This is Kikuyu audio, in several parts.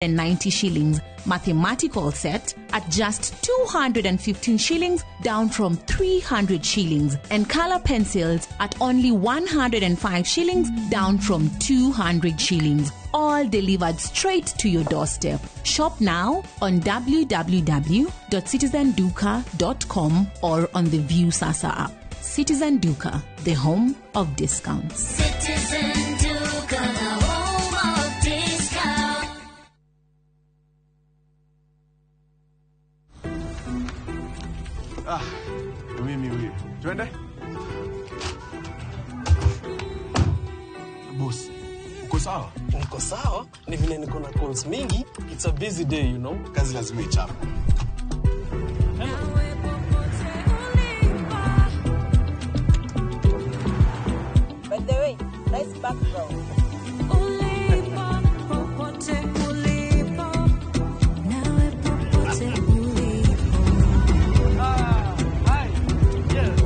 90 shillings. Mathematical set at just 215 shillings, down from 300 shillings. And color pencils at only 105 shillings, down from 200 shillings. All delivered straight to your doorstep. Shop now on www.citizenduka.com or on the Viusasa app. Citizen Duka, the home of discounts. Citizen Duka, the home of discount. Ah, mimi huyu. Twende. Boss, uko sawa? Niko sawa, ni vile niko na calls mingi. It's a busy day. Kazi lazima ichape. By the way, nice background. Ulipo, popote ulipo, nawe popote ulipo. Ah, hi. Yes.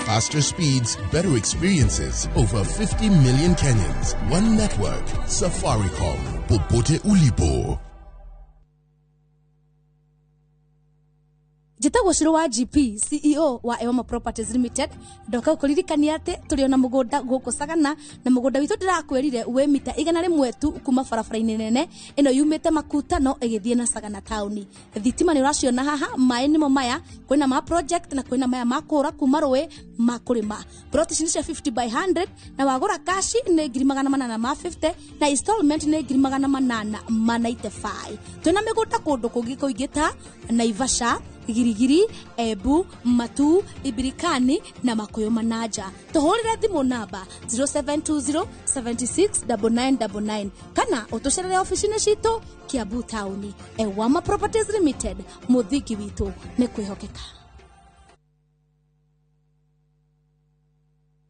Faster speeds, better experiences. Over 50 million Kenyans. One network. Safaricom. Popote ulipo. Njĩtagwo Cũrũ wa GP, CEO wa Ewama Properties Limited. Ndoka gũkũririkania atĩ tũrĩ ona mũgũnda gũkũ Sagana, na mũgũnda witũ ndĩrakwĩrire wĩ mita 100 tu kuma barabara-inĩ nene ĩno yumĩte Makutano ĩgĩthiĩ na Sagana taũni. Thitima nĩ ũraciona haha, maĩ nĩmo maya, kwĩna ma project na kwĩna maya ma kũra kuma rũĩ ma kũrĩma. Plot ici nĩ cia 50 by 100, na wagũra cash nĩ 850,000 na installment nĩ 895,000. Twĩna mĩgũnda kũndũ kũngĩ kũingĩ ta Naivasha, Girigiri, Embu, Matu, Ibirikani na Makuyu Manaja. Tũhũrĩre thimũ namba 0720 76 9999 kana ũtũcerere ofici-inĩ citũ Kiambu taũni. Ewama Properties Limited, mũthingi witũ nĩ kwĩhokeka.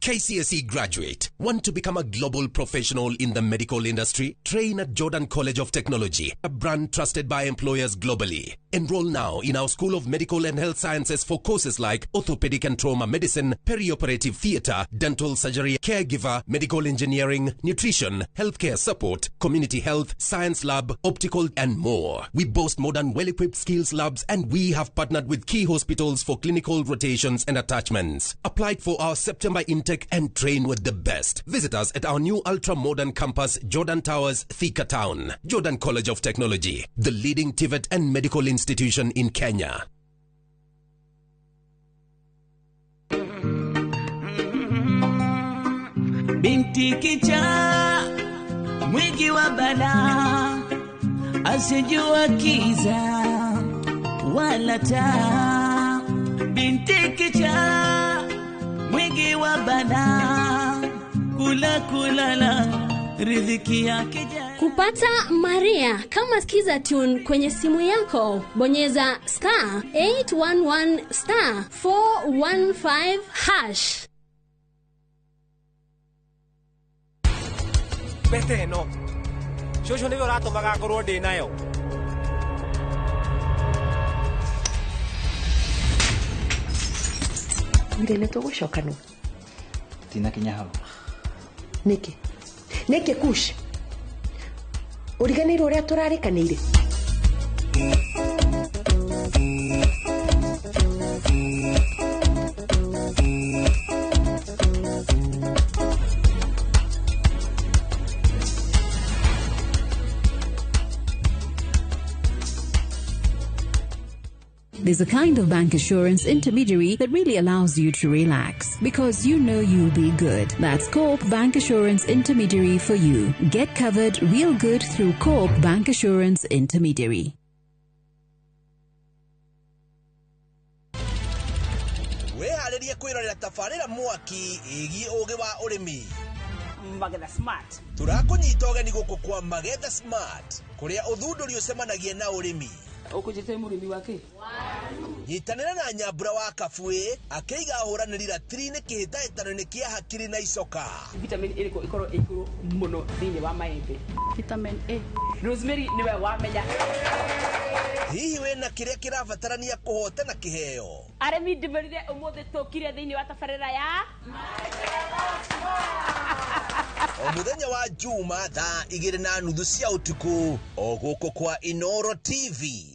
KCSE graduate. Want to become a global professional in the medical industry? Train at Jordan College of Technology, a brand trusted by employers globally. Enroll now in our School of Medical and Health Sciences for courses like orthopedic and trauma medicine, perioperative theater, dental surgery, caregiver, medical engineering, nutrition, healthcare support, community health, science lab, optical, and more. We boast modern, well-equipped skills labs, and we have partnered with key hospitals for clinical rotations and attachments. Apply for our September intake and train with the best. Visit us at our new ultra-modern campus, Jordan Towers, Thika Town. Jordan College of Technology, the leading TVET and medical institution in Kenya. Binti kichaa, mwingi wa balaa, asijua kiza wala taa. Binti kichaa, mwingi wa balaa, kula kulala, riziki yake jana. Kupata Maria kama Skiza Tune kwenye simu yako, bonyeza *811*415#. Mbete ĩno cũcũ nĩwe ũratũmaga ngorwo ndĩ nayo. Ndĩ nĩ tũgũcoka nũ? Tinakinya hau. Nĩkĩ? Nĩkĩ Kush? Ũriganĩirwo ũrĩa tũrarĩkanĩire? There's a kind of bank assurance intermediary that really allows you to relax because you know you'll be good. That's Co-op Bank Assurance Intermediary for you. Get covered real good through Co-op Bank Assurance Intermediary. Wĩharĩrie kwĩrorera tabarĩra mwaki ĩgiĩ ũgĩ wa ũrĩmi. Magetha Smart. Tũrakũnyita ũgeni gũkũ kwa Magetha Smart, kũrĩa ũthundũri ũcemanagia na ũrĩmi. Ũkũnjĩte mũrĩmi wa kĩ? Nyitanĩra na Nyambura wa Kabuĩ akĩiga ahũranĩri ratiri-inĩ kĩhĩtahĩtano-inĩ kĩa hakiri na icoka. Vitamin ĩrĩkũ ĩkorwo ĩ igũrũ mũno thĩinĩ wa maembe? Vitamin A. Rosemary nĩwe wamenya. Hihi wĩna kĩrĩa kĩrabatarania kũhotana kĩheo? Arĩmi ndĩmerire ũmũthĩ tũkire thĩinĩ wa tabarĩra ya O mũthenya wa Juma thaa 2:30 cia ũtukũ o gũkũ kwa Inoro TV.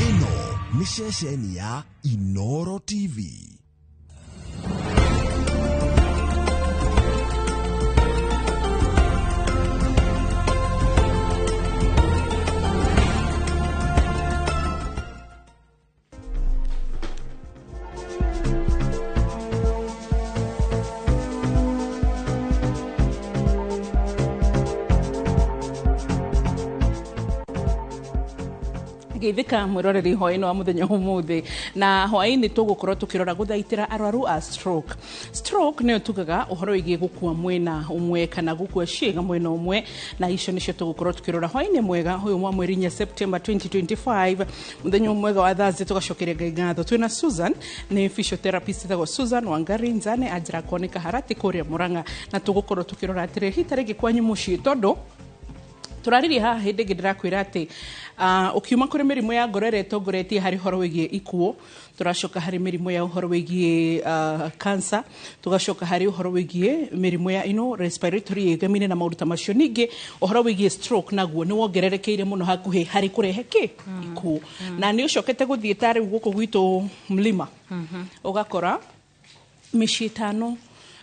Ĩno nĩ ceceni ya Inoro TV. Geithĩka mwĩroreri hwaĩ-inĩ wa mũthenya ũmũthĩ, na hwaĩ-inĩ tũgũkorwo tũkĩrora gũthaitĩra arwaru a stroke. Stroke nĩyo tugaga ũhoro wĩgiĩ gũkua mwena ũmwe kana gũkua ciĩga mwena ũmwe, na icio nĩcio tũgũkorwo tũkĩrora hwaĩ-inĩ mwega ũyũ wa mweri 4 September 2025, mũthenya mwega wa Thursday. Tũgacokeria Ngai ngatho. Twĩna Susan, nĩ physiotherapist ĩtagwo Susan Wangari Nzane, anjĩra kuoneka Harati kũrĩa Murang'a, na tũgũkorwo tũkĩrora atĩrĩrĩ hita rĩngĩ kwanyu mũciĩ, tondũ tũraririe haha hĩndĩ ĩngĩ ndĩrakwĩra atĩ ũkiuma kũrĩ mĩrimũ ya ngoro ĩrĩa ĩtongoretie harĩ ũhoro wĩgiĩ ikuũ, tũracoka harĩ mĩrimũ ya ũhoro wĩgiĩ cancer, tũgacoka harĩ ũhoro wĩgiĩ mĩrimũ ya ino respiratory ĩgamine na maũndũ ta macio. Ningĩ ũhoro wĩgiĩ stroke naguo nĩ wongererekeire mũno hakuhĩ harĩ kũrehe kĩ ikuũ, na nĩ ũcokete gũthiĩ ta rĩu gũkũ gwitũ mlima, ũgakora mĩciĩ 5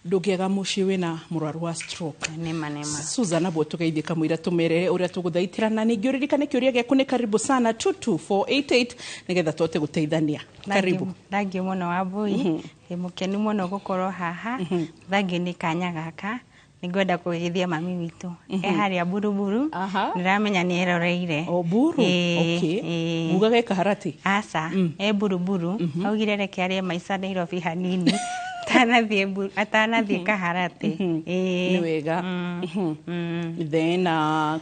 ndũngĩaga mũciĩ wĩna mũrwaru wa stroke. Nĩma nĩma. Susan abo tugeithie kamũira tũmere ũrĩa tũgũthaitĩra, na ningĩ ũririkane kĩũria gĩaku nĩ karibu sana 22488 nĩgetha tũhote gũteithania. Karibu. Thank you mũno Wambui. Ndĩ mũkenu mũno gũkorwo haha. Thank you nĩ kanya gaka. Nĩngwenda kũgeithia mami witũ e harĩa Buruburu. Nĩramenya nĩ eroreire. O Buru. Okay. Ugaga e Kaharati? Aca, e Buruburu. Augire reke arĩe maica Nairobi hanini atanathiĩ Kaharati. Nĩ wega. Then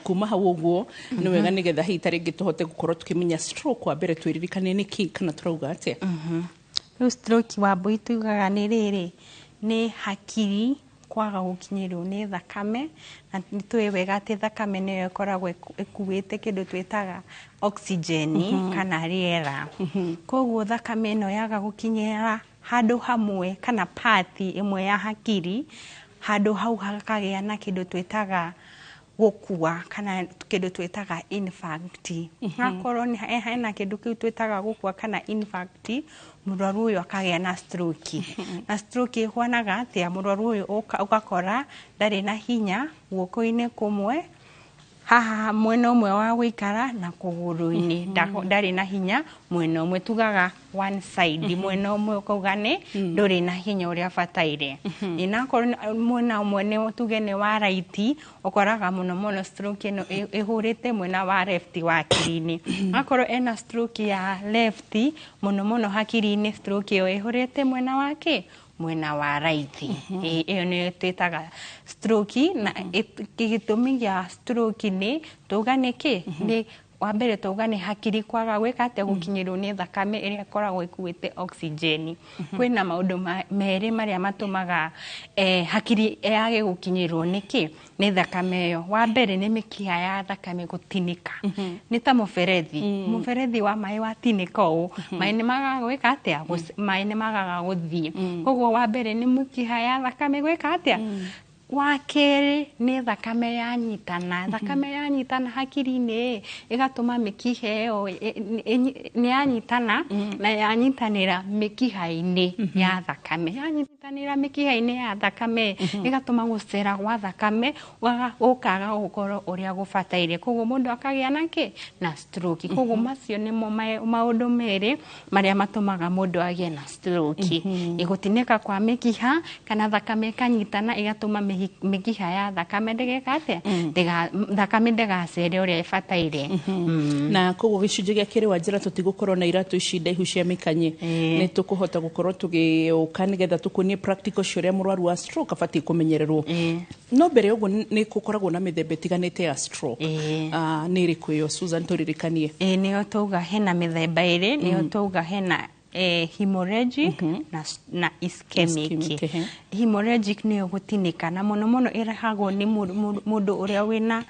kuma hau ũguo nĩ wega nĩgetha hihi ta rĩngĩ tũhote gũkorwo tũkĩmenya stroke. Wa mbere twĩririkane nĩ kĩ kana tũrauga atĩa? Rĩu stroke Wambui tugaga nĩ rĩrĩ, nĩ hakiri kwaga gũkinyĩrwo nĩ thakame, na nĩ tũĩ wega atĩ thakame nĩyo ĩkoragwo ĩkuĩte kĩndũ twĩtaga oxygen kana rĩera. Koguo thakame ĩno yaga gũkinyĩra handũ hamwe kana part ĩmwe ya hakiri, handũ hau hakagĩa na kĩndũ twĩtaga gũkua kana kĩndũ twĩtaga infarct. Hakorwo hena kĩndũ kĩu twĩtaga gũkua kana infarct, mũrwaru ũyũ akagĩa na stroke. Na stroke ĩhuanaga atĩa? Mũrwaru ũyũ ũgakora ndarĩ na hinya guoko-inĩ kũmwe, haha mwena ũmwe wa gũikara na kũgũrũ-inĩ, ndarĩ na hinya mwena ũmwe, tugaga one side, mwena ũmwe ũkauga nĩ ndũrĩ na hinya ũrĩa bataire. Ĩnakorwo mwena ũmwe nĩ tuge nĩ wa right, ũkoraga mũno mũno stroke ĩno ĩhũrĩte mwena wa left wa hakiri-inĩ. Akorwo ena stroke ya left, mũno mũno hakiri-inĩ stroke ĩyo ĩhũrĩte mwena wa kĩ? Mwena wa right. Ĩyo nĩyo twĩtaga stroke. Na gĩtũmi gĩa stroke nĩ tuga nĩ kĩ? Nĩ wa mbere tuga nĩ hakiri kwaga gwĩka atĩa? Gũkinyĩrwo nĩ thakame ĩrĩa ĩkoragwo ĩkuĩte oxygen. Kwĩna maũndũ merĩ marĩa matũmaga hakiri yage gũkinyĩrwo nĩ kĩ? Nĩ thakame ĩyo. Wa mbere nĩ mĩkiha ya thakame gũtinĩka. Nĩ ta mũberethi. Mũberethi wa maĩ watinĩka ũũ, maĩ nĩ magaga gwĩka atĩa? Maĩ nĩ magaga gũthiĩ. Koguo wa mbere nĩ mĩkiha ya thakame gwĩka atĩa? Wa kerĩ nĩ thakame yanyitana. Thakame yanyitana hakiri-inĩ ĩgatũma mĩkiha ĩyo nĩ yanyitana, na yanyitanĩra mĩkiha-inĩ ya thakame. Yanyitanĩra mĩkiha-inĩ ya thakame ĩgatũma gũcera gwa thakame gũkaga gũkorwo ũrĩa gũbataire. Koguo mũndũ akagĩa na kĩ? Na stroke. Koguo macio nĩmo maũndũ merĩ marĩa matũmaga mũndũ agĩe na stroke. Gũtinĩka kwa mĩkiha kana thakame ĩkanyitana ĩgatũma mĩkiha ya thakame ndĩgeka atĩa? Thakame ndĩgacere ũrĩa ĩbataire. Na koguo gĩcunjĩ gĩa kerĩ wa njĩra tũtigũkorwo na iratũ ici ndaihu cia mĩkanye, nĩ tũkũhota gũkorwo tũgĩũka Tũgũka nĩgetha tũkuonie practical cia ũrĩa mũrwaru wa stroke abatiĩ kũmenyererwo. No mbere ya ũguo, nĩ gũkoragwo na mĩthemba ĩtiganĩte ya stroke. Nĩ ĩrĩkũ ĩyo, Susan, tũririkanie? Ĩĩ, nĩyo tauga hena mĩthemba ĩrĩ. Nĩyo tauga hena hemorrhagic na ischemic. Ischemic, ehe. Hemorrhagic nĩyo gũtinĩka, na mũno mũno ĩrehagwo nĩ mũndũ ũrĩa wĩna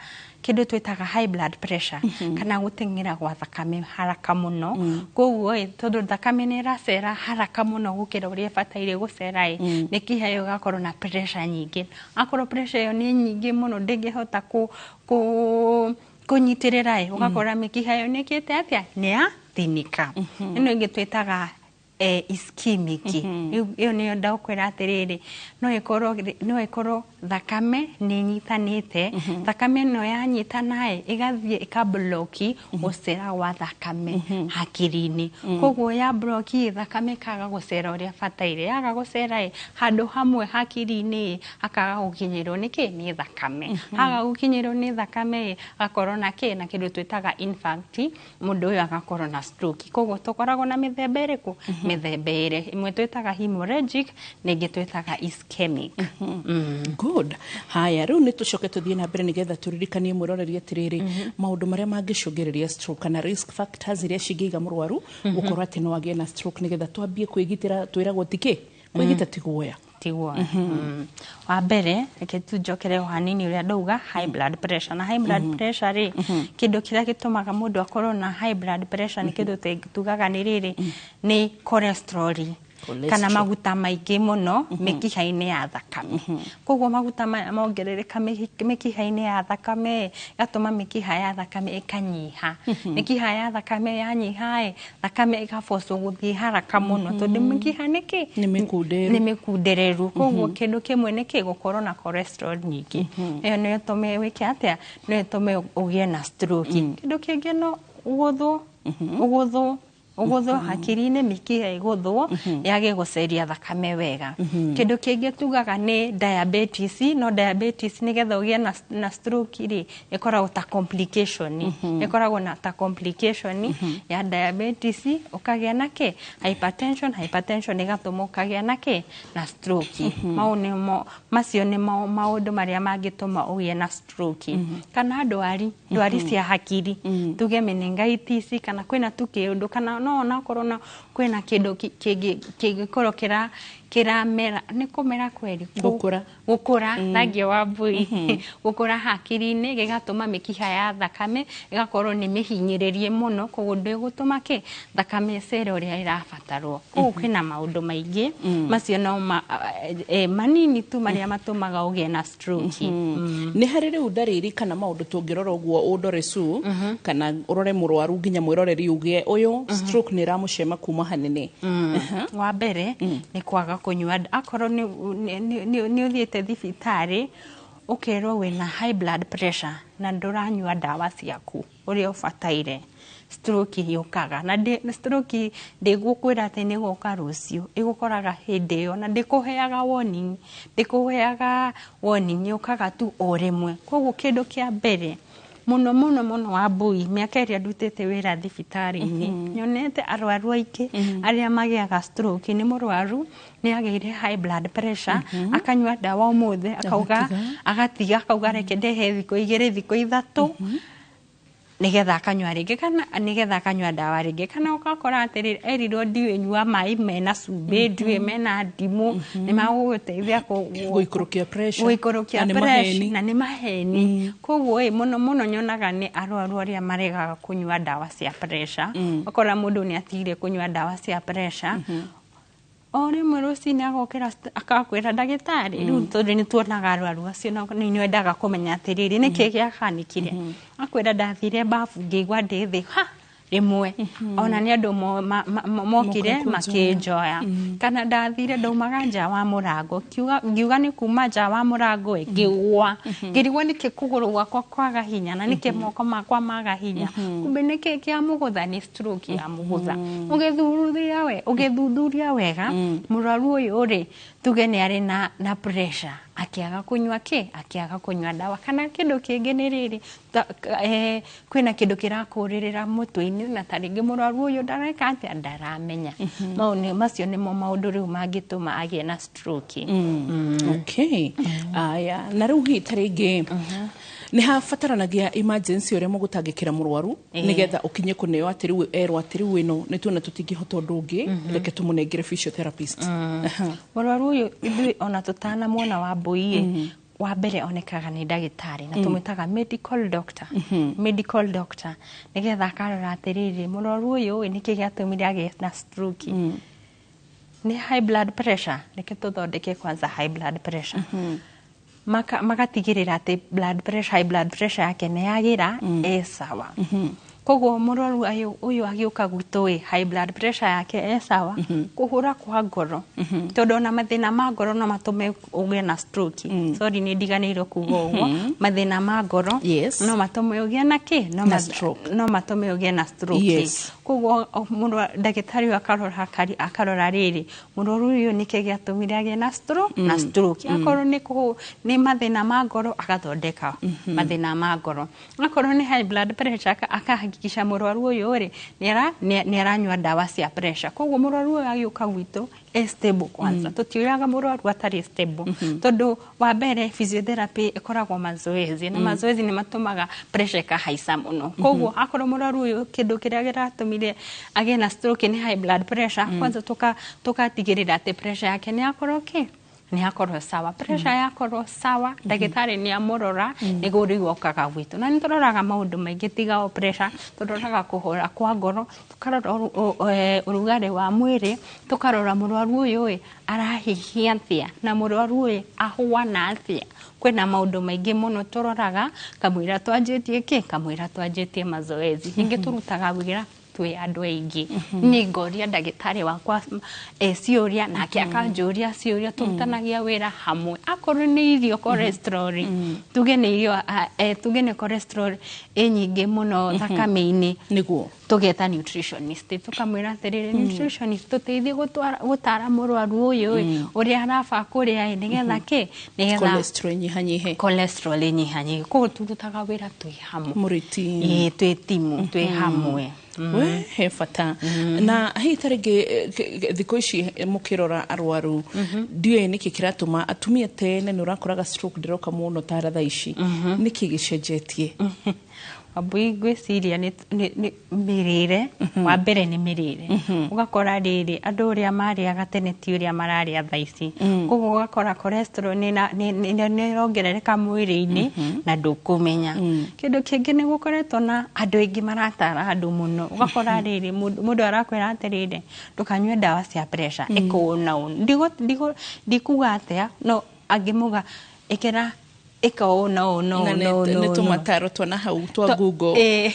kĩndũ twĩtaga high blood pressure kana gũteng'era gwa thakame haraka mũno. Koguo ĩ, tondũ thakame nĩ ĩracera haraka mũno gũkĩra ũrĩa ĩbataire gũcera ĩ, mĩkiha ĩyo ĩgakorwo na pressure nyingĩ. Akorwo pressure ĩyo nĩ nyingĩ mũno, ndĩngĩhota kũ kũnyitĩrĩra ĩ, ũgakora mĩkiha ĩyo nĩ ĩkĩte atĩa? Nĩ yatinĩka. Ĩno ĩngĩ twĩtaga ischemic. Rĩu ĩyo nĩyo ndakwĩra atĩrĩrĩ, no ĩkorwo thakame nĩ ĩnyitanĩte. Thakame ĩno yanyitana ĩ, ĩgathiĩ ĩkabloki gũcera gwa thakame hakiri-inĩ. Koguo ya bloki, thakame ĩkaga gũcera ũrĩa bataire. Yaga gũcera ĩ, handũ hamwe hakiri-inĩ ĩ, hakaga gũkinyĩrwo nĩ kĩ? Nĩ thakame. Haga gũkinyĩrwo nĩ thakame ĩ, agakorwo na kĩ? Na kĩndũ twĩtaga infarct. Mũndũ ũyũ agakorwo na stroke. Koguo tũkoragwo na mĩthemba ĩrĩkũ? Mĩthemba ĩrĩ. Ĩmwe twĩtaga hemorrhagic na ĩngĩ twĩtaga ischemic. Good. Haya, rĩu nĩ tũcoke tũthiĩ na mbere nĩgetha tũririkanie mwĩroreri atĩrĩrĩ, maũndũ marĩa mangĩcũngĩrĩria stroke kana risk factors iria cingĩiga mũrwaru gũkorwo atĩ no agĩe na stroke, nĩgetha twambie kwĩgitĩra. Twĩragwo tikĩ kwĩgita ti guoya. Tiguo. Wa mbere, reke tu njokere o hanini ũrĩa ndauga high blood pressure. Na high blood pressure rĩ, kĩndũ kĩrĩa gĩtũmaga mũndũ akorwo na high blood pressure nĩ kĩndũ tugaga nĩ rĩrĩ, nĩ cholesterol kana Cholesterol. maguta maingĩ mũno mĩkiha-inĩ ya thakame. Koguo maguta maya mongerereka mĩkiha-inĩ ya thakame, ĩgatũma mĩkiha ya thakame ĩkanyiha. Mĩkiha ya thakame yanyiha ĩ, thakame ĩgabocwo gũthiĩ haraka mũno, tondũ mĩkiha nĩ kĩ? Nĩ mĩkunderu. Nĩ mĩkundereru. Koguo kĩndũ kĩmwe nĩ kĩ? Gũkorwo na cholesterol nyingĩ. Ĩyo no ĩtũme wĩke atĩa? No ĩtũme ũgĩe na stroke. Kĩndũ kĩngĩ no ũgũthwo hakiri-inĩ, mĩkiha ĩgũthwo yage gũceria thakame wega. Kĩndũ kĩngĩ tugaga nĩ diabetes. No diabetes, nĩgetha ũgĩe na stroke rĩ, ĩkoragwo ta complication, ĩkoragwo na ta complication ya diabetes, ũkagĩa na kĩ? Hypertension. Hypertension ĩgatũma ũkagĩa na kĩ? Na stroke. Mau nĩmo, macio nĩmo maũndũ marĩa mangĩtũma ũgĩe na stroke. Kana ndwari cia hakiri, tuge meningitis, kana kwĩna tu kĩũndũ, kana no onakorwo na kwĩna kĩndũ kĩngĩkorwo kĩramera, nĩ kũmera kweri? Gũkũra. Gũkũra, thangia wa mbui, gũkũra hakiri-inĩ, gĩgatũma mĩkiha ya thakame ĩgakorwo nĩ mĩhinyĩrĩrie mũno. Koguo ndĩgũtũma kĩ? Thakame ĩcere ũrĩa ĩrabatarwo. Koguo kwĩna maũndũ maingĩ, macio no manini tu marĩa matũmaga ũgĩe na stroke. Nĩ harĩ rĩu ndariri kana maũndũ tũngĩrora ũguo ũndore su kana ũrore mũrwaru nginya mwĩroreri uge ũyũ stroke nĩ ĩramũcema kuma hanene? Wa mbere nĩ kwaga kũnyua. Akorwo nĩ ũthiĩte thibitarĩ ũkerwo wĩna high blood pressure na ndũranyua ndawa ciaku ũrĩa ũbataire, stroke yũkaga. Na stroke ndĩgũkwĩra atĩ nĩ gũka rũciũ, ĩgũkoraga hĩndĩ ĩyo na ndĩkũheaga warning, ndĩkũheaga warning, yũkaga tu o rĩmwe. Koguo kĩndũ kĩa mbere mũno mũno mũno, wa mbui, mĩaka ĩrĩa ndutĩte wĩra thibitarĩ-inĩ, nyonete arwaru aingĩ arĩa magĩaga stroke nĩ mũrwaru nĩ agĩire high blood pressure, akanyua ndawa ũmũthĩ, akauga agatiga, akauga reke ndehe thikũ 2, thikũ 3, nigetha akanyua rĩngĩ, kana nigetha akanyua ndawa rĩngĩ. Kana ũgakora atĩrĩrĩ, erirwo ndiũĩ nyua maĩ mena cumbĩ, ndiũĩ mena ndimũ, nĩ magũgũteithia Gũikũrũkia pressure. Gũikũrũkia Na nĩ pressure. maheni. Na nĩ maheni. Koguo ĩ, mũno mũno nyonaga nĩ arwaru arĩa maregaga kũnyua ndawa cia pressure. Ũkora mũndũ nĩ atigire kũnyua ndawa cia pressure, o rĩmwe rũcinĩ agokĩra akakwĩra ndagĩtarĩ rĩu, tondũ nĩ tuonaga arwaru acio na nĩ nyendaga kũmenya atĩrĩrĩ, nĩkĩ gĩahanĩkire. Akwĩra, "Ndathire babu ngĩigua ndĩ thĩ ha rĩmwe, ona nĩ andũ mokire Moka kũnjoya. makĩnjoya, kana ndathire ndaumaga nja wa mũrango, ngiuga nĩ kuma nja wa mũrango ĩ, ngĩgwa, ngĩrigwo nĩkĩ kũgũrũ gwakwa kwaga hinya na nĩkĩ moko makwa maga hinya. Kumbe nĩkĩ kĩa mũgũtha? Nĩ stroke ya mũgũtha." Ũgĩthuthuria wega, mũrwaru ũyũ rĩ, tuge nĩ arĩ na pressure. Akĩaga kũnyua kĩ, akĩaga kũnyua ndawa. Kana kĩndũ kĩngĩ nĩ rĩrĩ, kwĩna kĩndũ kĩrakũrĩrĩra mũtwe-inĩ, na ta rĩngĩ mũrwaru ũyũ ndareka atĩa, ndaramenya. Mau macio nĩmo maũndũ rĩu mangĩtũma agĩe na stroke. Okay, aya, na rĩu hihi ta rĩngĩ nĩ habataranagia emergency ũrĩa mũgũtangĩkĩra mũrwaru, nĩgetha ũkinye kũneo atĩ rĩu erwo atĩ rĩu ĩno nĩ tuona tũtingĩhota ũndũ ũngĩ, reke tũmũnengere physiotherapist? Mũrwaru ũyũ, ithuĩ ona tũtanamuona wa mbũi, wa mbere onekaga nĩ ndagĩtarĩ, na tũmwĩtaga medical doctor. Medical doctor nĩgetha akarora atĩrĩrĩ, mũrwaru ũyũ ĩ, nĩkĩ gĩatũmire agĩe na stroke? Nĩ high blood pressure? Reke tũthondeke kwanza high blood pressure. Magatigĩrĩra atĩ blood pressure, high blood pressure yake nĩ yagĩra, e sawa. Koguo mũrwaru ũyũ agĩũka gwitũ ĩ, high blood pressure yake e sawa, kũhũra kwa ngoro, tondũ ona mathĩna ma ngoro no matũme ũgĩe na stroke. Sorry, nĩ ndiganĩirwo kuga ũguo. Mathĩna ma ngoro no matũme ũgĩe na kĩ? No Na stroke. No matũme ũgĩe na stroke. Koguo mũndũ, ndagĩtarĩ ũyũ akarora, akarora rĩrĩ, mũrwaru ũyũ nĩkĩ gĩatũmire agĩe na stroke, na stroke. Akorwo nĩ mathĩna ma ngoro, agathondeka mathĩna ma ngoro. Akorwo nĩ high blood pressure, akahakikisha mũrwaru ũyũ rĩ, nĩ aranyua ndawa cia pressure. Koguo mũrwaru ũyũ agĩũka gwitũ e stable kwanza. Tũtiũraga mũrwaru atarĩ stable, tondũ wa mbere physiotherapy ĩkoragwo mazoezi, na mazoezi nĩ matũmaga pressure ĩkahaica mũno. Koguo akorwo mũrwaru ũyũ kĩndũ kĩrĩa kĩratũmire agĩe na stroke nĩ high blood pressure, kwanza tũgatigĩrĩra atĩ pressure yake nĩ yakorwo kĩ, nĩ yakorwo sawa. Pressure yakorwo sawa, ndagĩtarĩ nĩ amũrora, nĩguo rĩu okaga gwitũ. Na nĩ tũroraga maũndũ maingĩ tiga o pressure. Tũroraga kũhũra kwa ngoro, tũkarora ũrugarĩ wa mwĩrĩ, tũkarora mũrwaru ũyũ ĩ arahihia atĩa, na mũrwaru ũyũ ahuana atĩa. Kwĩna maũndũ maingĩ mũno tũroraga kamũira twanjĩtie kĩ, kamũira twanjĩtie mazoezi. Ningĩ tũrutaga wĩra twĩ andũ aingĩ. Niĩ ngoria ndagĩtarĩ wakwa ciũria, nake akanjũria ciũria. Tũrutanagia wĩra hamwe. Akorwo nĩ irio, cholesterol, tuge nĩ irio, tuge nĩ cholesterol ĩ nyingĩ mũno thakame-inĩ, tũgeta nutritionist, tũkamwĩra atĩrĩrĩ, nutritionist, tũteithie gũtara mũrwaru ũyũ ĩ, ũrĩa araba kũrĩa ĩ, nĩgetha kĩ, nĩgetha cholesterol inyihanyihe. Cholesterol ĩnyihanyihe. Koguo tũrutaga wĩra twĩ hamwe. Mũrĩ team. Ĩĩ, twĩ timu, twĩ hamwe. We he bata. Na hihi ta rĩngĩ thikũ ici mũkĩrora arwaru, ndiũĩ nĩkĩ kĩratũma atumia, tene nĩ ũrakoraga stroke ndĩroka mũno ta thaa ici, nĩkĩ gĩcenjetie? Wambui, ngwĩciria nĩ mĩrĩre. Wa mbere nĩ mĩrĩre. Ũgakora rĩrĩ, andũ ũrĩa marĩaga tene ti ũrĩa mararĩa thaa ici. Koguo ũgakora cholesterol nĩ ĩrongerereka mwĩrĩ-inĩ na ndũkũmenya. Kĩndũ kĩngĩ, nĩ gũkoretwo na andũ aingĩ maratara andũ mũno. Ũgakora rĩrĩ, mũndũ arakwĩra atĩrĩrĩ, ndũkanyue ndawa cia pressure, ĩka ũũ na ũũ. Ndikuga atĩa, no angĩmuga ĩkĩra, ĩka ũũ na ũũ na Na ũũ na ũũ na nĩ ũũ na ũũ. Tũmataro twana hau twa Google.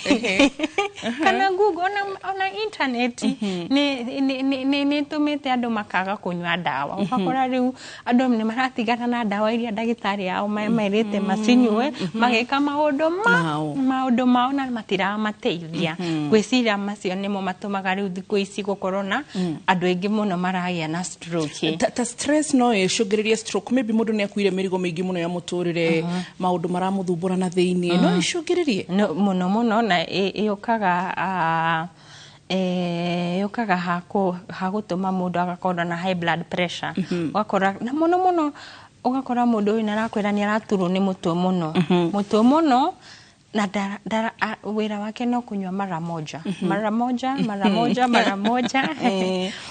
Kana Google, ona internet nĩ ĩtũmĩte andũ makaga kũnyua ndawa. Ũgakora rĩu andũ nĩ maratigana na ndawa iria ndagĩtarĩ ao merĩte macinyue, magĩka maũndũ ma Mao. Maũndũ mao, na matiramateithia. Ngwĩciria macio nĩmo matũmaga rĩu thikũ ici gũkorwo na andũ aingĩ mũno maragĩa na stroke. Ta stress no ĩcũngĩrĩrie stroke? Maybe mũndũ nĩ akuire mĩrigo mĩingĩ mũno ya mũtũrĩre, maũndũ maramũthumbũra na thĩiniĩ, no ĩcũngĩrĩrie? No, mũno mũno, na yũkaga yũkaga hagũtũma mũndũ agakorwo na high blood pressure. Ũgakora na mũno mũno ũgakora mũndũ ũyũ nĩarakwĩra nĩ araturwo nĩ mũtwe mũno, mũtwe mũno, na wĩra wake no kũnyua mara moja, mara moja, mara moja, mara moja.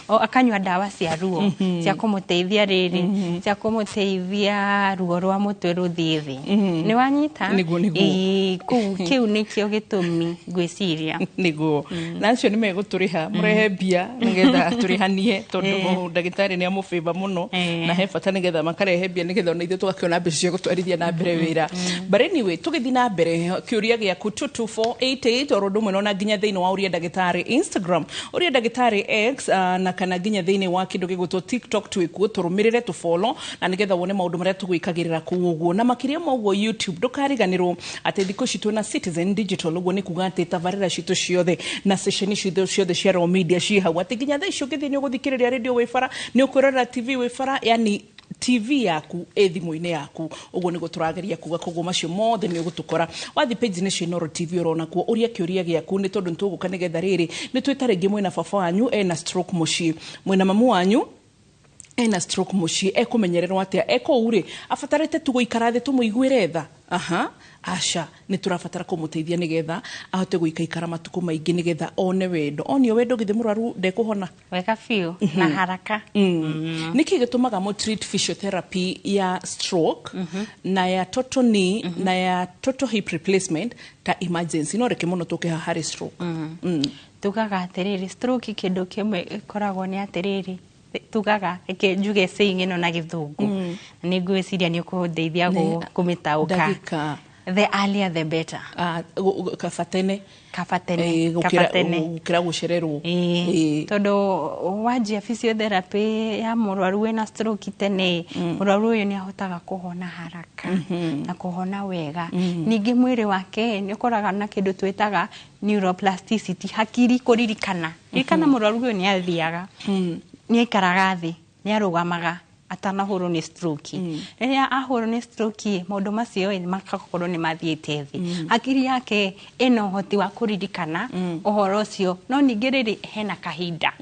O akanyua ndawa cia ruo, cia kũmũteithia rĩrĩ, cia kũmũteithia ruo rwa mũtwe rũthiĩ thĩ. Nĩ wanyita? Nĩguo. Ĩĩ, kũu kĩu nĩkĩo gĩtũmi ngwĩciria. Nĩguo, na acio nĩ megũtũrĩha, mũrehe mbia nĩgetha tũrĩhanie, tondũ ndagĩtarĩ nĩ amũbĩba mũno. Na he bata nĩgetha makarehe mbia, nĩgetha ona ithuĩ tũgakĩona mbeca cia gũtwarithia na mbere wĩra. But anyway, tũgĩthiĩ na mbere, kĩũria gĩaku 22488, oro ũndũ ũmwe na nginya thĩinĩ wa Ũria Ndagĩtarĩ Instagram, Ũria Ndagĩtarĩ X, na kana nginya thĩinĩ wa kĩndũ gĩgwĩtwo TikTok, twĩkuo, tũrũmĩrĩre, tũfollow, na nĩgetha wone maũndũ marĩa tũgwĩkagĩrĩra kũu ũguo. Na makĩria ma ũguo, YouTube, ndũkariganĩrwo atĩ thikũ ici twĩna Citizen Digital. Ũguo nĩ kuga atĩ tabarĩra citũ ciothe na ceceni citũ ciothe cia Royal Media ciĩ hau, atĩ nginya thaa ici ũngĩthiĩ nĩ ũgũthikĩrĩria radio wĩ bara, nĩ ũkwĩrorera TV wĩ bara, yani TV yaku ĩ thimũ-inĩ yaku. Ũguo nĩguo tũrageria kuga, koguo macio mothe nĩ ũgũtũkora wathiĩ page-inĩ cia Inooro TV ũrona kuo. Ũria kĩũria gĩaku nĩ tondũ nĩtũgũka nĩgetha rĩrĩ nĩ twĩta rĩngĩ mwĩna baba wanyu ena stroke mũciĩ, mwĩna mamu wanyu ena stroke mũciĩ, ekũmenyererwo atĩa ekũu rĩ, abatarĩte tu gũikara thĩ tũmũiguĩre tha? Aha, aca, nĩ tũrabatara kũmũteithia nĩgetha ahote gũikaikara matukũ maingĩ, nĩgetha one wendo, onio wendo githĩ mũrwaru ndekũhona. Wega biũ na haraka. Nĩkĩ gĩtũmaga mũ treat physiotherapy ya stroke na ya total knee na ya total hip replacement ta emergency, no reke mũno tũke haha harĩ stroke? Tugaga atĩrĩrĩ, stroke kĩndũ kĩmwe ĩkoragwo nĩ atĩrĩrĩ, tugaga reke njuge saying ĩno na Gĩthũngũ, na nĩ ngwĩciria nĩ ũkũndeithia kũmĩtaũka. Ndagĩka. The earlier the better. Ah, kaba tene. Kaba tene. Gũkĩra Kaba tene. Gũkĩra gũcererwo. Ĩĩ, tondũ wanjia physiotherapy ya mũrwaru wĩna stroke tene, mũrwaru ũyũ nĩ ahotaga kũhona haraka na kũhona wega. Ningĩ mwĩrĩ wake nĩ ũkoraga na kĩndũ twĩtaga neuroplasticity, hakiri kũririkana ririkana. Mũrwaru ũyũ nĩ athiaga, nĩ aikaraga thĩ, nĩ arũgamaga atanahũrwo nĩ stroke. Rĩrĩa ahũrwo nĩ stroke, maũndũ macio ĩ, magakorwo nĩ mathiĩte thĩ. Hakiri yake ĩna ũhoti wa kũririkana ũhoro ũcio, no ningĩ rĩrĩ hena kahinda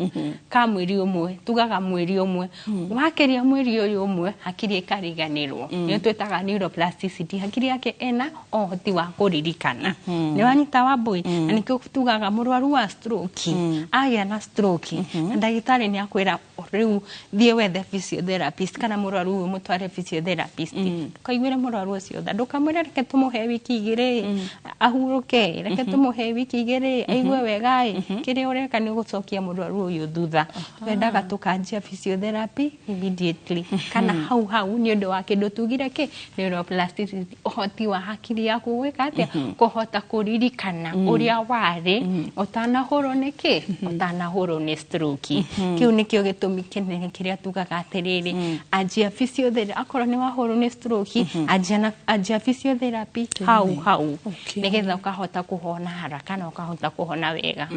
ka mweri ũmwe, tugaga mweri ũmwe, wakĩria mweri ũyũ ũmwe hakiri ĩkariganĩrwo. Nĩyo twĩtaga neuroplasticity, hakiri yake ĩna ũhoti wa kũririkana. Nĩ wanyita, Wambui? Na nĩkĩo tugaga mũrwaru wa stroke agĩa na stroke na ndagĩtarĩ nĩ akwĩra rĩu thiĩ wethe physiotherapist kana mũrwaru ũyũ mũtware physiotherapist, ndũkaiguĩre mũrwaru ũcio tha, ndũkamwĩre reke tũmũhe wiki 2 ahurũke, reke tũmũhe wiki 2 aigue wega ĩ. Kĩrĩa ũreka nĩ gũcokia mũrwaru ũyũ thutha. Twendaga tũkanjia physiotherapy immediately kana hau hau, nĩ ũndũ wa kĩndũ tugire kĩ neuroplasticity, ũhoti wa hakiri yaku gwĩka atĩa, kũhota kũririkana ũrĩa warĩ ũtanahũrwo nĩ kĩ, ũtanahũrwo nĩ stroke. Kĩu nĩkĩo gĩtũmi kĩnene kĩrĩa tugaga atĩrĩrĩ, anjia physiotherapy akorwo nĩ wahũrwo nĩ stroke, anjia na anjia physiotherapy hau hau, nĩgetha ũkahota kũhona haraka na ũkahota kũhona wega.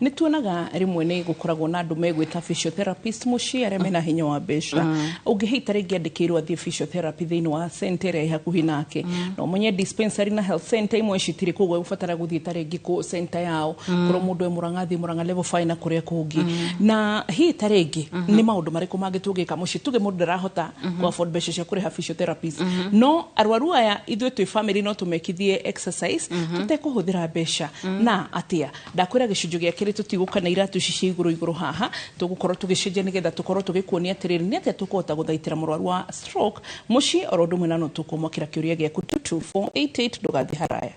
Nĩ tuonaga rĩmwe nĩ gũkoragwo na andũ megwĩta physiotherapist mũciĩ arĩa mena hinya wa mbeca. Ũngĩhĩta rĩngĩ andĩkĩirwo athiĩ physiotherapy thĩinĩ wa center ĩrĩa ĩ hakuhĩ nake, no ũmenye dispensary na health center imwe citirĩ, koguo egũbatara gũthiĩ ta rĩngĩ kũ center yao. Korwo mũndũ e Mũrang'a, athiĩ Mũrang'a level 5 na kũrĩa kũngĩ. Na hihi ta rĩngĩ nĩ maũndũ marĩkũ mangĩ tũngĩka mũciĩ, tuge mũndũ ndarahota ku afford mbeca cia kũrĩha physiotherapist, no arwaru aya ithuĩ twĩ family no tũmekithie exercise tũtekũhũthĩra mbeca na atĩa? Ndakwĩra gĩcunjĩ gĩa kerĩ tũtigũka na iratũ ici cia igũrũ igũrũ haha, tũgũkorwo tũgĩcenjia nĩgetha tũkorwo tũgĩkuonia atĩrĩrĩ nĩ atĩa tũkũhota gũthaitĩra mũrwaru wa stroke mũciĩ, oro ũndũ ũmwe na no tũkũmwakĩra kĩũria gĩaku 22488. Ndũgathiĩ haraya.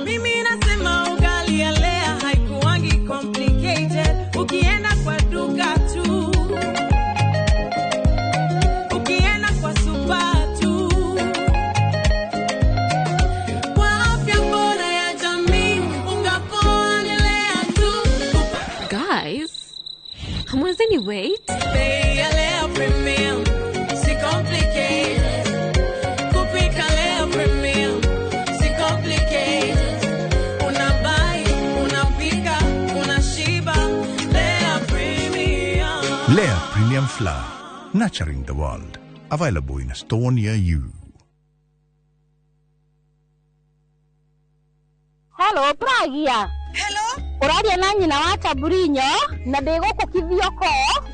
Mimi nasema ugali ya Lea haikuwangi complicated. Ukienda kwa duka tu, ukienda kwa super tu, kwa afya bora ya jamii, unga poa ni Lea tu. Guys, hamwezeni wait? Bei ya Lea Premium si complicated. Kupika Lea Premium si complicated. Unabuy, unapika, unashiba. Lea Premium. Lea Premium Flour, nurturing the world. Available in a store near you. Hello, Pragia. Hello? Ũraria na nyina wa Chaburinyo na ndĩ gũkũ Kithioko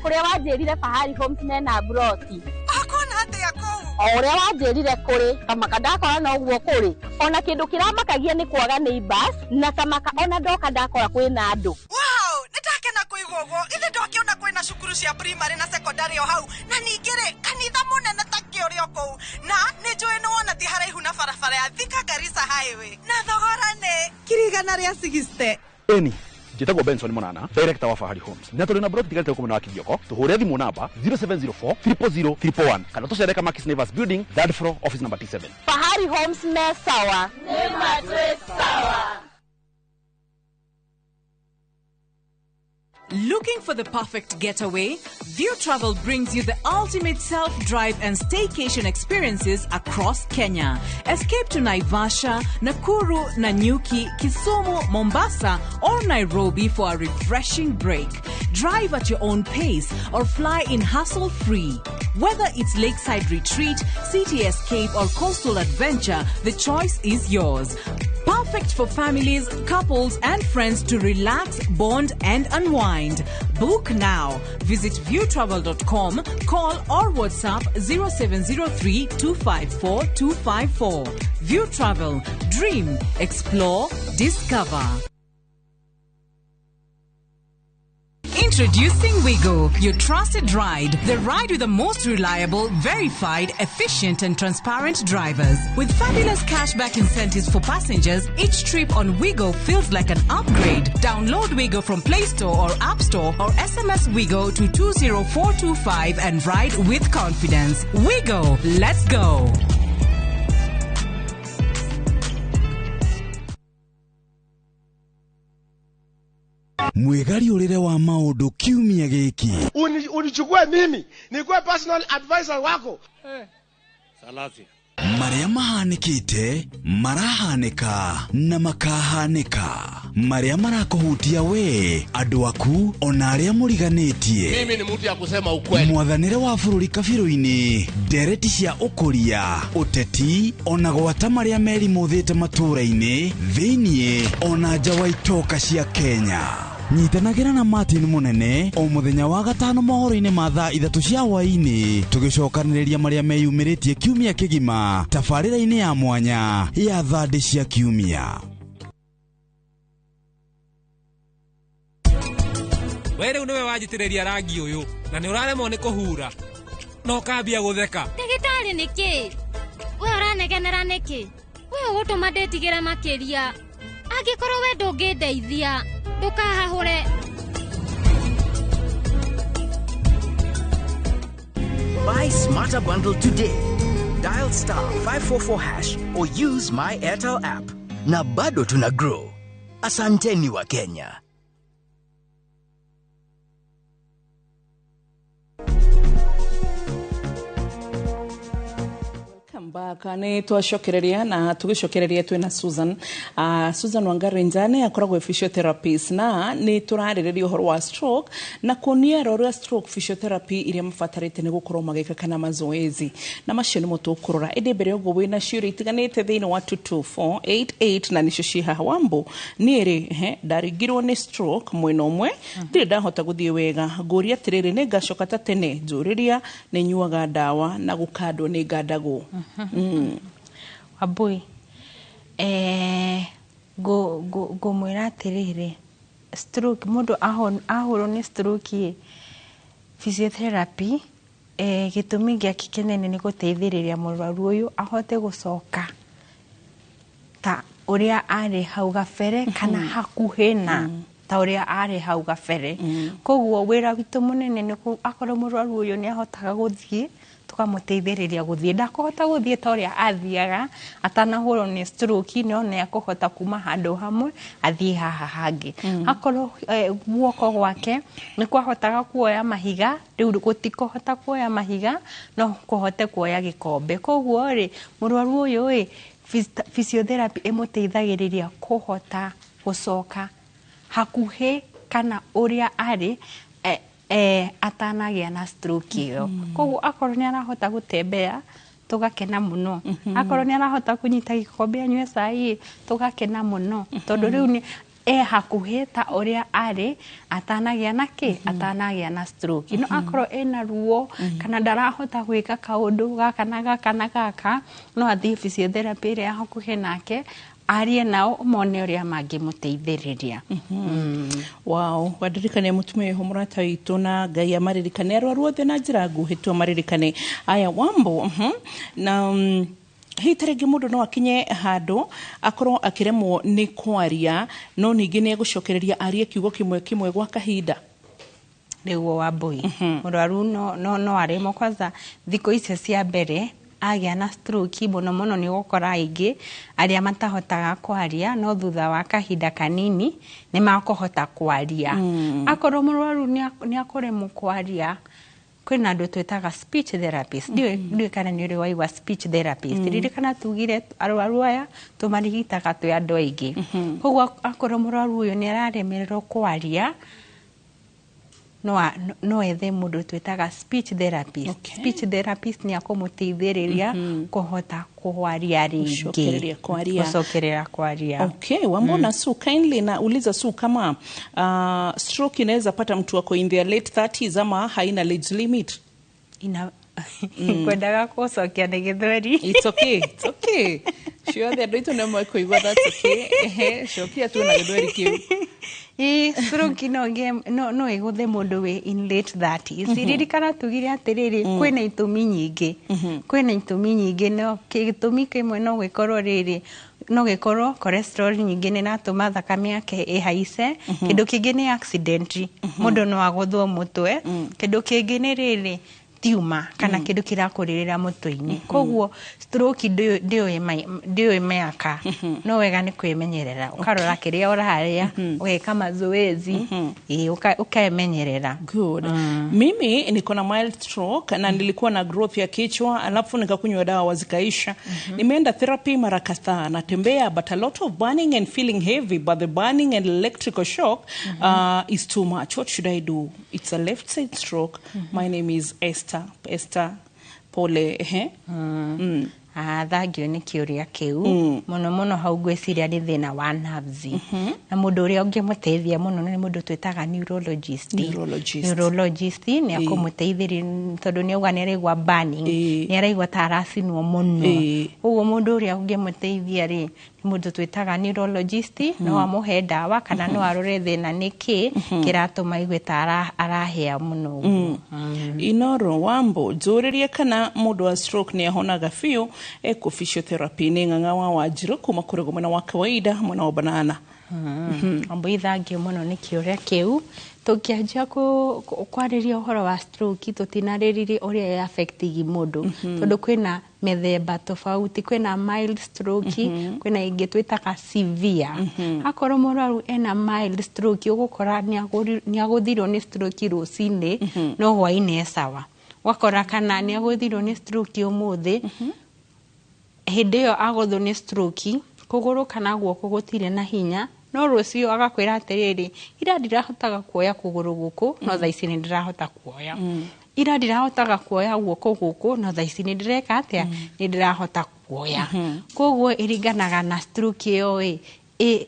kũrĩa wanjĩrire Fahari Homes mena mburoti. Akona atĩa kũu? O ũrĩa wanjĩrire kũrĩ, kamaka ndakora noguo kũrĩ. Ona kĩndũ kĩramakagia nĩ kwaga neighbors na tamaka ona ndoka ndakora kwĩna andũ. Wow, nĩndakena kũigua ũguo. Ithe ndokĩona kwĩna cukuru cia primary na secondary o hau, na ningĩ rĩ kanitha mũnene ta kĩ ũrĩ o kũu, na nĩ njũĩ nĩ wona ti haraihu na barabara ya Thika Garissa Highway, na thogora nĩ 160,000. Eni. Njĩtagwo Benson Monana, director wa Fahari Homes, na tũrĩ na broti tigarĩte gũkũ mwena wa Kithioko. Tũhũre thimũ namba 0704 000 111 kana tũcere Kamakis Neighbors Building, third floor, office number T7. Fahari Homes me sawa. Nĩ matwĩ sawa. Looking for the perfect getaway? View Travel brings you the ultimate self-drive and staycation experiences across Kenya. Escape to Naivasha, Nakuru, Nanyuki, Kisumu, Mombasa, or Nairobi for a refreshing break. Drive at your own pace or fly in hassle-free. Whether it's lakeside retreat, city escape, or coastal adventure, the choice is yours. Perfect for families, couples, and friends to relax, bond, and unwind. Book now. Visit viewtravel.com, call or WhatsApp 0703 254 254. View Travel. Dream, explore, discover. Introducing Wigo, your trusted ride. The ride with the most reliable, verified, efficient, and transparent drivers. With fabulous cashback incentives for passengers, each trip on Wigo feels like an upgrade. Download Wigo from Play Store or App Store or SMS Wigo to 20425 and ride with confidence. Wigo, let's go. Mwĩgariũrĩre wa maũndũ kiumia gĩkĩ. Unichukue mimi nikuwe personal advisor wako. Salasia. Marĩa mahanĩkĩte, marahanĩka na makahanĩka, marĩa marakũhutia we, andũ aku, ona arĩa mũriganĩtie. Mimi ni mtu ya kusema ukweli. Mwathanĩre wa bũrũri kabirũ-inĩ, ndereti cia ũkũria, ũteti, ona gwata marĩa merimũthĩte matũũra-inĩ, thĩiniĩ ona nja wa itoka cia Kenya. Nyitanagĩra na Martin Munene o mũthenya wa gatano mohoro-inĩ ma thaa 3 cia hwaĩ-inĩ, tũgĩcokanĩrĩria marĩa meyumĩrĩtie kiumia kĩgima tabarĩra-inĩ ya mwanya ya thandĩ cia kiumia. We rĩu nĩwe wanjitĩrĩria rangi ũyũ na nĩ ũraremwo nĩ kũhura na ũkambia gũtheka. Ndagĩtarĩ nĩkĩ? We ũranegenera nĩkĩ? We ũgũtũma ndĩtigĩre makĩria. Angĩkorwo we ndũngĩndeithia, ndũkahahũre. Buy Smarter Bundle today. Dial star 544 hash or use my Airtel app. Na bado tuna grow. Asanteni wa Kenya. Back nä twacokereria na tũgĩcokereria twĩna Susan, Susan Wangari Njane akoragwo physiotherapist na nĩ tũrarĩrĩria ũhoro wa stroke na kuonia arwaru a stroke physiotherapy iria mabatarĩte nĩ gũkorwo magĩka kana mazoezi na macio nĩmo tũkũrora. Ĩndĩ mbere ũguo wĩna ciũria itiganĩte thĩinĩ wa 22488 na nĩcio ciĩ haha. Wambo niĩ rĩ ndaringirwo nĩ stroke mwena ũmwe, ndirĩ ndahota gũthiĩ wega, ngũria atĩrĩrĩ, nĩ ngacoka ta tene? Njũrĩria, nĩ nyuaga ndawa na gũkandwo nĩ ngandagwo. Wambui, ngũmwĩra atĩrĩrĩ, stroke mũndũ ahũrwo nĩ stroke, physiotherapy gĩtũmi gĩake kĩnene nĩ gũteithĩrĩria mũrwaru ũyũ ahote gũcoka ta ũrĩa arĩ hau gabere kana hakuhĩ na ta ũrĩa arĩ hau gabere. Koguo wĩra witũ mũnene nĩ akorwo mũrwaru ũyũ nĩ ahotaga gũthiĩ, tũkamũteithĩrĩria gũthiĩ. Ndakũhota gũthiĩ ta ũrĩa athiaga atanahũrwo nĩ stroke, no nĩ akũhota kuma handũ hamwe athiĩ haha hangĩ. Akorwo guoko gwake nĩ kwahotaga kuoya mahiga, rĩu gũtikũhota kuoya mahiga, no kũhote kuoya gĩkombe. Koguo rĩ, mũrwaru ũyũ ĩ, physiotherapy ĩmũteithagĩrĩria kũhota gũcoka hakuhĩ kana ũrĩa arĩ atanagĩa na stroke ĩyo. Koguo akorwo nĩ arahota gũtembea, tũgakena mũno. Akorwo nĩ arahota kũnyita gĩkombe anyue cai, tũgakena mũno, tondũ rĩu nĩ hakuhĩ ta ũrĩa arĩ atanagĩa na kĩ, atanagĩa na stroke. No akorwo ena ruo kana ndarahota gwĩka kaũndũ gaka na gaka na gaka, no athiĩ physiotherapy ĩrĩa hakuhĩ nake, arie nao mone ũrĩa mangĩmũteithĩrĩria. Wow, wandirikane mũtumia ũyũ mũrata witũ, na Ngai amaririkane arwaru othe na njĩra nguhĩ tu amaririkane. Aya Wambo, na Hihi ta rĩngĩ mũndũ no akinye handũ akorwo akĩremwo nĩ kwaria, no ningĩ nĩ egũcokereria arie kiugo kĩmwe kĩmwe gwa kahinda? Nĩguo, Wambui, mũrwaru no aremwo kwanza thikũ icio cia mbere agĩa na stroke. Mũno mũno nĩ ũgũkora aingĩ arĩa matahotaga kwaria, no thutha wa kahinda kanini nĩ makũhota kwaria. Akorwo mũrwaru nĩ akũremwo kwaria, kwĩna andũ twĩtaga speech therapist. Ndiũĩ kana nĩ ũrĩ waigua speech therapist. Ririkana tugire arwaru aya tũmarigitaga twĩ andũ aingĩ. Koguo akorwo mũrwaru ũyũ nĩ araremererwo kwaria, no ethe mũndũ twĩtaga speech therapist. Speech therapist nĩ akũmũteithĩrĩria kũhota kwaria rĩngĩ. Gũcokereria kwaria. Gũcokerera kwaria. Okay, Wambona Su, kindly nauliza Su kama stroke inaweza pata mtu ako in their late 30s ama haina age limit? Ina kwendaga gũcokia nĩ gĩthweri. It's okay, it's okay. Ciothe andũ aitũ nĩ mekũigua, that's okay. Ehe, cokia tu na gĩthweri kĩu. Ĩ, stroke no ĩgũthe mũndũ wĩ in late 30s. Ririkana tugire atĩrĩrĩ, kwĩna itũmi nyingĩ, kwĩna itũmi nyingĩ. No gĩtũmi kĩmwe no gĩkorwo rĩrĩ, no gĩkorwo cholesterol nyingĩ nĩ ĩratũma thakame yake ĩhaice. Kĩndũ kĩngĩ nĩ accident, mũndũ no agũthwo mũtwe. Kĩndũ kĩngĩ nĩ rĩrĩ, tiuma kana kĩndũ kĩrakũrĩrĩra mũtwe-inĩ. Koguo stroke ndĩũĩ mĩaka. No wega nĩ kwĩmenyerera, ũkarora kĩrĩa ũrarĩa, ũgeka mazoezi, ĩ, ũkemenyerera. Good. Mimi niko na mild stroke na nilikuwa na growth ya kichwa, alafu nikakunywa dawa zikaisha. Nimeenda therapy mara kadhaa, natembea, but a lot of burning and feeling heavy, but the burning and electrical shock is too much. What should I do? It's a left side stroke. My name is Esther. Esther, pole. Ehe. Ah, thangio nĩ kĩũria kĩu. Mũno mũno hau ngwĩciria nĩ thĩna wa nerves, na mũndũ ũrĩa ũngĩmũteithia mũno nĩ mũndũ twĩtaga neurologist. Neurologist. Neurologist nĩ akũmũteithĩrĩria, tondũ nĩ auga nĩ araigua burning, nĩ araigua ta aracinwo mũno. Koguo mũndũ ũrĩa ũngĩmũteithia rĩ, nĩ mũndũ twĩtaga neurologist. No amũhe ndawa kana no arore thĩna nĩ kĩ kĩratũma aigue ta arahĩa mũno ũguo. Inoro Wambo, njũrĩrie kana mũndũ wa stroke nĩ ahonaga biũ eko physiotherapy. Nĩ Ng'ang'a wa Wanjirũ kuma kũrĩ mwena wa kawaida, mwena wa banana. Wambui, thangio mũno nĩ kĩũria kĩu. Tũngĩanjia kwarĩria ũhoro wa stroke, tũtinarĩrĩrie ũrĩa ĩ affect mũndũ, tondũ kwĩna mĩthemba tofauti. Kwĩna mild stroke, kwĩna ĩngĩ twĩtaga severe. Akorwo mũrwaru ena mild stroke, ũgũkora nĩ agũthirwo nĩ stroke rũcinĩ, no hwainĩ e sawa. Ũgakora kana nĩ agũthirwo nĩ stroke ũmũthĩ, hĩndĩ ĩyo agũthwo nĩ stroke kũgũrũ kana guoko gũtirĩ na hinya, no rũciũ agakwĩra atĩrĩrĩ, ira ndirahotaga kuoya kũgũrũ gũkũ, no thaa ici nĩ ndĩrahota kuoya. Ira ndirahotaga kuoya guoko gũkũ, no thaa ici nĩ ndĩreka atĩa? Nĩ ndĩrahota kuoya. Koguo ĩringanaga na stroke ĩyo ĩ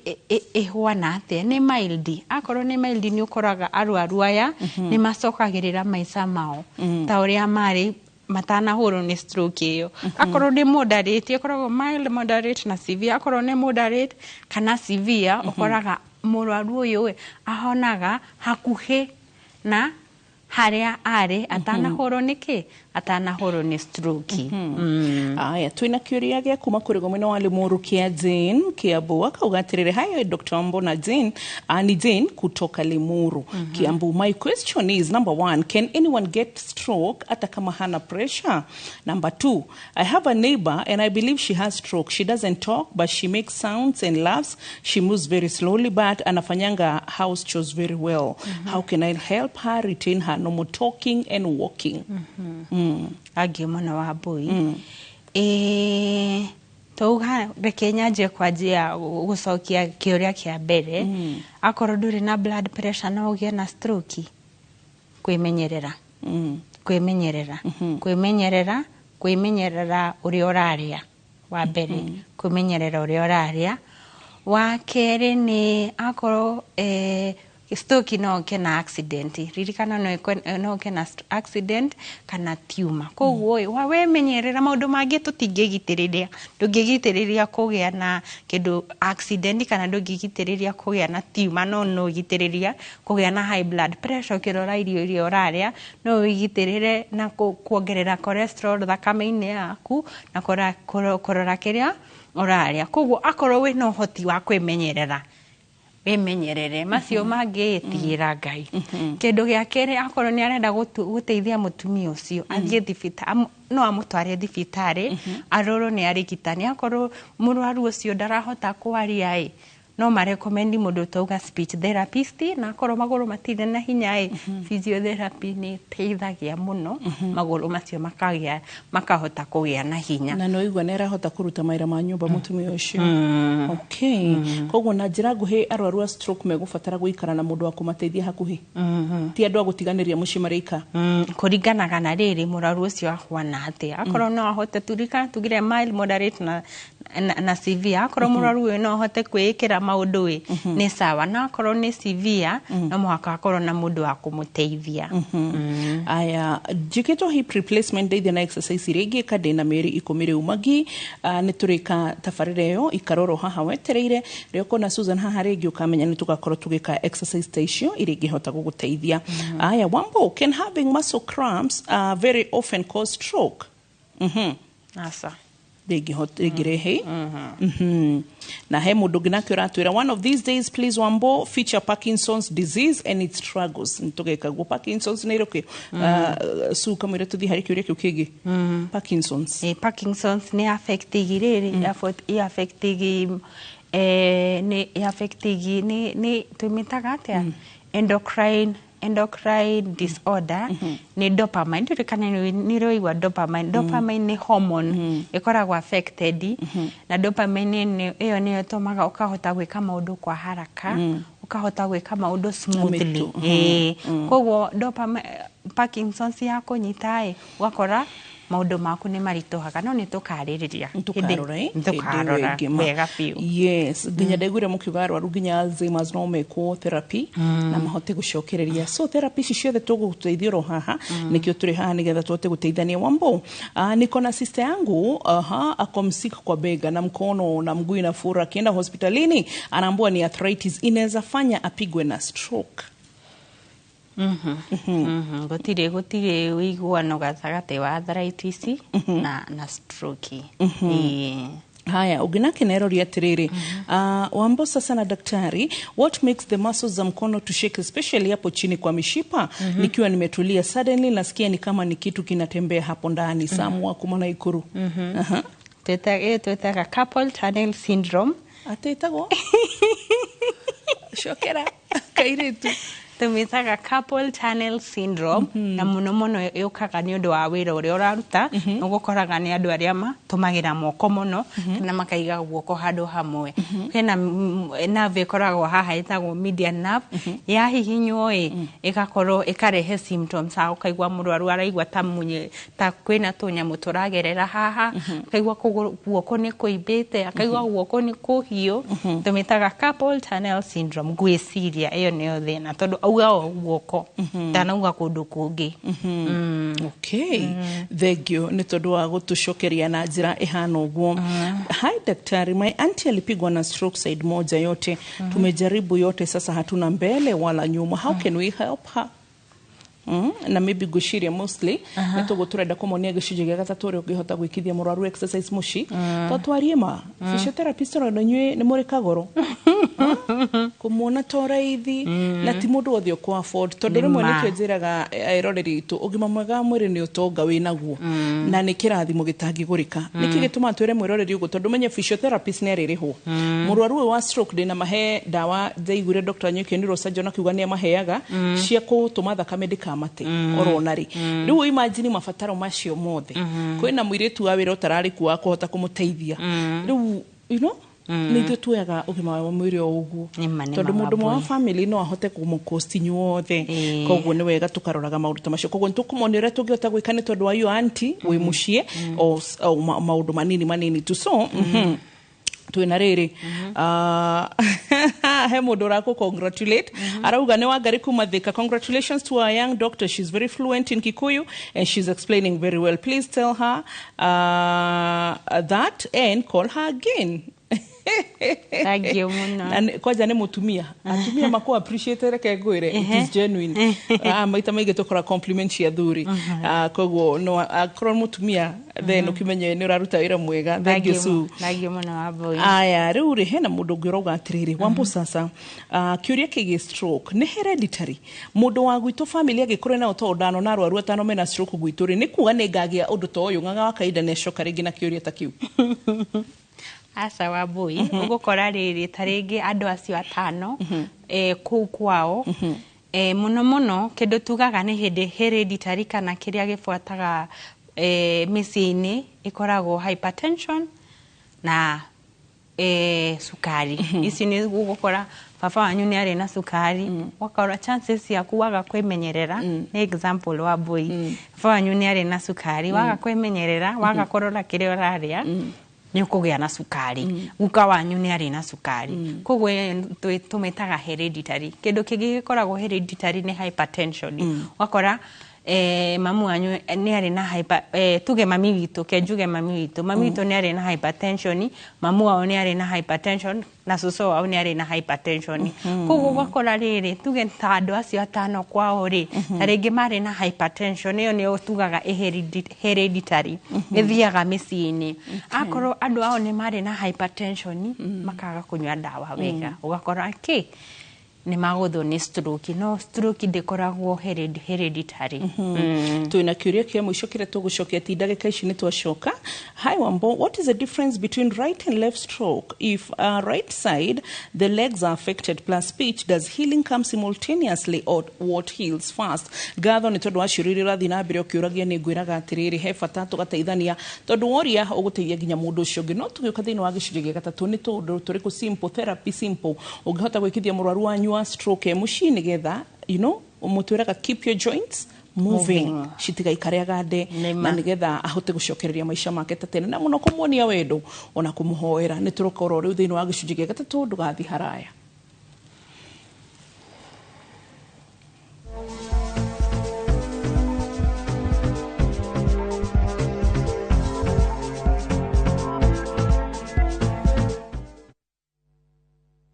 ĩhuana atĩa, nĩ mild. Akorwo nĩ mild, nĩ ũkoraga arwaru aya nĩ macokagĩrĩra maica mao ta ũrĩa marĩ matanahũrwo nĩ stroke ĩyo. Akorwo nĩ moderate, ĩkoragwo mild, moderate na severe. Akorwo nĩ moderate kana severe, ũkoraga mũrwaru ũyũ ĩ, ahonaga hakuhĩ na harĩa arĩ atanahũrwo nĩ kĩ, atanahũrwo nĩ stroke. Aya, twina kĩũria gĩa kuma kũrĩ mwena wa Limuru kĩa Jane Kiambu. Akauga atĩrĩrĩ, "Hi Dr. Wambo na Jane. Ni Jane kutoka Limuru, Kiambu. My question is, number one, can anyone get stroke hata kama hana pressure? Number two, I have a neighbor and I believe she has stroke. She doesn't talk, but she makes sounds and laughs. She moves very slowly, but anafanyanga house chores very well. How can I help her retain her normal talking and walking?" Agio mũno, Wambui. Ĩ, twauga reke nyanjie kwanjia gũcokia kĩũria kĩa mbere. Akorwo ndũrĩ na blood pressure, no ũgĩe na stroke? Kwĩmenyerera, kwĩmenyerera, kwĩmenyerera, kwĩmenyerera ũrĩa ũrarĩa wa mbere, kwĩmenyerera ũrĩa ũrarĩa. Wa kerĩ nĩ akorwo Stroke no ũke na accident. Ririkana no ũke na accident kana tumor. Koguo ĩ, wa wemenyerera maũndũ mangĩ tũtingĩgitĩrĩria, ndũngĩgitĩrĩria kũgĩa na kĩndũ accident kana ndũngĩgitĩrĩria kũgĩa na tumor, no no ũgitĩrĩria kũgĩa na high blood pressure ũkĩrora irio iria ũrarĩa, no wĩgitĩrĩre na kuongerera cholesterol thakame-inĩ yaku na kũrora kĩrĩa ũrarĩa. Koguo akorwo wĩna ũhoti wa kwĩmenyerera, wĩmenyerere, macio mangĩ tigĩra Ngai. Kĩndũ gĩa kerĩ, akorwo nĩ arenda gũteithia mũtumia ũcio athiĩ thibitarĩ, no amũtware thibitarĩ arorwo nĩ arigitani. Akorwo mũrwaru ũcio ndarahota kwaria ĩ, no marekomendi mũndũ tauga speech therapist, na akorwo magũrũ matirĩ na hinya ĩ, physiotherapy nĩ ĩteithagia mũno magũrũ macio makagĩa, makahota kũgĩa na hinya. Na no igua nĩ arahota kũruta mawĩra ma nyũmba mũtumia ũcio. Okay, koguo na njĩra nguhĩ, arwaru a stroke megũbatara gũikara na mũndũ wa kũmateithia hakuhĩ, ti andũ a gũtiganĩria mũciĩ marĩika. Kũringanaga na rĩrĩ mũrwaru ũcio ahuana atĩa. Akorwo no ahote, turikana tugire mild, moderate na severe. Akorwo mũrwaru ũyũ no ahote kwĩĩkĩra maũndũ ĩ, nĩ sawa, na akorwo nĩ severe, no mũhaka akorwo na mũndũ wa kũmũteithia. Aya, njĩkĩtwo hip replacement, ndeithia na exercise iria ingĩka, ndĩna mĩeri 10 rĩu. Magi, nĩ tũrĩka tabarĩra ĩyo, ikarorwo haha wetereire. Rĩrĩa ũkona Susan haha rĩngĩ, ũkamenya nĩ tũgakorwo tũgĩka exercise ta icio iria ingĩhota gũgũteithia. Aya, Wambo, can having muscle cramps very often cause stroke? Aca. Rĩngĩrehe. Na he mũndũ ũngĩ nake ũratwĩra, one of these days please Wambo, feature Parkinson's disease and its struggles. Nĩtũgeka guo. Parkinson's nĩ ĩrĩkũ? Su kamwĩre tũthiĩ harĩ kĩũria kĩu kĩngĩ. Parkinson's. Parkinson's nĩ affectigi rĩrĩ, ĩ affectigi nĩ affectigi nĩ tũmĩtaga atĩa, endocrine disorder, nĩ dopamine. Ndũrĩ kana nĩ ũraigua dopamine. Dopamine nĩ hormone ĩkoragwo affected, na dopamine ĩyo nĩyo ĩtũmaga ũkahota gwĩka maũndũ kwa haraka, ũkahota gwĩka maũndũ smoothly. Mĩtũ. Koguo dopamine, Parkinson's ya kũnyita ĩ, ũgakora maũndũ maku nĩ maritũhaga, no nĩ tũkarĩrĩria. Tũkarora, eh? Nĩ tũkarora Hĩndĩ ĩyo ĩngĩ ma. wega biũ. Yes, nginya ndaiguire mũkiuga arwaru nginya Alzheimer's no mekwo therapy na mahote gũcokereria. So therapy ici ciothe tũgũteithio ro haha, nĩkĩo tũrĩ haha, nĩgetha tũhote gũteithania. Wambo, niko na sister yangu, ako msik kwa bega na mkono na mguu inafura, akienda hospitalini anaambiwa ni arthritis, inaweza fanya apigwe na stroke? Gũtirĩ ũiguano gatagatĩ wa arthritis na stroke. Ĩĩ. Haya, ũngĩ nerori atiriri, Wambo sasa na daktari, what makes the muscles za mkono to shake, especially hapo chini kwa mishipa? Nikiwa nimetulia, suddenly nasikia ni kama ni kitu kinatembea hapo ndani. Samu wa kuma Naikuru. Aha. Ĩyo twĩtaga carpal tunnel syndrome. Atĩtagwo cokera kairitu. Tũmĩtaga carpal tunnel syndrome, na mũno mũno yũkaga nĩ ũndũ wa wĩra ũrĩa ũraruta. Ũgũkoraga nĩ andũ arĩa matũmagĩra moko mũno kana makaiga guoko handũ hamwe. Hena nerve ĩkoragwo haha ĩtagwo median nerve, yahihinywo ĩ, ĩgakorwo ĩkarehe symptoms, ũkaigua mũrwaru araigua ta munye, ta kwĩna tũnyamũ tũragerera haha, akaigua guoko nĩ kũimbĩte, akaigua guoko nĩ kũhiũ. Tũmĩtaga carpal tunnel syndrome. Ngwĩciria ĩyo nĩyo thĩna, tondũ auga o guoko, ndanauga kũndũ kũngĩ. Okay, thank you nĩ tondũ wa gũtũcokeria na njĩra ĩhana ũguo. Hi daktari, my auntie alipigwa na stroke side moja yote. Tumejaribu yote, sasa hatuna mbele wala nyuma. How can we help her? Na maybe ngwĩciria mostly nĩ tũguo tũrenda kũmonia gĩcunjĩ gĩa gatatũ, ũrĩa ũngĩhota gwĩkithia mũrwaru exercise mũciĩ. To twarie ma physiotherapist, ona inyuĩ nĩ mũrĩ kagoro kũmuona to raithi, na ti mũndũ wothe ũkũ afford, tondũ rĩmwe Ma. nĩkĩo njĩraga eroreri aitũ, ũgima mwega wa mwĩrĩ nĩ ũtonga wĩ naguo na nĩ kĩrathimo gĩtangĩgũrĩka. Nĩkĩ gĩtũmaga twĩre mwĩroreri ũguo? Tondũ menye physiotherapist nĩ arĩrĩhwo. Mũrwaru ũyũ wa stroke ndĩna mahe ndawa, ndaiguire Dr. Nyuki neurosurgeon akiuga nĩ amaheaga cia gũtũma thakame ndĩkamate orona rĩ. Rĩu imagine mabataro macio mothe, kwĩna mũirĩtu wa wĩra ũtararĩ kuo wa kũhota kũmũteithia. Rĩu nĩ ithuĩ tuoyaga ũgima wa mwĩrĩ o ũguo, Nĩma, nĩma, tondũ mũndũ ũmwe wa Wambui. family no ahote kũmũkosti inyuothe. Koguo nĩ wega tũkaroraga maũndũ ta macio. Koguo nĩ tũkũmonia ũrĩa tũngĩhota gwĩka nĩ tondũ wa iyo auntie wĩ mũciĩ o maũndũ manini manini tu. So. Twina riri he mundu uraku congratulate, arauga ni Wangari kuma Thika, "Congratulations to our young doctor. She's very fluent in Kikuyu and she's explaining very well. Please tell her that and call her again." Thank you muno. Na kwanja nĩ mũtumia, atumia makũ appreciate, reke ngwĩre it is genuine. Maita maingĩ tũkora compliment cia thuri. Koguo no akorwo mũtumia, then ũkĩmenye nĩ ũraruta wĩra mwega. Thank you, Sue. Thank you muno, Wambui. Aya, rĩu rĩ, hena mũndũ ũngĩ ũrauga atĩrĩrĩ, "Wambu, sasa kĩũria kĩgiĩ stroke nĩ hereditary? Mũndũ wa gwitũ family angĩkorwo nao tondũ ndanona arwaru atano mena stroke gwitũ rĩ, nĩ kuga nĩ ngagĩa ũndũ ta ũyũ?" Ng'ang'a wa kahinda nĩ acoka rĩngĩ na kĩũria ta kĩu. Aca Wambui, ũgũkora rĩrĩ, ta rĩngĩ andũ acio atano kũu kwao, mũno mũno kĩndũ tugaga nĩ hĩndĩ hereditary kana kĩrĩa gĩbuataga mĩciĩ-inĩ ĩkoragwo hypertension na cukari. Ici nĩ ũgũkora baba wanyu nĩ arĩ na cukari, ũgakora chances ciaku waga kwĩmenyerera, nĩ example Wambui, baba wanyu nĩ arĩ na cukari, waga kwĩmenyerera, waga kũrora kĩrĩa ũrarĩa, nĩ ũkũgĩa na cukari. Guka wanyu nĩ arĩ na cukari, koguo ĩyo tũmĩtaga hereditary. Kĩndũ kĩngĩ gĩkoragwo hereditary nĩ hypertension. Ũgakora mamu wanyu nĩ arĩ na hyper, tuge mami witũ, ke njuge mami witũ nĩ arĩ na hypertension, mamu wao nĩ arĩ na hypertension na cũcũ wao nĩ arĩ na hypertension. Koguo ũgakora rĩrĩ, tuge ta andũ acio atano kwao rĩ, ta rĩngĩ marĩ na hypertension, ĩyo nĩyo tugaga hereditary, ĩthiaga mĩciĩ-inĩ. Akorwo andũ ao nĩ marĩ na hypertension, makaga kũnyua ndawa wega, ũgakora kĩ nĩ magũthwo nĩ stroke. No stroke ndĩkoragwo hereditary. Twina kĩũria kĩa mũico kĩrĩa tũgũcokia ti ndagĩka ici nĩ twacoka. "Hi Wambo, what is the difference between right and left stroke? If right side the legs are affected plus speech, does healing come simultaneously or what heals first?" Ngatho nĩ tondũ wa ciũria iria ũrathiĩ na mbere ũkĩũragia. Nĩ ngwĩraga atĩrĩrĩ, he bata tũgateithania tondũ woria ũgũteithia nginya mũndũ ũcio ũngĩ. No tũgĩũka thĩinĩ wa gĩcunjĩ gĩa gatatũ, nĩ tũndũ tũrĩkũ simple therapy, simple ũngĩhota gwĩkithia mũrwaru wanyu wa stroke e mũciĩ nĩgetha mũtwĩraga keep your joints moving, Moving. Citigaikare agande Nĩma. na nĩgetha ahote gũcokereria maica make ta tene, na mũno kũmuonia wendo ona kũmũhoera. Nĩ tũroka oro rĩu thĩinĩ wa gĩcunjĩ gĩa gatatũ, ndũgathiĩ haraya.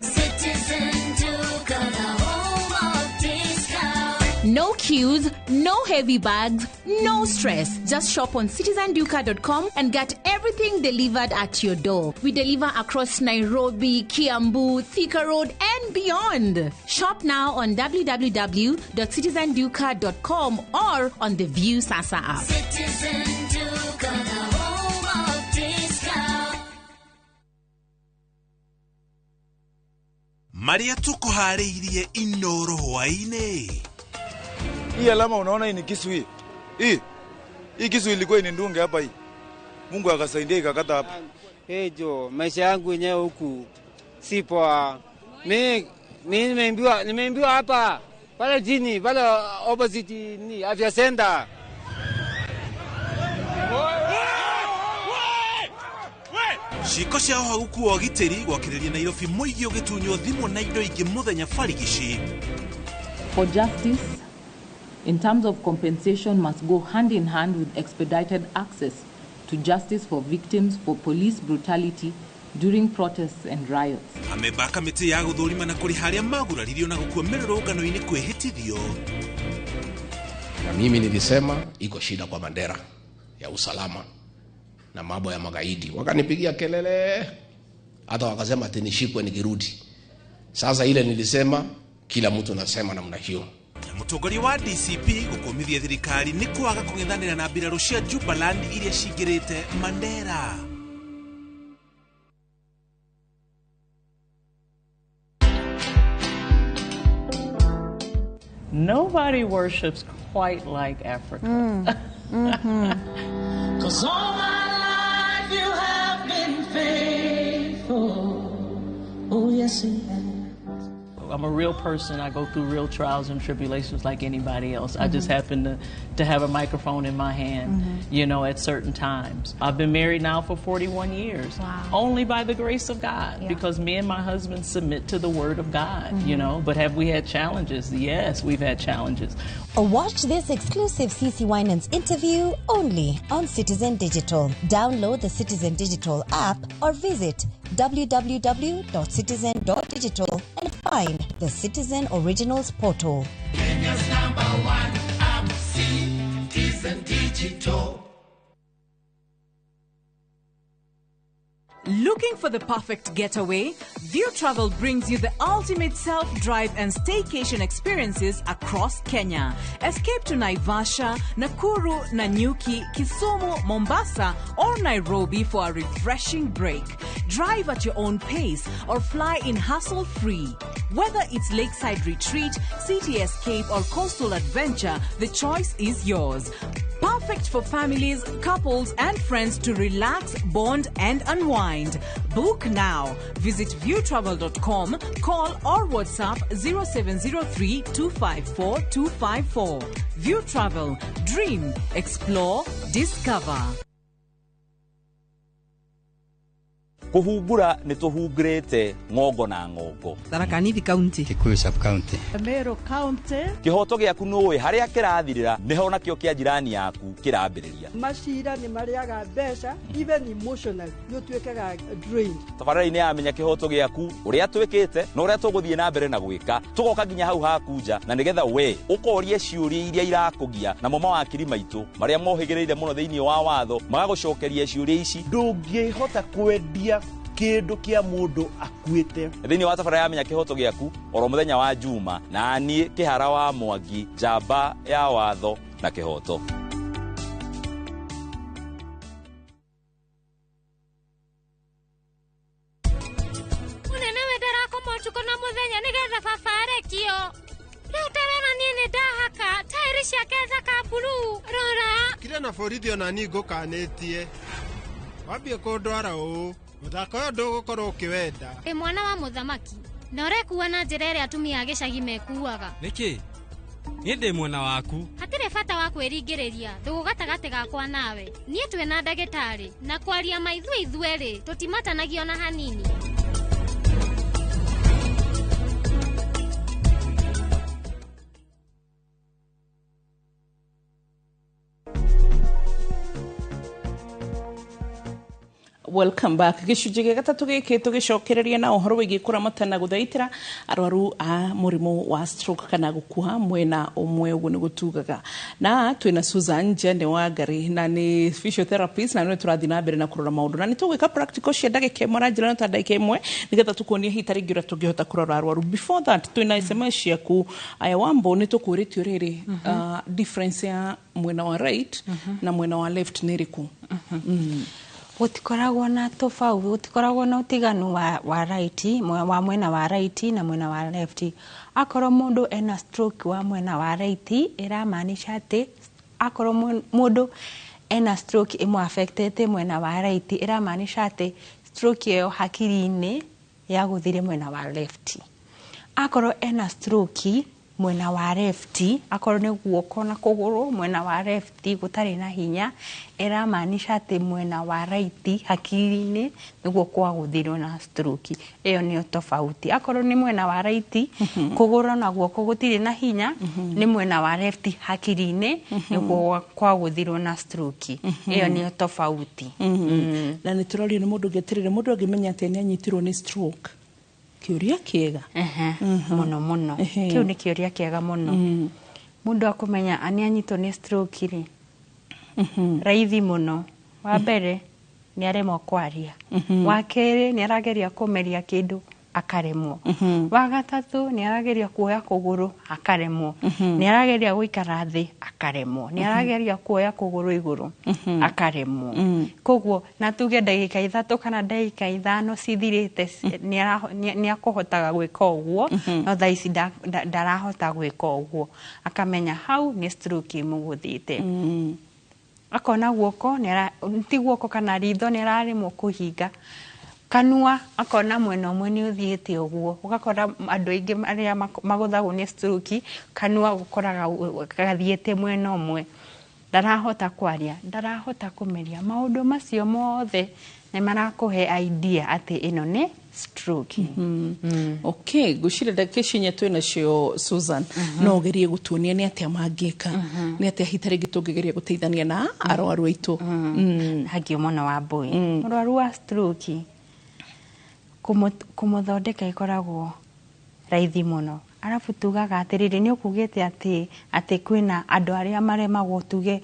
Citizen Duka, the home of discount. No queues, no heavy bags, no stress. Just shop on citizenduka.com and get everything delivered at your door. We deliver across Nairobi, Kiambu, Thika Road, and beyond. Shop now on www.citizenduka.com or on the View Sasa app. Citizen Duka, the home of discount. Marĩa tũkũharĩirie Inoro hwaĩ-inĩ. Hii alama unaona hii ni kisu hii. Hii. Hii kisu ilikuwa inindunge hapa hii. Mungu akasaidia ikakata hapa. Hey jo, maisha yangu yenyewe huku si poa. Mi nimeambiwa hapa pale chini pale opposite ni afya center. Ciĩko cia ũhagũku wa ũgitĩri gwakĩrĩria Nairobi, mũingĩ ũgĩtunywo thimũ na indo ingĩ mũthenya barigici. For justice, in terms of compensation, must go hand in hand with expedited access to justice for victims for police brutality during protests and riots. Amemba a kamĩtĩ ya gũthũrima na kũrĩha arĩa maguraririo na gũkua mĩrũrũngano-inĩ kwĩhĩtithio. Na mimi nilisema iko shida kwa Mandera ya usalama na mambo ya magaidi, wakanipigia kelele, hata wakasema ati nishikwe nikirudi. Sasa ile nilisema, kila mtu nasema namna hiyo. Na mũtongoria wa DCP gũkũmithia thirikari nĩ kwaga kũng'ethanĩra na mbirarũ cia Jubaland iria cingĩrĩte Mandera. Nobody worships quite like Africa. 'Cause all my life you have been faithful. Oh, yes, you have. I'm a real person. I go through real trials and tribulations like anybody else. I just happen to have a microphone in my hand, you know, at certain times. I've been married now for 41 years. Wow. Only by the grace of God, because me and my husband submit to the word of God, you know. But have we had challenges? Yes, we've had challenges. Watch this exclusive CC Winans interview only on Citizen Digital. Download the Citizen Digital app or visit www.citizen.digital and find the Citizen Originals portal. Kenya's number one app, Citizen Digital. Looking for the perfect getaway? View Travel brings you the ultimate self-drive and staycation experiences across Kenya. Escape to Naivasha, Nakuru, Nanyuki, Kisumu, Mombasa, or Nairobi for a refreshing break. Drive at your own pace or fly in hassle-free. Whether it's lakeside retreat, city escape, or coastal adventure, the choice is yours. Perfect for families, couples, and friends to relax, bond, and unwind. Book now. Visit viewtravel.com, call or WhatsApp 0703 254 254. View Travel. Dream, explore, discover. Kuhungura nĩ tũhungurĩte ng'ongo na ng'ongo. Tharaka Nithi County, Kikuyu sub county, Meru County. Kĩhoto gĩaku nũĩ harĩa kĩrathirĩra nĩho nakĩo kĩa jirani yaku kĩrambĩrĩria. Macira nĩ marĩaga mbeca, even emotionally nĩ ũtuĩkaga drained. Tabarĩra-inĩ ya Menya Kĩhoto Gĩaku ũrĩa twĩkĩte na ũrĩa tũgũthiĩ na mbere na gwĩka, tũgoka nginya hau haku nja na nĩgetha we ũkorie ciũria iria irakũgia, namo mawakiri maitũ marĩa mohĩgĩrĩire mũno thĩinĩ wa watho magagũcokeria ciũria ici. Ndũngĩhota kwendia kĩndũ kĩa mũndũ akuĩte. Thĩinĩ wa tabarĩra ya Menya Kĩhoto Gĩaku oro mũthenya wa Juma, na niĩ Kĩhara wa Mwangi, njamba ya watho na kĩhoto. Mũnene we ndarakoma ũtukũ na mũthenya nĩgetha baba arekio. Rĩu tarora niĩ nĩ ndahaka taĩri ciake thaka blue. Rora. Kire na borithi ona niĩ ngũkanĩtie. Wambie kũndwara ũũ mũthako ũyũ ndũgũkorwo ũkĩwenda. Ĩ mwana wa mũthamaki, na ũrekua na njĩra ĩrĩa atumia a gĩcagi mekuaga. Nĩkĩ? Niĩ ndĩ mwena waku. Hatirĩ bata wa kwĩringĩrĩria ndũgũ gatagatĩ gakwa nawe. Niĩ twĩ na ndagĩtarĩ, na kwaria ma ithuĩ ithuerĩ tũtimatanagio na hanini. Welcome back. Gĩcunjĩ gĩa gatatũ gĩkĩ tũgĩcokereria na ũhoro wĩgiĩ kũramata na gũthaitĩra arwaru a mũrimũ wa stroke kana gũkuha mwena ũmwe, ũguo nĩguo tugaga. Na twĩna Susan Jane Wangari na nĩ physiotherapist, na nĩwe tũrathiĩ na mbere na kũrora maũndũ, na nĩ tũgwĩka practical cia ndagĩka ĩmwe na njĩra no ta ndagĩka ĩmwe nĩgetha tũkuonie hihi ta rĩngĩ ũrĩa tũngĩhota kũrora arwaru. Before that twĩna SMS ciaku. Aya Wambo, nĩ tũkũrĩtio rĩrĩ, difference ya mwena wa right na mwena wa left nĩ ĩrĩkũ? Gũtikoragwo na tofauti, gũtikoragwo na ũtiganu wa right, wa mwena wa right na mwena wa left. Akorwo mũndũ ena stroke wa mwena wa right, ĩramaanisha atĩ akorwo mũndũ ena stroke ĩmũ affectete mwena wa right, ĩramaanisha atĩ stroke ĩyo hakiri-inĩ yagũthire mwena wa left. Akorwo ena stroke mwena wa left, akorwo nĩ guoko na kũgũrũ mwena wa left gũtarĩ na hinya, ĩramaanisha atĩ mwena wa right hakiri-inĩ nĩguo kwagũthirwo na stroke. Ĩyo nĩyo tofauti. Akorwo nĩ mwena wa right kũgũrũ na guoko gũtirĩ na hinya, nĩ mwena wa left hakiri-inĩ nĩguo kwagũthirwo na stroke. Ĩyo nĩyo tofauti. Na nĩ tũrorio nĩ mũndũ ũngĩ atĩrĩrĩ, mũndũ angĩmenya atĩ nĩ anyitirwo nĩ stroke, kĩũria kĩega mũno mũno. Kĩu nĩ kĩũria kĩega mũno. Mũndũ akũmenya nĩ anyitwo nĩ stroke rĩ, raithi mũno. Wa mbere nĩ aremwo kwaria, wa kerĩ nĩ arageria kũmeria kĩndũ akaremwo, wa gatatũ nĩ arageria kuoya kũgũrũ akaremwo, nĩ arageria gũikara thĩ akaremwo, nĩ arageria kuoya kũgũrũ igũrũ akaremwo. Koguo na tuge ndagĩka 3 kana ndagĩka 5 cithirĩte nĩ akũhotaga gwĩka ũguo, no thaa ici ndarahota gwĩka ũguo, akamenya hau nĩ stroke ĩmũgũthĩte. Akona guoko ti guoko kana ritho nĩ araremwo kũhinga, Kanua akona mwena ũmwe nĩ ũthiĩte ũguo, ũgakora andũ aingĩ arĩa magũthagwo nĩ stroke, kanua ũkoraga gathiĩte mwena ũmwe, ndarahota kwaria, ndarahota kũmeria. Maũndũ macio mothe nĩ marakũhe idea atĩ ĩno nĩ stroke. Okay, ngwĩciria ndagĩka ici inya twĩ nacio, Susan, no ũgerie gũtuonia nĩ atĩa mangĩka, nĩ atĩa hita rĩngĩ tũngĩgeria gũteithania na arwaru aitũ. Hangĩ mũno wa mbui, mũrwaru wa stroke kũmũthondeka ĩkoragwo raithi mũno. Arabu tugaga atĩrĩrĩ, nĩ ũkugĩte atĩ kwĩna andũ arĩa maremagwo tuge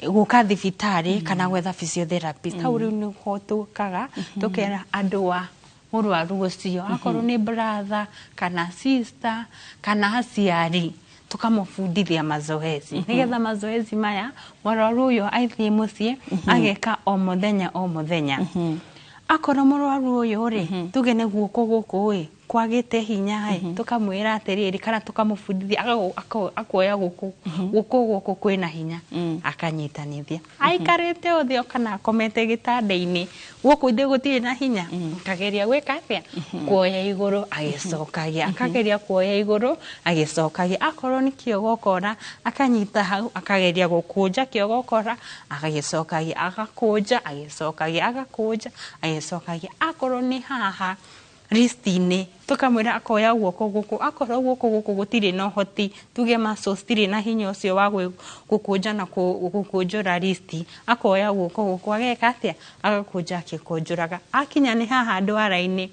gũka thibitarĩ kana gwetha physiotherapist. Hau rĩu nĩho tũkaga tũkera andũ a mũrwaru ũcio, akorwo nĩ brother kana sister kana aciari, tukamũbundithia mazoezi, nĩgetha mazoezi maya mũrwaru ũyũ aithiĩ mũciĩ ageka o mũthenya o mũthenya. Akorwo mũrwaru ũyũ rĩ, tuge nĩ guoko gũkũ ĩ kwagĩte hinya ĩ, tũkamwĩra atĩrĩrĩ kana tũkamũbundithia akoya gũkũ guoko gũkũ kwĩna hinya, akanyitanithia aikarĩte ũthĩ kana akomete gĩtanda-inĩ, gũkũ ithĩ gũtirĩ na hinya, akageria gwĩka atĩa, kuoya igũrũ agĩcokagia, akageria kuoya igũrũ agĩcokagia. Akorwo nĩ kĩogokora, akanyita hau akageria gũkũnja kĩogokora agĩcokagia, agakũnja agĩcokagia, agakũnja agĩcokagia. Akorwo nĩ haha wrist-inĩ, tũkamwĩra akoya guoko gũkũ, akorwo guoko gũkũ gũtirĩ na ũhoti, tuge muscles citirĩ na hinya ũcio wa gũkũnja na gũkũnjũra wrist, akoya guoko gũkũ ageka atĩa, agakũnja akĩkũnjũraga. Akinya nĩ haha ndwara-inĩ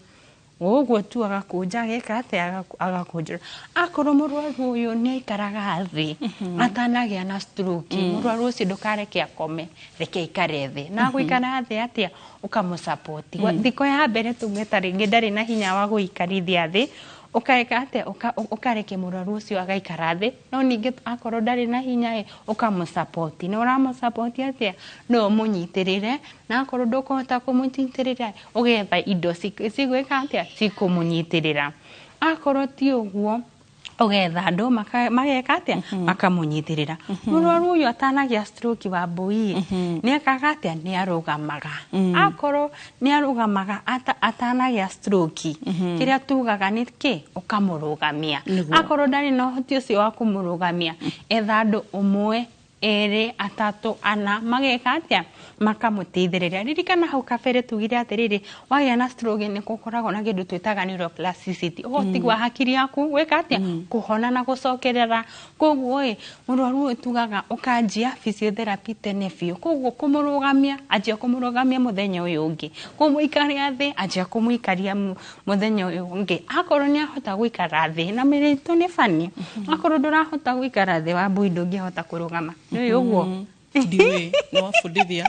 ũguo tu agakũnja ageka atĩa, agakũnjũra. Akorwo mũrwaru ũyũ nĩ aikaraga thĩ atanagĩa na stroke, mũrwaru ũcio ndũkareke akome, reke aikare thĩ. Na gũikara thĩ atĩa, ũkamũsupport. Thikũ ya mbere tuge ta rĩngĩ ndarĩ na hinya wa gũikarithia thĩ, ũkareka atĩa, ũkareke mũrwaru ũcio agaikara thĩ. No ningĩ akorwo ndarĩ na hinya ĩ, ũkamũsupport. Na ũramũsupport atĩa, no ũmũnyitĩrĩre, na akorwo ndũkũhota kũmũnyitĩrĩra, ũgetha indo cigwĩka atĩa, cikũmũnyitĩrĩra. Akorwo ti ũguo, ũgetha andũ mageka atĩa, makamũnyitĩrĩra. Mũrwaru ũyũ atanagĩa stroke wa mbui nĩ ekaga atĩa, nĩ arũgamaga. Akorwo nĩ arũgamaga atanagĩa stroke, kĩrĩa tugaga nĩ kĩ, ũkamũrũgamia. Akorwo ndarĩ na ũhoti ũcio wa kũmũrũgamia, etha andũ ũmwe, erĩ, atatũ, ana, mageka atĩa, makamũteithĩrĩria. Ririkana hau kabere tugire atĩrĩrĩ, wagĩa na stroke nĩ gũkoragwo na kĩndũ twĩtaga neuroplasticity, ũhoti wa hakiri yaku gwĩka atĩa, kũhona na gũcokerera. Koguo ĩ, mũrwaru ũyũ tugaga ũkanjia physiotherapy tene biũ. Koguo kũmũrũgamia, anjia kũmũrũgamia mũthenya ũyũ ũngĩ, kũmũikaria thĩ, anjia kũmũikaria mũthenya ũyũ ũngĩ. Akorwo nĩ ahota gũikara thĩ, na mĩrĩ itũ nĩ bani, akorwo ndũrahota gũikara thĩ wa mbui, ndũngĩhota kũrũgama. Nĩ ũguo? Ndiũĩ, nĩ wabundithia,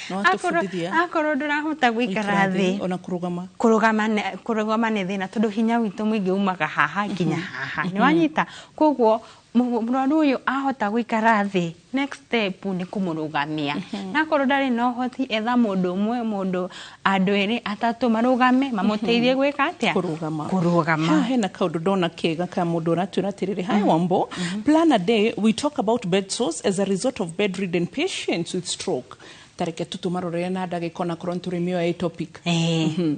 nĩ watũbundithia. Akorwo ndũrahota gũikara thĩ ona kũrũgama, kũrũgama nĩ thĩna, tondũ hinya witũ mũingĩ umaga haha nginya haha, nĩ wanyita. Koguo mũrwaru ũyũ ahota gũikara thĩ, next step nĩ kũmũrũgamia. Na akorwo ndarĩ na ũhoti, etha mũndũ ũmwe, mũndũ, andũ erĩ, atatũ, marũgame mamũteithie gwĩka atĩa, kũrũgama. Kũrũgama. Haha hena kaũndũ ndona kega ka mũndũ ũratwĩra atĩrĩrĩ, "Hi Wambo, plan a day we talk about bed sores as a result of bedridden patients with stroke." Tareke tũtũmarorere na ndagĩka onakorwo nĩ tũrĩmĩoya ĩ topic.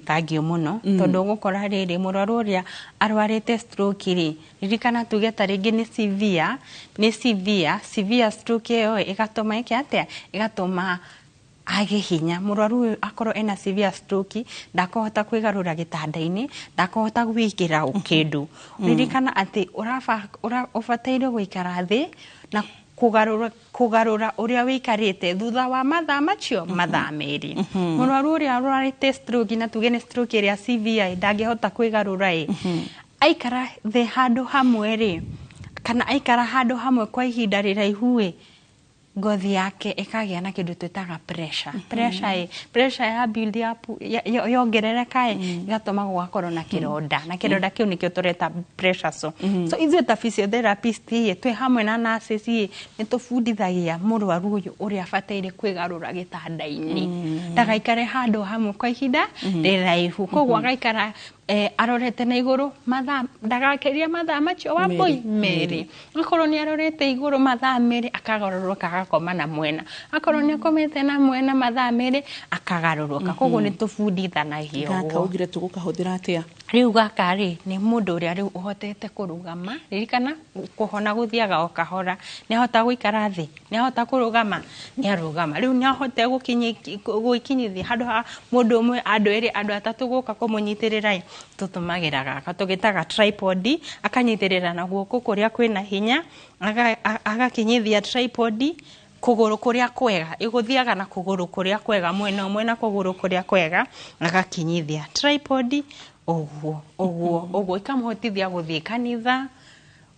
Thank you mũno, tondũ ũgũkora rĩrĩ, mũrwaru ũrĩa arwarĩte stroke rĩ, ririkana tuge ta rĩngĩ nĩ severe, nĩ severe stroke ĩyo ĩgatũma ĩke atĩa, ĩgatũma age hinya. Mũrwaru ũyũ akorwo ena severe stroke, ndakũhota kwĩgarũra gĩtanda-inĩ, ndakũhota gwĩkĩra kĩndũ. Ririkana atĩ ũbataire gũikara thĩ na kũgarũra ũrĩa wĩikarĩte thutha wa mathaa macio, mathaa 2. Mũrwaru ũrĩa arwarĩte stroke, na tuge nĩ stroke ĩrĩa severe, ndangĩhota kwĩgarũra ĩ, aikara thĩ handũ hamwe rĩ, kana aikara handũ hamwe kwa ihinda rĩraihu ĩ, ngothi yake ĩkagĩa na kĩndũ twĩtaga pressure. Pressure ĩ, pressure ya build up yongerereka ĩ, ĩgatũma gũgakorwo na kĩronda, na kĩronda kĩu nĩkĩo tũreta pressure sore. So ithuĩ ta physiotherapist ĩ, twĩ hamwe na nurses ĩ, nĩ tũbundithagia mũrwaru ũyũ ũrĩa abataire kwĩgarũra gĩtanda-inĩ, ndagaikare handũ hamwe kwa ihinda rĩraihu. Koguo agaikara Arorete na igũrũ mathaa ndagakĩria mathaa macio wa mbũi merĩ. Akorwo nĩ arorete igũrũ mathaa merĩ, akagarũrũka agakoma na mwena. Akorwo nĩ akomete na mwena mathaa merĩ, akagarũrũka. Koguo nĩ tũbundithanagia Gaka ũguo. Ugire tũgũkahũthĩra atĩa? Rĩu gaka rĩ, nĩ mũndũ ũrĩa rĩu ũhotete kũrũgama. Ririkana kũhona gũthiaga o kahora. Nĩ ahota gũikara thĩ, nĩ ahota kũrũgama, nĩ arũgama. Rĩu nĩ ahote gwĩkinyithia handũ ha mũndũ ũmwe, andũ erĩ, andũ atatũ gũka kũmũnyitĩrĩra ĩ, tũtũmagĩra gaka tũgĩtaga tripod, akanyitĩrĩra na guoko kũrĩa kwĩna hinya, agakinyithia tripod kũgũrũ kũrĩa kwega, ĩgũthiaga na kũgũrũ kũrĩa kwega, mwena ũmwe na kũgũrũ kũrĩa kwega, agakinyithia tripod ũguo ũguo ũguo, ĩkamũhotithia gũthiĩ kanitha,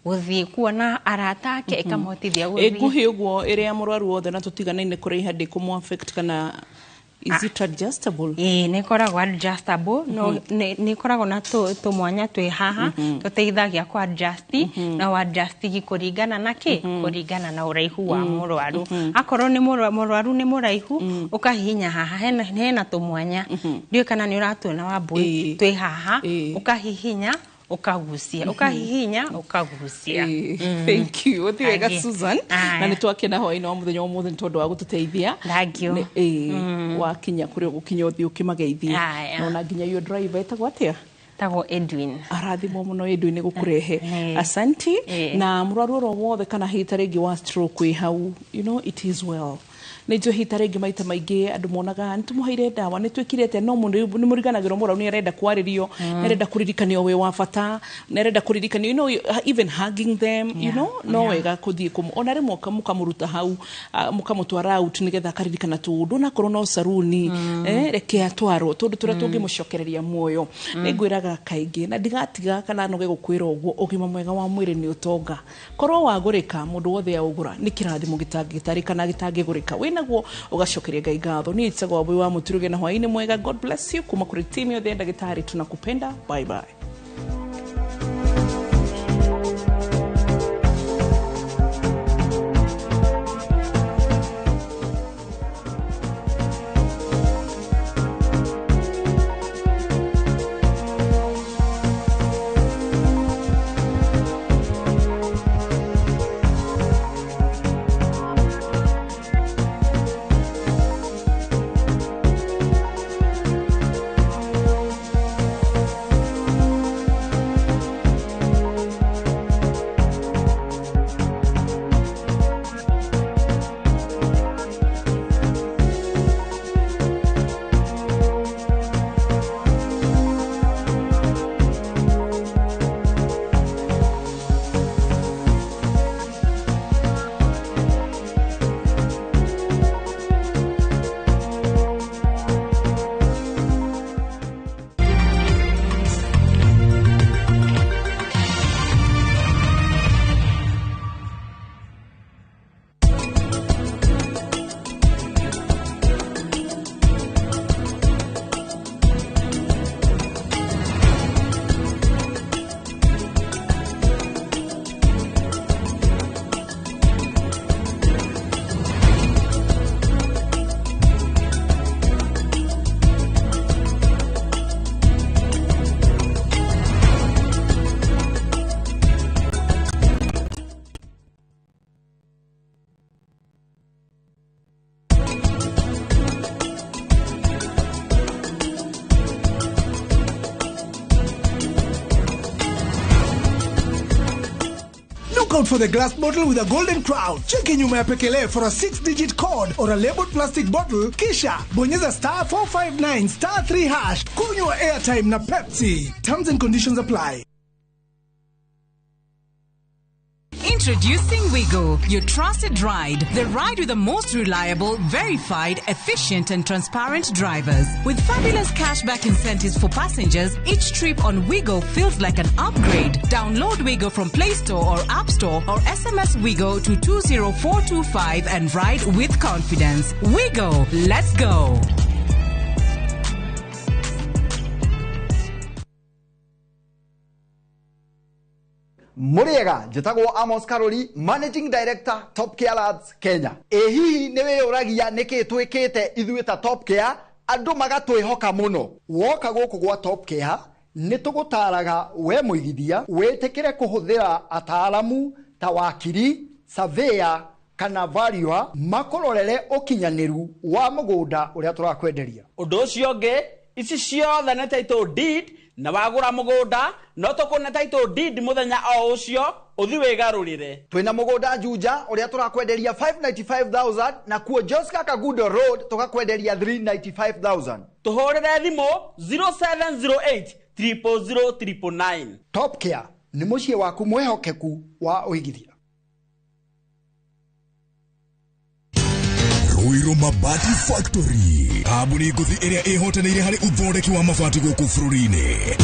gũthiĩ kuona arata ake, ĩkamũhotithia gũthiĩ. Ĩnguhĩ ũguo ĩrĩa mũrwaru wothe na tũtiganaine kũraiha ndĩkũmũ affect kana is it adjustable? Ĩĩ, nĩ ĩkoragwo adjustable. No nĩ ĩkoragwo na tũmwanya twĩ haha tũteithagia kũ adjust, na ũ adjust kũringana na kĩ, kũringana na ũraihu wa mũrwaru. Akorwo nĩ mũrwaru nĩ mũraihu, ũkahihinya haha hena tũmwanya, ndiũĩ kana nĩ ũratuona wa mbũi, twĩ haha, ũkahihinya ũkagucia, ũkahihinya ũkagucia. Thank you. Ũthiĩ wega. Thank you. Susan. Aya. Na nĩ twakena hwaĩ-inĩ wa mũthenya wa ũmũthĩ nĩ tondũ wa gũtũteithia. Thank you. Wakinya kũrĩa ũgũkinya ũthiĩ ũkĩmageithie. Aya. Na ona nginya iyo driver etagwo atĩa? Tagwo Edwin. Arathimwo mũno Edwin gũkũrehe. Asanti. Na mũrwaru oro wothe kana hita rĩngĩ wa stroke wĩ hau, you know it is well. Nĩ njũĩ hita rĩngĩ maita maingĩ andũ monaga nĩ tũmũheire ndawa, nĩ twĩkire atĩa, no mũndũ nĩ mũriganagĩrwo mũrwaru nĩ arenda kwarĩrio, nĩ arenda kũririkanio wĩ wa bata, nĩ arenda kũririkanio, even hugging them, no wega kũthiĩ kũmũ ona rĩmwe mũkamũruta hau, mũkamũtwara out nĩgetha akaririkana tũũndũ, onakorwo no saruni, reke atwarwo tũndũ tũrĩa tũngĩmũcokereria muoyo. Nĩ ngwĩraga kaingĩ na ndigatiga kana noge gũkwĩra ũguo, ũgima mwega wa mwĩrĩ nĩ ũtonga. Korwo wagũrĩka, mũndũ wothe aũgũra nĩ kĩrathimo gĩtangĩtarĩka na gĩtangĩgũrĩka. Wĩnaguo ũgacokeria Ngai ngatho. Niĩ njĩtagwo Wambui wa Mũturuge, na hwaĩ-inĩ mwega. God bless you. Kuma kũrĩ timu yothe ya ndagĩtarĩ, tunakupenda. Bye bye. Look out for the glass bottle with a golden crown. Cheki nyuma ya pekele for a 6-digit code or a labeled plastic bottle. Kisha bonyeza star 459 star 3 hash. Kunywa airtime na Pepsi. Terms and conditions apply. Introducing Wigo, your trusted ride. The ride with the most reliable, verified, efficient, and transparent drivers. With fabulous cashback incentives for passengers, each trip on Wigo feels like an upgrade. Download Wigo from Play Store or App Store or SMS Wigo to 20425 and ride with confidence. Wigo, let's go. Mũrĩega, njĩtagwo Amos Karori, Managing Director, Top Care Labs Kenya. Ĩ hihi nĩ wĩyũragia nĩkĩ twĩkĩte ithuĩ ta Top Care andũ magatwĩhoka mũno? Woka gũkũ gwa Top Care Nĩ tũgũtaraga we mũigithia wĩtĩkĩre kũhũthĩra ataalamu ta wakiri, surveyor kana valuer makũrorere ũkinyanĩru wa mũgũnda ũrĩa tũrakwenderia. Ũndũ ũcio ũngĩ, ici ciothe nĩ title deed, na wagũra mũgũnda no tũkũne title deed mũthenya o ũcio ũthi wĩgarũrĩre. Twĩna mũgũnda Juja ũrĩa tũrakwenderia 595,000 na kuo Joska Kagundo Road tũgakwenderia 395,000. Tũhũrĩre thimũ 0708 000 999. Top Care nĩ mũciĩ waku mwĩhokeku wa ũigithia. Ruiru Mabati Factory, kambuni ngũthi ĩrĩa ĩhotanĩire harĩ ũthondeki wa mabati gũkũ bũrũri-inĩ.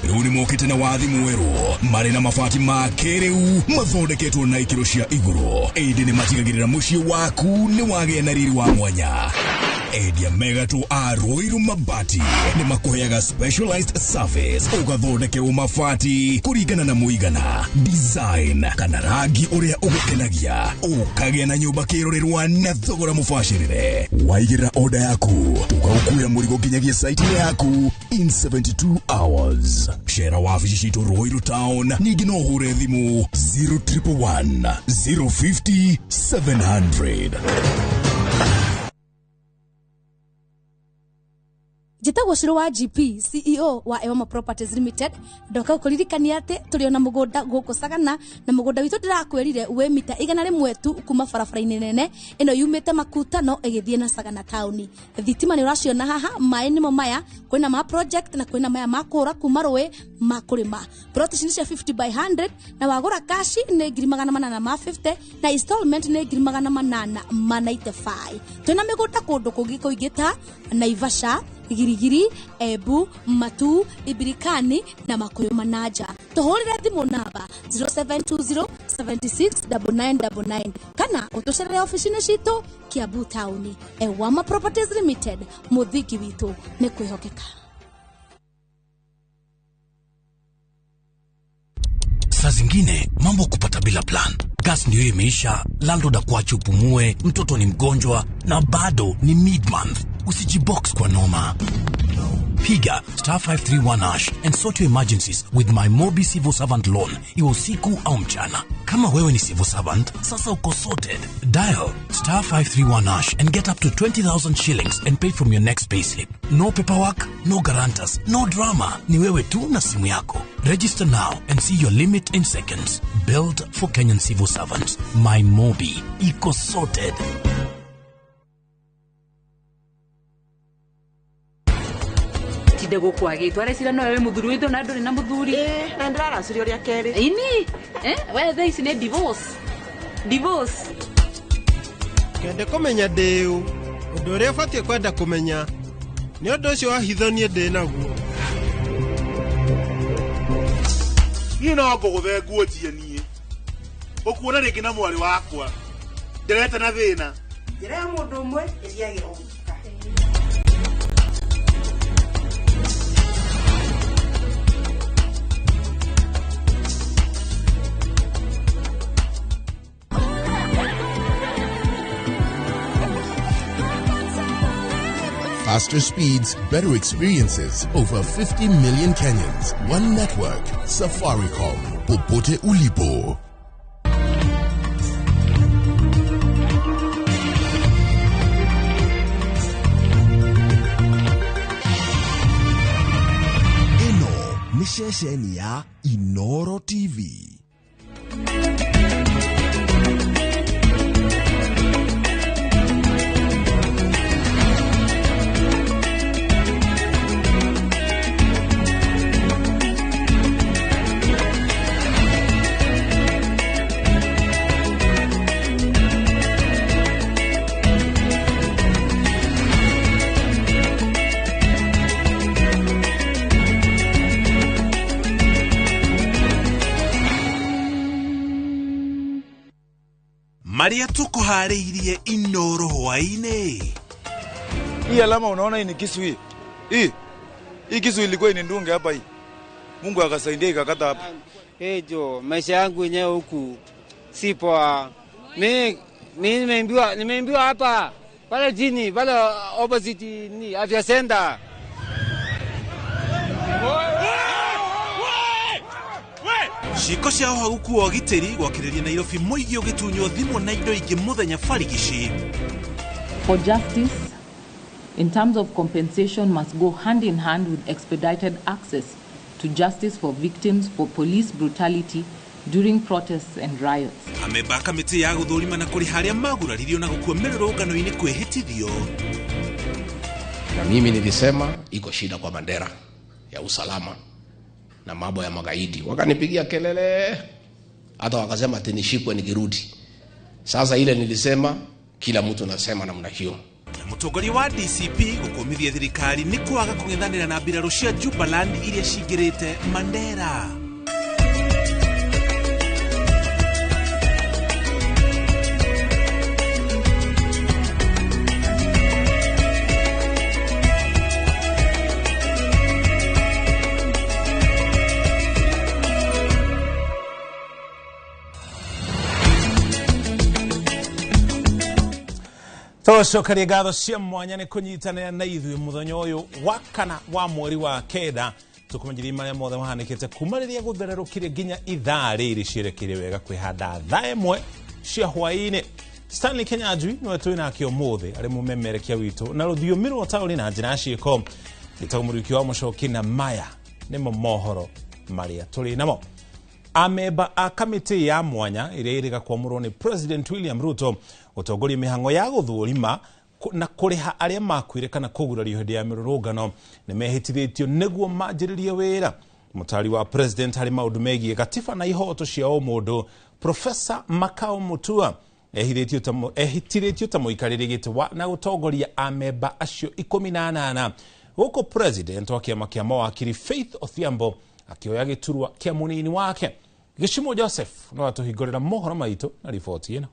Rĩu nĩmokĩte na wathi mwerũ, marĩ na mabati ma kĩrĩu mathondeketwo na ikĩro cia igũrũ, ĩndĩ nĩmatigagĩrĩra mũciĩ waku nĩ wagĩa na riri wa mwanya. Endia megatũ a Ruiru Mabati nĩmakũheaga specialized service, ũgathondekerwo mabati kũringana na mũigana, design kana rangi ũrĩa ũgũkenagia, ũkagĩa na nyũmba kĩrorerwa na thogora mũbacĩrĩre. Waigĩrĩra order yaku, tũgagũkuĩra mũrigo nginyagia site-inĩ yaku in 72 hours. Cera wabici citũ Ruiru Town, ningĩ no ũhũre thimũ 0111 050 700. Njĩtagwo Cũrũ wa GP, CEO wa Ewama Properties Limited. Ndoka gũkũririkania atĩ tũrĩ ona mũgũnda gũkũ Sagana, na mũgũnda witũ ndĩrakwĩrire wĩ mita 100 tu kuma barabara-inĩ nene ĩno yumĩte Makutano ĩgĩthiĩ na Sagana taũni. Thitima nĩ ũraciona haha, maĩ nĩmo maya, kwĩna ma project na kwĩna maya ma kũũra kuma rũĩ ma kũrĩma. Plot ici nĩ cia 50 by 100 na wagũra kashi nĩ 850 na installment nĩ 895. Twĩna mĩgũnda kũndũ kũngĩ kũingĩ ta Naivasha, Girigiri, Ebu, Matu, Ibirikani na Makuyu Manaja. Tũhũrĩre thimũ namba 0720 76 9999 kana ũtũcerere ofici-inĩ citũ Kiambu taũni. Ewama Properties Limited, mũthingi witũ nĩ kwĩhokeka. Saa zingine mambo kupata bila plan. Gas ndio imeisha, landlord akuache upumue, mtoto ni mgonjwa na bado ni mid-month. Usijibox kwa noma. Piga star 531 hash and sort your emergencies with my Mobi Civil Servant Loan, iwe usiku au mchana. Kama wewe ni civil servant, sasa uko sorted. Dial star 531 hash and get up to 20,000 shillings and pay from your next payslip. No paperwork, no guarantors, no drama. Ni wewe tu na simu yako. Register now and see your limit in seconds. Built for Kenyan civil servants. My Mobi. Iko sorted. Gũkwagĩtwo arecira no wewe mũthuri witũ na ndũrĩ na mũthuri. Na ndĩraracirio rĩa kerĩ. Ini we thaa ici nĩ divorce. Divorce. Kende kũmenya ndĩ ũ, ũndũ ũrĩa ũbatiĩ kwenda kũmenya nĩ ũndũ ũcio wa hitho niĩ ndĩ naguo. Niĩ no ngũgũthe nguo njie niĩ ũkuona rĩngĩ na mwarĩ wakwa ndĩrete na thĩna. Njĩra ya mũndũ ũmwe ĩthiagĩra ũguo. Faster speeds, better experiences. Over 50 million Kenyans. One network. Safaricom. Popote ulipo. Eno ni ceceni ya Inoro TV. Maria tukuharĩirie Inoro hwaĩ-inĩ. Hii alama unaona hii ni kisu hii. Hii kisu ilikuwa inindunge hapa hii. Mungu akasaidia ikakata hapa. Hey jo, maisha yangu yenyewe huku si poa. Mimi nimeambiwa hapa pale chini, pale opposite ni Afya Center. Ciĩko cia ũhagũku wa ũgitĩri gwakĩrĩria Nairobi mũingĩ ũgĩtunywo thimũ na indo ingĩ mũthenya barigici. For justice in terms of compensation must go hand in hand with expedited access to justice for victims for police brutality during protests and riots. Amemba a kamĩtĩ ya gũthũrima na kũrĩha arĩa maguraririo na gũkua mĩrũrũngano-inĩ kwĩhĩtithio. Na mimi nilisema iko shida kwa Mandera ya usalama na mambo ya magaidi, wakanipigia kelele, hata wakasema ati nishikwe nikirudi. Sasa ile nilisema, kila mtu nasema namna hiyo. Na mũtongoria wa DCP gũkũmithia thirikari nĩ kwaga kũng'ethanĩra na mbirarũ cia Jubaland iria cingĩrĩte Mandera. Tũcokerie ngatho cia mwanya nĩ kũnyitanĩra na ithuĩ mũthenya ũyũ wa kana wa mweri wa kenda, tũkũmenyithia marĩa mothe mahanĩkĩte kuma rĩrĩa gũthererũkire nginya ithaa rĩrĩ ciĩrekeire wega kwĩhanda thaa 1 cia hwaĩ-inĩ. Stanley Kenyanjui nĩwe twĩ nake ũmũthĩ arĩ mũmemerekia witũ na rũthiomi rwa taũni na njĩra ya ciĩko. Gĩtagwo Mũriũki wa Mũcoki, na maya nĩmo mohoro marĩa tũrĩ namo. Amemba a kamĩtĩ ya mwanya ĩrĩa ĩrĩga kwamũrwo nĩ President William Ruto gũtongoria mĩhang'o ya gũthũrima na kũrĩha arĩa makuire kana kũgurario hĩndĩ ya mĩrũrũngano nĩ mehĩtithĩtio nĩguo manjĩrĩrie wĩra. Mũtari wa President harĩ maũndũ megiĩ gatiba na ihoto cia ũmũndũ Professor Makau Mutua ehĩtithĩtio ta mũikarĩri gĩtĩ na gũtongoria amemba acio 18, gũkũ President wa kĩama kĩa mawakiri Faith Odhiambo akĩoya gĩturwa kĩa mũnini wake. Gĩcimo Joseph no atũhingũrĩra mohoro maitũ na riboti ĩno.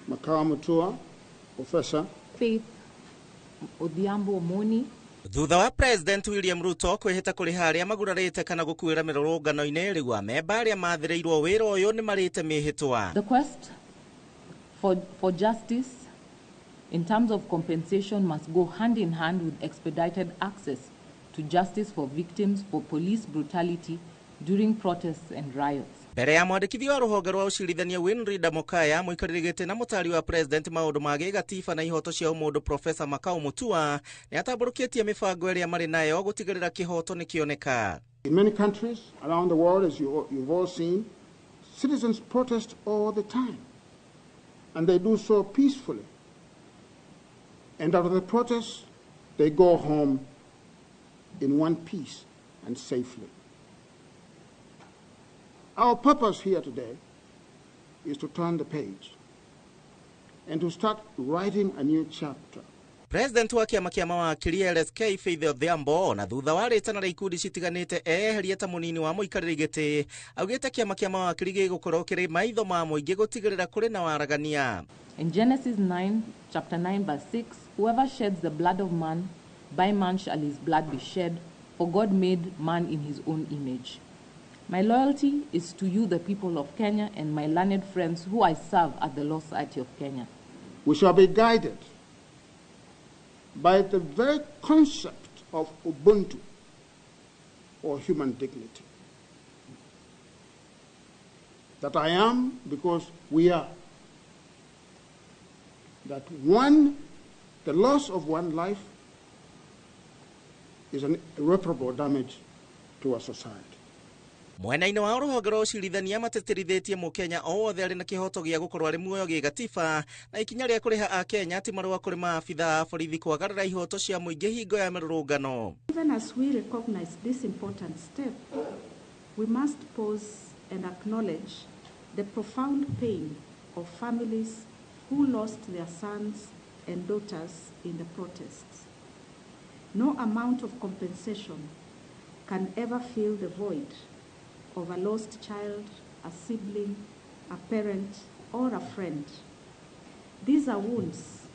Makau Mutua, Professor Faith Odhiambo Omoni. Thutha wa President William Ruto kwĩhĩta kũrĩha arĩa magurarĩte kana gũkuĩra mĩrũrũngano-inĩ, rĩu amemba arĩa mathĩrĩirwo wĩra ũyũ nĩ marĩte mĩhĩtwa. The quest for justice in terms of compensation must go hand in hand with expedited access to justice for victims for police brutality during protests and riots. Mbere ya mwandĩkithia wa rũhonge rwa ũcirithania Winrida Mokaya, mũikarĩri gĩtĩ na mũtari wa President maũndũ ma gĩgatiba na ihoto cia ũmũndũ Professor Makau Mutua nĩ atambũrũkĩtie mĩbango ĩrĩa marĩ nayo gũtigĩrĩra kĩhoto nĩ kĩoneka. In many countries around the world, as you've all seen, citizens protest all the time, and they do so peacefully. And after the protests, they go home in one piece and safely. Our purpose here today is to turn the page and to start writing a new chapter. President wa kĩama kĩa mawakiri LSK Faith Odhiambo na thutha wa rĩtana rĩa ikundi citiganĩte eyeherie ta mũnini wa mũikarĩri gĩtĩ, augĩte kĩama kĩa mawakiri gĩgũkorwo kĩrĩ maitho ma mũingĩ gũtigĩrĩra kũrĩ na waragania. In Genesis 9, chapter 9, verse 6, whoever sheds the blood of man, by man shall his blood be shed, for God made man in his own image. My loyalty is to you, the people of Kenya, and my learned friends who I serve at the Law Society of Kenya. We shall be guided by the very concept of Ubuntu, or human dignity. That I am because we are. That one, the loss of one life is an irreparable damage to our society. Mwena-inĩ wa rũhonge rwa ũcirithania matĩtĩrithĩtie mũkenya o wothe arĩ na kĩhoto gĩa gũkorwo arĩ muoyo gĩgatiba, na ikinya rĩa kũrĩha akenya ti marũa kũrĩ maabitha a borithi kwagarara ihoto cia mũingĩ hingo ya mĩrũrũngano. Even as we recognize this important step, we must pause and acknowledge the profound pain of families who lost their sons and daughters in the protests. No amount of compensation can ever fill the void of a lost child, a sibling, a parent, or a friend. These are wounds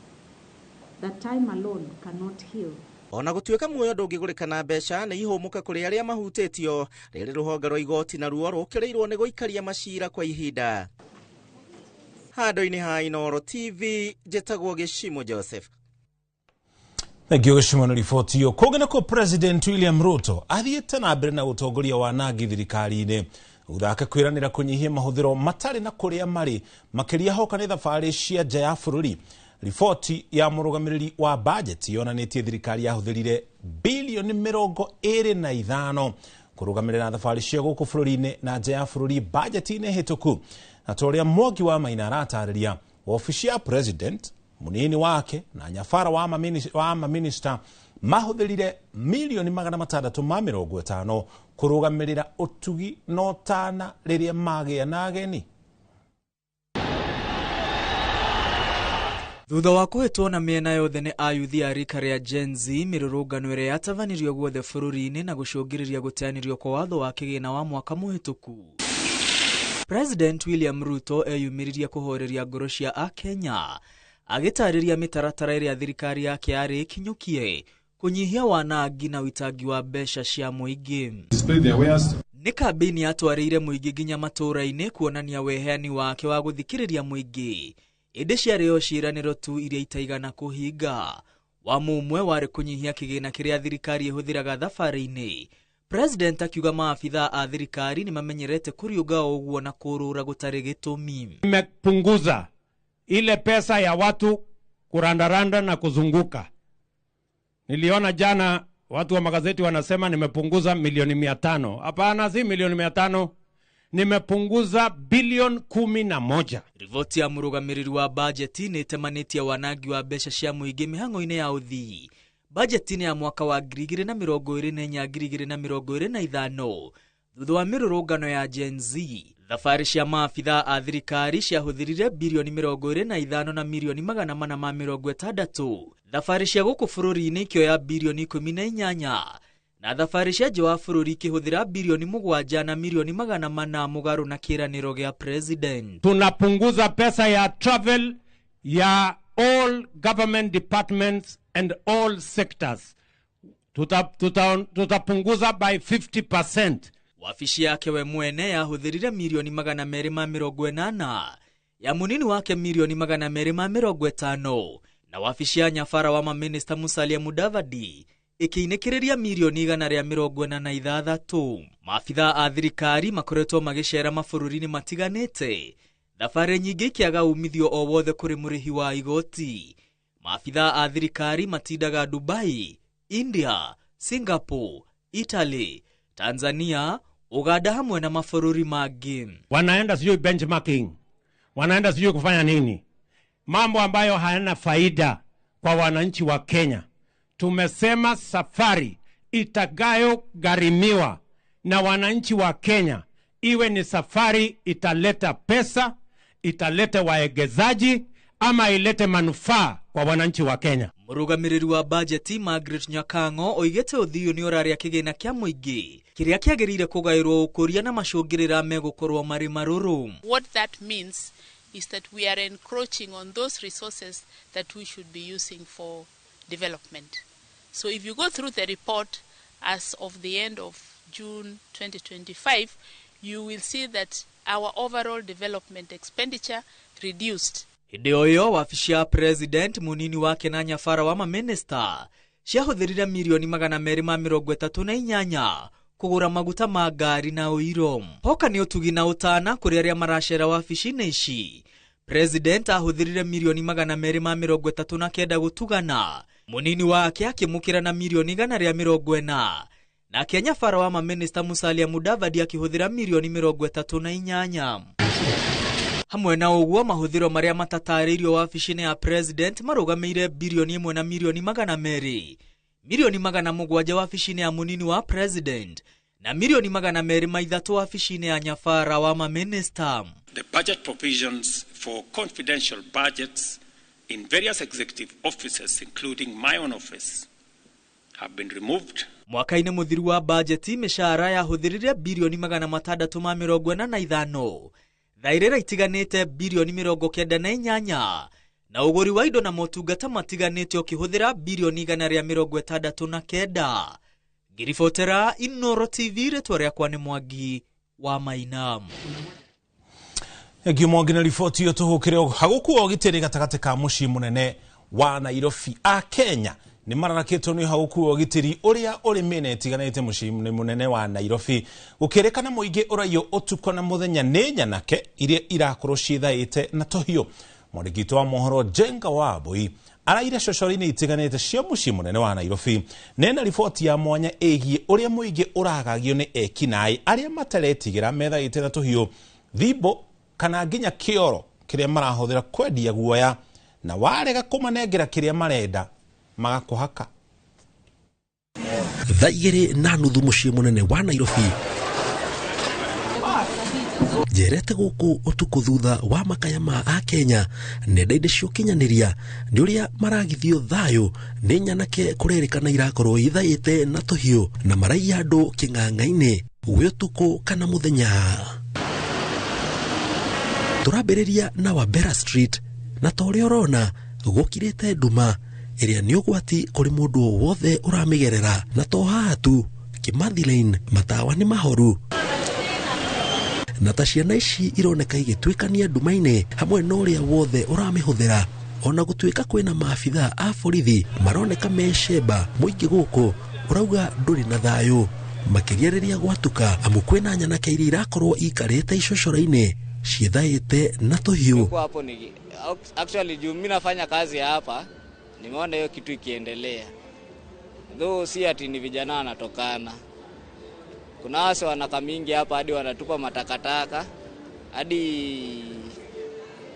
that time alone cannot heal. Ona gũtuĩka muoyo ndũngĩgũrĩka na mbeca, nĩ ihũmũka kũrĩ arĩa mahutĩtio rĩrĩ rũhonge rwa igoti naruo rũkĩrĩirwo nĩ gũikaria macira kwa ihinda. Handũ-inĩ ha Inooro TV, njĩtagwo Gĩcimo Joseph. Thank you Gĩcimo na riboti ĩyo. Kũngĩ nĩkuo President William Ruto athiĩte na mbere na ũtongoria wa nangi thirikari-inĩ. Thutha wake kwĩranĩra kũnyihia mahũthĩro matarĩ na kũrĩa marĩ makĩria hoka nĩ thabarĩ cia nja ya bũrũri. Riboti ya mũrũgamĩrĩri wa bajeti yonanĩtie thirikari yahũthĩrire bilioni 25 kũrũgamĩrĩra thabarĩ cia gũkũ bũrũri-inĩ na nja ya bũrũri bajeti-inĩ hĩtũku. Na ta ũrĩa Mwangi wa Maina aratarĩria, wabici ya president, munini wake na nyabara wa maminista mahũthĩrire milioni 650 kũrũgamĩrĩra ũtugi na ũtana rĩrĩa magĩa na ageni. Thutha wa kũhĩtwo na mĩena yothe nĩ ayuthi a rika rĩa Gen Z, mĩrũrũngano ĩrĩa yatavanirio guothe bũrũri-inĩ na gũcũngĩrĩria gũteanĩrio kwa watho wa kĩgĩna wa mwaka mũhĩtũku, President William Ruto eyumĩririe kũhoreria ngoro cia Akenya agĩtarĩria mĩtaratara ĩrĩa thirikari yake yarĩ ĩkinyũkie kũnyihia wanangi na ũitangi wa mbeca cia mũingĩ. Nĩ kambĩini yatwarĩire mũingĩ nginya matũũra-inĩ kuonania weheani wake wa gũthikĩrĩria mũingĩ, ĩndĩ ciarĩ o ciĩranĩro tu iria itaigana kũhinga. Wa mũmwe warĩ kũnyihia kĩgĩna kĩrĩa thirikari ĩhũthĩraga thabarĩ-inĩ. President akiuga maabithaa a thirikari nĩ mamenyerete kũriũnga o ũguo na kũrũra gũtarĩ gĩtũmi. Imepunguza ile pesa ya watu kurandaranda na kuzunguka. Niliona jana watu wa magazeti wanasema nimepunguza milioni 500. Hapana, si milioni 500. Nimepunguza bilioni 11. Riboti ya mũrũgamĩrĩri wa bajeti nĩ ĩtemanĩtie wanangi wa mbeca cia mũingĩ mĩhang'o-inĩ ya ũthii. Bajeti-inĩ ya mwaka wa 2024 2025 thutha wa mĩrũrũngano ya Gen Z, thabarĩ cia maabithaa a thirikari ciahũthĩrire bilioni 25 na milioni 460, thabarĩ cia gũkũ bũrũri-inĩ ikĩoya bilioni 18 na thabarĩ cia nja wa bũrũri ikĩhũthĩra bilioni 7 na milioni 400 mũgarũ na kĩĩranĩro gĩa president. Tunapunguza pesa ya travel ya all government departments and all sectors. Tutapunguza by 50%. Wabici yake we mwene yahũthĩrire milioni 280 ya munini wake milioni 250 na wabici ya nyabara wa maminista Musalia Mudavadi ĩkĩinĩkĩrĩria milioni 146. Maabithaa a thirikari makoretwo magĩcera mabũrũri-inĩ matiganĩte, thabarĩ nyingĩ ikĩaga umithio o wothe kũrĩ mũrĩhi wa igoti. Maabithaa a thirikari matindaga Dubai, India, Singapore, Italy, Tanzania, Uganda hamwe na mabũrũri mangĩ. Wanaenda sijui benchmarking, wanaenda sijui kufanya nini, mambo ambayo hayana faida kwa wananchi wa Kenya. Tumesema safari itakayogharimiwa na wananchi wa Kenya iwe ni safari italeta pesa, italeta waegezaji, ama ilete manufaa kwa wananchi wa Kenya. Mũrũgamĩrĩri wa bajeti Margaret Nyakang'o oigĩte ũthiũ nĩ ũrarĩa kĩgĩna kĩa mũingĩ kĩrĩa kĩagĩrĩire kũgaĩrwo ũkũria na macũngĩrĩra megũkorwo marĩ marũrũ. What that means is that we are encroaching on those resources that we should be using for development. So if you go through the report as of the end of June 2025, you will see that our overall development expenditure reduced. Hĩndĩ o ĩyo wabici ya president, munini wake na nyabara wa maminista ciahũthĩrire milioni 238 kũgũra maguta ma ngari na ũiro. Hoka nĩ ũtugi na ũtana kũrĩ arĩa maracera wabici-inĩ ici. President ahũthĩrire milioni 239 gũtugana, munini wake akĩmũkĩra na milioni 140, nake nyabara wa maminista Musalia Mudavadi akĩhũthĩra milioni 38. Hamwe na ũguo mahũthĩro marĩa matatarĩirio wabici-inĩ ya president marũgamĩire bilioni 1 na milioni 200, milioni 700 wabici-inĩ ya munini wa president na milioni 203 wabici-inĩ ya nyabara wa maminista. The budget provisions for confidential budgets in various executive offices, including my own office, have been removed. Mwaka-inĩ mũthiru wa bajeti mĩcara yahũthĩrire bilioni 645, thairĩra itiganĩte bilioni 98, na ũgũri wa indo na motungata matiganĩte ũkĩhũthĩra bilioni 169. Ngĩribotera Inooro TV, rĩtwa rĩakwa nĩ Mwangi wa Maina. Thengiũ Mwangi na riboti ĩyo. Tũhũkĩre hagũkua ũgitĩri gatagatĩ ka mũciĩ mũnene wa Nairobi. A Kenya Nĩ mararakĩtwo nĩ ũhagũku wa ũgitĩri ũrĩa ũrĩ mĩena ĩtiganĩte mũciĩ-inĩ mũnene wa Nairobi. Gũkĩrĩkana mũingĩ ũraiywo ũtukũ na mũthenya nĩ nyanake iria irakorwo ciĩthaĩte na tũhiũ. Mwandĩki witũ wa mohoro Jenga Wambui araire cocoro-inĩ itiganĩte cia mũciĩ mũnene wa Nairobi nena riboti ya mwanya ĩgiĩ ũrĩa mũingĩ ũragagio nĩ ekinaĩ arĩa mataretigĩra methaĩte na tũhiũ, thimbo kana nginya kĩoro kĩrĩa marahũthĩra kwendia guoya, na warega kũmanengera kĩrĩa marenda magakũhaka. 2:30 mũciĩ mũnene wa Nairobi. Njerete gũkũ ũtukũ thutha wa makaya ma Akenya nenda-inĩ cia ũkinyanĩria nĩ ũrĩa maragithio thayũ nĩ nyanake kũrerĩkana irakorwo ithaĩte na tũhiũ na maraiya andũ kĩng'ang'a-inĩ gwĩ ũtukũ kana mũthenya. Tũrambĩrĩria na Wabera Street na ta ũrĩa ũrona gũkirĩte nduma ĩrĩa nĩ ũgwati kũrĩ mũndũ o wothe ũramĩgerera, na to haha tu Kimathi Lane matawa nĩ mahoru na ta ciana ici ironeka igĩtuĩkania nduma-inĩ hamwe na ũrĩa wothe ũramĩhũthĩra. Ona gũtuĩka kwĩna maabithaa a borithi maroneka mecemba mũingĩ gũkũ ũrauga ndũrĩ na thayũ makĩria rĩrĩa gwatuka, amu kwĩna nyanake iria irakorwo ikarĩte icocoro-inĩ ciĩthaĩte na tũhiũ. Hapo ni actually juu mimi nafanya kazi hapa, nimeona hiyo kitu ikiendelea. Though si ati ni vijana wanatokana. Kuna wase wanaka mingi hapa hadi wanatupa matakataka, hadi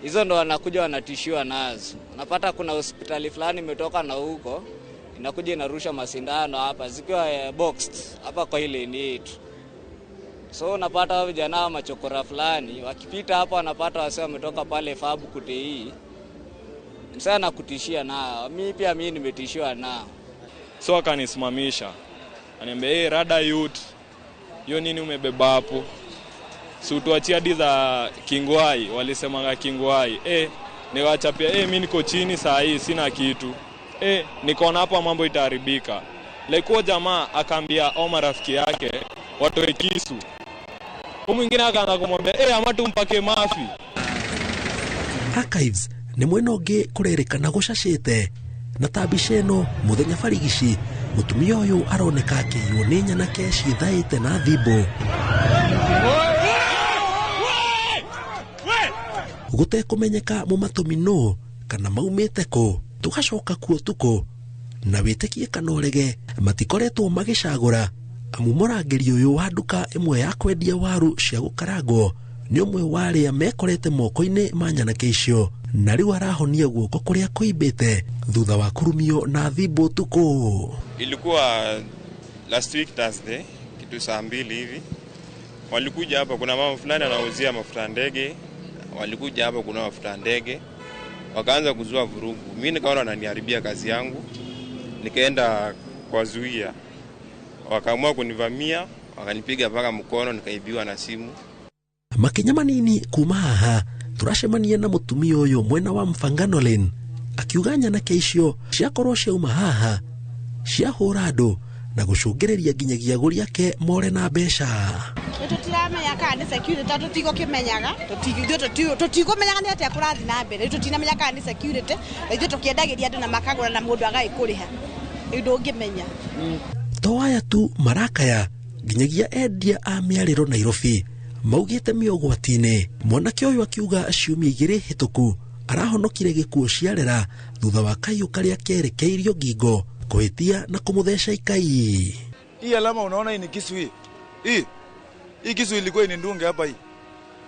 hizo ndo wanakuja wanatishiwa nazo. Unapata kuna hospitali fulani imetoka na huko inakuja inarusha masindano hapa zikiwa boxed hapa kwa ile ni yetu. So unapata vijana machokora fulani wakipita hapa wanapata wase wametoka pale Fabu kutei. Msana kutishia nao. Mimi pia mimi nimetishiwa nao. So akanisimamisha. Ananiambia, "Hey, rada youth, hiyo nini umebeba hapo? Si utuachie hadi za Kingwai." Walisemanga Kingwai. Niwachapia, mimi niko chini saa hii sina kitu. Nikaona hapa mambo itaharibika. Like huo jamaa akaambia au marafiki yake watoe kisu. Huyu mwingine akaanza kumwambia, ama tumpake mafi. Archives nĩ mwena ũngĩ kũrerĩkana gũcacĩte na ta mbica ĩno mũthenya barigici mũtumia ũyũ aroneka akĩiywo nĩ nyanake ciĩthaĩte na thimbo gũtekũmenyeka mũmatũmi nũ kana maumĩte kũ. Tũgacoka kuo tukũ na wĩtĩkie kana ũrege matikoretwo magĩcagũra, amu mũrangĩri ũyũ wa nduka ĩmwe ya kwendia waru cia gũkarangwo nĩ ũmwe wa arĩa mekorete moko-inĩ ma nyanake icio na rĩu arahonia guoko kũrĩa kũimbĩte thutha wa kũrumio na thimbo ũtukũ. Ilikuwa last week Thursday kitu saa 2 hivi walikuja hapa, kuna mama fulani anauzia mafuta ndege, walikuja hapa kuna mafuta ndege wakaanza kuzua vurugu. Mimi nikaona wananiharibia kazi yangu, nikaenda kuwazuia, wakaamua kunivamia, wakanipiga mpaka mkono, nikaibiwa na simu. Makinya manini kuma haha turacemania na mũtumia ũyũ mwena wa Mfangano Lane akiuga nyanake icio ciakorwo ciauma haha ciahũra andũ na gũcũngĩrĩria nginyagia agũri ake more na mbeca. Tũtiramenya kana nĩ security tondũ tũtigũkĩmenyaga, tũtigũmenyaga nĩ atĩa kũrathiĩ na mbere, tũtinamenya kana nĩ security, na ithuĩ tũkĩendagĩria andũ na makagũra na mũndũ agagĩkũrĩha, rĩu ndũngĩmenya. To aya tu marakaya nginyagia endia a mĩarĩro Nairobi maugĩte mĩũgwati-inĩ. Mwanake ũyũ akiuga ciumia 2 hĩtũku arahonokire gĩkuũ ciarera thutha wa kaiũ karĩa kerekeirio ngingo kũhĩtia na kũmũtheca ikai. Hii alama unaona hii ni kisu hii. Hii kisu ilikuwa inindunge hapa hii.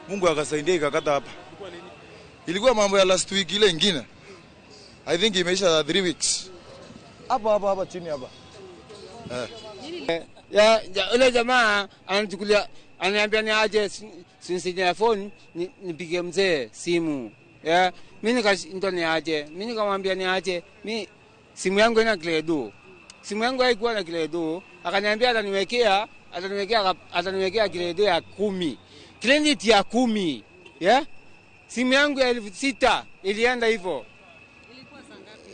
Mungu akasaidia ikakata hapa. Ilikuwa mambo ya last week ile ingine. I think imeisha 3 weeks. Hapa hapa hapa chini hapa. Ya ule jamaa ananichukulia, ananiambia ni aje sinisije phone nipige mzee simu. Ya mimi nikashindwa ni aje. Mimi nikamwambia ni aje. Mimi simu yangu ina credo. Simu yangu haikuwa na credo. Akaniambia ataniwekea credo ya 10. Credit ya 10. Yeah? Simu yangu ya 6,000 ilienda hivyo.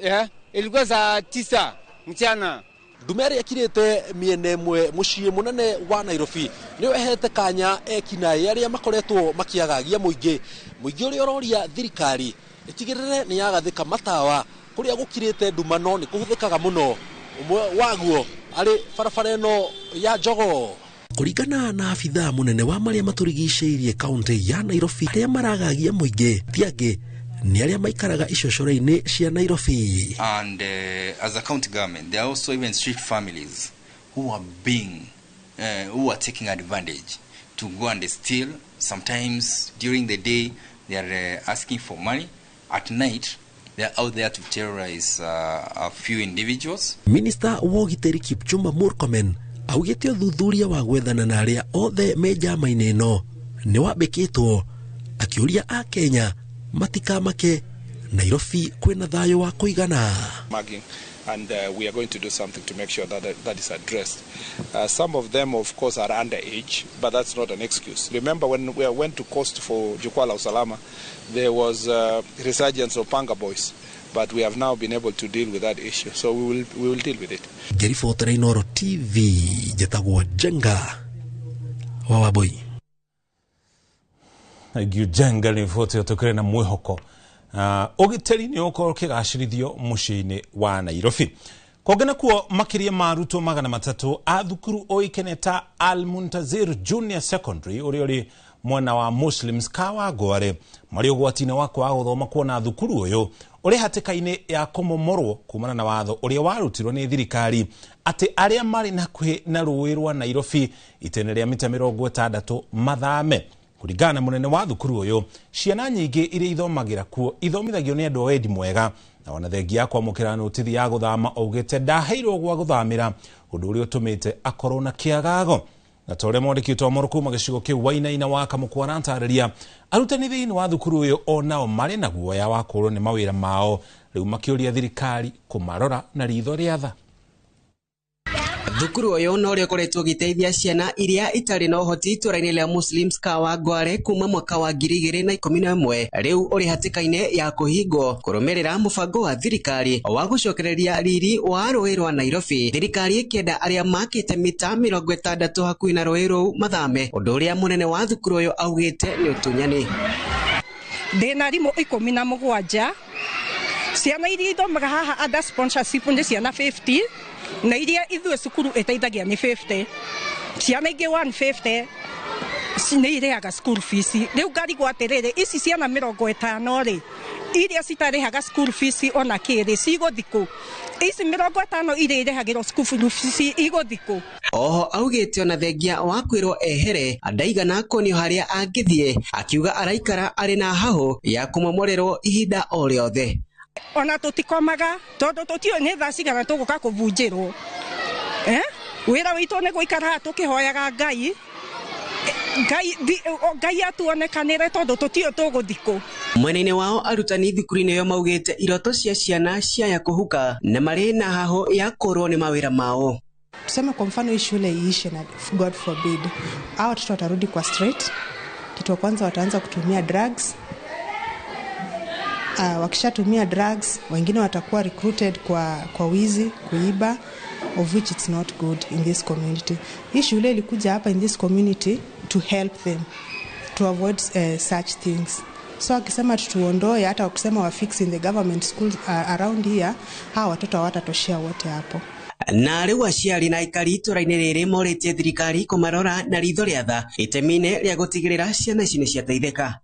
Yeah? Ilikuwa saa 9 mchana. Ndume ĩrĩa ĩkirĩte mĩena ĩmwe mũciĩ mũnene wa Nairobi nĩyo ĩhete kanya ekinaĩ arĩa makoretwo makĩagagia mũingĩ ũrĩa ũroria thirikari ĩtigĩrĩre nĩ yagathĩka matawa Kũrĩa gũkirĩte nduma no nĩ kũhũthĩkaga mũno, ũmwe waguo arĩ barabara ĩno ya Jogoo. Kũringana na abithaa mũnene wa marĩa matũrigicĩirie kaunti ya Nairobi, arĩa maragagia mũingĩ ti angĩ nĩ arĩa maikaraga icocoro-inĩ cia Nairobi. And as a county government, there are also even street families who are being who are taking advantage to go and steal. Sometimes during the day they are asking for money. At night they are out there to terrorize a few individuals. Minista wa ũgitĩri Kipchumba Murkomen augĩte ũthuthuria wa gwethana na arĩa othe me njama-inĩ ĩno nĩ wambĩkĩtwo, akĩũria Akenya matikamake, Nairobi kwĩna thayũ wa kũigana. Mugging, and we are going to do something to make sure that that is addressed. Some of them, of course, are underage, but that's not an excuse. Remember when we went to coast for Jukwaa la Usalama, there was resurgence of Panga boys, but we have now been able to deal with that issue, so we will deal with it. Ngĩribotera Inooro TV, njĩtagwo Njenga wa Wambui. Thank you Njenga, riboti ĩyo tũkĩrĩ na mwĩhoko ũgitĩri nĩ ũkorwo ũkĩgacĩrithio mũciĩ-inĩ wa Nairobi. Kũngĩ nakuo makĩria ma arutwo 300 a thukuru ũĩkaine ta Al Muntazir Junior Secondary ũrĩa ũrĩ mwena wa Muslims Kawangware marĩ ũgwati-inĩ wa kwaga gũthoma kuona thukuru ũyũ ũrĩ hatĩka-inĩ ya kũmomorwo kumana na watho ũrĩa warutirwo nĩ thirikari atĩ arĩa marĩ hakuhĩ na rũĩ rwa Nairobi itene rĩa mita 60 mathame. Kũringana na mũnene wa thukuru ũyũ, ciana nyingĩ iria ithomagĩra kuo ithomithagio nĩ andũ a wendi mwega, na ona thengia ya kwamũkĩra notithi ya gũthama augĩte ndaheirwo gwa gũthamĩra, ũndũ ũrĩa ũtũmĩte akorwo na kĩagago. Na ta ũrĩa mwandĩki witũ wa Mohoro kuma gĩcigo kĩu Wainaina wa Kamũkũ aratarĩria, arutani thĩinĩ wa thukuru ũyũ onao marĩ na guoya wa kũũrwo nĩ mawĩra mao, rĩu makĩũria thirikari kũmarora na ritho rĩa tha. Thukuru ũyũ no ũrĩa ũkoretwo ũgĩteithia ciana iria itarĩ na ũhoti itũra-inĩ rĩa Muslims Kawangware kuma mwaka wa 2011 rĩu ũrĩ hatĩka-inĩ ya kũhingwo kũrũmĩrĩra mũbango wa thirikari wa gũcokereria riri wa rũĩ rwa Nairobi. Thirikari ĩkĩenda arĩa makĩte mita 60 hakuhĩ na rũĩ rũu mathame, ũndũ ũrĩa mũnene wa thukuru ũyũ augĩte nĩ ũtunyani. Ndĩna arimũ 17, ciana iria ithomaga haha under sponsorship nĩ ciana 50, na iria ithuĩ cukuru ĩteithagia nĩ 50, ciana ingĩ 150 nĩ irĩhaga school fees. Rĩu ngarigwo atĩrĩrĩ, ici ciana 50 rĩ, iria citarĩhaga school fees ona kĩrĩ cigũthiĩ kũ? Ici 50 iria irĩhagĩrwo school fees igũthiĩ kũ? Oho augĩte ona thengia wa kwĩrwo ehere ndaigana kuonio harĩa angĩthiĩ, akiuga araikara arĩ na hahũ ya kũmomorerwo ihinda o rĩothe. Ona tũtikomaga tondũ tũtiũĩ nĩ thaa cigana tũgũka kũbunjĩrwo. Wĩra witũ nĩ gũikara haha tũkĩhoyaga Ngai, Ngai atuonekanĩre tondũ tũtiũĩ tũgũthiĩ kũ. Mwena-inĩ wao arutani thukuru-inĩ ĩyo maugĩte iroto cia ciana ciaya kũhuka na marĩ na hahũ ya kũũrwo nĩ mawĩra mao. Tuseme kwa mfano hii shule iishe na God forbid, hao watoto watarudi kwa street. Kitu kwanza wataanza kutumia drugs. Wakishatumia drugs, wengine watakuwa recruited kwa wizi, kuiba, of which it's not good in this community. Hii shule ilikuja hapa in this community to help them to avoid such things. So akisema tutuondoe, hata wakisema wa fix in the government schools around here, hawa watoto hawatatoshea wote hapo. Na rĩu aciari na aikari itũra-inĩ rĩrĩ morĩtie thirikari kũmarora na ritho rĩa tha itemi-inĩ rĩa gũtigĩrĩra ciana ici nĩ ciateithĩka.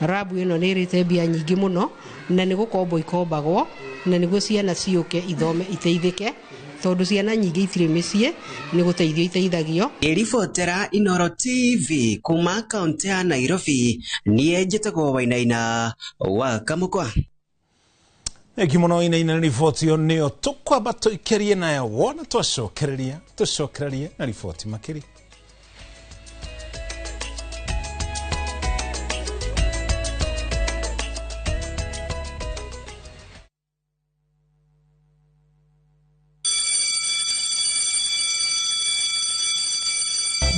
Rabu ĩno nĩ ĩrĩte mbia nyingĩ mũno na nĩ gũkombwo ikombagwo na nĩguo ciana ciũke ithome iteithĩke, tondũ ciana nyingĩ itirĩ mĩciĩ nĩ gũteithio iteithagio. Ngĩribotera Inooro TV kuma kaunti ya Nairobi, niĩ njĩtagwo Wainaina wa Kamũkwa. Thengi mũno Wainaina na riboti ĩyo nĩyo tũkwamba tũikĩrie nayo, wona twacokereria tũcokererie na riboti makĩria.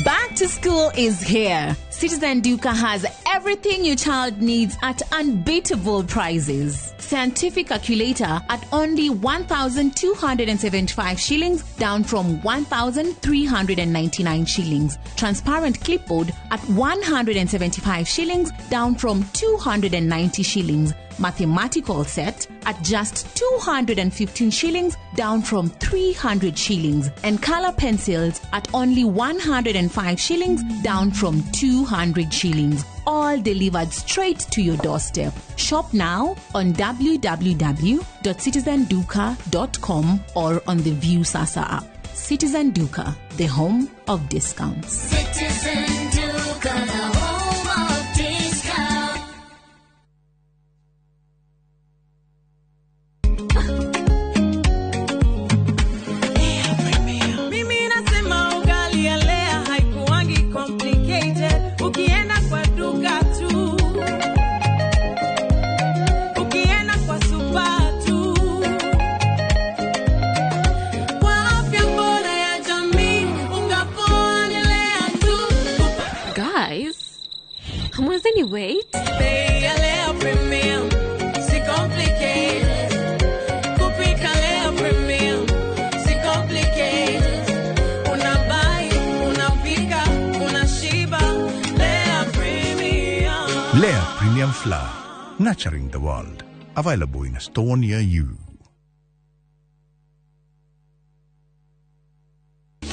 Back to school is here. Citizen Duka has everything your child needs at unbeatable prices. Scientific calculator at only 1,275 shillings, down from 1,399 shillings. Transparent clipboard at 175 shillings, down from 290 shillings. Mathematical set at just 215 shillings, down from 300 shillings, and color pencils at only 105 shillings, down from 200 shillings. All delivered straight to your doorstep. Shop now on www.citizenduka.com or on the View Sasa app. Citizen Duka, the home of discounts. Citizen Duka, the home of discount. Mimi nasema ugali ya Lea haikuangi complicated. Ukienda kwa duka tu, ukienda kwa super tu, kwa afya bora ya jamii, unga poa ni Lea tu. Guys, hamwezeni wait? Bei ya Lea Premium, si complicated. Kupika Lea Premium, si complicated. Unabuy, unapika, unashiba. Lea Premium. Lea Premium Flour, nurturing the world. Available in a store near you.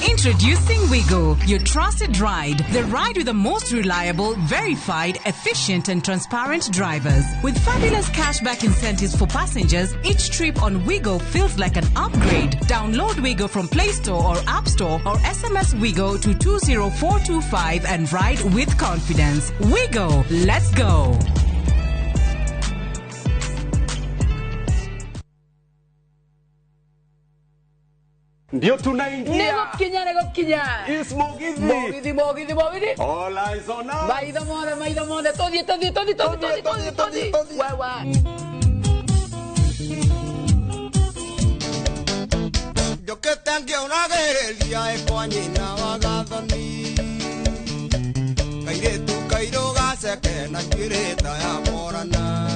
Introducing Wigo, your trusted ride. The ride with the most reliable, verified, efficient, and transparent drivers. With fabulous cashback incentives for passengers, each trip on Wigo feels like an upgrade. Download Wigo from Play Store or App Store or SMS Wigo to 20425 and ride with confidence. Wigo, let's go. Ndio tunaingia. Nĩgũkinya nĩgũkinya. Is Mugithi. Mugithi Mugithi Mugithi. All eyes on us. Maitho mothe maitho mothe tũthiĩ tũthiĩ tũthiĩ tũthiĩ tũthiĩ tũthiĩ tũthiĩ. Wewe. Njũkĩte ngĩũragĩrĩria ĩ kwa nyina wa gathoni kairĩtu kairũ gaceke na njuĩrĩ ta ya morana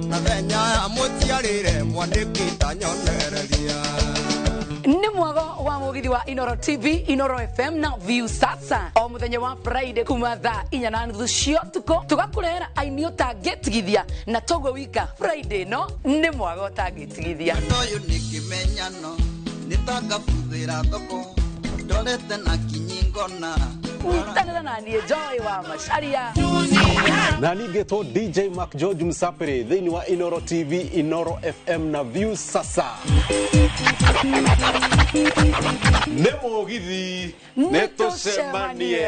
na thenya ya mũciarĩre mwandĩki ta nyonereria. Nĩ mwago wa mugithi wa Inoro TV, Inoro FM na View Sasa o muthenya wa Friday kuma thaa 4:30 cia ũtukũ tũgakũrehera aini ũtangĩtigithia na toguo wika Friday no nĩ mwago ũtangĩtigithia. Ũyũ nĩ kĩmenyano nĩ ta ngabuthĩra thoko ndorete na kinyi ngona. Nyitanĩra na niĩ Joy wa Macharia. Na ningĩtwo DJ Mark George Msapiri thĩinĩ wa Inoro TV, Inoro FM na View Sasa. Nĩ Mugithi, nĩ tũcemanie.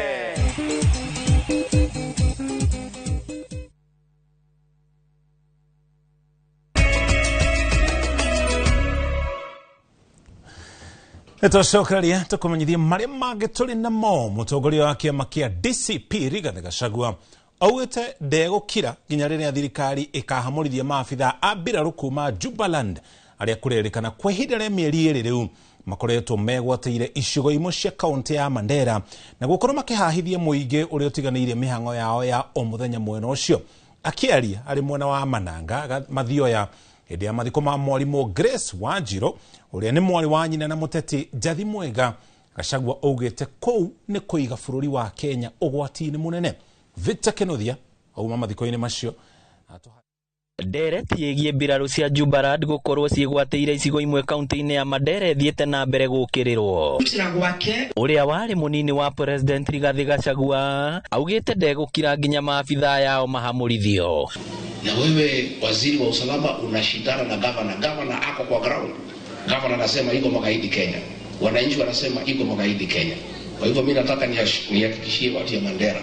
Nĩtwacokereria tũkũmenyithie marĩa mangĩ tũrĩ namo. Mũtongoria wa kĩama kĩa DCP Rigathĩ Gachagua augĩte ndegũkira nginya rĩrĩa thirikari ĩkahamũrithia maabithaa a mbirarũ kuma Jubaland arĩa kũrerĩkana kwa ihinda rĩa mĩeri 2 rĩu makoretwo megwatĩire icigo imwe cia kaũntĩ ya Mandera na gũkorwo makĩhahithia mũingĩ ũrĩa ũtiganĩirie mĩhang'o yao ya o mũthenya mwena ũcio. Akĩaria arĩ mwena wa Mananga Mathioya hĩndĩ ya mathiko ma mwarimũ Grace Wanjirũ ũrĩa nĩ mwarĩ wa nyina na mũteti Njathi Mwega, Gachagua augĩte kũu nĩ kũiga bũrũri wa Kenya ũgwati-inĩ mũnene. Victor Kenothia auma mathiko-inĩ macio. Ndereti ĩgiĩ mbirarũ cia Jubaland gũkorwo ciĩgwatĩire icigo imwe kaunti-inĩ ya Mandera ĩthiĩte na mbere gũkĩrĩrwo. Ũrĩa warĩ mũnini wa President Rigathĩ Gachagua augĩte ndegũkira nginya maabithaa yao mahamũrithio. Na wewe waziri wa usalama unashindana na gavana. Gavana ako kwa ground. Gavana anasema iko magaidi Kenya. Wananchi wanasema iko magaidi Kenya. Kwa hivyo mimi nataka nihakikishie watu ya Mandera,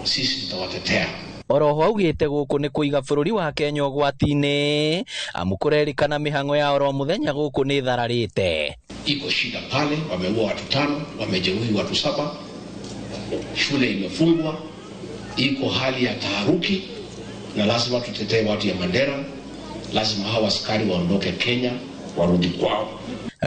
sisi tutawatetea. Oroho augĩte gũkũ nĩ kũiga bũrũri wa Kenya ũgwati-inĩ amu kũrerĩkana mĩhang'o ya oro mũthenya gũkũ nĩ ĩthararĩte. Iko shida pale, wameua watu 5, wamejeruhi watu 7, shule imefungwa, iko hali ya taharuki, na lazima tutetee watu ya Mandera. Lazima hawa askari waondoke Kenya, warudi kwao.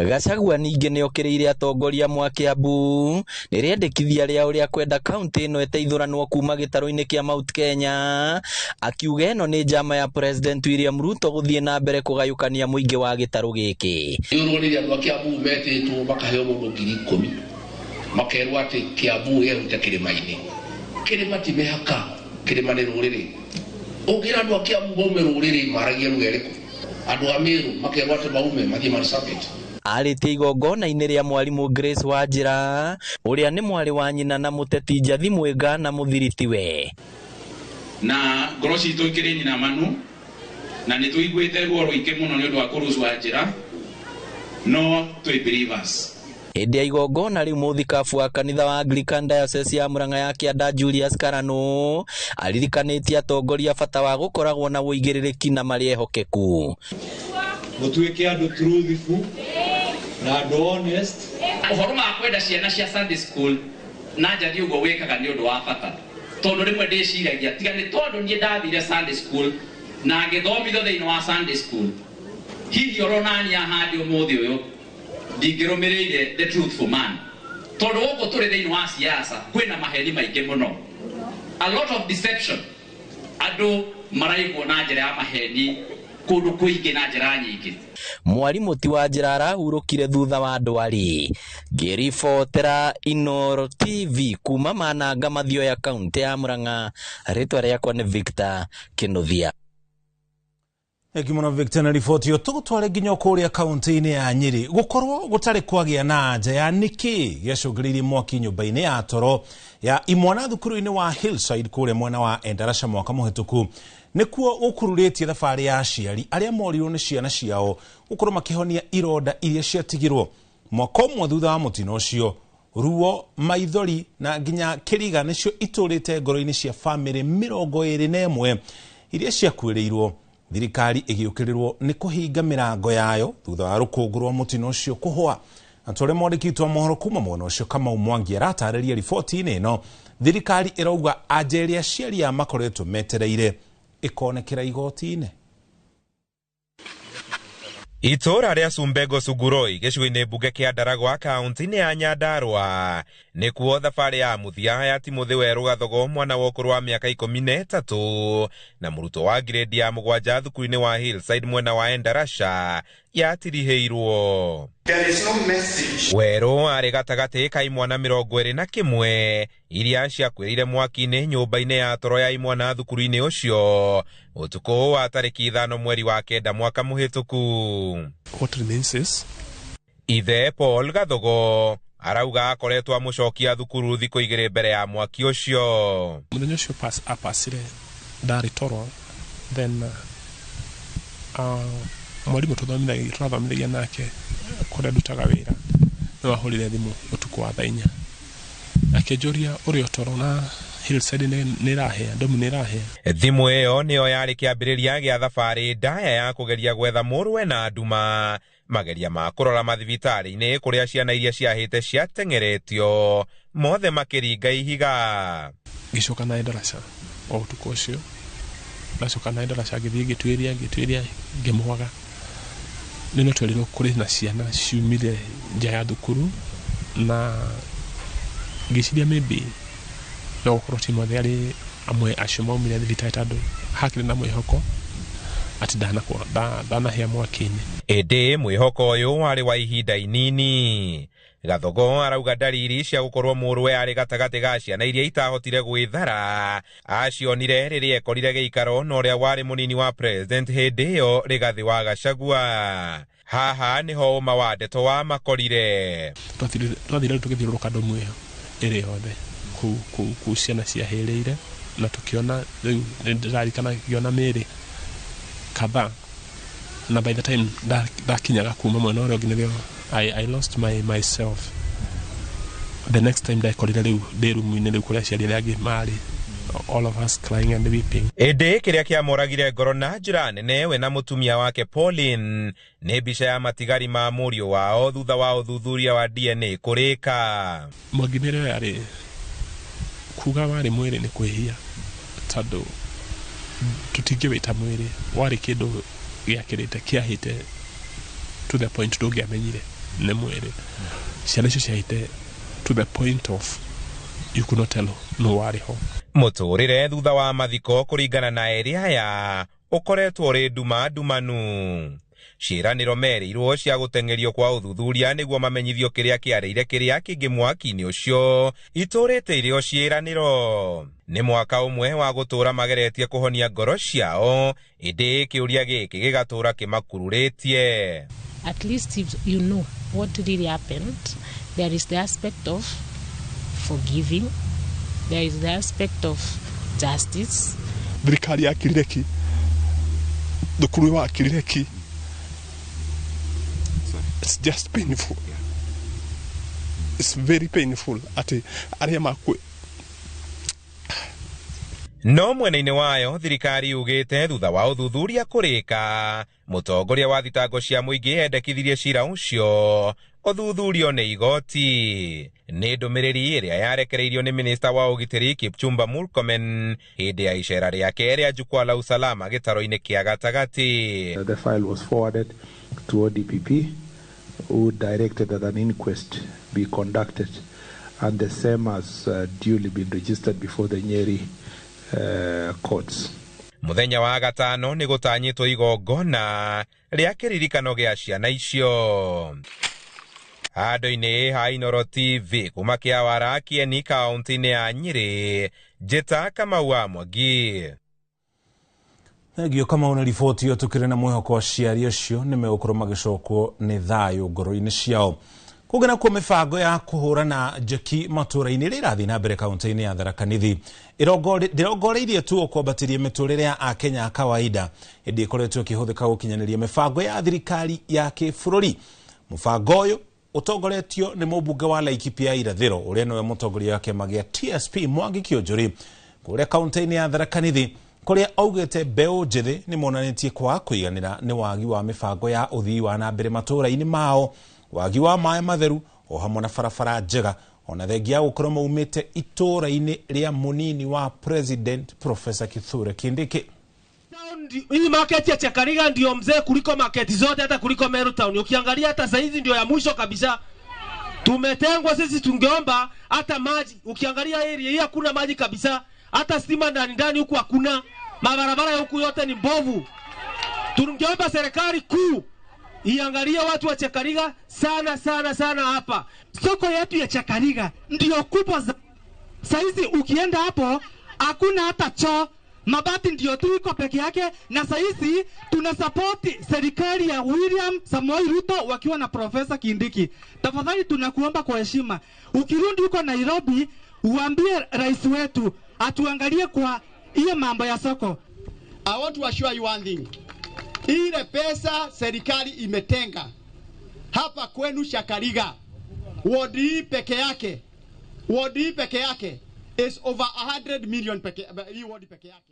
Gachagua ningĩ nĩokĩrĩire atongoria mwa Kiambu nĩ rĩendekithia rĩao rĩa kwenda kaunti ĩno ĩteithũranwo kuma gĩtarũ-inĩ kĩa Mount Kenya, akiuga ĩno nĩ njama ya President William Ruto gũthiĩ na mbere kũgayũkania mũingĩ wa gĩtarũ gĩkĩ. Rĩu rĩrĩa andũ a Kiambu metĩtwo makaheo mũndũ 10,000 makerwo atĩ Kiambu ĩhute kĩrĩma-inĩ. Kĩrĩma ti mĩhaka, kĩrĩma nĩ rũrĩrĩ. Ũngĩra andũ a Kiambu maume rũrĩrĩ maragia lugha ĩrĩkũ? Andũ a Meru makerwo atĩ maume mathiĩ Marsabit. Arĩtie igongona-inĩ rĩa mwarimũ Grace Wanjĩra ũrĩa nĩ mwarĩ wa nyina na mũteti Njathi Mwĩnga na mũthiritiwe. Na ngoro citũ ikĩrĩ nyina manu na nĩ tũiguĩte ruo rũingĩ mũno nĩ ũndũ wa kũrũcwa Wanjĩra, no twĩ believers. Hĩndĩ ya igongona rĩu mũthikabu wa kanitha wa Anglican Diocese ya Murang'a ya Kĩanda Julius Karanu aririkanĩtie atongoria bata wa gũkoragwo na ũigĩrĩrĩki na marĩ ehokeku. Mũtuĩke andũ truthful na andũ honest. Ũhoro wa kwenda ciana cia Sunday school na njathi ũguo wĩkaga nĩ ũndũ wa bata, tondũ rĩmwe ndĩciragia tiga nĩ tondũ niĩ ndathire Sunday school na ngĩthomithio thĩinĩ wa Sunday school, hihi oronania handi ũmũthĩ ũyũ ndingĩrũmĩrĩire the truthful man, tondũ gũkũ tũrĩ thĩinĩ wa siasa kwĩna maheni maingĩ mũno, a lot of deception, andũ maraigwo na njĩra ya maheni kũndũ kũingĩ na njĩra nyingĩ. Mwarimũ ti Wanjĩra arahurũkire thutha wa ndwari. Ngĩribotera Inooro TV kuma Mananga Mathioya kaunti ya Murang'a, rĩtwa rĩakwa nĩ Victor Kĩnuthia. Thengiũ mũno Victor na riboti ĩyo. Tũgũtware nginya kũrĩa kaunti-inĩ ya Nyĩrĩ gũkorwo gũtarĩ kwagĩa na anja ya nĩkĩ gĩacũngĩrĩirie mwaki nyũmba-inĩ ya toro ya imwana thukuru-inĩ wa Hillside kũrĩa mwena wa Endarasha mwaka mũhĩtũku nĩkuo gũkururĩtie thabarĩ ya aciari arĩa morirwo nĩ ciana ciao gũkorwo makĩhonia ironda iria ciatigirwo mwaka ũmwe thutha wa mũtino ũcio. Ruo, maithori na nginya kĩriga nĩcio itũrĩte ngoro-inĩ cia bamĩrĩ 21 iria ciakuĩrĩirwo. Thirikari ĩgĩũkĩrĩrwo nĩ kũhinga mĩrango yayo thutha wa rũkũngũ rwa mũtino ũcio kũhũa. Na tũrĩa mwandĩki wa mohoro kuma mwena ũcio Kamau Mwangi aratarĩria riboti-inĩ ĩno. Thirikari ĩrauga anja ĩrĩa aciari aya makoretwo metereire ĩkonekera igoti-inĩ. Itũũra rĩa Sumbego Suguroi gĩcigo-inĩ mbunge kĩa Ndaragwa kaunti-inĩ ya Nyandarua nĩkuo thabarĩ ya mũthia ya Timothy Werũ Gathogo mwana wa ũkũrũ wa mĩaka 13 na mũrutwo wa grade ya 7 thukuru-inĩ wa Hillside mwena wa Endarasha yatirihĩirwo. Werũ arĩ gatagatĩ ka imwana 21 iria ciakuĩrĩire mwaki-inĩ nyũmba-inĩ ya toro ya imwana thukuru-inĩ ũcio ũtukũ wa tarĩki 5 mweri wa 9 mwaka mũhĩtũku. Ithe Paul Gathogo arauga akoretwo amũcokia thukuru thikũ 2 mbere ya mwaki ũcio. Mũthenya ũcio apacire ndarĩ toro, then mwarimũ tũrathomithagia nake kũrĩa ndutaga wĩra nĩ wahũrire thimũ ũtukũ wa thaa 4 akĩnjũria ũrĩa toro na Hillside nĩ ĩrahĩa, ndomu nĩ ĩrahĩa. Thimũ ĩyo nĩyo yarĩ kĩambĩrĩria gĩa thabarĩ ndaya ya kũgeria gwetha mũrũwe na nduma, mageria ma kũrora mathibitarĩ-inĩ kũrĩa ciana iria ciahĩte ciateng'eretio mothe makĩringa ihiga. Ngĩcoka na Endarasha o ũtukũ ũcio, ndacoka na Endarasha ngĩthiĩ ngĩtuĩria ngĩmwaga. Nĩ no twerirwo kũrĩ na ciana ciumire nja ya thukuru na ngĩciria maybe no gũkorwo Timothy arĩ amwe acio maumire thibitarĩ tondũ hakĩrĩ na mwĩhoko atĩ ndanahĩa mwaki-inĩ. Ĩndĩ mwĩhoko ũyũ warĩ wa ihinda inini. Gathogo arauga ndariri cia gũkorwo mũrũwe arĩ gatagatĩ ga ciana iria itahotire gwĩthara acionire rĩrĩa ekorire gĩikaro na ũrĩa warĩ mũnini wa president hĩndĩ ĩyo Rigathĩ wa Gachagua. Haha nĩho ũma wa ndeto wa makorire. Twathire tũgĩthiũrũrũka ndomu ĩyo ĩrĩ yothe kũu ciana ciahĩrĩire na tũkĩona rĩu nĩndĩraririkana ngĩona mĩĩrĩ kadhaa, na by the time ndakinyaga kuma mwena ũrĩa ũngĩ nĩrĩo I lost myself. The next time ndakorire rĩu ndĩ rumu-inĩ rĩu kũrĩa aciari arĩa angĩ marĩ, all of us crying and weeping. Ĩndĩ kĩrĩa kĩamũragire ngoro na njĩra nene we na mũtumia wake Pauline nĩ mbica ya matigari ma mũriũ wao thutha wa ũthuthuria wa DNA kũrĩka. Mwangi mĩĩrĩ ĩyo yarĩ kuga warĩ mwĩrĩ nĩ kwĩhia tondũ tũtingĩwĩta mwĩrĩ, warĩ kĩndũ gĩakĩrĩte kĩahĩte to the point ndũngĩamenyire nĩ mwĩrĩ. Ciana icio ciahĩte to the point of you could not tell no warĩ ho. Mũtũrĩre thutha wa mathiko kũringana na erĩ aya ũkoretwo ũrĩ nduma ndumanu. Ciĩranĩro merĩirwo cia gũteng'erio kwa ũthuthuria nĩguo mamenyithio kĩrĩa kĩarĩire kĩrĩa kĩngĩ mwaki-inĩ ũcio itũrĩte irĩ o ciĩranĩro. Nĩ mwaka ũmwe wa gũtũũra mageretie kũhonia ngoro ciao, ĩndĩ kĩũria gĩkĩ gĩgatũũra kĩmakururĩtie. At least if you know what really happened, there is the aspect of forgiving, there is the aspect of justice. Thirikari yakirire ki, thukuru wakirire ki. It's just painful. It's very painful ati aria makwe. No mwena-inĩ wayo thirikari yugĩte thutha wa ũthuthuria kũrĩka, mũtongoria wa thitango cia mũingĩ endekithirie cira ũcio ũthuthurio nĩ igoti. Nĩ ndũmĩrĩri ĩrĩa yarekereirio nĩ minista wa ũgitĩri Kipchumba Murkomen hĩndĩ ya icera rĩake rĩa Jukwaa la Usalama gĩtaro-inĩ kĩa gatagatĩ. The file was forwarded to ODPP, who directed that an inquest be conducted, and the same has duly been registered before the Nyeri courts. Muthenya wa gatano nĩ gũtanyĩtwo igongona rĩa kĩririkano gĩa ciana icio. Handũ-inĩ ha Inooro TV kuma Kĩawara Kieni kaunti-inĩ ya Nyĩrĩ, Njĩta Kamau wa Mwangi. Thengio Kamau na riboti ĩyo. Tũkĩrĩ na mwĩhoko aciari acio nĩ megũkorwo magĩcokwo nĩ thayũ ngoro-inĩ ciao. Kũngĩ nakuo mĩbango ya kũhũrana njeki matũũra-inĩ ĩrĩa ĩrathiĩ na mbere kaunti-inĩ ya Tharaka Nithi ĩrongoreirie tu kwambatĩria mĩtũrĩre ya akenya a kawaida, ĩndĩ ĩkoretwo ĩkĩhũthĩka gũkinyanĩria mĩbango ya thirikari ya kĩbũrũri. Mũbango ũyũ ũtongoretio nĩ mũmbunge wa Laikipia Irathĩro ũrĩa nĩwe mũtongoria wa kĩama gĩa TSP Mwangi Kĩũnjũri kũrĩa kaunti-inĩ ya Tharaka Nithi, kũrĩa augĩte mbeũ njĩthĩ nĩ monanĩtie kwaga kũiganĩra nĩ wagi wa mĩbango ya ũthii wa na mbere matũũra-inĩ mao, wagi wa maĩ matheru o hamwe na barabara njega, ona thengia ya gũkorwo maumĩte itũũra-inĩ rĩa mũnini wa President Professor Kithure Kindiki. Hii market ya Chakariga ndio mzee kuliko market zote, hata kuliko Meru Town. Ukiangalia hata saizi ndio ya mwisho kabisa. Tumetengwa sisi, tungeomba hata maji. Ukiangalia area hii hakuna maji kabisa, hata stima ndani ndani huku hakuna, mabarabara huku yote ni mbovu. Tungeomba serikali kuu iangalie watu wa Chakariga sana sana sana hapa. Soko yetu ya Chakariga ndio kubwa saizi, ukienda hapo hakuna hata choo, mabati ndio tu iko peke yake, na saizi tunasupport serikali ya William Samoei Ruto wakiwa na Profesa Kindiki. Tafadhali tunakuomba kwa heshima, ukirudi huko Nairobi uambie rais wetu atuangalie kwa hiyo mambo ya soko. I want to assure you one thing. Ile pesa serikali imetenga hapa kwenu Chakariga, ward hii peke yake, ward hii peke yake is over 100 million peke, hii ward peke yake.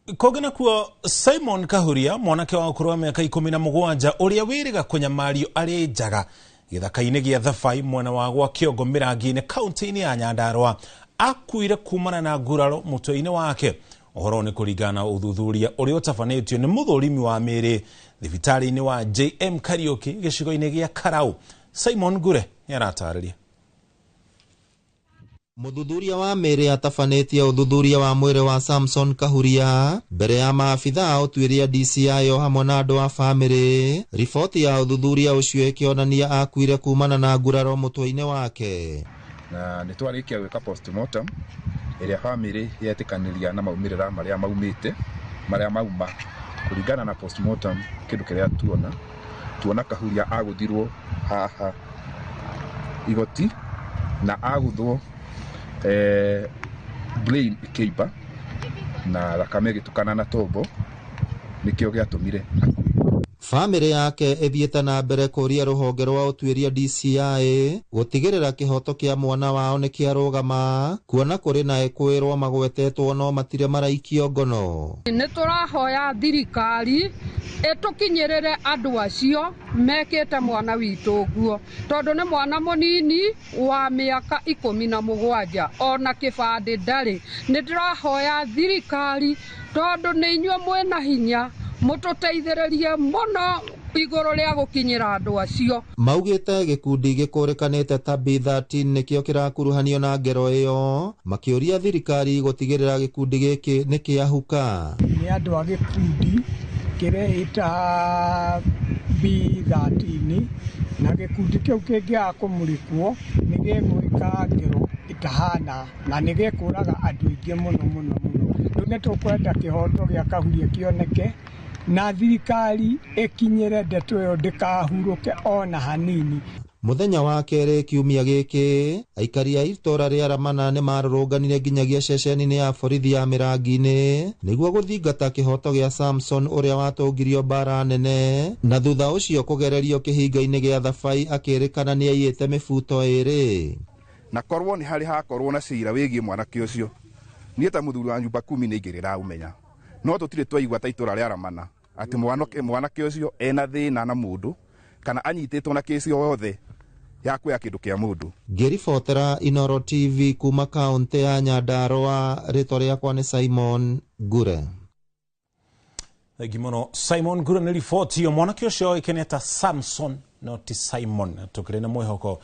Kũngĩ nakuo Simon Kahuria mwanake wa ũkũrũ wa mĩaka 17 ũrĩa wĩrĩga kũnyamario arĩ njaga gĩthaka-inĩ gĩa Thabai mwena wa gwa Kĩongo Mĩrangi-inĩ kaunti-inĩ ya Nyandarua akuire kumana na nguraro mũtwe-inĩ wake. Ũhoro nĩ kũringana na ũthuthuria ũrĩa ũtabanĩtio nĩ mũthũrimi wa mĩĩrĩ thibitarĩ-inĩ wa JM Kariuki gĩcigo-inĩ gĩa Karau. Simon Ngure nĩaratarĩria. Mũthuthuria wa mĩĩrĩ atabanĩtie ũthuthuria wa mwĩrĩ wa Samson Kahuria mbere ya maabitha a ũtuĩria DCI o hamwe na andũ a bamĩrĩ. Riboti ya ũthuthuria ũcio ĩkĩonania akuire kumana na nguraro mũtwe-inĩ wake. Na nĩ twarĩkia gwĩka postmortem ĩrĩa bamĩrĩ yetĩkanĩria na maumĩrĩra marĩa maumĩte marĩa mauma kũringana na postmortem. Kĩndũ kĩrĩa tuona Kahuria agũthirwo haha igoti na agũthwo brain ĩkĩimba na thakame ĩgĩtukana na tombo, nĩkĩo gĩatũmire akue. Bamĩrĩ yake ĩthiĩte na mbere kũria rũhonge rwa ũtuĩria DCI gũtigĩrĩra kĩhoto kĩa mwana wao nĩ kĩarũgama, kuona kũrĩ na ekũĩrwo magwetetwo no matirĩ maraikio ngono. Nĩ tũrahoya thirikari ĩtũkinyĩrĩre andũ acio mekĩte mwana witũ ũguo, tondũ nĩ mwana mũnini wa mĩaka 17 ona kĩbandĩ ndarĩ. Nĩ ndĩrahoya thirikari tondũ nĩ inyuĩ mwĩna hinya mũtũteithĩrĩrie mũno igũrũ rĩa gũkinyĩra andũ acio. Maugĩte gĩkundi gĩkũrĩkanĩte ta B13 nĩkĩo kĩrakuruhanio na ngero ĩyo, makĩũria thirikari gũtigĩrĩra gĩkundi gĩkĩ nĩ kĩahuka. Nĩ andũ a gĩkundi Gĩkĩre ĩta B13 na gĩkundi kĩu kĩngĩaga kũmũrĩkwo nĩ gĩgwĩka ngero ĩtahana na nĩ gĩkũraga andũ aingĩ mũno mũno mũno. Rĩu nĩ tũkwenda kĩhoto gĩa Kahuria kĩoneke na thirikari ĩkinyĩre ndeto ĩyo ndĩkahurũke ona hanini. Mũthenya wa kerĩ kiumia gĩkĩ, aikari a itũra rĩa Ramana nĩ marũrũnganire nginyagia ceceni-inĩ ya borithi ya Mĩrangi-inĩ nĩguo gũthingata kĩhoto gĩa Samson ũrĩa watũngirio mbara nene na thutha ũcio kũgererio kĩhinga-inĩ gĩa Thabai akĩrĩkana nĩ aiyĩte mĩbuto ĩrĩ. Na korwo nĩ harĩ hakorwo na cira wĩgiĩ mwanake ũcio, niĩ ta mũthuri wa nyumba kumi nĩ ingĩrĩra ũmenya, no tũtirĩ twaigua ta itũra rĩa Ramana atĩ mwanake ũcio ena thĩna na mũndũ kana anyitĩtwo na kĩsi o yothe ya kuoya kĩndũ kĩa mũndũ. Ngĩribotera Inoro TV kuma kaũntĩ ya Nyandarũa, rĩtwa rĩakwa nĩ Simon Ngure. Thengi mũno Simon Ngure nĩ riboti ĩyo. Mwanake ũcio oĩkaine ta Samson no ti Simon, tũkĩrĩ na mwĩhoko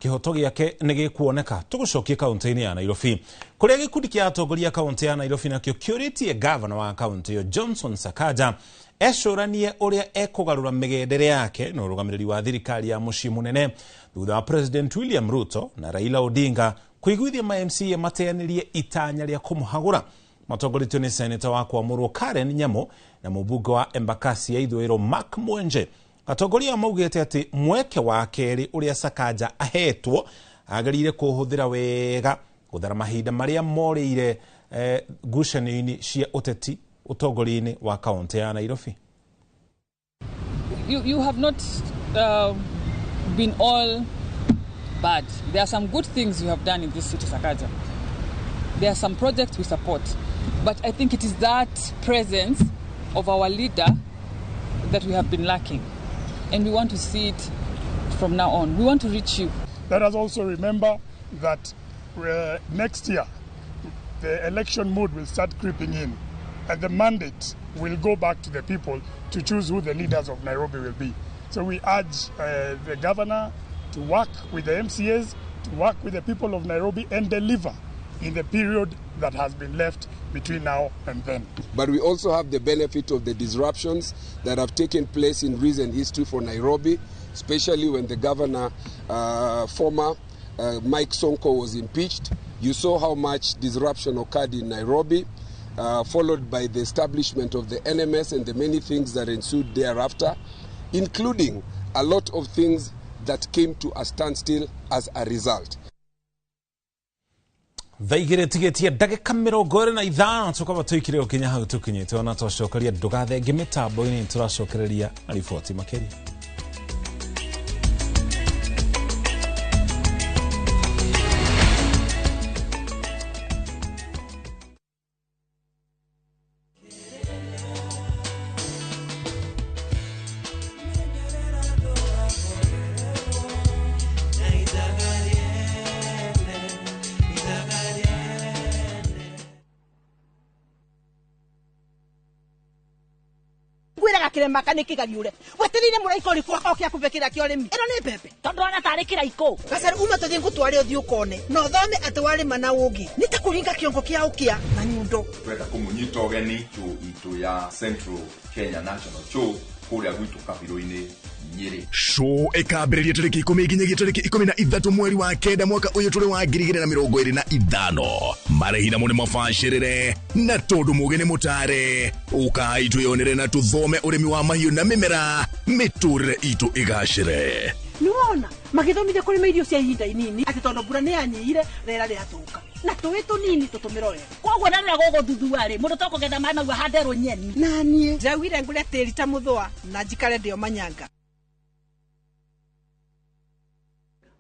kĩhoto gĩake nĩ gĩkuoneka. Tũgũcokie kaũntĩ-inĩ ya Nairobi kũrĩa gĩkundi kĩa atongoria kaũntĩ ya Nairobi nakĩo kĩũrĩtie gavana wa kaũntĩ ĩyo Johnson Sakaja ecũranie ũrĩa ekũgarũra mĩgendere yake na ũrũgamĩrĩri wa thirikari ya mũciĩ mũnene thutha wa President William Ruto na Raila Odinga kũiguithia ma MCA mateanĩrie itanya rĩa kũmũhagũra. Matongoretio nĩ seneta wa kwamũrwo Karen Nyamu na mũmbunge wa Embakasi ya ithũĩro Mark Mwenje. Atongoria maugĩte atĩ mweke wa kerĩ ũrĩa Sakaja ahetwo agĩrĩire kũhũthĩra wega gũthara mahinda marĩa morĩire ngucanio-inĩ cia ũteti ũtongoria-inĩ wa kaũntĩ ya Nairobi. You have not been all bad. There are some good things you have done in this city, Sakaja. There are some projects we support. But I think it is that presence of our leader that we have been lacking. And we want to see it from now on. We want to reach you. Let us also remember that next year, the election mood will start creeping in, and the mandate will go back to the people to choose who the leaders of Nairobi will be. So we urge the governor to work with the MCAs, to work with the people of Nairobi and deliver in the period that has been left between now and then. But we also have the benefit of the disruptions that have taken place in recent history for Nairobi, especially when the governor, former Mike Sonko, was impeached. You saw how much disruption occurred in Nairobi, followed by the establishment of the NMS and the many things that ensued thereafter, including a lot of things that came to a standstill as a result. Thaa igĩrĩ tigĩtie ndagĩka 25 tũkaba tũikire gũkinya hau tũkinyĩte ona twacokeria ndũgathenge mĩtambo-inĩ tũracokereria riboti makĩria. Kiremaka nä kä gariå wetereire må raika å rä kå oke akå kä ra kä å rä mi ä no nä mbembe tondå ona tarä kä raikå gacaru uma tå thiä ngå tware å thiä å kone na å thome atä warä ma na å ngä nä ta kå ringa kä ongo kä a å kä a na nyundo. Twenda kå må nyita å geni show itå ya Central Kenya National Show kũrĩa gwitũ kabirũ-inĩ Nyĩrĩ. Show ĩkambĩrĩria tarĩki 10 nginyagia tarĩki 13 mweri wa 9 mwaka ũyũ tũrĩ wa 2025. Marĩhi namo nĩ mabacĩrĩre na tondũ mũgĩ nĩ mũtare, ũkai twĩyonere na tũthome ũrĩmi wa mahiũ na mĩmera, mĩtũrĩre itũ ĩgacĩre. Nĩwona magĩthomithia kũrĩma irio cia ihinda inini atĩ tondũ mbura nĩ yanyihire rĩera rĩathũka na tũĩ tũnini tũtũmĩre wega. Koguo na rĩrĩa gũgũthuthua rĩ mũndũ tokũgetha maĩ mau ahanderwo nyeni. Na niĩ ndaugire ngũre tĩri ta mũthũa na njikare ndĩo manyanga.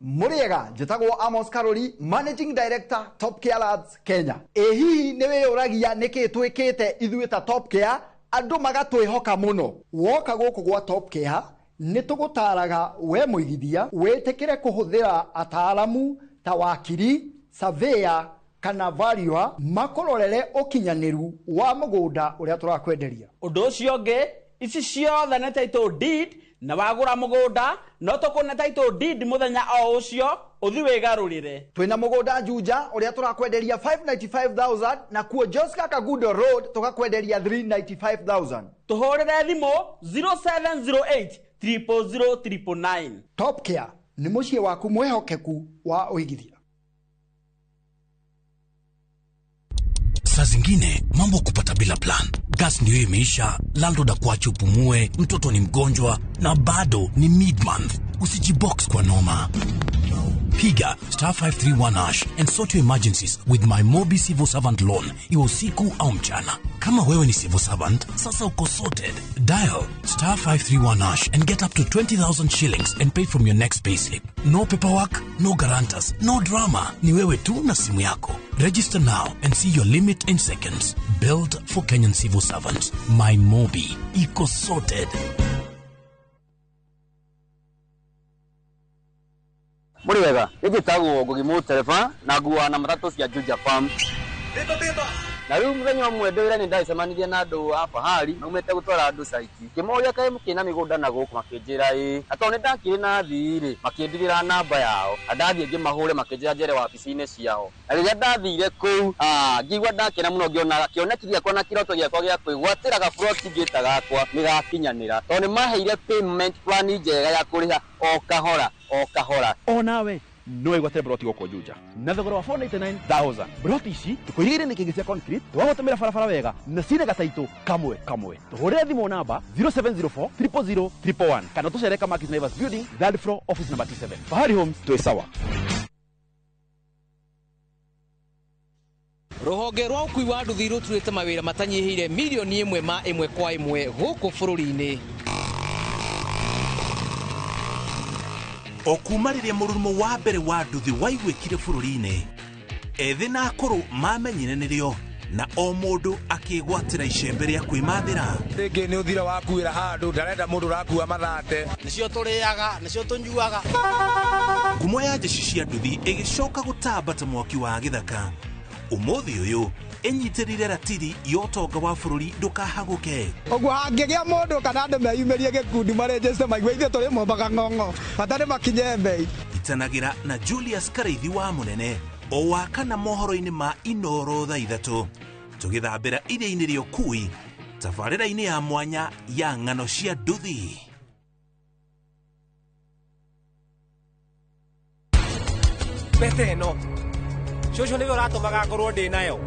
Mũrĩega, njĩtagwo Amos Karori, Managing Director Top Care Lads Kenya. Ĩ hihi nĩ wĩyũragia nĩkĩ twĩkĩte ithuĩ ta Top Care andũ magatwĩhoka mũno? Woka gũkũ gwa Top Care nĩ tũgũtaraga we mũigithia wĩtĩkĩre kũhũthĩra ataaramu ta wakiri, surveyor kana valuer makũrorere ũkinyanĩru wa mũgũnda ũrĩa tũrakwenderia. Ũndũ ũcio ũngĩ, ici ciothe nĩ title deed Na wagũra mũgũnda no tũkũne title deed mũthenya o ũcio ũthi wĩgarũrĩre. Twĩna mũgũnda Juja ũrĩa tũrakwenderia 595,000 na kuo Joska Kagudo Road tũgakwenderia 395,000. Tũhũrĩre thimũ 0708 000 999. Top Care nĩ mũciĩ waku mwĩhokeku wa ũigithia. Saa zingine mambo kupata bila plan. Gas ndio imeisha, landlord akuache upumue, mtoto ni mgonjwa na bado ni mid-month. Usijibox kwa noma. Piga star 531 hash and sort your emergencies with my Mobi Civil Servant Loan, iwe usiku au mchana. Kama wewe ni civil servant, sasa uko sorted. Dial star 531 hash and get up to 20,000 shillings and pay from your next payslip. No paperwork, no guarantors, no drama. Ni wewe tu na simu yako. Register now and see your limit in seconds. Built for Kenyan civil servants. My Mobi. Iko sorted. Muri wega, njĩtagwo Ngugi Mũtereba na nguaga na matatũ cia Juja Farm. Na rĩu mũthenya ũmwe ndĩ wĩra nĩ ndacemanirie na andũ a Fahari maumĩte gũtwara andũ caiti. Ngĩmoria kaĩ mũkĩrĩ na mĩgũnda na gũkũ, makĩnjĩra ĩĩ. Na tondũ nĩ ndakĩrĩ na athii rĩ, makĩndigĩra namba yao. Na ndathiĩ ngĩmahũre makĩnjĩra njere wabici-inĩ ciao. Na rĩrĩa ndathire kũu, ngĩigua ndakena mũno ngĩona kĩoneki gĩakwa na kĩroto gĩakwa gĩa kwĩgwatĩra gaburoti ngĩta gakwa nĩ gakinyanĩra. Tondũ nĩ maheire payment plan njega ya kũrĩha o kahora o kahora. Onawe no wĩgwatĩre broti gũkũ Juja na thogora wa 499,000. Broti ici tũkũigĩire nĩ kĩngĩ cia concrete, twagũtũmĩra barabara wega na cina gataitũ kamwe kamwe. Tũhũrĩre thimũ namba 0704 000 111 kana tũcere Kamakis Naivas Building, third floor, office number T7. Fahari Homes, twĩ sawa. Rũhonge rwa ũkui wa nduthi rũturĩte mawĩra matanyihĩire milioni ĩmwe ma ĩmwe kwa ĩmwe gũkũ bũrũri-inĩ. O kuma rĩrĩa mũrurumo wa mbere wa nduthi waiguĩkire bũrũri-inĩ, ethĩ na akũrũ mamenyire nĩrĩo na o mũndũ akĩgwatĩra icembe rĩa kwĩmathĩra. Rĩngĩ nĩ ũthira wakuĩra handũ ndarenda mũndũ ũrakua mathate. Nĩcio tũrĩaga, nĩcio tũnyuaga. Ngumo ya jeshi cia nduthi ĩgĩcoka gũtamba ta mwaki wa gĩthaka. Ũmũthĩ ũyũ ĩnyitĩrĩire ratiri ya ũtonga wa bũrũri ndũkahagũke. Ũguo hangĩgĩa mũndũ kana andũ meyumĩrie gĩkundi marĩnjĩte maigue ithuĩ tũrĩ mombaga ng'ong'o bata nĩ makinye mbei. Itanagĩra na Julius Karaithi wa Mũnene o wa kana mohoro-inĩ ma Inoro thaa 3 tũgĩthambĩra iria-inĩ rĩa ũkui tabarĩra-inĩ ya mwanya ya ng'ano cia nduthi. Pete ĩno cũcũ nĩwe ũratũmaga ngorwo ndĩ nayo.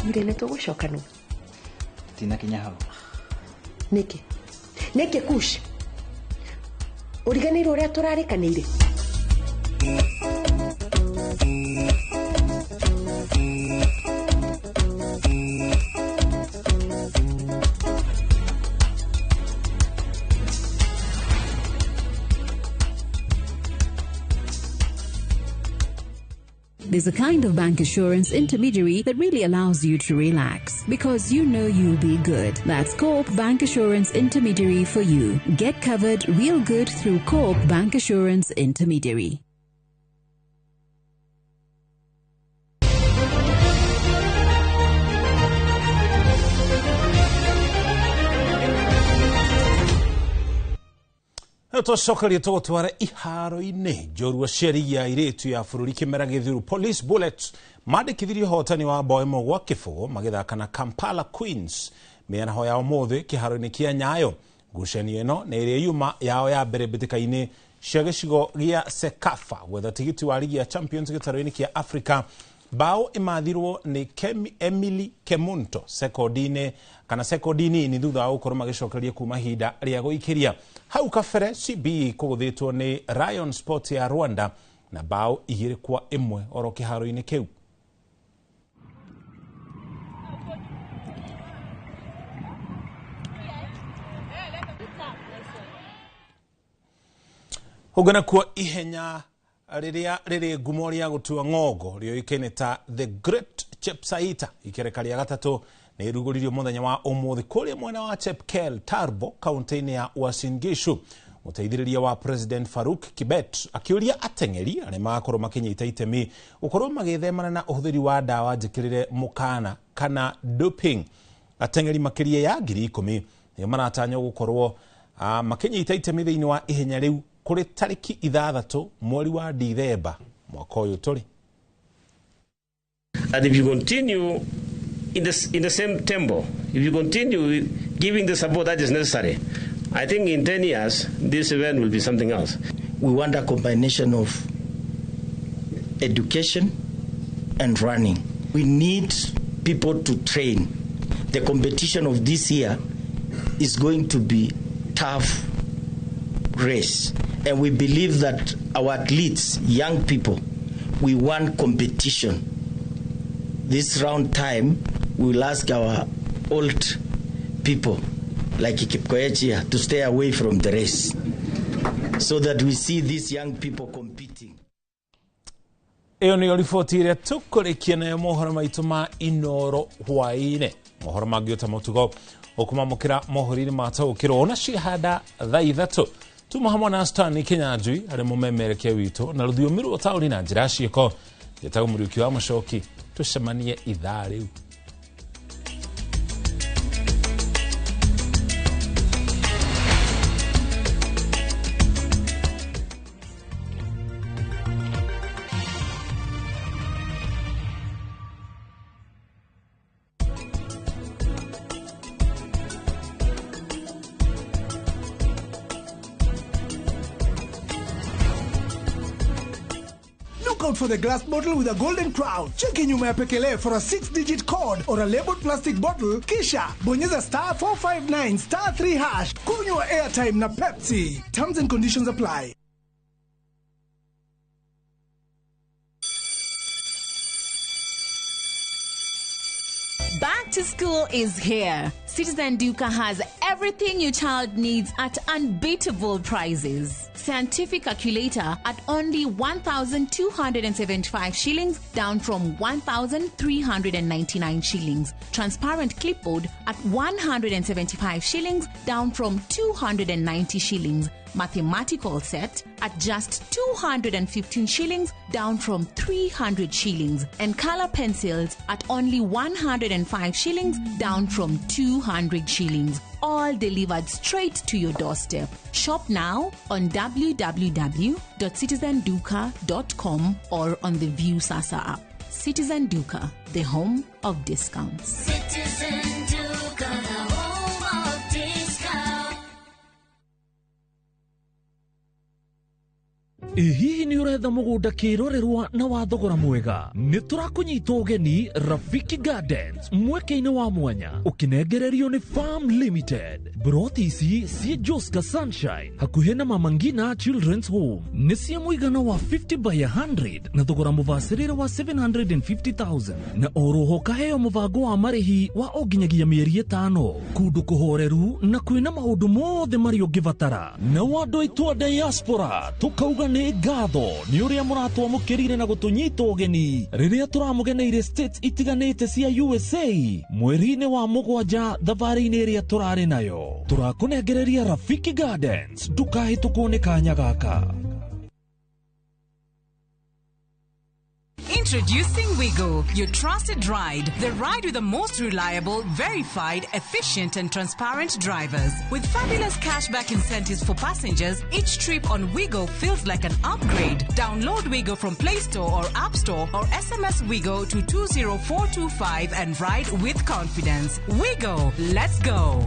Ire nĩ tũgũcoka nũ? Tinakinya hau. Nĩkĩ? Nĩkĩ Kush? Ũriganĩirwo ũrĩa tũrarĩkanĩire? There's a kind of bank assurance intermediary that really allows you to relax because you know you'll be good. That's Co-op Bank Assurance Intermediary for you. Get covered real good through Co-op Bank Assurance Intermediary. Tũcokerie tũgũtware iharo-inĩ njorua cia rigi ya airĩtu ya bũrũri kĩmera gĩthiru Police Bullets mandĩkithirie ũhotani wa bao ĩmwe gwa kĩbũgũ magĩthaka na Kampala Queens mĩaraho ya ũmũthĩ kĩharo-inĩ kĩa Nyayo. Ngucanio ĩno nĩ ĩrĩa yuma yao ya mbere mbĩtĩka-inĩ cia gĩcigo gĩa CECAFA gwetha tigiti wa rigi ya Champions gĩtarũ-inĩ kĩa Africa. Bao imathirwo nĩ Emily Kemunto sekondi-inĩ kana sekondi nini thutha wa gũkorwo magĩcokereria kuma ihinda rĩa gũikĩria. Hau kabere CB kũgũthĩtwo nĩ Rayon Sport ya Rwanda na bao 2-1 oro kĩharo-inĩ kĩu. Ũguo nakuo ihenya rĩrĩa rĩrĩ ngumo rĩa gũtua ng'ongo rĩũĩkaine ta The Great Chepsaita ikereka rĩa gatatũ nĩ ĩrugũririo mũthenya wa ũmũthĩ kũrĩa mwena wa Chepkel Tarbo kaunti-inĩ ya Uasin Gishu. Mũteithĩrĩria wa President Faruk Kibet akĩũria ateng'eri arĩa magakorwo makĩnyita itemi gũkorwo magĩthemana na ũhũthĩri wa ndawa njĩkĩrĩre mũkana kana doping. Ateng'eri makĩria ya 10,000 nĩo maratanywo gũkorwo makĩnyita itemi thĩinĩ wa ihenya rĩu kũrĩ tarĩki 6 mweri wa Dithemba mwaka ũyũ tũrĩ. And if you continue in the same tempo, if you continue giving the support that is necessary, I think in 10 years, this event will be something else. We want a combination of education and running. We need people to train. The competition of this year is going to be tough race. And we believe that our athletes, young people, we want competition. This round time, we will ask our old people, like Kipkoech here, to stay away from the race so that we see these young people competing. Ĩyo nĩyo riboti ĩrĩa tũkũrĩkia nayo mohoro maitũ ma Inoro hwaĩ-inĩ. Mohoro mangĩ ota mũtugo ũkũmamũkĩra mohoro-inĩ ma taũkĩrwo ona cihanda thaa 3. Tuma hamwe na Stanley Kinyanjui arĩ mũmemerekia witũ na rũthiomi rwa taũni na njĩra ciĩko. Njĩtagwo Mũriũki wa Mũcoki, tũcemanie ithaa rĩu. For the glass bottle with a golden crown. Cheki nyuma ya pekele for a 6-digit code or a labeled plastic bottle, kisha bonyeza star 459 star 3 hash. Kunywa airtime na Pepsi. Terms and conditions apply. Back to school is here. Citizen Duka has everything your child needs at unbeatable prices. Scientific calculator at only 1,275 shillings, down from 1,399 shillings. Transparent clipboard at 175 shillings, down from 290 shillings. Mathematical set at just 215 shillings, down from 300 shillings. And color pencils at only 105 shillings, down from 200 shillings. All delivered straight to your doorstep. Shop now on www.citizenduka.com or on the View Sasa app. Citizen Duka, the home of discounts. Citizen Duka, the home of discounts. Hihi nĩ ũretha mũgũnda kĩrorerwa na wa thogora mwega? Nĩ tũrakũnyita ũgeni Rafiki Gardens mweke-inĩ wa mwanya ũkĩnengererio nĩ Farm Limited. Broti ici ciĩ Joska Sunshine hakuhĩ na Mama Ngina Children's Home nĩ cia mũigana wa 50 by 100 na thogora mũbacĩrĩre wa 750,000 na oroho kaheo mũbango wa marĩhi wa o nginyagia mĩeri 5 kũndũ kũhoreru na kwĩna maũndũ mothe marĩa ũngĩbatara. Na andũ aitũ a diaspora tũkauga nĩ ngatho nĩ ũrĩa mũratwamũkĩrire na gũtũnyita ũgeni rĩrĩa tũramũgeneire states itiganĩte cia USA mweri-inĩ wa 7 thabarĩ-inĩ ĩrĩa tũrarĩ nayo. Tũrakũnengereria Rafiki Gardens, ndũkahĩtũkwo nĩ kanya gaka. Introducing Wigo, your trusted ride. The ride with the most reliable, verified, efficient and transparent drivers. With fabulous cashback incentives for passengers, each trip on Wigo feels like an upgrade. Download Wigo from Play Store or App Store or SMS Wigo to 20425 and ride with confidence. Wigo, let's go.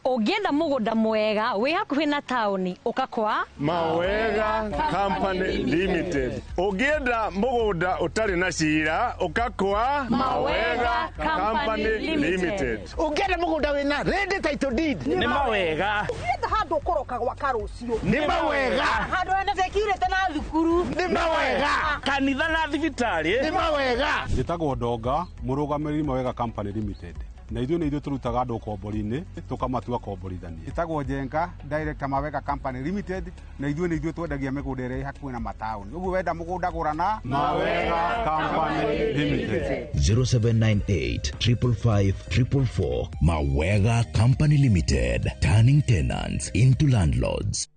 Ũngĩenda mũgũnda mwega wĩ hakuhĩ na taũni ũka kwa Mawega Company Limited. Ũngĩenda mũgũnda ũtarĩ na cira ũka kwa Mawega Company Limited. Ũngĩenda mũgũnda wĩna ready title deed nĩ Mawega. Ũngĩenda handũ ũkũroka gwaka rũciũ nĩ Mawega. Handũ hena security na thukuru nĩ Mawega. Kanitha na thibitarĩ nĩ Mawega. Njĩtagwo Ndonga, mũrũgamĩrĩri Mawega Company Limited. Na ithuĩ nĩ ithuĩ tũrutaga andũ ũkombori-inĩ tũkamatua komborithania. Ĩtagwo Njenga, director Mawega Company Limited, na ithuĩ nĩ ithuĩ twendagia mĩgũnda ĩrĩa ĩ hakuhĩ na mataũni. Ũguo wenda mũgũnda gũra na Mawega Company Limited. 0798 555 444. Mawega Company Limited, turning tenants into landlords.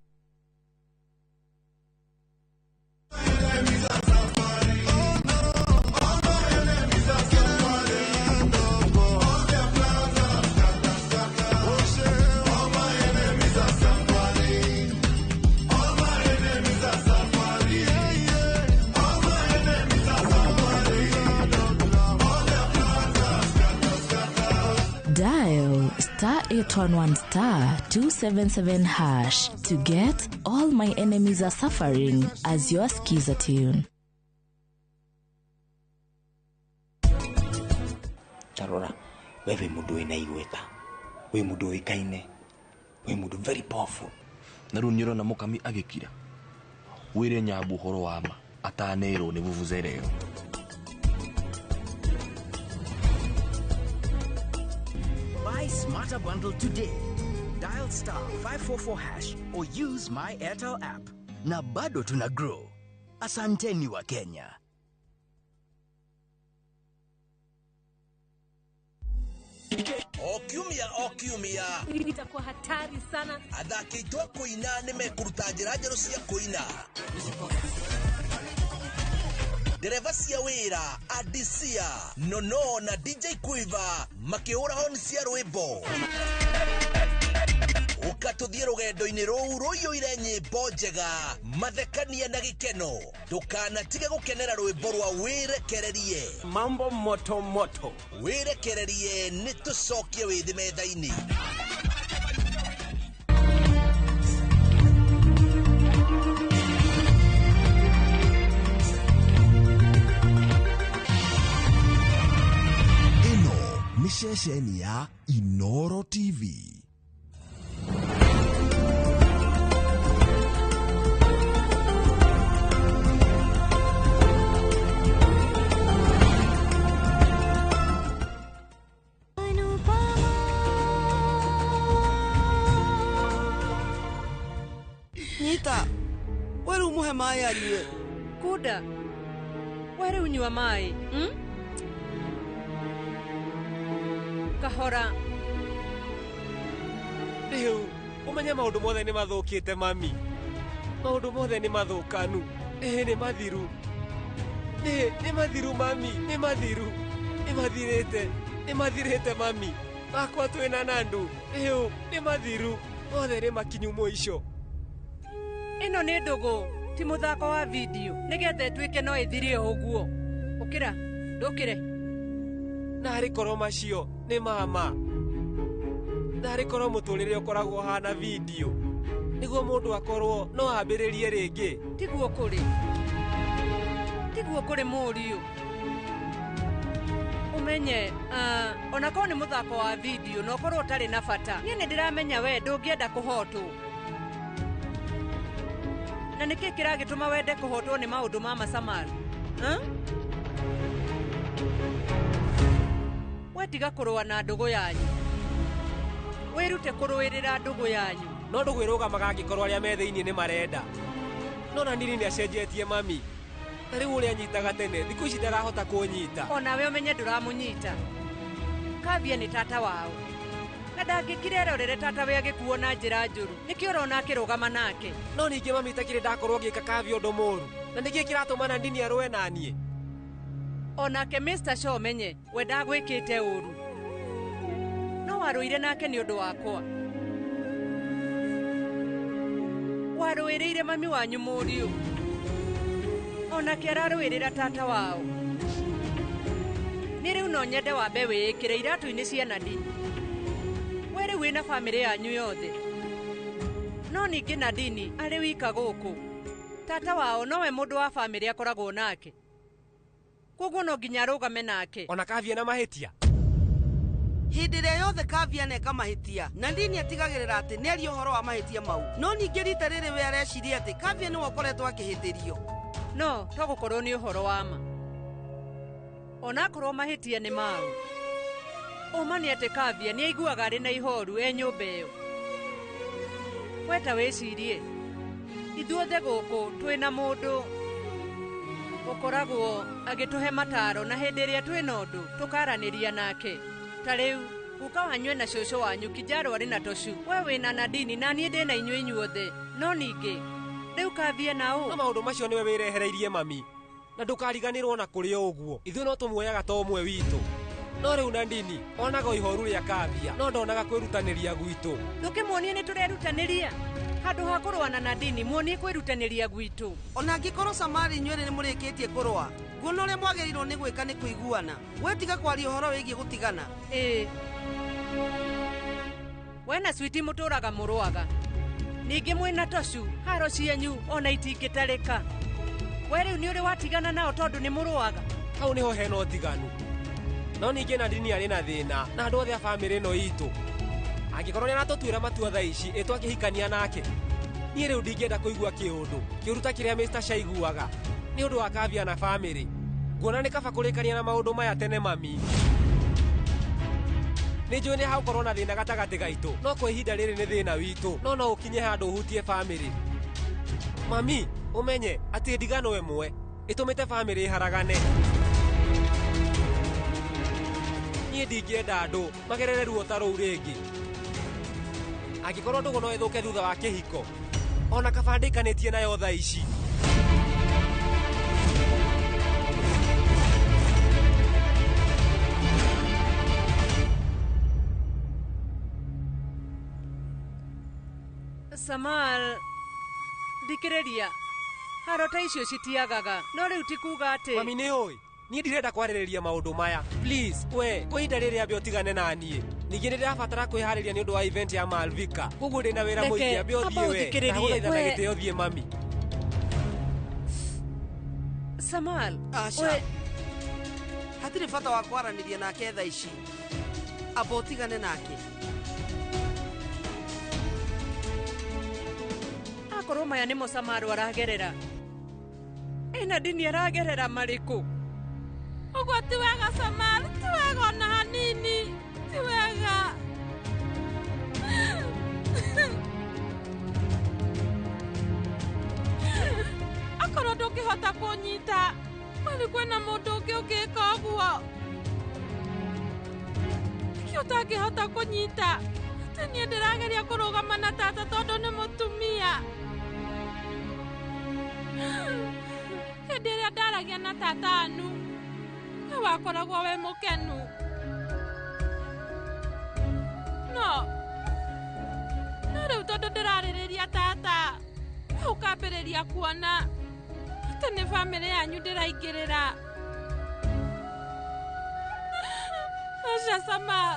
enemies are suffering. Oh no, all my enemies are suffering. All their plans are scatter, scatter. Oh shit, all my enemies are suffering. All my enemies are suffering. Yeah, yeah. All my enemies are suffering. All their plans are scatter, scatter. Dial star 811 star 277 hash to get All My Enemies Are Suffering as your skiza tune. Tarora, we wĩ mũndũ wĩna igweta, wĩ mũndũ ũĩkaine, wĩ mũndũ very powerful. Na rĩu nĩũrona mũkami agĩkira wĩre nyambu ũhoro wa ma atanerwo nĩ vuvuzela ĩyo. Buy Smarter Bundle today. Dial star 544 hash or use my Airtel app. Na bado tuna grow. Asanteni wa Kenya. O kiumia o kiumia Itakuwa hatari sana. Athaki aitũ a kũina nĩ mekũruta njĩra njerũ cia kũina, ndereba cia wĩra Adisia Nono na DJ Quiver makĩhũra honi cia rwĩmbo. Ũka tũthiĩ rũgendo-inĩ rũu rũiyũire nyĩmbo njega, mathekania na gĩkeno. Ndũkanatige gũkenera rwĩmbo rwa wĩrekererie. Mambo moto moto. Wĩrekererie nĩ tũcokie wĩthĩ metha-inĩ. Ĩno nĩ ceceni ya Inoro TV. Nyita we rĩu mũhe maĩ anyue. Kuda, we rĩu nyua maĩ, Kahora. Rĩu ũmenye maũndũ mothe nĩ mathũkĩte mami, maũndũ mothe nĩ mathũkanu. Ĩĩ nĩ mathiru, ĩĩ nĩ mathiru mami, nĩ mathiru, nĩ mathirĩte, nĩ mathirĩte mami makwa twĩna nandu. Rĩu nĩ mathiru mothe, nĩ makinyu mũico. Ĩno nĩ ndũgũ, ti mũthako wa video nĩgetha ĩtuĩke no ĩthire o ũguo. Ũkĩra, ndũkĩre. Narĩ korwo macio nĩ mama, narĩ korwo mũtũrĩre ũkoragwo ũhana video nĩguo mũndũ akorwo no ambĩrĩrie rĩngĩ. Tiguo kũrĩ, tiguo kũrĩ mũriũ. Ũmenye onakorwo nĩ mũthako wa video na ũkorwo ũtarĩ na bata, niĩ nĩ ndĩramenya we ndũngĩenda kũhotwo. Na nĩkĩ kĩragĩtũma wende kũhotwo nĩ maũndũ ma Masamal? We tiga kũrũa na ndũgũ yanyu, wĩrute kũrũĩrĩra ndũgũ yanyu. No ndũgũ ĩrũgamaga angĩkorwo arĩa me thĩinĩ nĩ marenda. No na nini nĩ acenjetie mami, ta rĩu ũrĩa anyitaga tene thikũ ici ndarahota kũnyita. Onawe ũmenye ndũramũnyita. Kavia nĩ tata wao na ndangĩkira erorere tata we agĩkuo na njĩra njũru. Nĩkĩo ũrona akĩrũgama nake. No ningĩ mami itakĩrĩ ndakorwo ngĩka Kavia ũndũ mũũru, na nĩkĩĩ kĩratũma Nandini arũe na niĩ? Onake Mr. Shaw menye we ndagwĩkĩte ũru, no warũire nake nĩ ũndũ wakwa. Warũĩrĩire mami wanyu mũriũ, onake ararũĩrĩra tata wao. Nĩ rĩu no nyende wambe wĩĩkĩre iratũ-inĩ cia Nadine. We rĩu wĩna bamĩrĩ yanyu yothe, no ningĩ Nadine arĩ wika gũkũ. Tata wao nowe mũndũ wa bamĩrĩ akoragwo nake, koguo no nginya arũgame nake. Ona Kavia na mahĩtia. Hĩndĩ ĩrĩa yothe Kavia neka mahĩtia, Nandini atigagĩrĩra atĩ nĩaria ũhoro wa mahĩtia mau. No ningĩ rita rĩrĩ we areciria atĩ Kavia nĩwe ũkoretwo akĩhĩtĩrio. No to gũkorwo nĩ ũhoro wa ma, onakorwo mahĩtia nĩ mau. Ũma nĩ atĩ Kavia nĩ aiguaga arĩ na ihoru e nyũmba ĩyo. We ta wĩcirie, ithuothe gũkũ twĩna mũndũ ũkoragwo agĩtũhe mataro, na hĩndĩ ĩrĩa twĩna ũndũ tũkaranĩria nake. Ta rĩu guka wanyu ena cũcũ wanyu Kijaro arĩ na Toshu, we wĩna Nadini na niĩ ndĩna inyuĩ inyuothe. No ningĩ Rĩu kavie na ũ? No maũndũ macio nĩwe wĩrehereirie mami. Na ndũkariganĩrwo na kũrĩ o ũguo. Ithuĩ no tũmuoyaga ta ũmwe witũ. No rĩu Nandini onaga o ihoru rĩa Kavia, no ndonaga kwĩrutanĩria gwitũ. Ndũkĩmuonie nĩ tũrerutanĩria. Handũ ha kũrũa na Nandini, muonie kwĩrutanĩria gwitũ. Ona angĩkorwo Samari inyuerĩ nĩ mũrĩkĩtie kũrũa, nguona ũrĩa mwagĩrĩirwo nĩ gwĩka nĩ kũiguana. We tiga kwaria ũhoro wĩgiĩ gũtigana. Ĩĩ. We na Switi mũtũraga mũrũaga. Ningĩ mwĩna Toshu, haro cienyu ona itingĩtarĩka. We rĩu nĩ ũrĩ watigana nao tondũ nĩ mũrũaga. Hau nĩho hena ũtiganu. No ningĩ Nandini arĩ na thĩna na andũ othe a bamĩrĩ ĩno itũ. Angĩkorwo nĩ aratũtuĩra matua thaa ici, ĩ twakĩhikania nake. Niĩ rĩu ndingĩenda kũigua kĩũndũ kĩũru ta kĩrĩa Mr. Shaiguaga nĩ ũndũ wa Kavia na bamĩrĩ. Nguona nĩ kaba kũrĩkania na maũndũ maya tene mami. Nĩ njũĩ nĩ hagũkorwo na thĩna gatagatĩ gaitũ, no kwa ihinda rĩrĩ nĩ thĩna witũ, no no ũkinye handũ ũhutie bamĩrĩ. Mami, ũmenye atĩ ndigano ĩmwe ĩtũmĩte bamĩrĩ ĩharagane. Niĩ ndingĩenda andũ magerere ruo ta rũu rĩngĩ. Angĩkorwo ndũgũ no ĩthũke thutha wa kĩhiko, ona kaba ndĩkanĩtie nayo thaa ici. Samal, thikĩrĩria. Haro ta icio citiagaga, no rĩu ti kuuga atĩ. Mami nĩ ũĩ, niĩ ndirenda kwarĩrĩria maũndũ maya. Please, we, kwa ihinda rĩrĩ ambe ũtigane na niĩ. Ningĩ nĩ ndĩrabatara kwĩharĩria nĩ ũndũ wa event ya Malvika. Koguo ndĩna wĩra Reke, mũingĩ, ambe amba ũthiĩ we. ũthikĩrĩrie. Ndagũthaitha na We- gĩtĩo thiĩ mami. Samal, Aca. we- Hatirĩ bata wa kwaranĩria nake thaa ici. Amba ũtigane nake. Akorwo maya nĩmo Samaru aragerera. Ĩ Nandini aragerera marĩkũ? Ũguo ti wega Samal, ti wega ona hanini, ti wega. Akorwo ndũngĩhota kũnyita, kwani kwĩna mũndũ ũngĩ ũngĩka ũguo? Nĩkĩ ũtangĩhota kũnyita? Atĩ niĩ ndĩrageria kũrũgama na tata tondũ nĩ mũtumia. Hĩndĩ ĩrĩa ndaragia na tata anu, we wakoragwo wĩ mũkenu. No, no rĩu tondũ ndĩrarĩrĩria tata, we ũkambĩrĩria kuona atĩ nĩ bamĩrĩ yanyu ndĩraingĩrĩra. Aca Samal.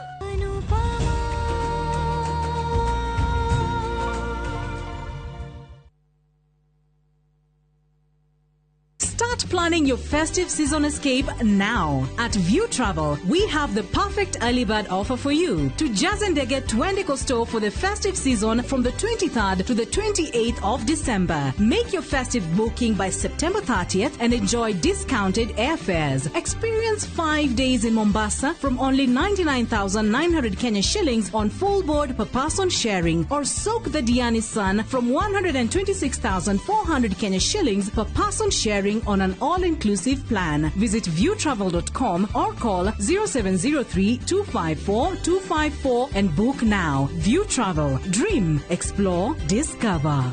Start planning your festive season escape now. At View Travel, we have the perfect early bird offer for you. To Jazendege Twendeko store for the festive season from the 23rd to the 28th of December. Make your festive booking by September 30th and enjoy discounted airfares. Experience 5 days in Mombasa from only 99,900 Kenya shillings on full board per person sharing, or soak the Diani Sun from 126,400 Kenya shillings per person sharing on an all-inclusive plan. Visit viewtravel.com or call 0703 254 254 and book now. View Travel. Dream, explore, discover.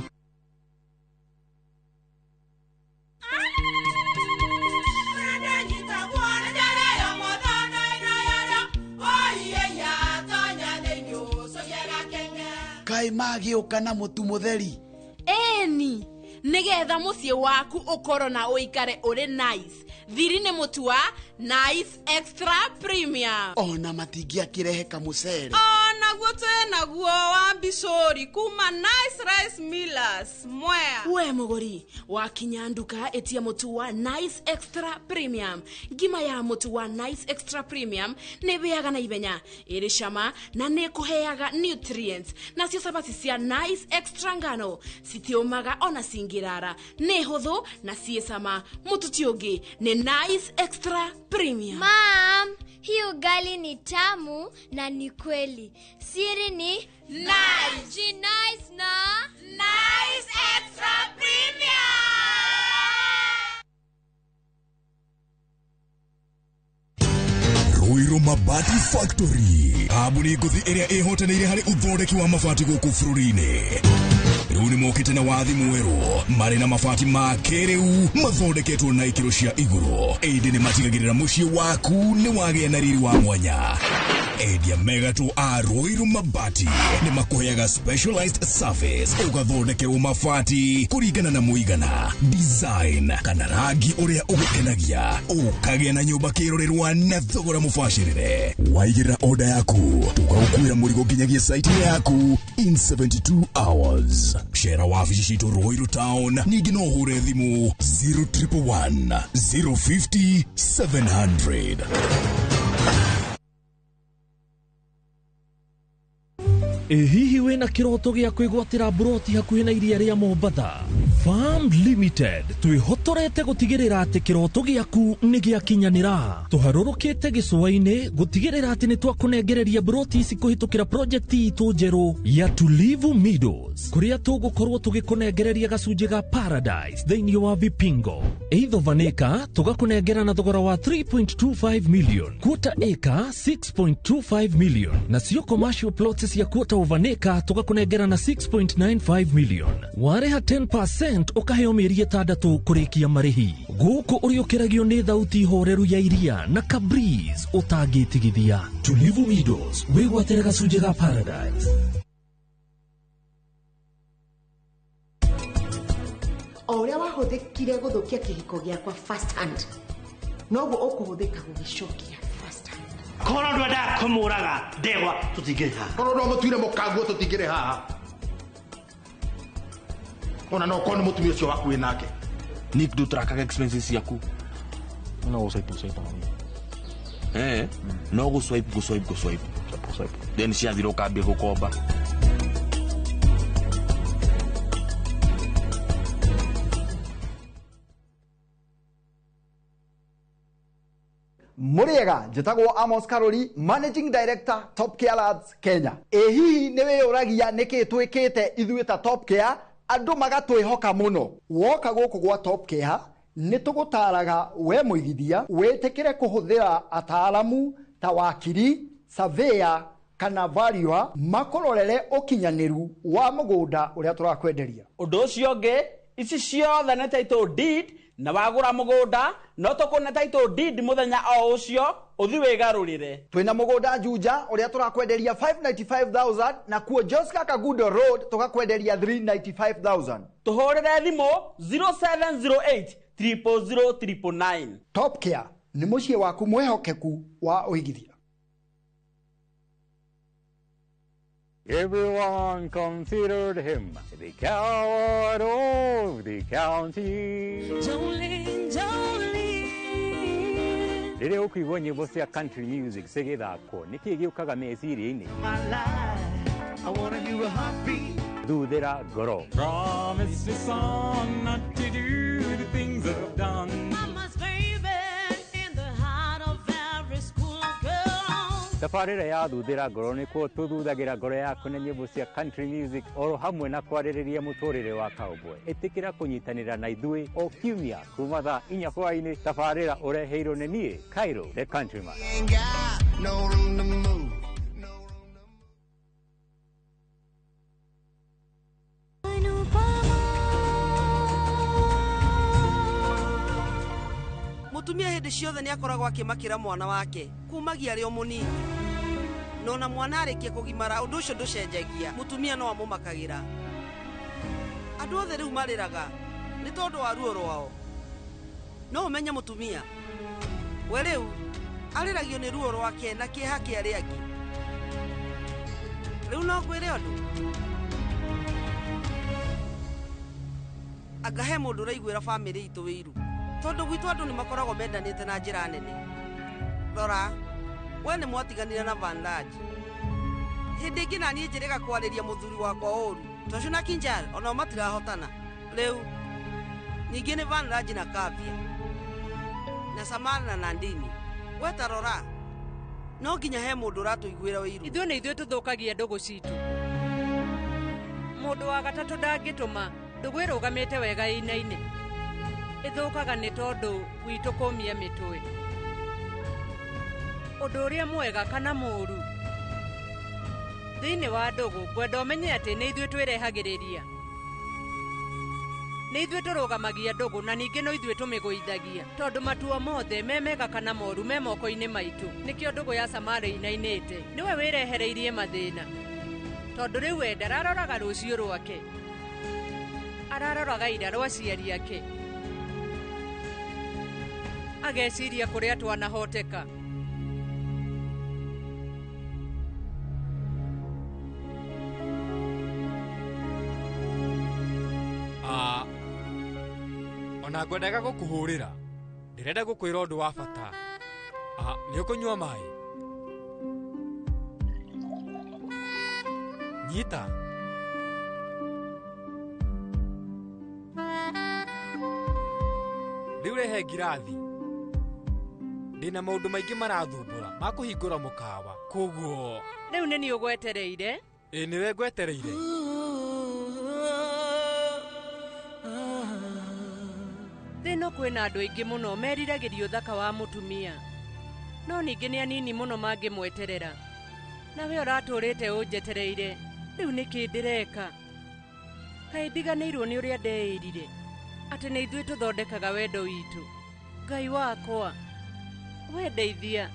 Kaĩ magĩũka na mũtu mũtheri. Ĩni, nĩgetha mũciĩ waku ũkorwo na ũikare ũrĩ nice. Thiri nĩ mũtu wa Nice Extra Premium. Ona matingĩakĩrehe kamũcere. Onaguo twĩ naguo wa mbicũri kuma Nice Rice Millers Mwea. We mũgũri wakinya nduka ĩtia mũtu wa Nice Extra Premium. Ngima ya mũtu wa Nice Extra Premium nĩ ĩhĩaga na ihenya, ĩrĩ cama na nĩ ĩkũheaga nutrients. Nacio cabaci cia Nice Extra ngano citiũmaga ona cingĩrara, nĩ hũthũ na ciĩ cama. Mũtu ti ũngĩ nĩ Nice Extra Premium. Mam, hii ugali ni tamu na ni kweli. Siri ni Nice. Ji nice na Nice Extra Premium. Ruiru Mabati Factory kambuni ngũthi ĩrĩa ĩhotanĩire harĩ ũthondeki wa mabati gũkũ bũrũri-inĩ. Rĩu nĩ mokĩte na wathi mwerũ marĩ na mabati ma kĩrĩu mathondeketwo na ikĩro cia igũrũ, ĩndĩ nĩ matigagĩrĩra mũciĩ waku nĩ wagĩa na riri wa mwanya. Endia megatũ a Ruiru Mabati nĩ makũheaga specialized service, ũgathondekerwo mabati kũringana na mũigana, design kana rangi ũrĩa ũgũkenagia, ũkagĩa na nyũmba kĩrorerwa na thogora mũbacĩrĩre. Waigĩrĩra oda yaku tũgagũkuĩra mũrigo nginyagia site yaku in 72 hours. Cera wabici citũ Ruiru Town, ningĩ no ũhũre thimũ 0111 050 700. Ĩ hihi wĩna kĩroto gĩa kwĩgwatĩra mburoti hakuhĩ na iria rĩa Mombatha? Farm Limited twĩhotorete gũtigĩrĩra atĩ kĩroto gĩaku nĩ gĩakinyanĩra. Tũharũrũkĩte gĩcũa-inĩ gũtigĩrĩra atĩ nĩ twakũnengereria mburoti ici kũhĩtũkĩra project itũ njerũ ya Tulivu Meadows, kũrĩa tũgũkorwo tũgĩkũnengereria gacunjĩ ga Paradise thĩinĩ wa Vipingo. Eighth of an acre tũgakũnengera na thogora wa 3.25 million, quarter acre 6.25 million, nacio commercial plots cia quarter of an acre tũgakũnengera na 6.95 million. Warĩha 10% ũkaheo mĩeri 6 kũrĩkia marĩhi. Gũkũ ũrĩũkĩragio nĩ thauti horeru ya iria na kabreeze ũtangĩtigithia. Tulivu Meadows, wĩgwatĩre gacunjĩ ga Paradise. O ũrĩa wahũthĩkire gũthũkia kĩhiko gĩakwa first hand, noguo ũkũhũthĩka gũgĩcokia first hand. Korwo ndwendaga kũmũraga ndegwa tũtingĩrĩ haha. Korwo ndwamũtuire mũkanguo tũtingĩrĩ haha. Ona no korwo nĩ mũtumia ũcio waku wĩ nake. Nick, ndũtrakaga expenses ciaku. No gũswipe gũswipe mami. No gũswipe gũswipe gũswipe. Then ciathira ũkambia gũkomba. Mũrĩega, njĩtagwo Amos Karori, Managing Director Top Care Labs Kenya. Ĩ hihi nĩ wĩyũragia nĩkĩ twĩkĩte ithuĩ ta Top Care andũ magatwĩhoka mũno? Woka gũkũ gwa Top Care nĩ tũgũtaraga we mũigithia wĩtĩkĩre kũhũthĩra ataaramu ta wakiri, surveyor kana valuer makũrorere ũkinyanĩru wa mũgũnda ũrĩa tũrakwenderia. Ũndũ ũcio ũngĩ, ici ciothe nĩ title deed, na wagũra mũgũnda no tũkũne title deed mũthenya o ũcio ũthi wĩgarũrĩre. Twĩna mũgũnda Juja ũrĩa tũrakwenderia 595,000 na kuo Joska Kagudo Road tũgakwenderia 395,000. Tũhũrĩre thimũ 0708 000 999. Top Care nĩ mũciĩ waku mwĩhokeku wa ũigithia. Everyone considered him the coward of the county. Jolene, Jolene. Rĩrĩa ũkũigua nyĩmbo cia country music cigĩthakwo, nĩkĩ gĩũkaga meciria-inĩ? Thuthĩra ngoro. Promise me son not to do the things I've done. Mama's baby in the heart of every school girl. Tabarĩra ya thuthĩra ngoro nĩkuo tũthuthagĩra ngoro yaku na nyĩmbo cia country music oro hamwe na kwarĩrĩria mũtũrĩre wa cowboy. Ĩtĩkĩra kũnyitanĩra na ithuĩ o kiumia kuma thaa 4 hwaĩ-inĩ. Tabarĩra ũreheirwo nĩ niĩ Cairo the Countryman. Mũtumia hĩndĩ ciothe nĩ akoragwo akĩmakĩra mwana wake kumagia arĩ o mũnini, no na mwana arĩkia kũgimara ũndũ ũcio ndũcenjagia, mũtumia no amũmakagĩra. Andũ othe rĩu marĩraga nĩ tondũ wa ruo rwao. No ũmenye mũtumia we rĩu arĩragio nĩ ruo rwake na kĩeha kĩa arĩa angĩ. Rĩu no ngwĩre ũndũ, anga he mũndũ ũraiguĩra bamĩrĩ itũ wĩiru, tondũ gwitũ andũ nĩ makoragwo mendanĩte na njĩra nene. Rora, we nĩ mwatiganire na Van Large. Hĩndĩ ĩngĩ naniĩ njĩrĩga kwarĩria mũthuri wakwa ũru, Toshu na Kinjal onao matirahotana. Rĩu ningĩ nĩ Van Large na Kavia na Samara na Nandini. We ta rora, no nginya he mũndũ ũratũiguĩra ũiru. Ithuĩ nĩ ithuĩ tũthũkagia ndũgũ citũ. Mũndũ wa gatatũ ndangĩtũma ndũgũ ĩrũgamĩte wega ĩinaine. Ĩthũkaga nĩ tondũ witũ kũmia mĩtwe. Ũndũ ũrĩa mwega kana mũũru thĩinĩ wa ndũgũ, ngwenda ũmenye atĩ nĩ ithuĩ twĩrehagĩrĩria. Nĩ ithuĩ tũrũgamagia ndũgũ na ningĩ no ithuĩ tũmĩgũithagia tondũ matua mothe me mega kana moru me moko-inĩ maitũ. Nĩkĩo ndũgũ ya Samara ĩinainĩte. Nĩwe wĩrehereirie mathĩna tondũ rĩu we ndararoraga rũciũ rwake, araroraga ira rwa aciari ake, ageciria kũrĩa twanahoteka. Ona ngwendaga gũkũhũrĩra, ndĩrenda gũkwĩra ũndũ wa bata. Nĩ ũkũnyua maĩ? Nyita. Rĩu rehe ngirathi. Ndĩna maũndũ maingĩ marathumbũra ma kũhingũra mũkawa, koguo rĩu nĩ niĩ ũgwetereire. Ĩ nĩwe ngwetereire. Thĩ ĩno kwĩna andũ aingĩ mũno meriragĩria ũthaka wa mũtumia, no ningĩ nĩ anini mũno mangĩmweterera. Nawe ũratũrĩte ũnjetereire, rĩu nĩkĩ ndĩreka? Kaĩ ndiganĩirwo nĩ ũrĩa ndeĩrire atĩ nĩ ithuĩ tũthondekaga wendo witũ? Ngai wakwa, we ndeithia.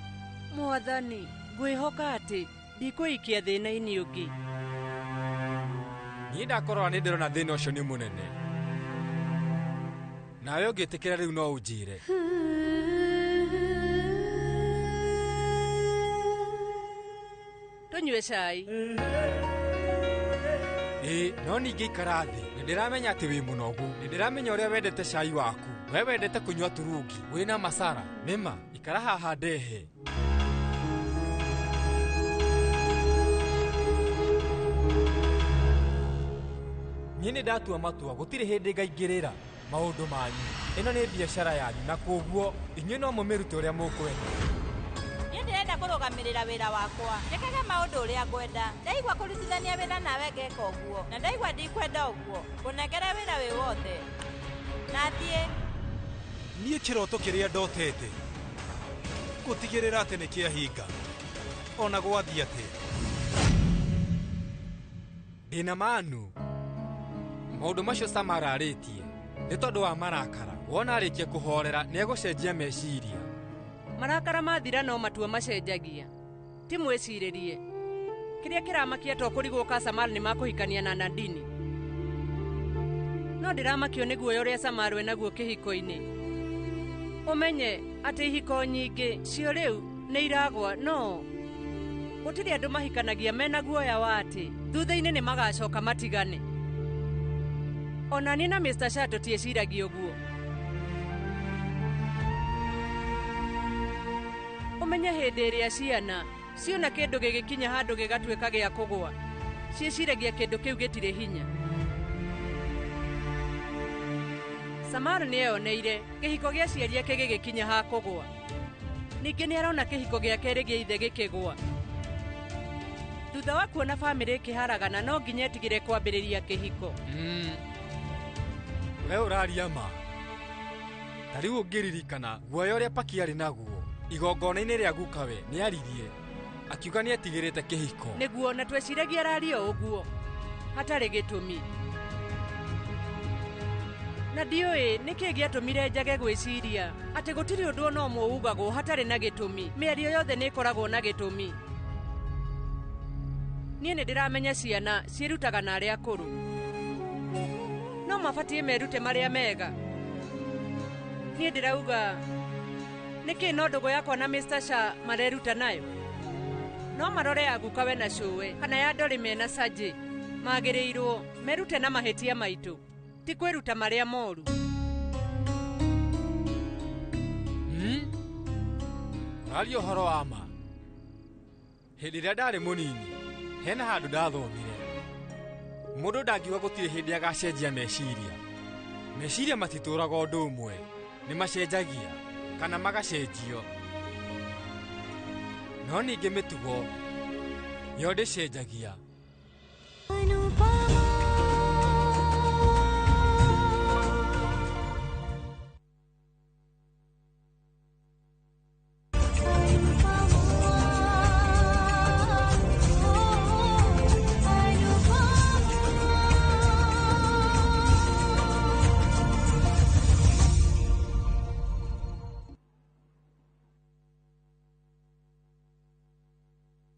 Mwathani, ngwĩhoka atĩ ndikũikia thĩna-inĩ ũngĩ. Niĩ ndakorora nĩ ndĩrona thĩna ũcio nĩ mũnene. Nawe ũngĩtĩkĩra rĩu no ũnjĩre. Tũnyue cai. Ĩ, no ningĩ ikara thĩ. Nĩ ndĩramenya atĩ wĩ mũnogu. Nĩ ndĩramenya ũrĩa wendete cai waku. We wendete kũnyua turungi wĩna masara. Nĩma, ikara haha ndehe. Niĩ nĩ ndatua matua gũtirĩ hĩndĩ ngaingĩrĩra maũndũ manyu. Ĩno nĩ biacara yanyu na koguo inyuĩ no mũmĩrute ũrĩa mũkwenda. Niĩ ndĩrenda kũrũgamĩrĩra wĩra wakwa, njĩkage maũndũ ũrĩa ngwenda. Ndaigua kũrutithania wĩra nawe ngeka ũguo, na ndaigua ndikwenda ũguo, ngũnengere wĩra wĩ wothe. Na thiĩ. Niĩ kĩroto kĩrĩa ndotete gũtigĩrĩra atĩ nĩ kĩahinga ona gwathiĩ atĩa. Ndĩna manu. Maũndũ macio Samara arĩtie nĩ tondũ wa marakara. Wona arĩkia kũhorera nĩ egũcenjia meciria. Marakara mathira no matua macenjagia. Ti mwĩcirĩrie. Kĩrĩa kĩramakia to kũrigwo ka Samara nĩ makũhikania na Nadini. No ndĩramakio nĩ guoya ũrĩa Samara enaguo kĩhiko-inĩ. Ũmenye atĩ ihiko nyingĩ cio rĩu nĩ iragwa, no gũtirĩ andũ mahikanagia mena guoya wa atĩ thutha-inĩ nĩ magacoka matigane. Ona niĩ na Mr. Shah tũtiĩciragia ũguo. Ũmenye hĩndĩ ĩrĩa ciana ciona kĩndũ gĩgĩkinya handũ gĩgatuĩka gĩa kũgũa, ciĩciragia kĩndũ kĩu gĩtirĩ hinya. Samara nĩ eyoneire kĩhiko gĩa aciari ake gĩgĩkinya ha kũgũa. Ningĩ nĩ arona kĩhiko gĩa kerĩ gĩa ithe gĩkĩgũa. Thutha wa kuona bamĩrĩ ĩkĩharagana no nginya etigĩre kwambĩrĩria kĩhiko. We ũraria ma. Ta rĩu ũngĩririkana guoya ũrĩa Paki arĩ naguo igongona-inĩ rĩa gukawe nĩ aririe akiuga nĩ etigĩrĩte kĩhiko. Nĩguo, na tweciragia araria ũguo hatarĩ gĩtũmi. Na ndiũĩ nĩkĩ gĩatũmire njage gwĩciria atĩ gũtirĩ ũndũ ona ũmwe ugagwo hatarĩ na gĩtũmi. Mĩario yothe nĩ ĩkoragwo na gĩtũmi. Niĩ nĩ ndĩramenya ciana ciĩrutaga na arĩa akũrũ, no mabatiĩ merute marĩa mega. Niĩ ndĩrauga nĩkĩ no ndũgũ yakwa na Mr. Shah mareruta nayo? No marore ya gukawe na cũwe kana ya ndori mena Sajĩ. Magĩrĩirwo merute na mahĩtia maitũ, ti kwĩruta marĩa moru. Ũraria ũhoro wa ma. Hĩndĩ ĩrĩa ndarĩ mũnini hena handũ ndathomire. Mũndũ ndangiuga gũtirĩ hĩndĩ agacenjia meciria. Meciria matitũraga ũndũ ũmwe, nĩ macenjagia kana magacenjio. No ningĩ mĩtugo yo ndĩcenjagia.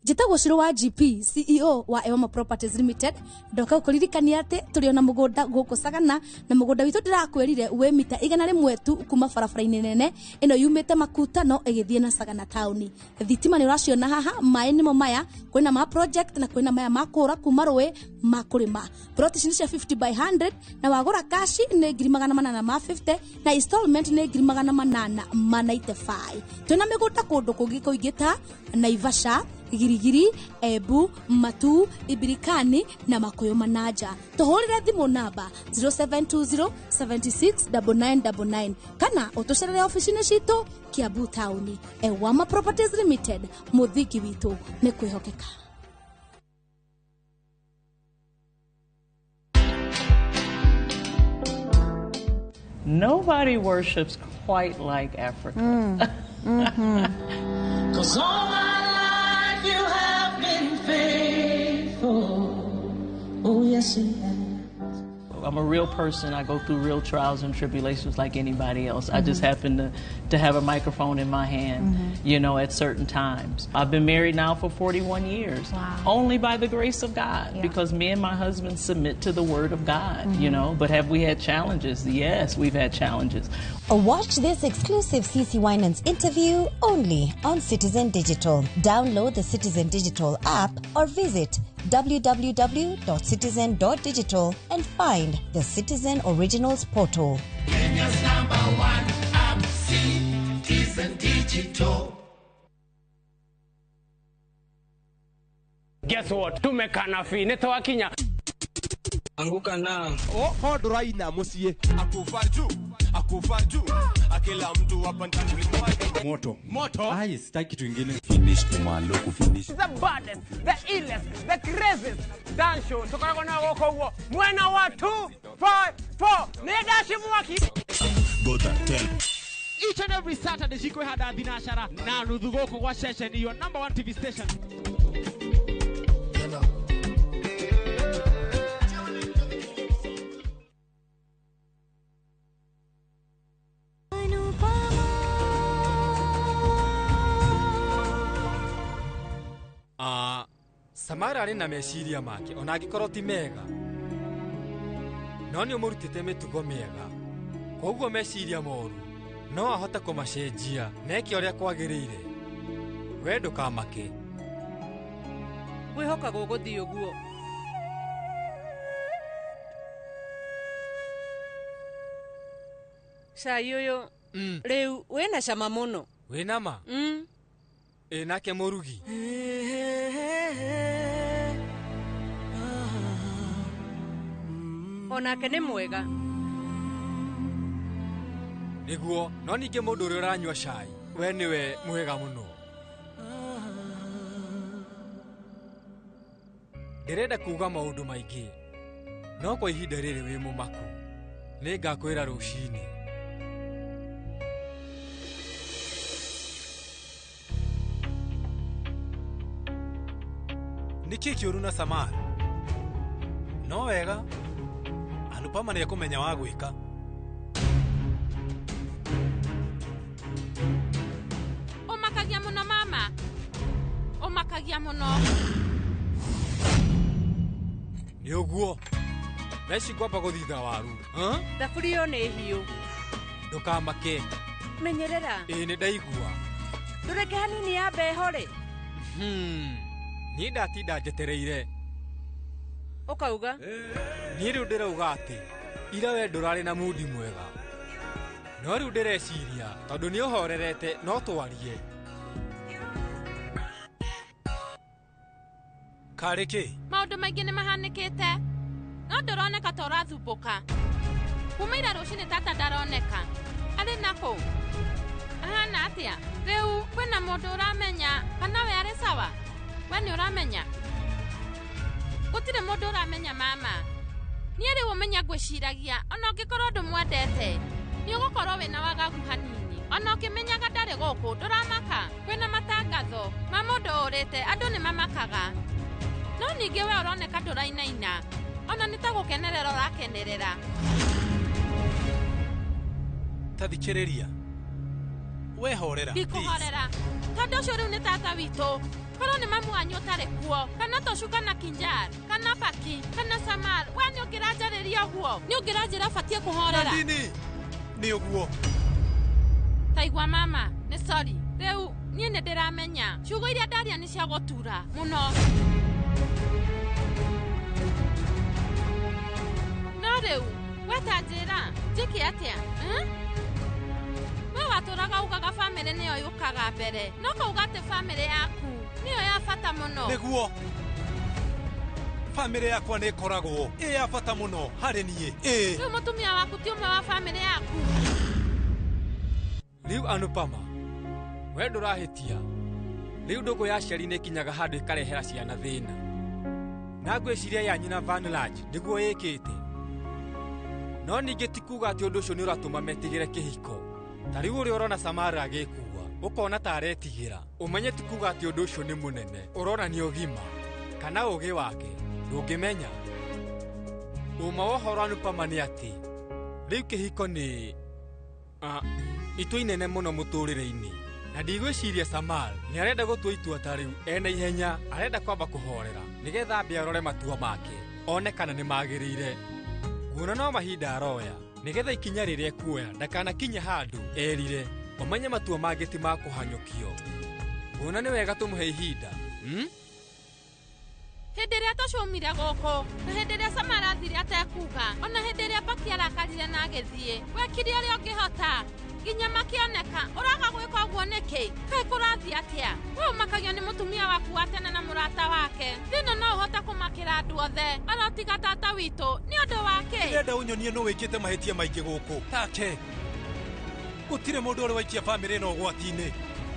Njĩtagwo Shiro wa GP, CEO wa Ewama Properties Limited. Ndoka gũkũririkania atĩ tũrĩ ona mũgũnda gũkũ Sagana, na mũgũnda witũ ndĩrakwĩrire wĩ mita 100 tu kuma barabara-inĩ nene ĩno yumĩte Makutano ĩgĩthiĩ na Sagana taũni. Thitima nĩ ũraciona haha, maĩ nĩmo maya, kwĩna ma project na kwĩna maya ma kũra kuma rũĩ ma kũrĩma. Plot ici nĩ cia 50 by 100 na wagũra kashi nĩ 850 na installment nĩ 895. Twĩna mĩgũnda kũndũ kũngĩ kũingĩ ta Naivasha, Girigiri, Embu, Matu, Ibirikani na Makuyu Manaja. Tũhũrĩre thimũ namba 0720 76 9999 kana ũtũcerere ofici-inĩ citũ Kiambu taũni. Ewama Properties Limited, mũthingi witũ nĩ kwĩhokeka. Nobody worships quite like Africa. 'Cause all my life you have been faithful. Oh, yes, you have. I'm a real person. I go through real trials and tribulations like anybody else. I just happen to have a microphone in my hand, you know, at certain times. I've been married now for 41 years. Wow. Only by the grace of God, because me and my husband submit to the Word of God, you know. But have we had challenges? Yes, we've had challenges. Watch this exclusive CC Winans interview only on Citizen Digital. Download the Citizen Digital app or visit www.citizen.digital and find the Citizen Originals portal. Kenya's number one app, Citizen Digital. Guess what? Tumekana fi nĩtwakinya. Anguka na. Oh, ndũraina mũciĩ. Akufa juu, akufa juu. Akila mtu hapa ndani moto. Moto. Ai, sitaki kitu ingine. Finish kumalo kufinish. The baddest, the illest, the craziest dance show. Tukoragwo na gũkũ ũguo. Mwena wa 2 5 4. Nĩ ndaci mwaki. Gota tell. Each and every Saturday cikwĩhanda thinacara na nuthu gũkũ gwa ceceni your number 1 TV station. Samara arĩ na meciria make ona angĩkorwo ti mega, no nĩ ũmũrutĩte mĩtugo mĩega, koguo meciria moru no ahote kũmacenjia na eke ũrĩa kwagĩrĩire. We ndũkamake. Ngwĩhoka gũgũthiĩ ũguo. Cai ũyũ rĩu wĩna cama mũno. Wĩna ma? Ĩ nake mũrugi. Onake nĩ mwega. Nĩguo, no ningĩ mũndũ ũrĩa ũranyua cai we nĩwe mwega mũno. Ndĩrenda kuuga maũndũ maingĩ, no kwa ihinda rĩrĩ wĩ mũmaku. Nĩngakwĩra rũcinĩ. Nĩkĩ kĩũru na Samara? No wega, Anupama nĩekũmenya wa gwĩka. Ũmakagia mũno mama. Ũmakagia mũno. Nĩ ũguo. Thaa ici ngwamba gũthitha waru. Thaburia ĩyo nĩ hiũ. Ndũkamake. Menyerera. Ĩĩ nĩ ndaigua. Ndũreke hanini yambe ĩhore. Niĩ ndatinda njetereire. Ũkauga? Niĩ rĩu ndĩrauga atĩ ira we ndũrarĩ na mundi mwega, no rĩu ndĩreciria tondũ nĩ ũhorerete no twarie. Karĩ kĩ? Maũndũ maingĩ nĩ mahanĩkĩte, no ndũroneka ta ũrathumbũka. Kuma ira rũcinĩ tata ndaroneka. Arĩ nakũ? Ahana atĩa? Rĩu kwĩna mũndũ ũramenya kana we arĩ sawa? We nĩ ũramenya? Gũtirĩ mũndũ ũramenya mama. Niĩ rĩu ũmenya ngwĩciragia ona ũngĩkorwo ndũmwendete nĩ ũgũkorwo wĩna wagagu hanini. Ona ũkĩmenyaga ndarĩ gũkũ ndũramaka. Kwĩna matangatho ma mũndũ ũrĩte andũ nĩ mamakaga. No ningĩ we ũroneka ndũrainaina. Ona nĩ ta gũkenerera ũrakenerera. Ta thikĩrĩria. We horera. Ndikũhorera. Tondũ ũcio rĩu nĩ tata witũ. Korwo nĩ mamu wanyu ũtarĩ kuo, kana Toshu kana Kinjar, kana Paki, kana Samar, we nĩ ũngĩranjarĩria ũguo? Nĩ ũngĩranjĩra batiĩ kũhorera? Nandini, nĩ ũguo. Taigua mama, nĩ sorry. Rĩu niĩ nĩ ndĩramenya ciugo iria ndaria nĩ cia gũtura mũno. No rĩu we ta njĩra njĩke atĩa? We watũraga ugaga bamĩrĩ nĩyo yũkaga mbere, no kauga atĩ bamĩrĩ yaku nĩyo ya bata mũno. Nĩguo bamĩrĩ yakwa nĩ ĩkoragwo ĩ ya bata mũno harĩ niĩ. Ĩ rĩu mũtumia waku ti ũmwe wa bamĩrĩ yaku. Rĩu Anupama, we ndũrahĩtia. Rĩu ndũgũ ya aciari nĩ ĩkinyaga handũ ĩkarehera ciana thĩna. Na ngwĩciria ya nyina Vanlaj nĩguo ĩkĩte. No ningĩ ti kuga atĩ ũndũ ũcio nĩ ũratũma metigĩre kĩhiko. Ta rĩu ũrĩa ũrona Samara agĩkua, ũkona ta aretigĩra. Ũmenye ti kuga atĩ ũndũ ũcio nĩ mũnene, ũrona nĩ ũgima kana ũgĩ wake ndũngĩmenya. Ũma wa ũhoro Anupama nĩ atĩ rĩu kĩhiko nĩ itua inene mũno mũtũrĩre-inĩ. Na ndigwĩciria Samal nĩ arenda gũtua itua ta rĩu ena ihenya, arenda kwamba kũhorera nĩgetha ambe arore matua make one kana nĩ magĩrĩire. Nguona no mahinda aroya nĩgetha ikinya rĩrĩa ekuoya ndakanakinye handũ erire. Ũmenye matua mangĩ ti ma kũhanyũkio. Nguona nĩ wega tũmũhe ihinda. Hĩndĩ ĩrĩa tũcumire gũkũ, na hĩndĩ ĩrĩa Samara athire atekuga, ona hĩndĩ ĩrĩa Paki arakarire na agĩthiĩ, wekire ũrĩa ũngĩhota nginya makĩoneka. Ũraga gwĩka ũguo nĩkĩ? Kaĩ kũrathiĩ atĩa? We ũmakagio nĩ mũtumia waku wa tene na mũrata wake. Thĩna no ũhote kũmakĩra andũ othe, ona tiga tata witũ. Nĩ ũndũ wake. Ndĩrenda ũnyonie nũ wĩkĩte mahĩtia maingĩ gũkũ. Take. Gũtirĩ mũndũ ũrĩ waikia bamĩrĩ ĩno ũgwati-inĩ.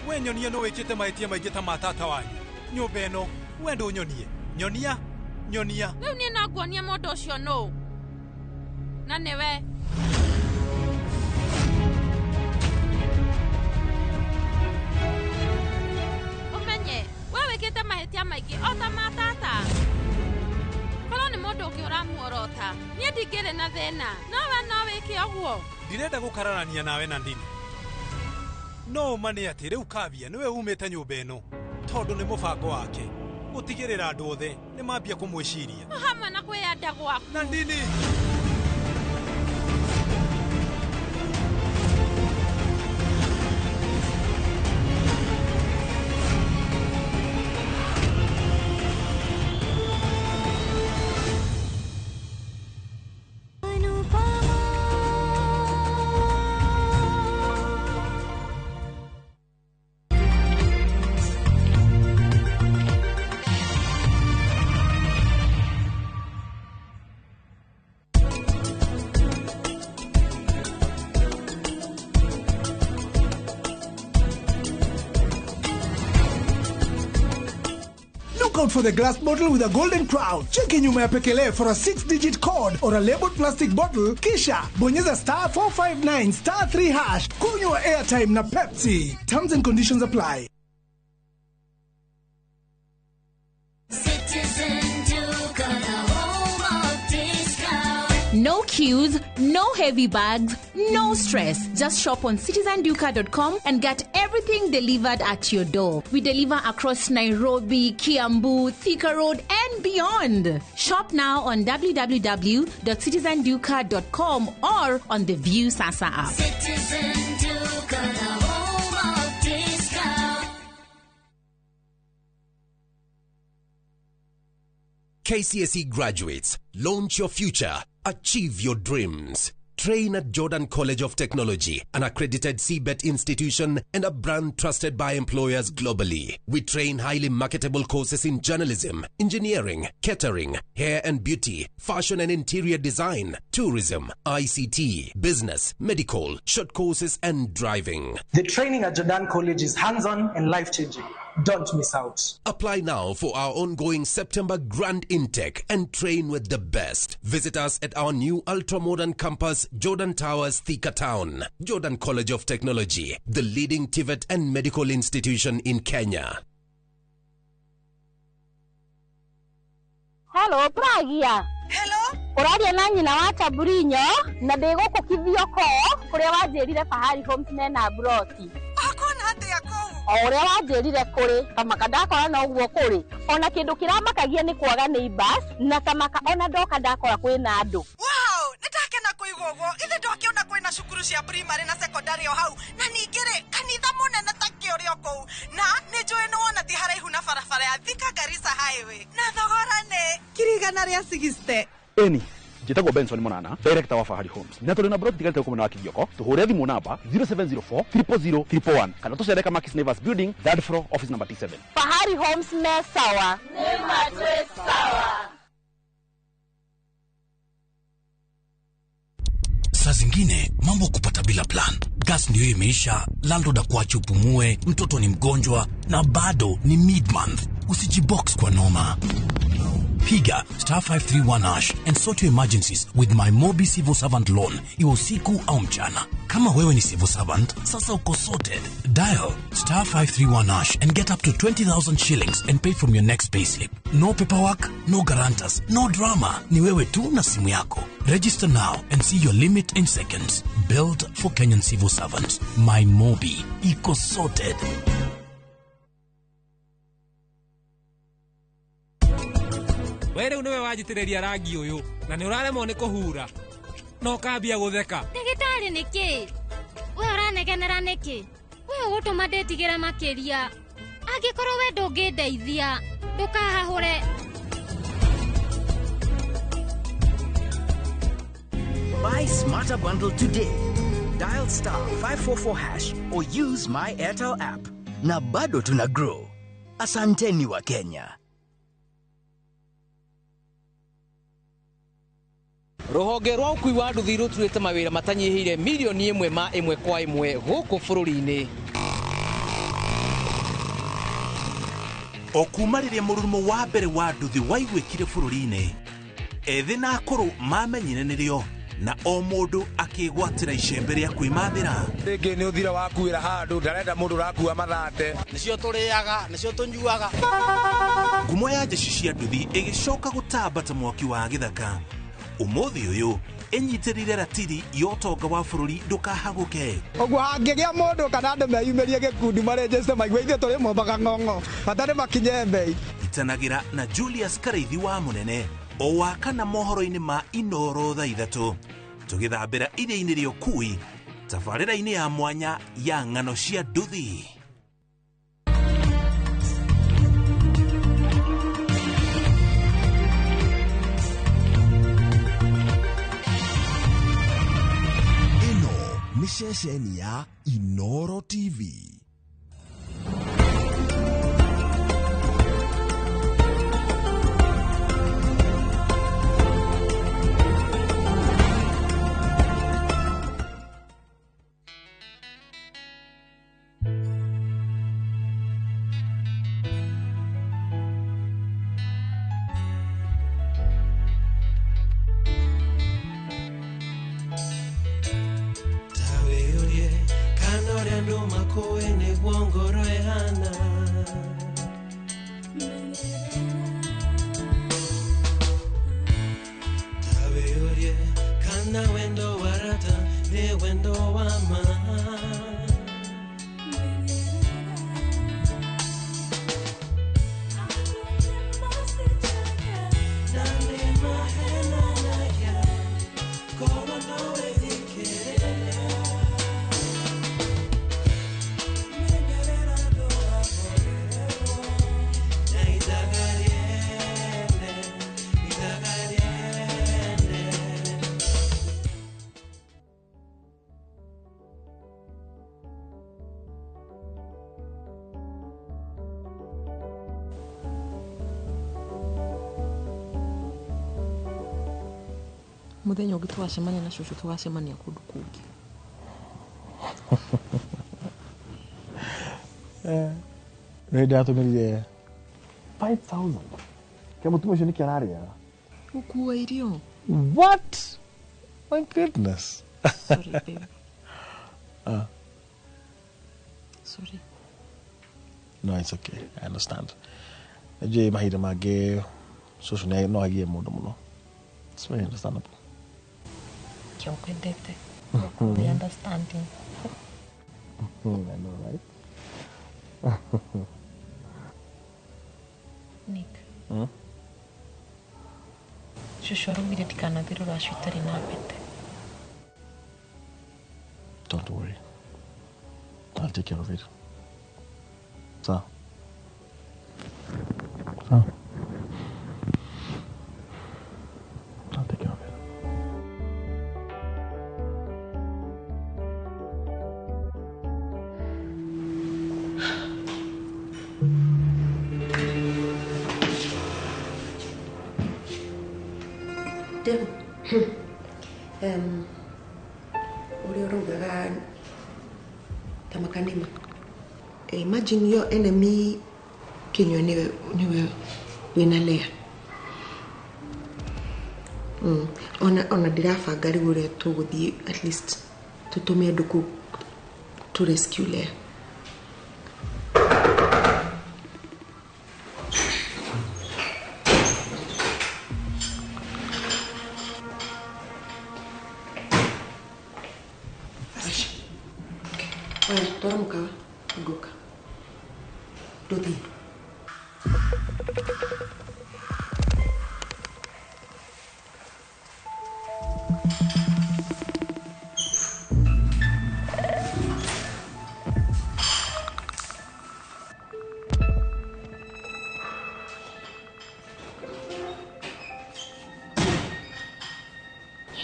We nyonie nũ wĩkĩte mahĩtia maingĩ ta ma tata wanyu. Nyũmba ĩno, we ndũnyonie. Nyonia, nyonia. Rĩu niĩ no nguonie mũndũ ũcio nũ. Na nĩwe. Ũmenye, we wĩkĩte mahĩtia maingĩ o ta ma tata. Korwo nĩ mũndũ ũngĩ ũramuorota, niĩ ndingĩrĩ na thĩna. No we no wĩke ũguo. Ndirenda gũkararania nawe Nandini. No ũma nĩ atĩ rĩu Kavya nĩwe umĩte nyũmba ĩno, tondũ nĩ mũbango wake gũtigĩrĩra andũ othe nĩ mambia kũmwĩciria. O hamwe na kwĩyenda gwaku. Nandini. Out for the glass bottle with a golden crown. Cheki nyuma ya pekele for a 6-digit code or a labeled plastic bottle, kisha bonyeza star 459 star 3 hash. Kunywa airtime na Pepsi. Terms and conditions apply. Citizen Duka, the home of discount. No queues, no heavy bags, no stress. Just shop on citizenduka.com and get everything delivered at your door. We deliver across Nairobi, Kiambu, Thika Road, and beyond. Shop now on www.citizenduka.com or on the View Sasa app. Citizen Duka, the home of discount. KCSE graduates, launch your future, achieve your dreams. Train at Jordan College of Technology, an accredited CBET institution and a brand trusted by employers globally. We train highly marketable courses in journalism, engineering, catering, hair and beauty, fashion and interior design, tourism, ICT, business, medical, short courses and driving. The training at Jordan College is hands-on and life-changing. Don't miss out. Apply now for our ongoing September grand intake and train with the best. Visit us at our new ultra-modern campus, Jordan Towers, Thika Town. Jordan College of Technology, the leading TVET and medical institution in Kenya. Hello, Pragia. Hello. Ũraria na nyina wa Taburinyo na ndĩ gũkũ Kithioko kũrĩa wanjĩrire Fahari Homes mena broti. Akona atĩa kũu? O ũrĩa wanjĩrire kũrĩ tamaka ndakora na ũguo kũrĩ ona kĩndũ kĩramakagia nĩ kwaga neighbors na tamaka ona ndoka ndakora kwĩna andũ. Wow, nĩndakena kũigua ũguo. Ithe ndwakĩona kwĩna cukuru cia primary na secondary o hau, na ningĩ rĩ kanitha mũnene ta kĩũrĩ o kũu, na nĩ njũĩ nĩ wona ti haraihu na barabara ya Thika Garissa Highway, na thogora nĩ 160,000. Eni njĩtagwo Benson Monana, director wa Fahari Homes, na tũrĩ na broti tigarĩte gũkũ mwena wa Kĩgioko. Tũhũre thimũ namba 0704 000 111 kana tũcere Kamakis Neighbors Building, third floor, office number T7. Fahari Homes me sawa. Nĩ matwĩ sawa. Saa zingine mambo kupata bila plan. Gas ndio imeisha, landlord akuache upumue, mtoto ni mgonjwa na bado ni mid-month. Usijibox kwa noma. Piga star 531 hash and sort your emergencies with my Mobi Civil Servant Loan, iwe usiku au mchana. Kama wewe ni civil servant, sasa uko sorted. Dial star 531 hash and get up to 20,000 shillings and pay from your next payslip. No paperwork, no guarantors, no drama. Ni wewe tu na simu yako. Register now and see your limit in seconds. Built for Kenyan civil servants. My Mobi. Iko sorted. We rĩu nĩwe wanjitĩrĩria rangi ũyũ na nĩ ũraremwo nĩ kũhura no kambia gũtheka. Ndagĩtarĩ nĩkĩ? We ũranegenera nĩkĩ? We ũgũtũma ndĩtigĩre makĩria. Angĩkorwo we ndũngĩndeithia, ndũkahahũre. Buy Smarter Bundle today. Dial star 544 hash or use my Airtel app. Na bado tuna grow. Asanteni wa Kenya. Rũhonge rwa ũkui wa nduthi rũturĩte mawĩra matanyihĩire milioni 1 ma 1 kwa 1 gũkũ bũrũri-inĩ. O kuma rĩrĩa mũrurumo wa mbere wa nduthi waiguĩkire bũrũri-inĩ, ethĩ na akũrũ mamenyire nĩrĩo na o mũndũ akĩgwatĩra icembe rĩa kwĩmathĩra. Rĩngĩ nĩ ũthira wakuĩra handũ ndarenda mũndũ ũrakua mathate. Nĩcio tũrĩaga, nĩcio tũnyuaga. Ngumo ya jeshi cia nduthi ĩgĩcoka gũtamba ta mwaki wa gĩthaka. Ũmũthĩ ũyũ ĩnyitĩrĩire ratiri ya ũtonga wa bũrũri ndũkahagũke. Ũguo hangĩgĩa mũndũ kana andũ meyumĩrie gĩkundi marenjeste maigue ithuĩ tũrĩ mombaga ng'ong'o bata nĩ makinye mbei. Itanagĩra na Julius Karaithi wa Mũnene o wa kana mohoro-inĩ ma Inoro thaa 3 tũgĩthambĩra iria-inĩ rĩa ũkui tabarĩra-inĩ ya mwanya ya ng'ano cia nduthi. Nĩ ceceni ya Inoro TV. Muthenya ũngĩ tũgacemania na cũcũ tũgacemania kũndũ kũngĩ. Nĩ ndatũmĩrire 5000. Kĩa mũtumia ũcio nĩkĩ ararĩaga? Gũkua irio. What? My goodness. Sorry, babe. Sorry. No, it's okay. I understand. Nĩnjũĩ mahinda mangĩ cũcũ no agie mũndũ mũno. It's very understandable. Kĩokwendete. The understanding. I know, right? Nick. Cũcũ araugire ndikanathiĩ rũracio itarĩ na mbete. Don't worry. I'll take care of it. Sawa. Sawa. I'll take care of it. Dem. Ũrĩa ũraugaga ta makanima. Imagine your enemy kinywa niwe wĩna Lea. Ona ndirabanga rĩu ũrĩa tũgũthiĩ at least tũtũme andũ kũu to rescue Lea. Oya, twara mũkawa ngũka. Ndũthiĩ.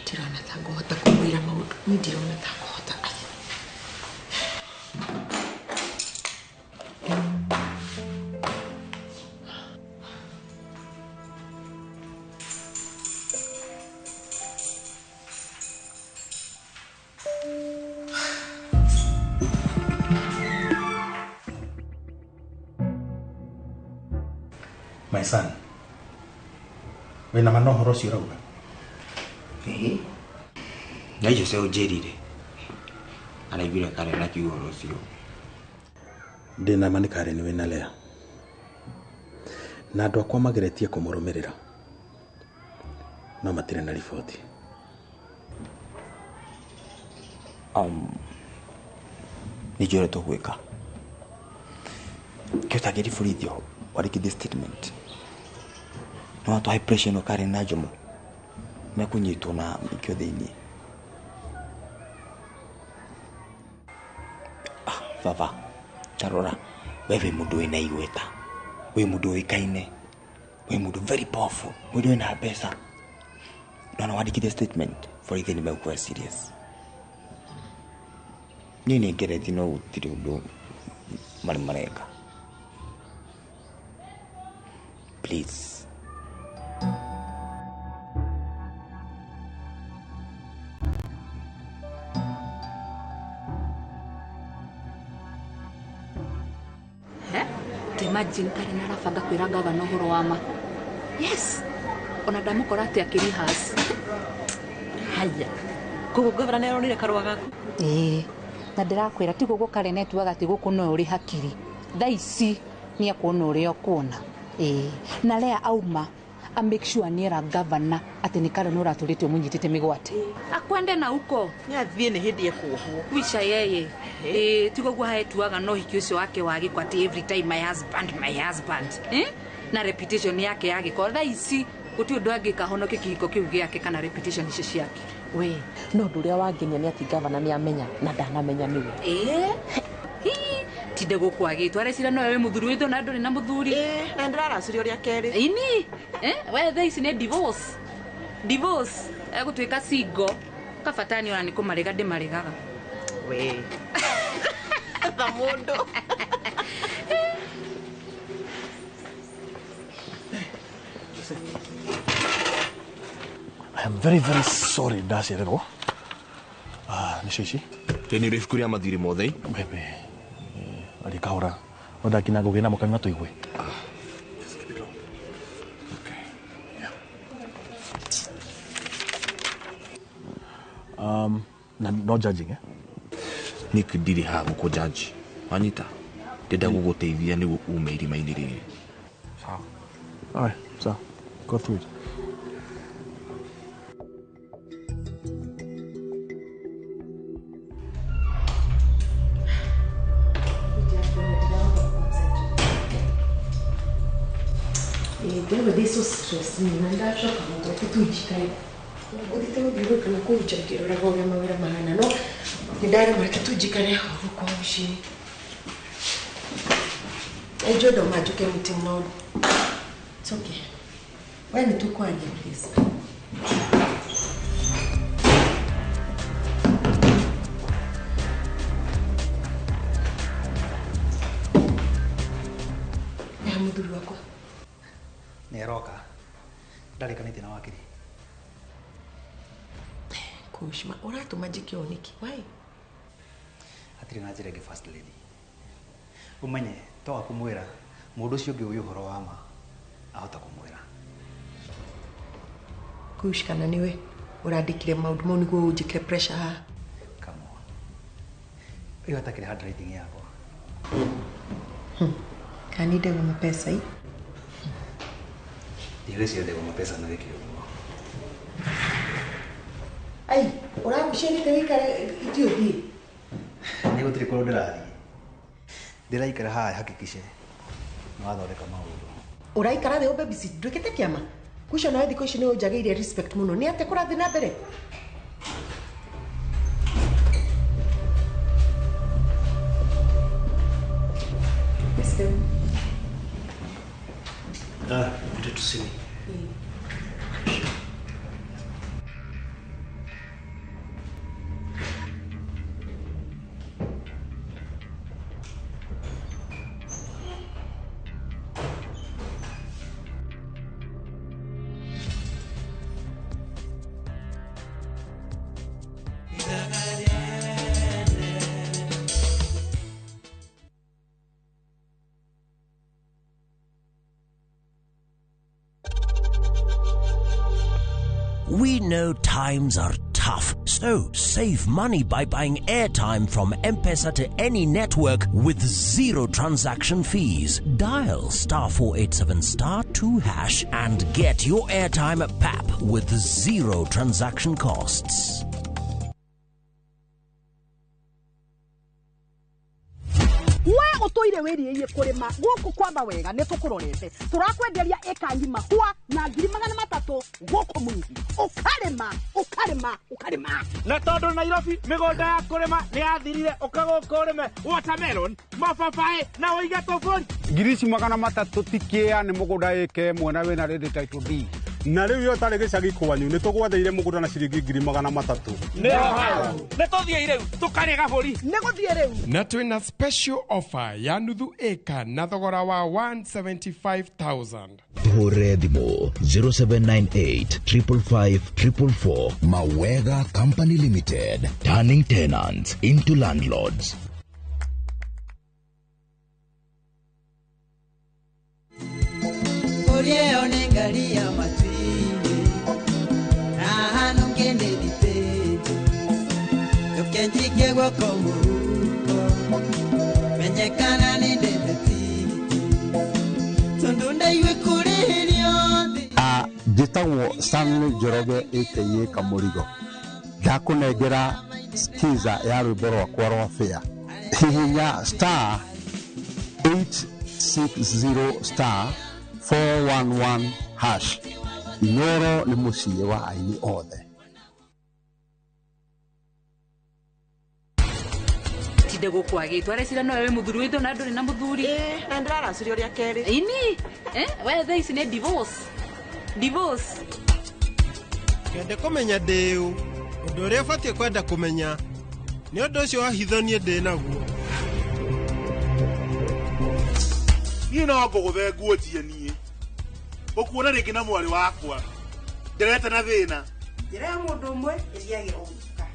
Ndirona ta ngũhota kũmwĩra maũndũ. Niĩ ndirona ta ngũhota. My son, wĩna ma no ũhoro ũcio ũrauga? Ĩĩ. Na icio cia ũnjĩrire. Araiguire Karen akiuga ũhoro ũcio. Ndĩna ma nĩ Karen wĩna Lea. Na andũ akwa mageretie kũmũrũmĩrĩra. No matirĩ na riboti. Nĩ njũĩ ũrĩa tũgwĩka. Kĩo tangĩribũrithio wandĩkithie statement. No watwahe pressure ĩno Karen na Jomo. Mekũnyitwo na ikio thĩiniĩ. Baba, ta rora, we wĩ mũndũ wĩna igweta, wĩ mũndũ ũĩkaine, wĩ mũndũ very powerful, mũndũ wĩna mbeca. No no wandĩkithie statement, borithi nĩ megũkuoya serious. Niĩ nĩ ngeretie no gũtirĩ ũndũ marĩ mareka. Please. Imagine Karen arabanga kwĩra gavana ũhoro wa ma. Yes. Ona ndamũkora atĩ akĩrihas. Haya. Koguo gavana nĩ aronire karũa gaku? Ĩĩ. Na ndĩrakwĩra ti gũkũ Karen etuaga atĩ gũkũ no ũrĩ hakiri. Thaa ici nĩ ekuona ũrĩa ũkuona. Ĩĩ. Na Lea auma a make sure nĩ era gavana atĩ nĩ Karen ũratũrĩte ũmũnyitĩte mĩgwate. Akwende na uko. Nĩ athiĩ nĩ hĩndĩ ekuohwo. Kwisha yeye. Ĩĩ tigo guo haetuaga no hiki ũcio wake wa gĩko atĩ every time my husband my husband. Eh? Na reputation yake ya gĩko. Thaa ici gũtirĩ ũndũ angĩka honoke kĩhiko kĩu gĩake kana reputation icio ciake. We, no ũndũ ũrĩa wangenia nĩ atĩ gavana nĩ amenya na ndanamenya nĩwe. Ĩĩ. Tinde gũkũ agĩtwo arecira nowe wĩ mũthuri witũ na ndũrĩ na mũthuri. Ĩĩ, na ndĩraracirio rĩa kerĩ. Ini. Eh, we thaa ici nĩ divorce. Divorce. Egũtuĩka single. Kabatani ona nĩ kũmarĩga ndĩmarĩgaga. We. Ta mũndũ. I am very, very sorry ndacererwo. Nĩcio ici. Nĩ ũrĩ ibuku rĩa mathirĩ mothe? Bebe. Arĩ kahora. Onda nginya ngũgĩ na mũkanyua tũigue. Okay. Yeah. Na no judging, eh? Nick ndirĩ haha gũkũ judge. Wanyita? Ndĩrenda gũgũteithia nĩguo ume irima-inĩ rĩrĩ. Sawa. All right, so go through it. Ndĩraigua ndĩ so stress na ndacoka gũkũ reke tu njikare. Ũthiĩte gũthiũrũrũka na kũu nja ngĩroraga ũrĩa mawĩra mahana no nĩ ndaremwo, reke tu njikare gũkũ mũciĩ. Nĩnjũĩ ndauma njũke meeting no it's okay. We nĩ tũkwaria please. Ya mũthuri wakwa. Nĩ aroka. Ndarĩkanĩtie na wakiri. Kushma, ũratũma njĩke ũũ nĩkĩ? Why? Hatirĩ na njĩra ĩngĩ first lady. Ũmenye twaga kũmwĩra mũndũ ũcio ũngĩ ũĩ ũhoro wa ma ahota kũmwĩra. Kush, kana nĩwe ũrandĩkire maũndũ mau nĩguo ũnjĩkĩre pressure haha? Come on. Ĩyo atakĩrĩ handwriting yakwa. Kana nĩ ndegwa mapesa ii? Ndigwĩciria ndegwa mapesa no ĩke ũguo. Ai, ũragucĩrĩte wĩikare ithuĩ ũthiĩ? Nĩ gũtirĩ kũndũ ndĩrathiĩ. Ndĩraikara haha hakikishe nĩ wathondeka maũndũ. Ũraikara thĩ ũbabysit nduĩkĩte kĩama? Kush, nawe thikũ ici nĩ ũnjagĩire respect mũno. Nĩ atĩa kũrathiĩ na mbere? Yes, babe. Ah, wanted to see me. We know times are tough, so save money by buying airtime from M-Pesa to any network with zero transaction fees. Dial *487*2# and get your airtime at PAP with zero transaction costs. We ũtũire wĩriĩie kũrĩma gũkũ kwamba wega nĩ tũkũrorete tũrakwenderia ĩka ng'ima hwa na 300,000 gũkũ Munyi ũkarĩma ũkarĩma ũkarĩma. Na tondũ Nairobi mĩgũnda ya kũrĩma nĩ yathirire, ũka gũkũ ũrĩme watermelon, mababaĩ na ũige tũbũri. 300,000 ti kĩa nĩ mũgũnda ĩka ĩmwe na wĩna ready title deed. Na rĩu yo tarĩ gĩcagi kwanyu nĩ tũgwathĩire mũgũnda na ciringi 300,000. Nĩ tũthiĩ rĩu tũkarĩe gabũri. Nĩ gũthiĩ rĩu. Na twĩna special offer ya nuthu ĩka na thogora wa 175,000. Tuhũrĩre thimũ 0798 555 444. Mawega Company Limited, turning tenants into landlords. Njĩtagwo Stanley Njoroge aka Kamũrigo. Ndakũnengera skiza ya rwĩmbo rwakwa rwa fair. Hihinya star 860 star 411 hash. Inoro nĩ mũciĩ wa aini othe. Tinde gũkwagĩtwo arecira no wewe mũthuri witũ na ndũrĩ na mũthuri. Na ndĩraracirio rĩa kerĩ. Ini we thaa ici nĩ divorce. Divorce. Kende kũmenya ndĩ ũ, ũndũ ũrĩa ũbatiĩ kwenda kũmenya nĩ ũndũ ũcio wa hitho niĩ ndĩ naguo. Niĩ no ngũgũthe nguo njie niĩ ũkuona rĩngĩ na mwarĩ wakwa nderete na thĩna. Njĩra ya mũndũ ũmwe ĩthiagĩra ũguka.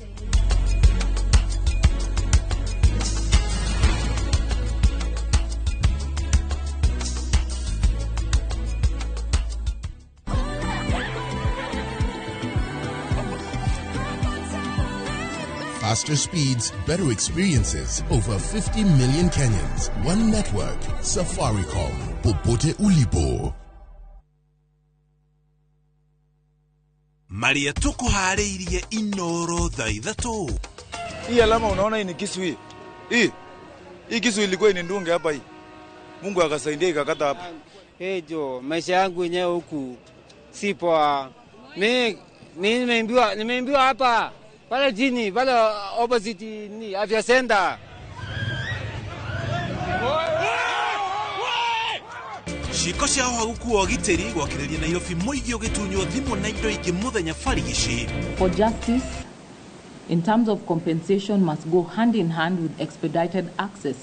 Faster speeds, better experiences. Over 50 million Kenyans. One network. Safaricom. Popote ulipo. Maria tukuharĩirie Inoro thaa 3. Hii alama unaona hii ni kisu hii. Hii. Hii kisu ilikuwa inindunge hapa hii. Mungu akasaidia ikakata hapa. Hey jo, maisha yangu yenyewe huku si poa. Mi nimeimbiwa hapa pale chini pale opposite ni afya center. Ciĩko cia ũhagũku wa ũgitĩri gwakĩrĩria Nairobi mũingĩ ũgĩtunywo thimũ na indo ingĩ mũthenya barigici. For justice, in terms of compensation, must go hand in hand with expedited access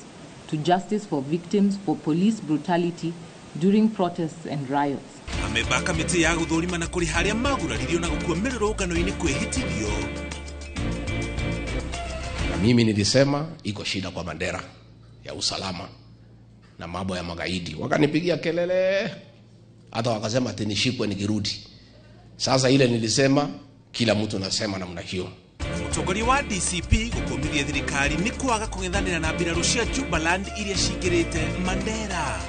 to justice for victims for police brutality during protests and riots. Amemba a kamĩtĩ ya gũthũrima na kũrĩha arĩa maguraririo na gũkua mĩrũrũngano-inĩ kwĩhĩtithio. Na mimi nilisema iko shida kwa Mandera ya usalama na mambo ya magaidi. Wakanipigia kelele hata wakasema ati nishikwe nikirudi. Sasa ile nilisema kila mtu nasema namna hiyo. Mũtongoria wa DCP gũkũmithia thirikari nĩ kwaga kũng'ethanĩra na mbirarũ cia Jubaland iria cingĩrĩte Mandera.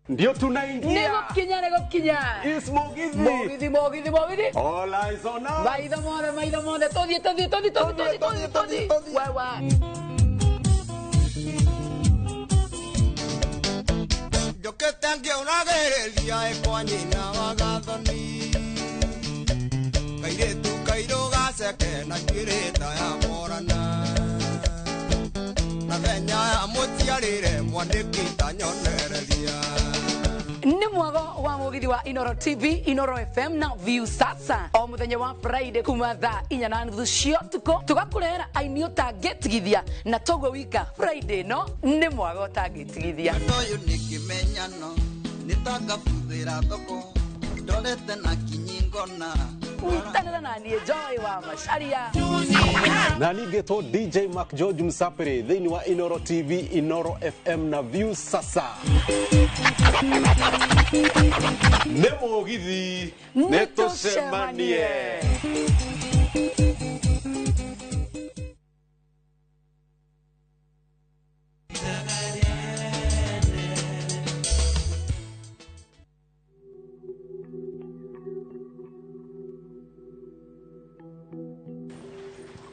Ndio tunaingia. Nĩgũkinya. Is Mugithi. Mugithi, Mugithi, Mugithi. All eyes on us. Maitho mothe, maitho mothe. Tũthiĩ, tũthiĩ, tũthiĩ, tũthiĩ, tũthiĩ, tũthiĩ, tũthiĩ. Wewe. Njũkĩte ngĩũragĩrĩria ĩ kwa nyina wa Gathoni. Kairĩtu kairũ gaceke na njuĩrĩ ta ya Morana. Na thenya ya mũciarĩre mwandĩki ta nyonereria. Nĩ mwago wa mũgithi wa Inoro TV, Inoro FM na View Sasa. O mũthenya wa Friday kuma thaa 4:30 cia ũtukũ tũgakũrehera aini ũtangĩtigithia na toguo wika Friday no nĩ mwago ũtangĩtigithia. Ũyũ nĩ kĩmenyano nĩ ta ngabuthĩra thoko ndorete na kinyi ngona. Nyitanĩra na niĩ Joy wa Macharia. Na ningĩtwo DJ Mark George Msafiri thĩinĩ wa Inoro TV, Inoro FM na View Sasa. Nĩ mũgithi nĩ tũcemanie.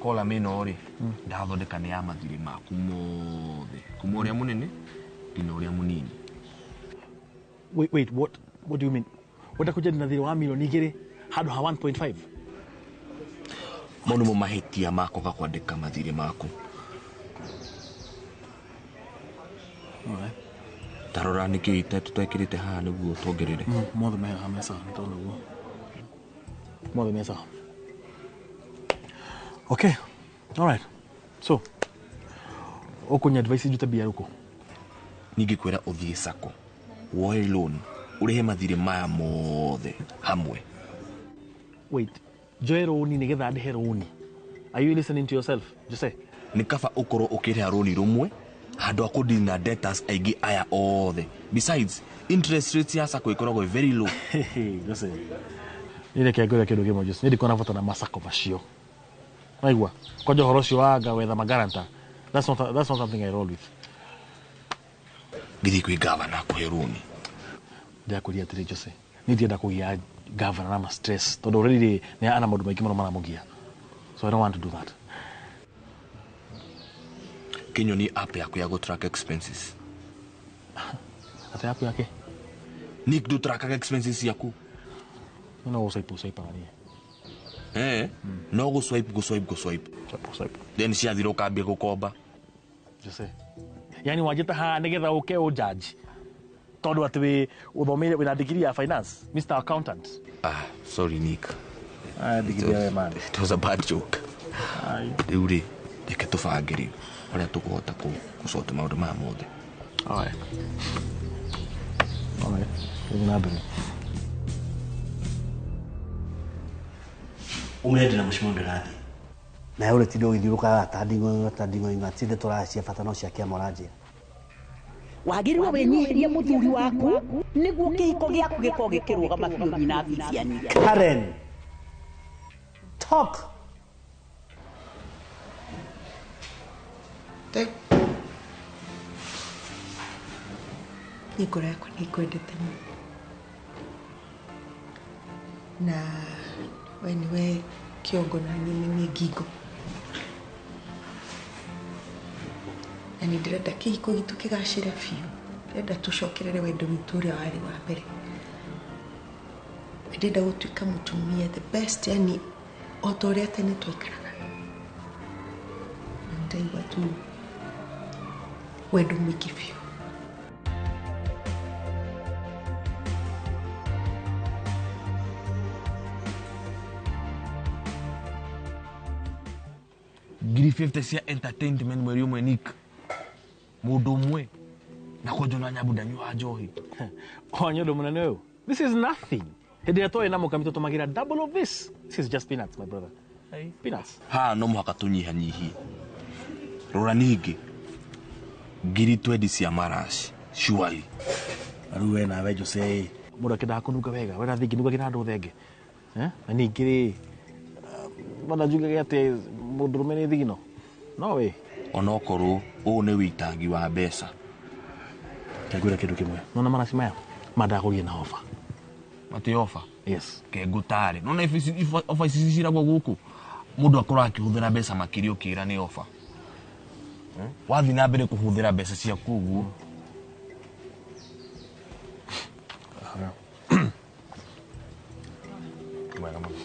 Kola mĩno rĩ ndathondeka nĩ ya mathirĩ maku mothe kuma ũrĩa mũnene nginya ũrĩa mũnini. Wait, wait, what do you mean? Wenda kũnjendera na thirĩ wa milioni 2 handũ ha 1.5? Mau nĩmo mahĩtia ma kwaga kwandĩka mathirĩ maku. Alright. Ta rora nĩkĩĩ tũtekĩrĩte haha nĩguo tuongerere. Mothe me haha me sawa, nĩ tondũ ũguo. Mothe me sawa. Okay, all right. So, ũkũnya advice njute mbia rũkũ? Ningĩkwĩra ũthiĩ sacco, woe loan, ũrĩhe mathirĩ maya mothe hamwe. Wait, njoe rũni nĩgetha ndĩhe rũni? Are you listening to yourself, Jose? Nĩ kaba ũkorwo ũkĩrĩha rũni rũmwe handũ ha kũdeal na debtors aingĩ aya othe. Besides, interest rates ya sacco ĩkoragwo very low. Jose, niĩ reke ngwĩre kĩndũ kĩmwe, Jose, niĩ ndikuona bata na masacco macio. Naigua kwanja ũhoro ũcio wa anga wetha magaranta, that's not something I roll with. Gĩthiĩ kwĩ gavana kũhe rũni. Ndĩrakwĩria atĩrĩ Jose, niĩ ndienda kũgĩa gavana na ma stress tondũ already nĩ ana maũndũ maingĩ mũno maramũgia. So I don't want to do that. Kĩnyonie app yaku ya gũ-track expenses. Atĩ app yake? Nick, ndũ-trackaga expenses ciaku? No gũ-swipe swipe niĩ. No gũ-swipe gũ-swipe gũ-swipe. Swipe. Then ciathira ũkambia gũkomba. Jose, yani wanjĩta haha nĩgetha ũke ũnjanji tondũ atĩ wĩ ũthomeire wĩna degree ya finance, Mr. Accountant. Ah, sorry Nick. Degree ya man. It was a bad joke. Rĩu rĩ, reke tũbange rĩu ũrĩa tũkũhota gũcota maũndũ maya mothe. Alright. Alright. Tũthiĩ na mbere. Ũmenye ndĩna mũcemanio ndĩrathiĩ. Nawe ũrĩtinda ũgĩthiũrũrũkaga ta nding'oing'o ta nding'oing'o atinde tũracia bata no cia kĩama ũranjĩra. Wagĩrĩirwo wĩnyihĩrie mũthuri waku nĩguo kĩhiko gĩaku gĩkorwo gĩkĩrũgama biũ nyina cianyu. Karen, talk. Niĩ ngoro yakwa nĩ ĩkwendete mũno. Na we nĩwe kĩongo na niĩ nĩ niĩ ngingo. Na nĩ ndĩrenda kĩhiko gitũ kĩgacĩre biũ. Ndĩrenda tũcokerere wendo witũ ũrĩa warĩ wa mbere. Ndĩrenda gũtuĩka mũtumia the best, yani o ta ũrĩa tene twaikaraga. Na ndaigua tu wendo mũingĩ biũ. Ngiri 50 cia entertainment mweri ũmwe Nick. Mũndũ ũmwe na kwanjwo na nyambu ndanyuaga njohi. Wanya ũndũ mũnene ũyũ. This is nothing. Hĩndĩ ĩrĩa twarĩ na mũkami tũtũmagĩra double of this. This is just peanuts, my brother. Peanuts. Haha no mũhaka tũnyihanyihie. Rora ningĩ ngiri 20 cia maraci surely. Rĩu we nawe Jose, mũndũ akĩendaga kũnunga wega, we ũrathiĩ ngĩnungagĩra andũ thenge. Eh? Na ningĩ rĩ, bana njugage atĩ mũndũrũme nĩ thigino. No we. Onokorwo ũũ nĩ wĩitangi wa mbeca. Ngwĩra kĩndũ kĩmwe. Nona maraci maya mandagũrire na ofa. Mati ofa? Yes. Ke ngũtare. Nona ofa ici ciragwo gũkũ. Mũndũ akorwo akĩhũthĩra mbeca makĩria ũkĩra nĩ ofa. Wathiĩ na mbere kũhũthĩra mbeca ciaku ũguo. Mwega mũno.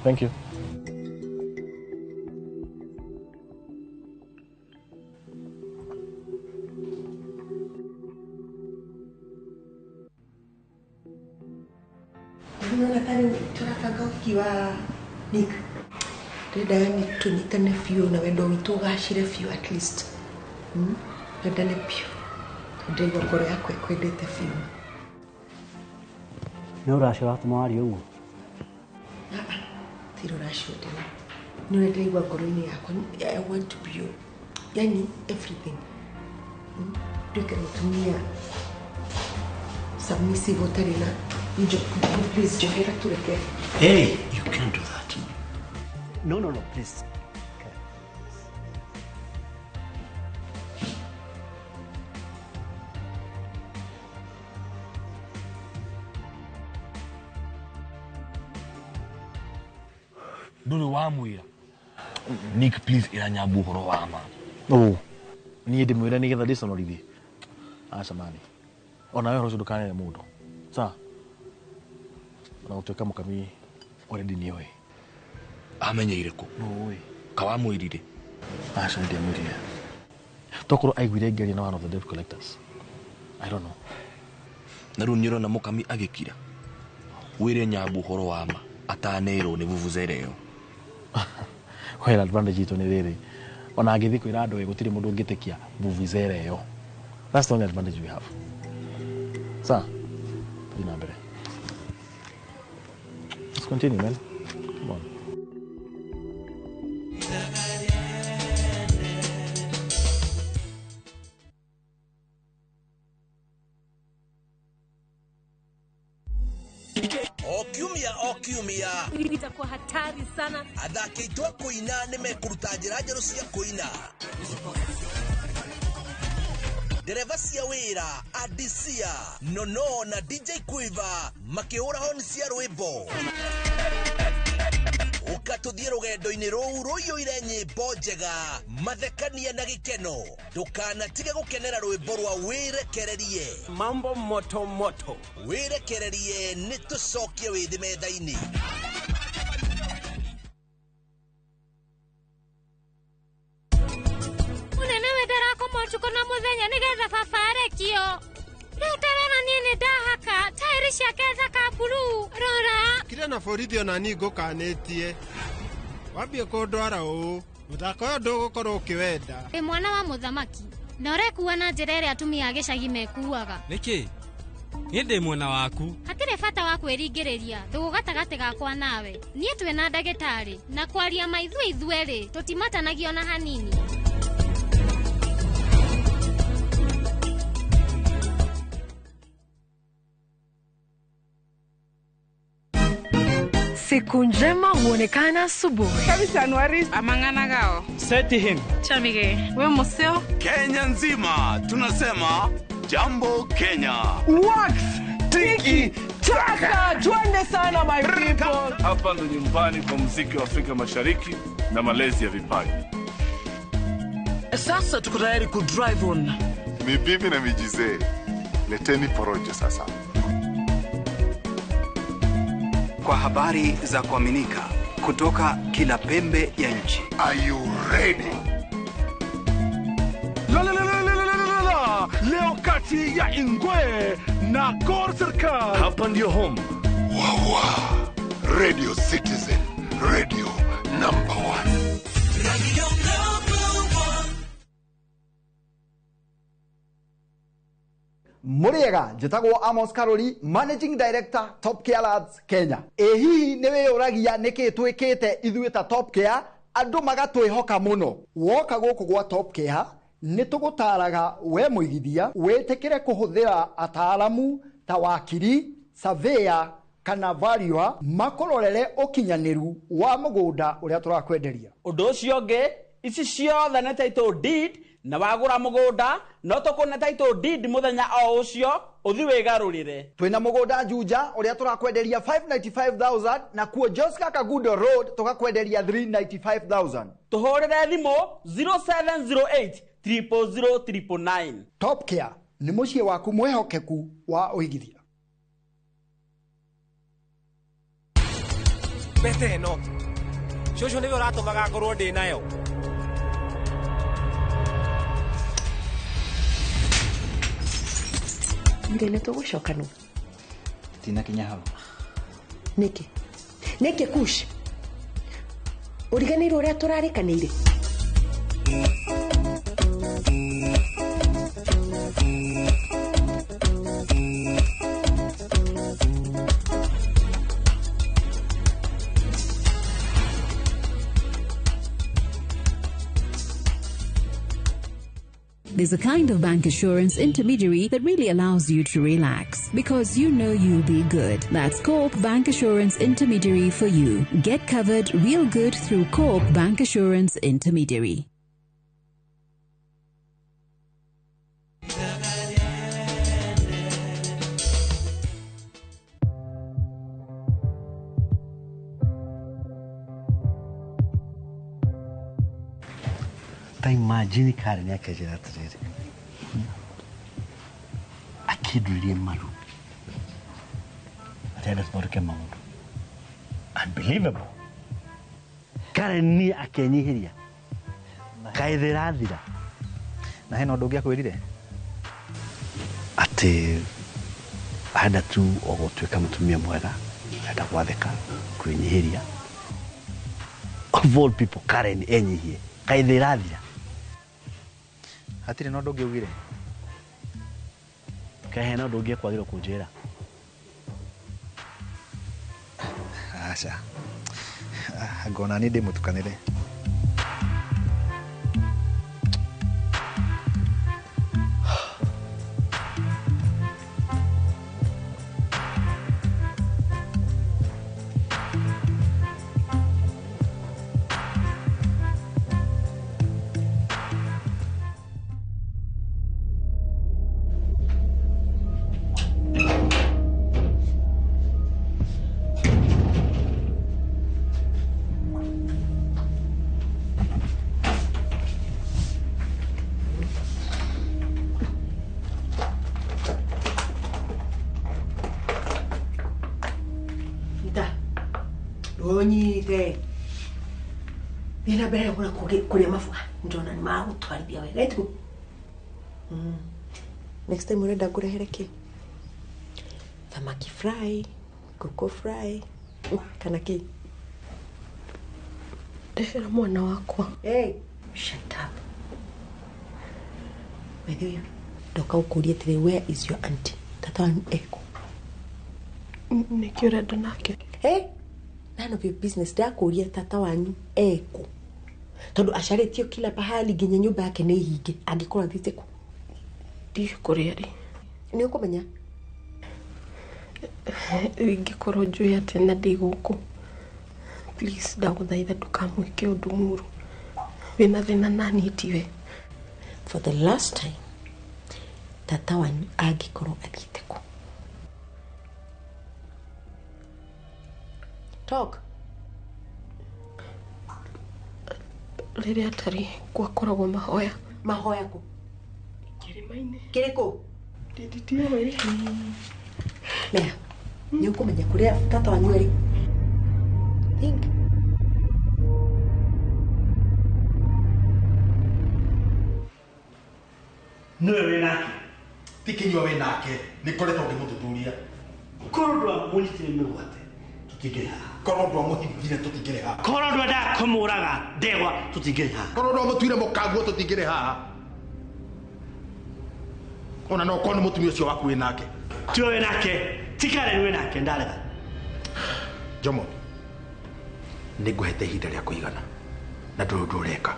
Thank you. Unaona tani turabanga ũhiki wa Nick. Ndĩrenda yani tũnyitane biũ na wendo witũ ũgacĩre biũ at least. Wendane biũ. Ndĩraigua ngoro yakwa ĩkwendete biũ. Nĩ ũracio watũma warie ũguo? Ti rũracio ndĩra. Nĩ ũrĩa ndĩraigua ngoro-inĩ yakwa. I want to be you. Yani everything. Nduĩke mũtumia submissive ũtarĩ na please njohera tũreke. Hey, you can't do that. No, no, no, please. Ndũrĩ wamwĩra. Nick, please ĩra Nyambu ũhoro wa ma. Oh. Niĩ ndĩmwĩre nĩgetha ndĩconorithie. Aca mani. Ona we ũhoro ũcio ndũkanere mũndũ. Sawa? Na gũtuĩka mũkami already nĩoĩ. Amenyeire kũ? Nũĩ. Kawamwĩrire? Aca ndiamwĩrire. Tokorwo aiguire ngĩaria na one of the debt collectors. I don't know. Na rĩu nĩũrona mũkami agĩkira. Wĩre Nyambu ũhoro wa ma atanerwo nĩ vuvuzela ĩyo. Well, advantage itũ nĩ rĩrĩ. Ona angĩthiĩ kwĩra andũ ĩ gũtirĩ mũndũ ũngĩtĩkia vuvuzela ĩyo. That's the only advantage we have. Sawa? Tũthiĩ na mbere. Let's continue, man. Come on. O kiumia itakuwa hatari sana. Athaki aitũ a kũina nĩ mekũruta njĩra njerũ cia kũina. Ndereba cia wĩra Adisia, Nono na DJ Quiver makĩhũra honi cia rwĩmbo. Ũka tũthiĩ rũgendo-inĩ rũu rũiyũire nyĩmbo njega, mathekania na gĩkeno. Ndũkanatige gũkenera rwĩmbo rwa wĩrekererie. Mambo moto moto. Wĩrekererie nĩ tũcokie wĩthĩ metha-inĩ. Mũnene we ndarakoma ũtukũ na mũthenya nĩgetha baba arekio. Rĩu tarona niĩ nĩ ndahaka taĩri ciake thaka blue. Rora. Kira na borithi ona niĩ ngũkanĩtie. Wambie kũndwara ũũ. Mũthako ũyũ ndũgũkorwo ũkĩwenda. Ĩ mwana wa mũthamaki. Na ũrekua na njĩra ĩrĩa atumia a gĩcagi mekuaga. Nĩkĩ? Niĩ ndĩ mwena waku. Hatirĩ bata wa kwĩringĩrĩria thũgũ gatagatĩ gakwa nawe. Niĩ twĩ na ndagĩtarĩ na kwaria ma ithuĩ ithuerĩ tũtimatanagio na hanini. Siku njema huonekana asubuhi. Kabisa Anuari amangana gao. Seti him. Chamige. We museo. Kenya nzima tunasema Jambo Kenya. Wax tiki Chaka, twende sana my people. Hapa ndo nyumbani kwa muziki wa Afrika Mashariki na malezi ya vipaji. Sasa tuko tayari ku drive on. Ni bibi na mijizee. Leteni porojo sasa. Kwa habari za kuaminika kutoka kila pembe ya nchi. Are you ready? La la la la la la la. Leo kati ya Ingwe na Gor Serikal. Hapa ndio home. Wawa. Radio Citizen, radio number 1. Radio number 1. Muriega njĩtagwo Amos Karori, Managing Director Top Care Lads Kenya. Ĩ hihi nĩ wĩyũragia nĩkĩ twĩkĩte ithuĩ ta Top Care andũ magatwĩhoka mũno. Woka gũkũ gwa Top Care nĩ tũgũtaraga we mũigithia wĩtĩkĩre kũhũthĩra ataaramu ta wakiri, surveyor kana valuer makũrorere ũkinyanĩru wa mũgũnda ũrĩa tũrakwenderia. Ũndũ ũcio ũngĩ, ici ciothe nĩ title deed na wagũra mũgũnda no tũkũne title deed mũthenya o ũcio ũthi wĩgarũrĩre. Twĩna mũgũnda Juja ũrĩa tũrakwenderia 595,000 na kuo Joska Kagudo Road tũgakwenderia 395,000. Tũhũrĩre thimũ 0708 000 999. Top Care nĩ mũciĩ waku mwĩhokeku wa ũigithia. Mbete ĩno cũcũ nĩwe ũratũmaga ngorwo ndĩ nayo. Ndĩ nĩ tũgũcoka nũ? Tinakinya hau. Nĩkĩ? Nĩkĩ Kush? Ũriganĩirwo ũrĩa tũrarĩkanĩire? There's a kind of bank assurance intermediary that really allows you to relax because you know you'll be good. That's Co-op Bank Assurance Intermediary for you. Get covered real good through Co-op Bank Assurance Intermediary. Ta imagine Karen akanjĩra atĩrĩrĩ, akĩnduirie maru atĩ tũthondeke maũndũ. Unbelievable. Karen niĩ akenyihĩria kaĩ thĩ ĩrathira. Na hena ũndũ ũngĩ akwĩrire? Atĩ arenda tu o gũtuĩka mũtumia mwega, arenda gwathĩka, kwĩnyihĩria. Of all people, Karen enyihie kaĩ thĩ ĩrathira. Hatirĩ na ũndũ ũngĩ augire? Kaĩ hena ũndũ ũngĩ ekwagĩrwo kũnjĩra? Aca, ngona niĩ ndĩmũtukanĩre. Ndũnyite. Thiĩ na mbere kũrĩa mabua ndĩrona nĩ magũtwarithia wega ĩtiguo. Next time ũrenda ngũrehere kĩ? Thamaki fry, ngũkũ fry kana kĩ? Ndehera mwana wakwa. Hey, shut up. By the way, ndoka ũkũrie atĩrĩ, where is your auntie? Tata wanyu ekũ? Nĩkĩ ũrenda nake? Hey, none of your business. Ndakũria tata wanyu ekũ, tondũ acarĩtio kila pahali nginya nyũmba yake nĩ hinge. Angĩkorwo athiĩte kũ? Ndiũĩ kũrĩa arĩ. Nĩ ũkũmenya? Rĩu ingĩkorwo njũĩ atĩa na ndĩ gũkũ? Please ndagũthaitha ndũkamwĩke ũndũ mũũru. Wĩna thĩna naniĩ tiwe. For the last time, tata wanyu angĩkorwo athiĩte kũ? Talk. Rĩrĩa atarĩ gwakoragwo mahoya. Mahoya kũ? Kĩrĩma-inĩ. Kĩrĩkũ? Nditiũĩ. Lea, nĩ ũkũmenya kũrĩa tata wanyu arĩ? Think. Nĩwe wĩ nake. Ti Kinyua wĩ nake, nĩ ngoretwo ngĩmũthuthuria. Korwo ndwamũnyitire mĩgwate, tũtingĩrĩ haha. Korwo ndwamũhithire tũtingĩrĩ haha. Korwo ndwendaga kũmũraga ndegwa tũtingĩrĩ haha. Korwo ndwamũtuire mũkanguo tũtingĩrĩ haha. Ona no korwo nĩ mũtumia ũcio waku wĩ nake. Tiwe wĩ nake, ti Karen wĩ nake, ndarega. Jomo, nĩ ngũhete ihinda rĩa kũigana na ndũrĩ ũndũ ũreka.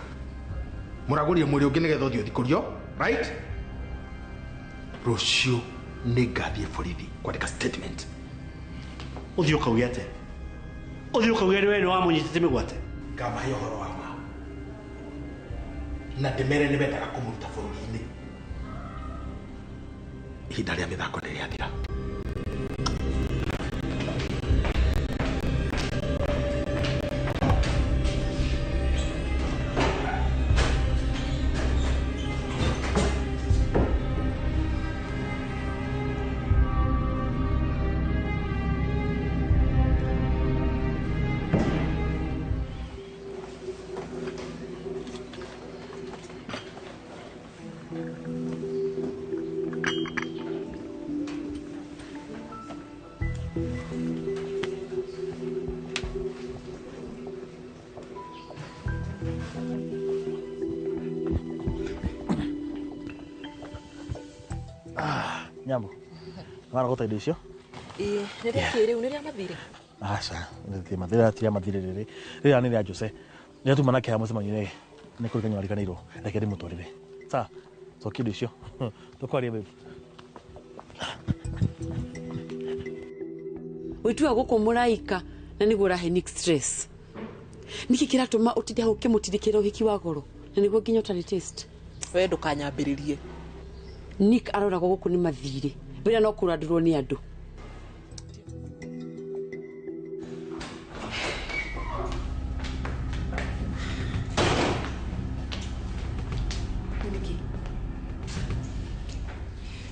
Mũragũrire mwĩrĩ ũngĩ nĩgetha ũthiĩ ũthikũrio, right? Rũciũ nĩ ngathiĩ borithi kwandĩka statement. Ũthiĩ ũkauge atĩa? Ũthiĩ ũkauge nĩ we nĩ wamũnyitĩte mĩgwate? Ngamahe ũhoro wa ma na ndĩmere nĩ wendaga kũmũruta bũrũri-inĩ. Ihinda rĩa mĩthako nĩ rĩathira. Nyambo, warogota indo icio? Ĩĩ, nĩ rĩa kĩrĩu, nĩ rĩa mathirĩ. Aca, nĩ mathirĩ, ti rĩa mathirĩ rĩrĩ. Rĩrĩa nĩ rĩa Jose. Rĩrĩa tuma nake haha mũcemanio-inĩ, nĩ kũrigania wariganĩirwo. Reke ndĩmũtwarĩre. Sawa, cokia indo icio. Tũkwaria babe. Wĩtua gũkũ mũraika na nĩguo ũrahe Nick stress. Nĩkĩ kĩratũma ũtinde hau ũkĩmũtindĩkĩra ũhiki wa goro na nĩguo nginya ũtarĩ taste? We ndũkanyambĩrĩrie. Nick aroragwo gũkũ nĩ mathirĩ. Wĩra no kũrandũrwo nĩ andũ.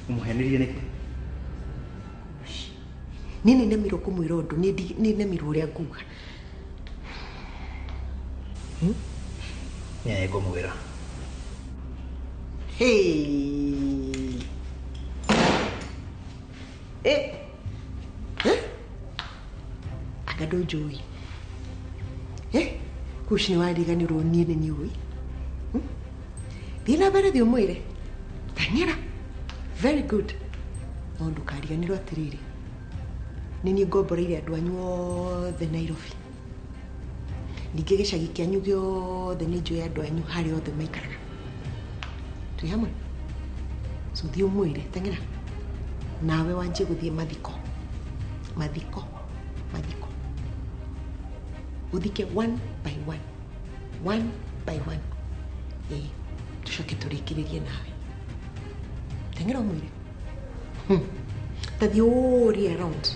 Ũmũhenirie nĩkĩ? Niĩ nĩ nemirwo kũmwĩra ũndũ, nĩ nemirwo ũrĩa nguga. Nĩ ngũmwĩra. Hey. Eh. Eh? Anga ndũnjũĩ. Eh? Kuci nĩ wariganĩrwo niĩ nĩ niũĩ. Thiĩ na mbere thiĩ ũmwĩre. Tang'era. Very good. No ndũkariganĩrwo atĩrĩrĩ. Nĩ niĩ ngomboreire andũ anyu othe Nairobi. Ningĩ gĩcagi kĩanyu gĩothe nĩ njũĩ andũ anyu harĩa othe maikaraga. Twĩ hamwe? So thiĩ ũmwĩre, teng'era. Nawe wanjie gũthiĩ mathiko. Mathiko. Mathiko. Ũthike one by one. One by one. Ĩĩ, tũcoke tũrĩkĩrĩrie nawe. Teng'era ũmwĩre. Ta thiĩ ũrie around.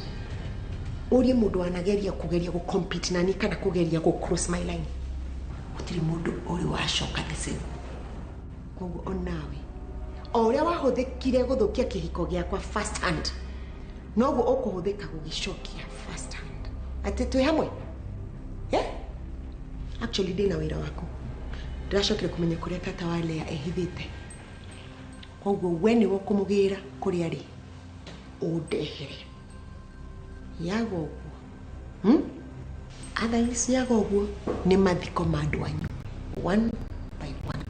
Ũrie mũndũ wanageria kũgeria gũ compete nani kana kũgeria gũ cross my line. Gũtirĩ mũndũ ũrĩ wacoka the same. Koguo onawe o ũrĩa wahũthĩkire gũthũkia kĩhiko gĩakwa first hand, noguo ũkũhũthĩka gũgĩcokia first hand. Atĩ twĩ hamwe? Yeah? Actually ndĩna wĩra waku. Ndĩracokire kũmenya kũrĩa tata wa Lea ehithĩte. Koguo we nĩwe ũkũmũgĩra kũrĩa arĩ ũndehere. Yaga ũguo. Otherwise yaga ũguo nĩ mathiko ma andũ anyu. One by one.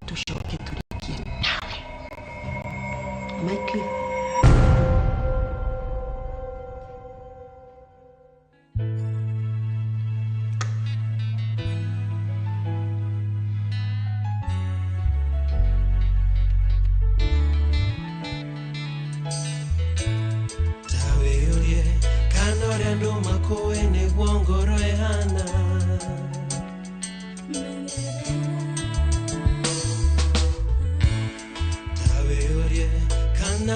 Tũcoke tũrĩkie nawe. Am I clear? Tawĩyũrie kana ũrĩa andũ makũĩ nĩguo ngoro ĩhana. Tawĩyũrie kana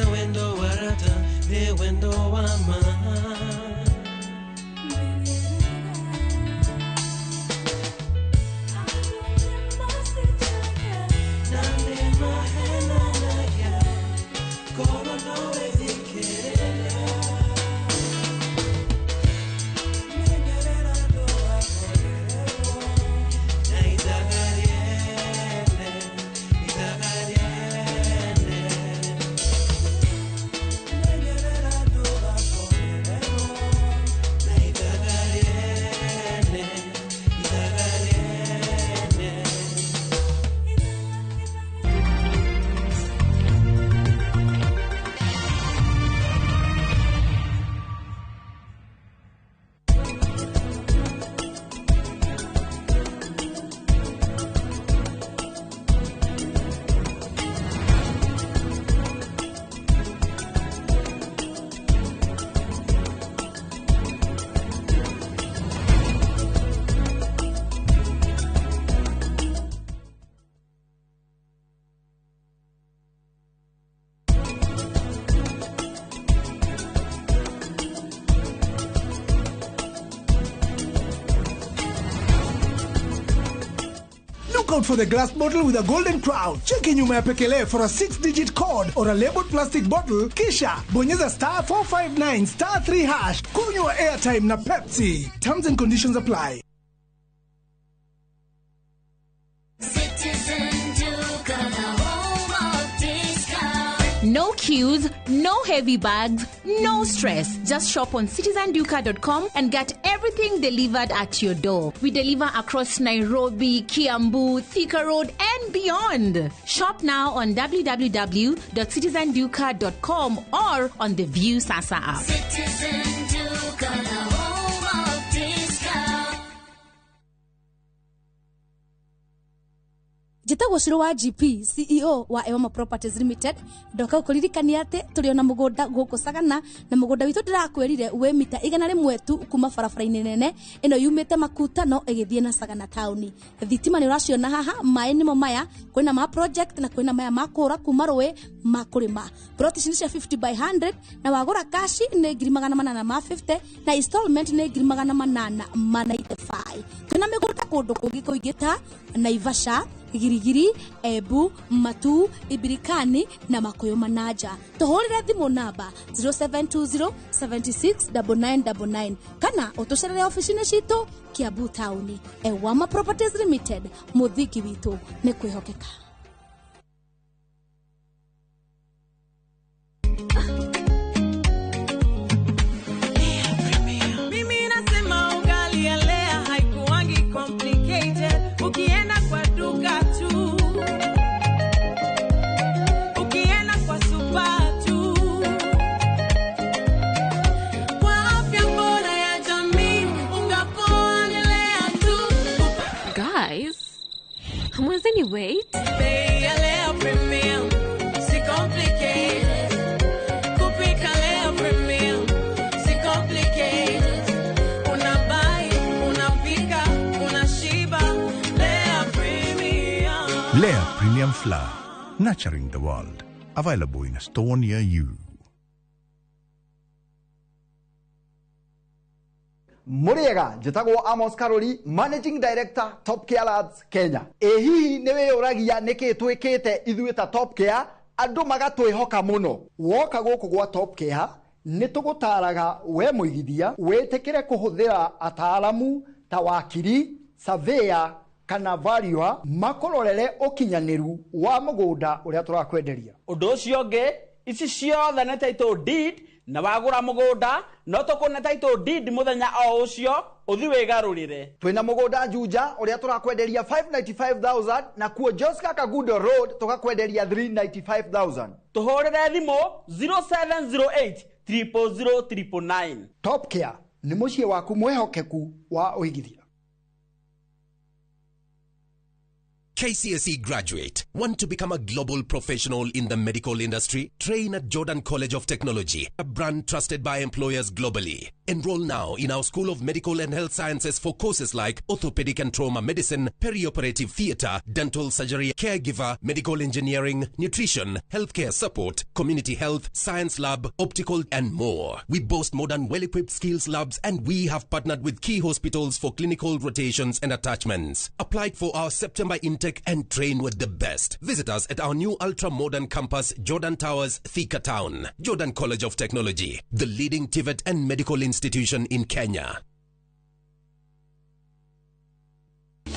out for the glass bottle with a golden crown. Cheki nyuma ya pekele for a 6-digit code or a labeled plastic bottle, kisha bonyeza star 459 star 3 hash. Kunywa airtime na Pepsi. Terms and conditions apply. Citizen Duka, the home of discount. No queues, no heavy bags, no stress. Just shop on citizenduka.com and get everything delivered at your door. We deliver across Nairobi, Kiambu, Thika Road, and beyond. Shop now on www.citizenduka.com or on the View Sasa app. Citizen Duka, the home of discount. Njĩtagwo Cũrũ wa GP CEO wa Ewama Properties Limited. Ndoka gũkũririkania atĩ tũrĩ ona mũgũnda gũkũ Sagana, na mũgũnda witũ ndĩrakwĩrire wĩ mita 100 tu kuma barabara-inĩ nene ĩno yumĩte Makuta no ĩgĩthiĩ na Sagana taũni. Thitima nĩ ũraciona haha, maĩ nĩmo maya, kwĩna ma project na kwĩna maya ma kũra kuma rũĩ ma kũrĩma. Plot ici nĩ cia 50 by 100 na wagũra kashi nĩ 850 na installment nĩ 895. Twĩna mĩgũnda kũndũ kũngĩ kũingĩ ta Naivasha, Girigiri, Ebu, Matu, Ibirikani na Makuyu Manaja. Tuhurire thimu namba 0720 76 9999 kana utucerere ofici-inĩ citũ Kiambu taũni. Ewama Properties Limited, mũthingi witũ nĩ kwĩhokeka. Mimi nasema ugali ya Lea haikuangi complicated. Ukienda kwa duka tu, ukienda kwa super tu, kwa afya bora ya jamii, unga poa ni Lea tu. Guys, hamwezi wait? Bei ya Lea Premium, si complicated. Kupika Lea Premium, si complicated. Unabuy, unapika, unashiba. Lea Premium. Lea Premium Flour, nurturing the world. Available in a store near you. Mũrĩega, njĩtagwo Amos Karori, Managing Director Top Care Labs Kenya. Ĩ hihi nĩ wĩyũragia nĩkĩ twĩkĩte ithuĩ ta Top Care andũ magatwĩhoka mũno? Woka gũkũ gwa Top Care nĩ tũgũtaraga we mũigithia wĩtĩkĩre kũhũthĩra ataaramu ta wakiri, surveyor kana valuer makũrorere ũkinyanĩru wa mũgũnda ũrĩa tũrakwenderia. Ũndũ ũcio ũngĩ, ici ciothe nĩ title deed, na wagũra mũgũnda no tũkũne title deed mũthenya o ũcio ũthi wĩgarũrĩre. Twĩna mũgũnda Juja ũrĩa tũrakwenderia 595,000 na kuo Joska Kagundo Road tũgakwenderia 395,000. Tũhũrĩre thimũ 0708 000 999. Top Care nĩ mũciĩ waku mwĩhokeku wa ũigithia. KCSE graduate, want to become a global professional in the medical industry? Train at Jordan College of Technology, a brand trusted by employers globally. Enroll now in our School of Medical and Health Sciences for courses like orthopedic and trauma medicine, perioperative theater, dental surgery, caregiver, medical engineering, nutrition, healthcare support, community health, science lab, optical, and more. We boast modern, well-equipped skills labs, and we have partnered with key hospitals for clinical rotations and attachments. Apply for our September intake and train with the best. Visit us at our new ultra-modern campus, Jordan Towers, Thika Town. Jordan College of Technology, the leading TVET and medical institution in Kenya.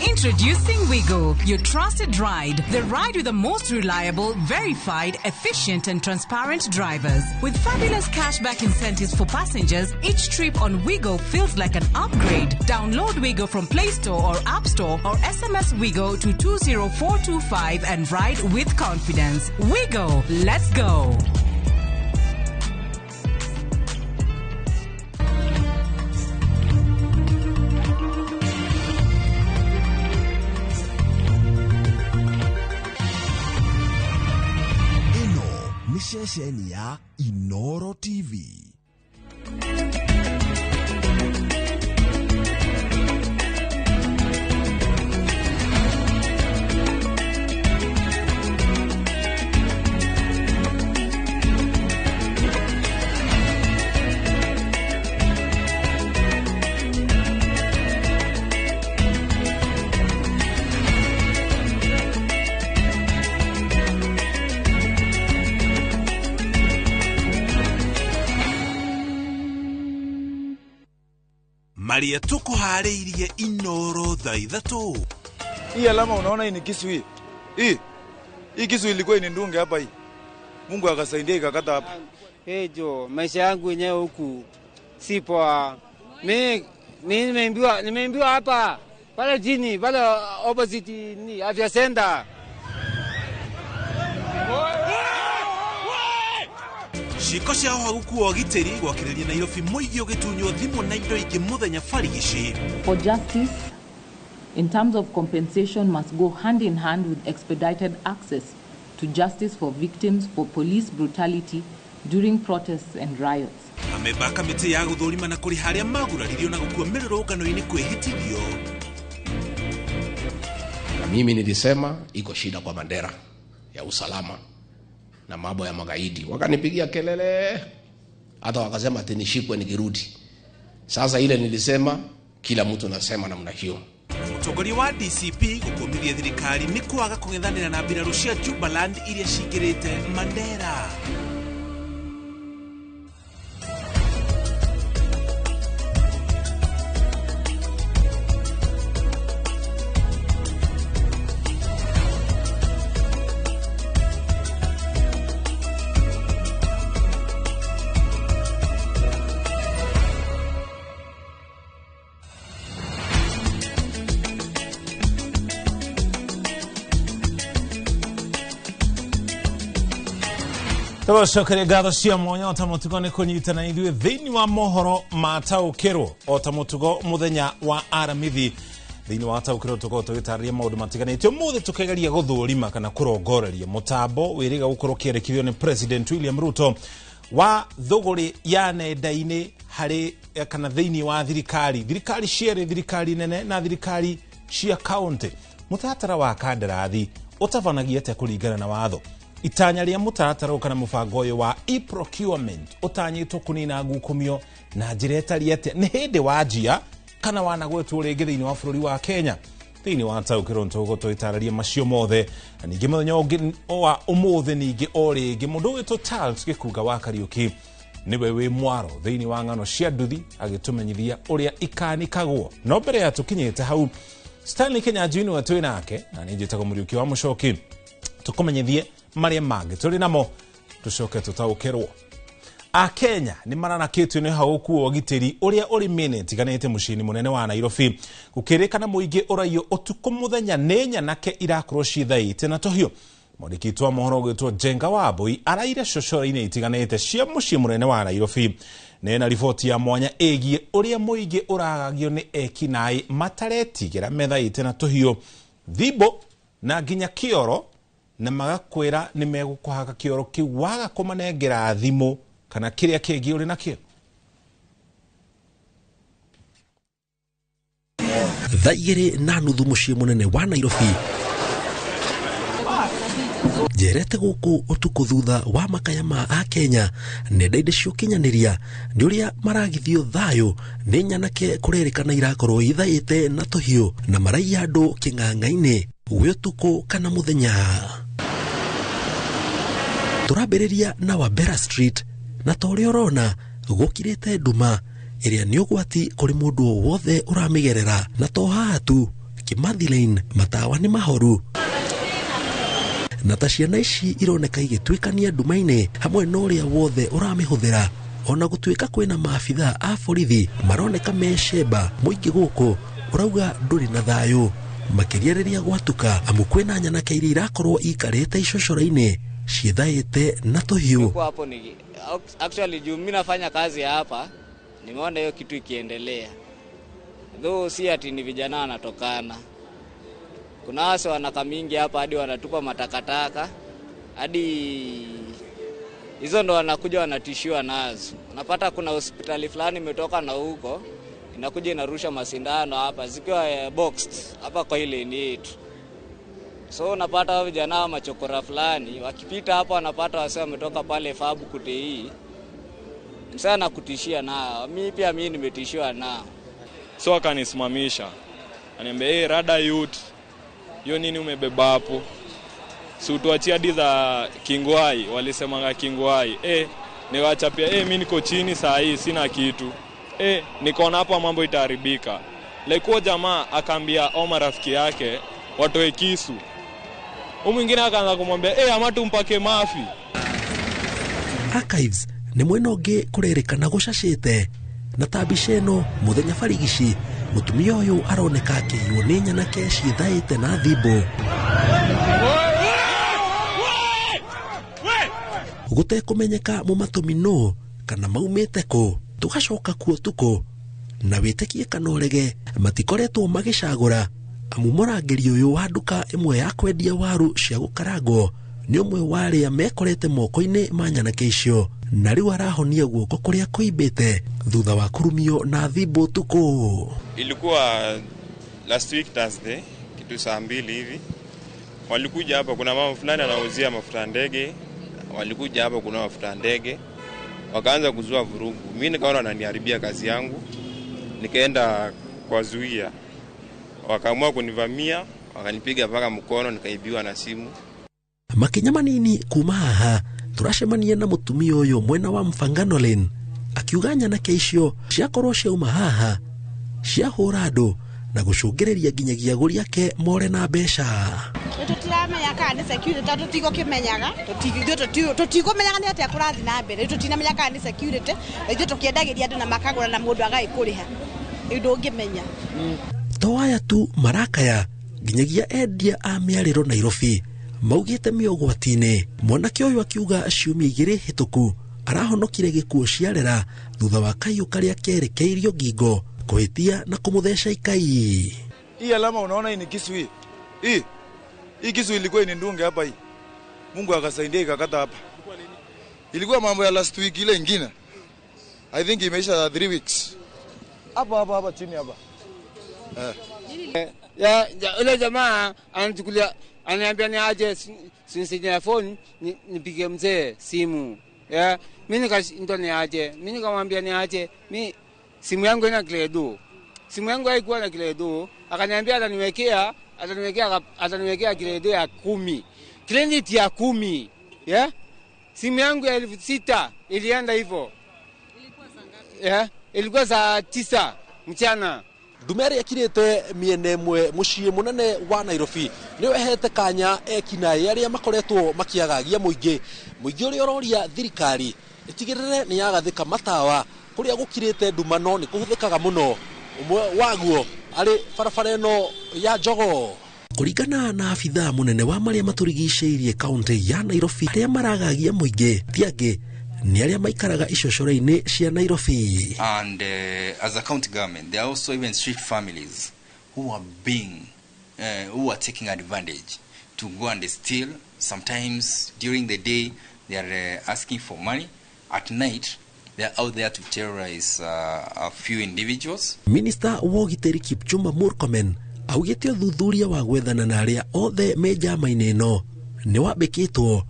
Introducing Wigo, your trusted ride. The ride with the most reliable, verified, efficient and transparent drivers. With fabulous cashback incentives for passengers, each trip on Wigo feels like an upgrade. Download Wigo from Play Store or App Store or SMS Wigo to 20425 and ride with confidence. Wigo, let's go. Ceceni ya Inoro TV. Marĩa tũkũharĩirie Inoro thaa 3. Hii alama unaona hii ni kisu hii. Hii kisu ilikuwa inindunge hapa hii. Mungu akasaidia ikakata hapa. Hey jo, maisha yangu yenyewe huku si poa. Mimi nimeambiwa hapa pale chini, pale opposite ni afya center. Ciĩko cia ũhagũku wa ũgitĩri gwakĩrĩria Nairobi mũingĩ ũgĩtunywo thimũ na indo ingĩ mũthenya barigici. For justice in terms of compensation must go hand in hand with expedited access to justice for victims for police brutality during protests and riots. Amemba a kamĩtĩ ya gũthũrima na kũrĩha arĩa maguraririo na gũkua mĩrũrũngano-inĩ kwĩhĩtithio. Na mimi nilisema iko shida kwa Mandera ya usalama na mambo ya magaidi. Wakanipigia kelele hata wakasema ati nishikwe nikirudi. Sasa ile nilisema kila mtu nasema namna hiyo. Mũtongoria wa DCP gũkũmithia thirikari nĩ kwaga kũng'ethanĩra na mbirarũ cia Jubaland iria cingĩrĩte Mandera. Tũgũcokeria ngatho cia mwanya ota mũtugo nĩ kũnyitana ithuĩ thĩinĩ wa mohoro ma taũkĩrwo ota mũtugo mũthenya wa aramithi. Thĩinĩ wa taũkĩrwo tũkorwo tũgĩtarĩria maũndũ matiganĩte. Ũmũthĩ tũkĩgeria gũthũrima kana kũrongoreria mũtambo wĩrĩga gũkorwo ũkĩendekithio nĩ President William Ruto wa thũgũrĩ ya nenda-inĩ harĩ kana thĩinĩ wa thirikari cierĩ, thirikari nene na thirikari cia kaũntĩ. Mũtaratara wa kandarathi ũtabanagia atĩa kũringana na watho? Itanya rĩa mũtaratara kana mũbango ũyũ wa e-procurement ũtanyĩtwo kũnina ngukumio na njĩra ĩtariĩ atĩa? Nĩ hĩndĩ wanjia kana wanagwetwo rĩngĩ thĩinĩ wa bũrũri wa Kenya? Thĩinĩ wa taũkĩrwo nĩtũgũkorwo tũgĩtarĩria macio mothe. Na ningĩ mũthenya ũngĩ wa ũmũthĩ ningĩ o rĩngĩ mũndũ ũgwĩtwo Charles Gĩkunga wa Kariũki nĩwe wĩ mwaro thĩinĩ wa ng'ano cia nduthi agĩtũmenyithia ũrĩa ikanikagwo. No mbere ya tũkinyĩte hau, Stanley Kinyanjui nĩwe twĩ nake na niĩ njĩtagwo Mũriũki wa Mũcoki, tũkũmenyithie marĩa mangĩ tũrĩ namo tũcoke tũtaũkĩrwo. Akenya nĩ maranakĩtio nĩ ũhagũku wa ũgitĩri ũrĩa ũrĩ mĩena ĩtiganĩte mũciĩ-inĩ mũnene wa Nairobi. Gũkĩrĩkana mũingĩ ũraiywo ũtukũ mũthenya nĩ nyanake irakorwo ciĩthaĩte na tũhiũ. Mwandĩki wa mohoro ũgwĩtwo Njenga Wambui araire cocoro-inĩ itiganĩte cia mũciĩ mũnene wa Nairobi. Nena riboti ya mwanya ĩgiĩ ũrĩa mũingĩ ũragagio nĩ ekinaĩ mataretigĩra methaĩte na tũhiũ, thimbo na nginya kĩoro, na magakwĩra nĩ megũkũhaka kĩoro kĩu waga kũmanengera thimũ kana kĩrĩa kĩngĩ ũrĩ nakĩo. Thaa 2:30 mũciĩ mũnene wa Nairobi. Njerete gũkũ ũtukũ thutha wa makaya ma Akenya nenda-inĩ cia ũkinyanĩria nĩ ũrĩa maragithio thayũ nĩ nyanake kũrerĩkana irakorwo ithaĩte na tũhiũ na maraiya andũ kĩng'ang'a-inĩ gwĩ ũtukũ kana mũthenya. Tũrambĩrĩria na Wabera Street na ta ũrĩa ũrona gũkirĩte nduma ĩrĩa nĩ ũgwati kũrĩ mũndũ o wothe ũramĩgerera, na to haha tu, Kimathi Lane matawa nĩ mahoru na ta ciana ici ironeka igĩtuĩkania nduma-inĩ hamwe na ũrĩa wothe ũramĩhũthĩra. Ona gũtuĩka kwĩna maabithaa a borithi maroneka mecemba, mũingĩ gũkũ ũrauga ndũrĩ na thayũ makĩria rĩrĩa gwatuka, amu kwĩna nyanake iria irakorwo ikarĩte icocoro-inĩ ciĩthaĩte na tũhiũ. Hapo ni actually juu mimi nafanya kazi hapa, nimeona hiyo kitu ikiendelea. Though si ati ni vijana wanatokana. Kuna wase wanaka mingi hapa hadi wanatupa matakataka, hadi hizo ndo wanakuja wanatishiwa nazo. Unapata kuna hospitali fulani imetoka na huko inakuja inarusha masindano hapa zikiwa boxed hapa kwa ile ni yetu. So unapata vijana machokora fulani wakipita hapa wanapata wase wametoka pale Fabu kutei. Msana nakutishia na mimi pia mimi nimetishiwa na. So akanisimamisha. Ananiambia, "Hey, rada youth, hiyo nini umebeba hapo? Si utuachie hadi za Kingwai." Walisemanga Kingwai. Niwachapia, mimi niko chini saa hii sina kitu. Nikaona hapa mambo itaharibika. Like huo jamaa akaambia o marafiki yake watoe kisu. Huyu mwingine akaanza kumwambia ama tumpake mafi. Archives nĩ mwena ũngĩ kũrerĩkana gũcacĩte na ta mbica ĩno mũthenya barigici mũtumia ũyũ aroneka akĩiywo nĩ nyanake ciĩthaĩte na thimbo gũtekũmenyeka mũmatũmi nũ kana maumĩte kũ. Tũgacoka kuo tukũ na wĩtĩkie kana ũrege matikoretwo magĩcagũra amu mũrangĩri ũyũ wa nduka ĩmwe ya kwendia waru cia gũkarangwo nĩ ũmwe wa arĩa mekorete moko-inĩ ma nyanake icio na rĩu arahonia guoko kũrĩa kũimbĩte thutha wa kũrumio na thimbo ũtukũ. Ilikuwa last week Thursday kitu saa 2 hivi walikuja hapa, kuna mama fulani anauzia mafuta ndege, walikuja hapa kuna mafuta ndege wakaanza kuzua vurugu. Mimi nikaona wananiharibia kazi yangu, nikaenda kuwazuia, wakaamua kunivamia, wakanipiga mpaka mkono, nikaibiwa na simu. Makinya manini kuma haha turacemania na mutumia uyu mwena wa Mfangano Lane akiuga nyanake icio ciakorwo ciauma haha ciahũra andũ na gũcũngĩrĩria nginyagia agũri ake more na mbeca. Tũtiramenya kana nĩ security tondũ tũtigũkĩmenyaga, tũtikũmenyaga nĩ atĩa kũrathiĩ na mbere, rĩu tũtinamenya kana nĩ security, ithuĩ tũkĩendagĩria andũ na makagũra na mũndũ agagĩkũrĩha, rĩu ndũngĩmenya. To aya tu marakaya nginyagia endia a mĩarĩro Nairobi maugĩte mĩũgwati-inĩ. Mwanake ũyũ akiuga ciumia 2 hĩtũku arahonokire gĩkuũ ciarera thutha wa kaiũ karĩa kerekeirio ngingo kũhĩtia na kũmũtheca ikai. Hii alama unaona hii ni kisu hii. Hii kisu ilikuwa inindunge hapa hii. Mungu akasaidia ikakata hapa. Ilikuwa mambo ya last week ile ingine. I think imeisha 3 weeks. Hapa hapa hapa chini hapa. Ya ile jamaa ananichukulia ananiambia ni aje sinisaidia phone nipige mzee simu. Ya mimi nikashindwa ni aje. Mimi nikamwambia ni aje. Mimi simu yangu ina credo. Simu yangu haikuwa na credo. Akaniambia ataniwekea credo ya 10. Credit ya 10. Yeah? Simu yangu ya 6,000 ilienda hivyo. Ilikuwa saa ngapi? Yeah? Ilikuwa saa 9 mchana. Nduma ĩrĩa ĩkirĩte mĩena ĩmwe mũciĩ mũnene wa Nairobi nĩyo ĩhete kanya ekinaĩ arĩa makoretwo makĩagagia mũingĩ ũrĩa ũroria thirikari ĩtigĩrĩre nĩ yagathĩka matawa kũrĩa gũkirĩte nduma no nĩ kũhũthĩkaga mũno ũmwe waguo arĩ barabara ĩno ya Jogoo. Kũringana na abithaa mũnene wa marĩa matũrigicĩirie kaunti ya Nairobi arĩa maragagia mũingĩ ti angĩ ni arĩa maikaraga icocoro-inĩ cia Nairobi. And as a county government, there are also even street families who are being who are taking advantage to go and steal. Sometimes during the day they are asking for money. At night they are out there to terrorize a few individuals. Minister wa ũgitĩri Kipchumba Murkomen augĩte ũthuthuria wa gwethana na arĩa othe me njama-inĩ ĩno nĩ wambĩkĩtwo,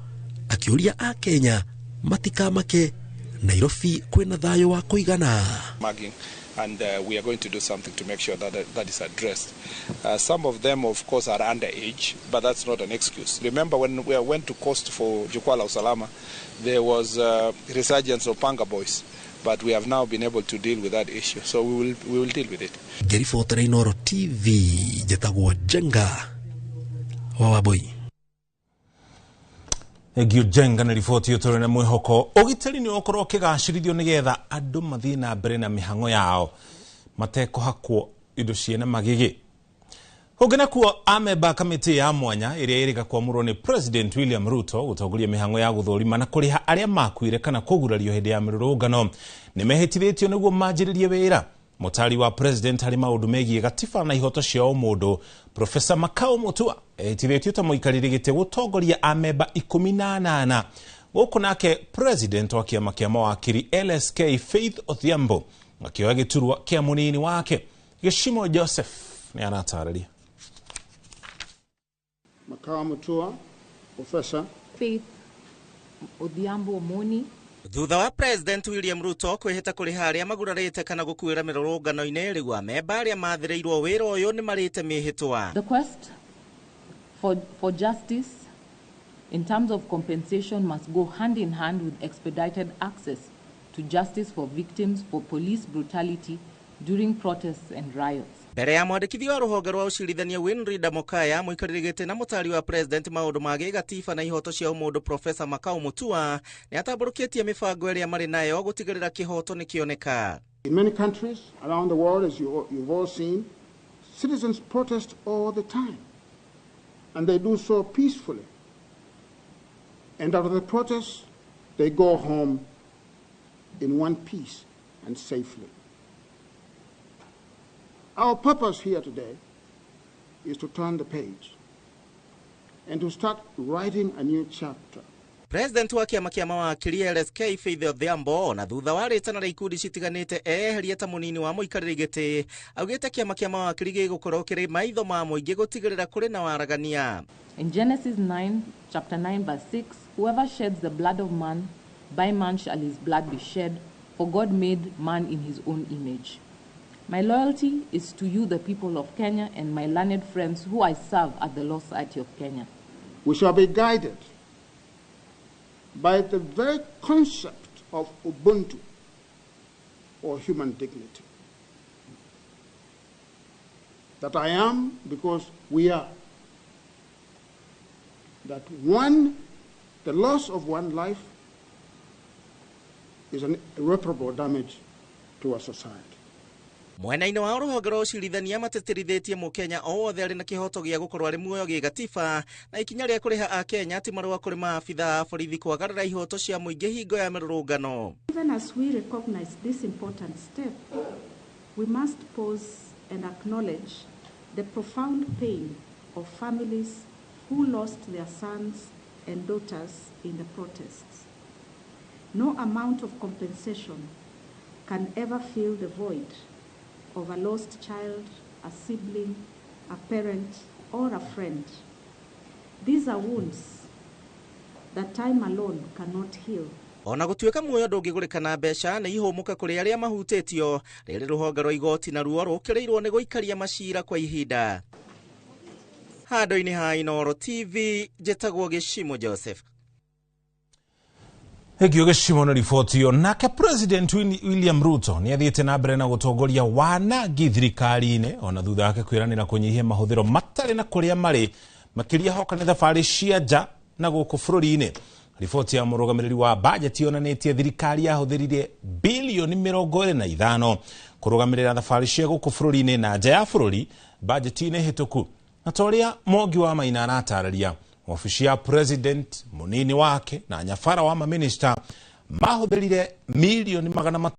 akĩũria a Kenya matikamake Nairobi kwĩna thayũ wa kũigana. Mugging, and we are going to do something to make sure that that is addressed. Some of them, of course, are underage, but that's not an excuse. Remember when we went to coast for Jukwaa la Usalama, there was resurgence of Panga Boys, but we have now been able to deal with that issue, so we will deal with it. Ngĩribotera Inooro TV, njĩtagwo Njenga wa Wambui. Thengio Njenga na riboti ĩyo tũrĩ na mwĩhoko ũgitĩri nĩ ũgũkorwo ũkĩgacĩrithio nĩgetha andũ mathiĩ na mbere na mĩhang'o yao matekũhakwo indo ciĩna magigi. Kũngĩ nakuo amemba kamĩtĩ ya mwanya ĩrĩa ĩrĩga kwamũrwo nĩ President William Ruto gũtongoria mĩhang'o ya gũthũrima na kũrĩha arĩa makuire kana kũgurario hĩndĩ ya mĩrũrũngano nĩ mehĩtithĩtio nĩguo manjĩrĩrie wĩra. Mũtari wa President harĩ maũndũ megiĩ gatiba na ihoto cia ũmũndũ Professor Makau Mutua ehĩtithĩtio ta mũikarĩri gĩtĩ gũtongoria amemba 18. Gũkũ nake President wa kĩama kĩa mawakiri LSK Faith Odhiambo akĩoya gĩturwa kĩa mũnini wake. Gĩcimo Joseph nĩ aratarĩria. Makau Mutua, Professor Faith Odhiambo Omoni. Thutha wa President William Ruto kwĩhĩta kũrĩha arĩa magurarĩte kana gũkuĩra mĩrũrũngano-inĩ rĩu amemba arĩa mathĩrĩirwo wĩra ũyũ nĩ marĩte mĩhĩtwa. The quest for justice in terms of compensation must go hand in hand with expedited access to justice for victims for police brutality during protests and riots. Mbere ya mwandĩkithia wa rũhonge rwa ũcirithania Winrida Mokaya, mũikarĩri gĩtĩ na mũtari wa president maũndũ ma gĩgatiba na ihoto cia ũmũndũ Professor Makau Mutua nĩ atambũrũkĩtie mĩbango ĩrĩa marĩ nayo gũtigĩrĩra kĩhoto nĩ kĩoneka. In many countries around the world, as you've all seen, citizens protest all the time, and they do so peacefully. And out of the protests, they go home in one piece and safely. Our purpose here today is to turn the page and to start writing a new chapter. President wa kĩama kĩa mawakiri LSK Faith Odhiambo na thutha wa rĩtana rĩa ikundi citiganĩte eyeherie ta mũnini wa mũikarĩri gĩtĩ augĩte kĩama kĩa mawakiri gĩgũkorwo kĩrĩ maitho ma mũingĩ gũtigĩrĩra kũrĩ na waragania. In Genesis 9, chapter 9, verse 6, whoever sheds the blood of man, by man shall his blood be shed, for God made man in his own image. My loyalty is to you, the people of Kenya, and my learned friends who I serve at the Law Society of Kenya. We shall be guided by the very concept of Ubuntu, or human dignity. That I am because we are. That one, the loss of one life is an irreparable damage to our society. Mwena-inĩ wa rũhonge rwa ũcirithania matĩtĩrithĩtie mũkenya o wothe arĩ na kĩhoto gĩa gũkorwo arĩ muoyo gĩgatiba na ikinya rĩa kũrĩha akenya ti marũa kũrĩ maabitha a borithi kwagarara ihoto cia mũingĩ hingo ya mĩrũrũngano. Even as we recognize this important step, we must pause and acknowledge the profound pain of families who lost their sons and daughters in the protests. No amount of compensation can ever fill the void of a lost child, a sibling, a parent, or a friend. These are wounds that time alone cannot heal. Ona gũtuĩka muoyo ndũngĩgũrĩka na mbeca nĩ ihũmũka kũrĩ arĩa mahutĩtio rĩrĩ rũhonge rwa igoti na ruo rũkĩrĩirwo nĩ gũikaria macira kwa ihinda. Handũ-inĩ ha Inooro TV njĩtagwo Gĩcimo Joseph. Hĩngĩ gĩcimo nĩ riboti ĩyo. Nake President William Ruto nĩ athiĩte na mbere na gũtongoria wanangi thirikari-inĩ ona thutha wake kwĩranĩra kũnyihia mahũthĩro matarĩ na kũrĩa marĩ makĩria hoka nĩ thabarĩ cia nja na gũkũ bũrũri-inĩ. Riboti ya mũrũgamĩrĩri wa bajeti yonanĩtie thirikari yahũthĩrire bilioni 25 kũrũgamĩrĩra thabarĩ cia gũkũ bũrũri-inĩ na nja ya bũrũri bajeti-inĩ hĩtũku. Na ta ũrĩa Mwangi wa Maina aratarĩria, ofici ya president, munini wake na nyabara wa maminista mahũthĩrire milioni 300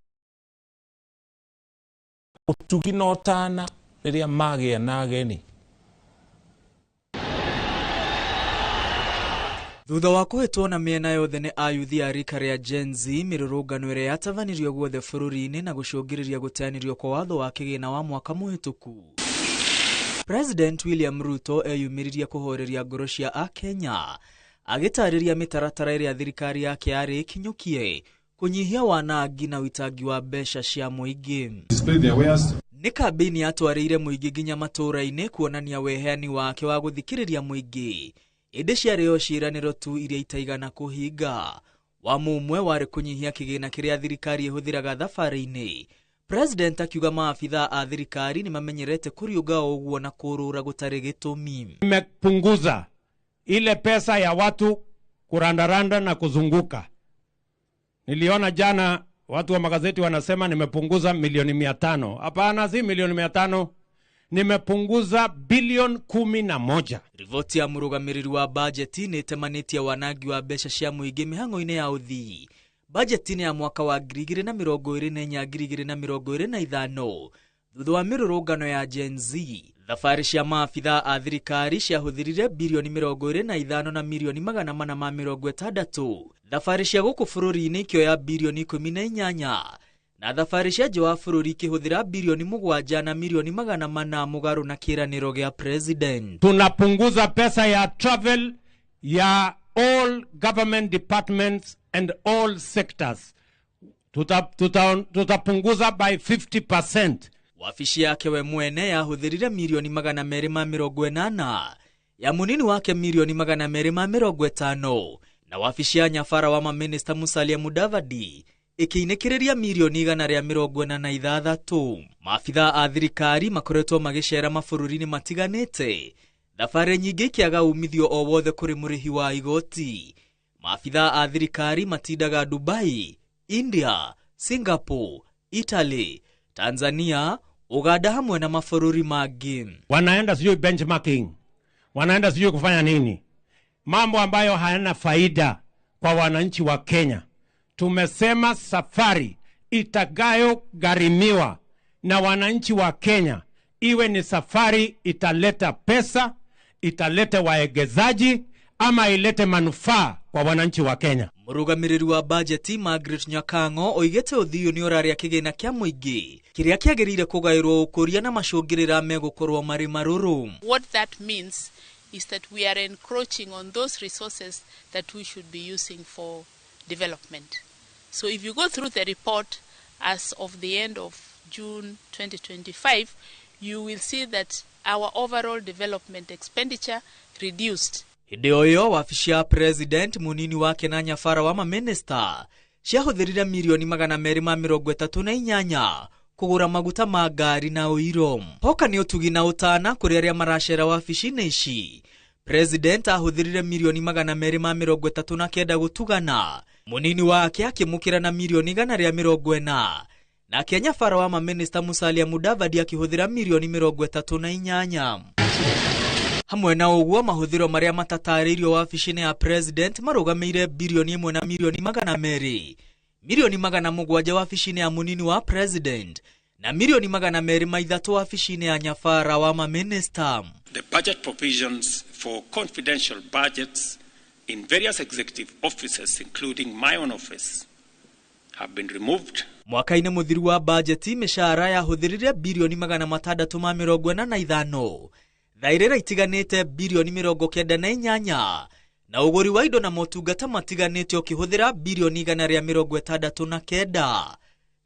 ũtugi na ũtana rĩrĩa magĩa na ageni. Thutha wa kũhĩtwo na mĩena yothe nĩ ayuthi a rika rĩa Gen Z, mĩrũrũngano ĩrĩa yatavanirio guothe bũrũri-inĩ na gũcũngĩrĩria gũteanĩrio kwa watho wa kĩgĩna wa mwaka mũhĩtũku. President William Ruto eyumĩririe kũhoreria ngoro cia akenya agĩtarĩria mĩtaratara ĩrĩa thirikari yake yarĩ ĩkinyũkie kũnyihia wanangi na ũitangi wa mbeca cia mũingĩ. Nĩ kambĩini yatwarĩire mũingĩ nginya matũũra-inĩ kuonania weheani wake wa gũthikĩrĩria mũingĩ, ĩndĩ ciarĩ o ciĩranĩro tu iria itaigana kũhinga. Wa mũmwe warĩ kũnyihia kĩgĩna kĩrĩa thirikari ĩhũthĩraga thabarĩ-inĩ. President akiuga maabitha a thirikari nĩ mamenyerete kũriũnga ũguo na kũrũra gũtarĩ gĩtũmi. Nimepunguza ile pesa ya watu kurandaranda na kuzunguka. Niliona jana watu wa magazeti wanasema nimepunguza milioni 500. Hapana, si milioni 500. Nimepunguza bilioni 11. Riboti ya mũrũgamĩrĩri wa bajeti nĩ ĩtemanĩtie wanangi wa mbeca cia mũingĩ mĩhang'o-inĩ ya ũthii. Bajeti ya mwaka wa 2024 2025 thutha wa mĩrũrũngano ya Gen Z, thabarĩ cia maabitha a thirikari ciahũthĩrire bilioni 25 na milioni 460, thabarĩ cia gũkũ bũrũri-inĩ ikĩoya bilioni 18 na thabarĩ cia nja wa bũrũri ikĩhũthĩra bilioni 7 na milioni 400 mũgarũ na kĩĩranĩro gĩa president. Tunapunguza pesa ya travel ya all government departments and all sectors. Tutapunguza by 50%. Wabici yake we mwene yahũthĩrire milioni 280 ya munini wake milioni 250 na wabici ya nyabara wa maminista Musalia Mudavadi ĩkĩinĩkĩrĩria mirioni 146. Maabithaa a thirikari makoretwo magĩcera mabũrũri-inĩ matiganĩte, thabarĩ nyingĩ ikĩaga umithio o wothe kũrĩ mũrĩhi wa igoti. Maabithaa a thirikari matindaga Dubai, India, Singapore, Italy, Tanzania, Uganda hamwe na mabũrũri mangĩ. Wanaenda sijui benchmarking, wanaenda sijui kufanya nini, mambo ambayo hayana faida kwa wananchi wa Kenya. Tumesema safari itakayogharimiwa na wananchi wa Kenya iwe ni safari italeta pesa, italeta waegezaji ama ilete manufaa kwa wananchi wa Kenya. Mũrũgamĩrĩri wa bajeti Margaret Nyakang'o oigĩte ũthii nĩ ũrarĩa kĩgĩna kĩa mũingĩ kĩrĩa kĩagĩrĩire kũgaĩrwo ũkũria na macũngĩrĩra megũkorwo marĩ marũrũ. What that means is that we are encroaching on those resources that we should be using for development. So if you go through the report as of the end of June 2025, you will see that our overall development expenditure reduced. Hĩndĩ o ĩyo wabici ya president munini wake na nyabara wa maminista ciahũthĩrire mirioni 238 kũgũra maguta ma ngari na ũiro. Hoka nĩ ũtugi na ũtana kũrĩ arĩa maracera wabici-inĩ ici. President ahũthĩrire mirioni 239 gũtugana, munini wake akĩmũkĩra na mirioni 140, nake nyabara wa maminista Musalia Mudavadi akĩhũthĩra mirioni 38. Hamwe na ũguo mahũthĩro marĩa matatarĩirio wabici-inĩ ya president marũgamĩire birioni 1 na mirioni 200, mirioni 700 wabici-inĩ ya munini wa president na mirioni 203 wabici-inĩ ya nyabara wa maminista. The budget provisions for confidential budgets in various executive offices including my own office have been removed. Mwaka-inĩ mũthiru wa bajeti mĩcara yahũthĩrire birioni 645, thairĩra itiganĩte birioni 98, na ũgũri wa indo na motungata matiganĩte ũkĩhũthĩra birioni 169.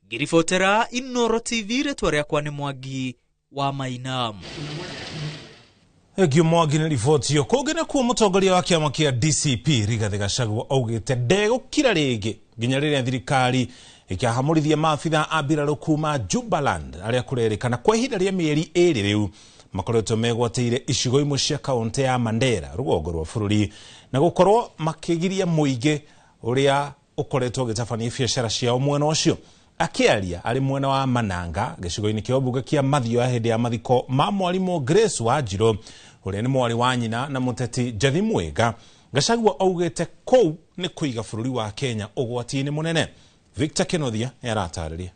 Ngiribotera Inooro TV, rĩtwa rĩakwa nĩ Mwangi wa Maina. Thengio Mwangi nĩ riboti ĩyo. Kũngĩ nakuo mũtongoria wa kĩama kĩa DCP Rigathĩ Gachagua augĩte ndegũkira rĩngĩ nginya rĩrĩa thirikari ĩkahamũrithia maabithaa a mbirarũ kuma Jubaland arĩa kũrerĩkana kwa ihinda rĩa mĩeri 2 rĩu makoretwo megwatĩire icigo imwe cia kaũntĩ ya Mandera rũgongo rwa bũrũri na gũkorwo makĩgiria mũingĩ ũrĩa ũkoretwo ũgĩtabania biacara ciao mwena ũcio. Akĩaria arĩ mwena wa Mananga gĩcigo-inĩ kĩa ũmbunge kĩa Mathioya hĩndĩ ya mathiko ma mwarimũ Grace Wanjirũ ũrĩa nĩ mwarĩ wa nyina na mũteti Njathi Mwĩga, Gachagua augĩte kũu nĩ kũiga bũrũri wa Kenya ũgwati-inĩ mũnene. Victor Kenothia nĩaratarĩria.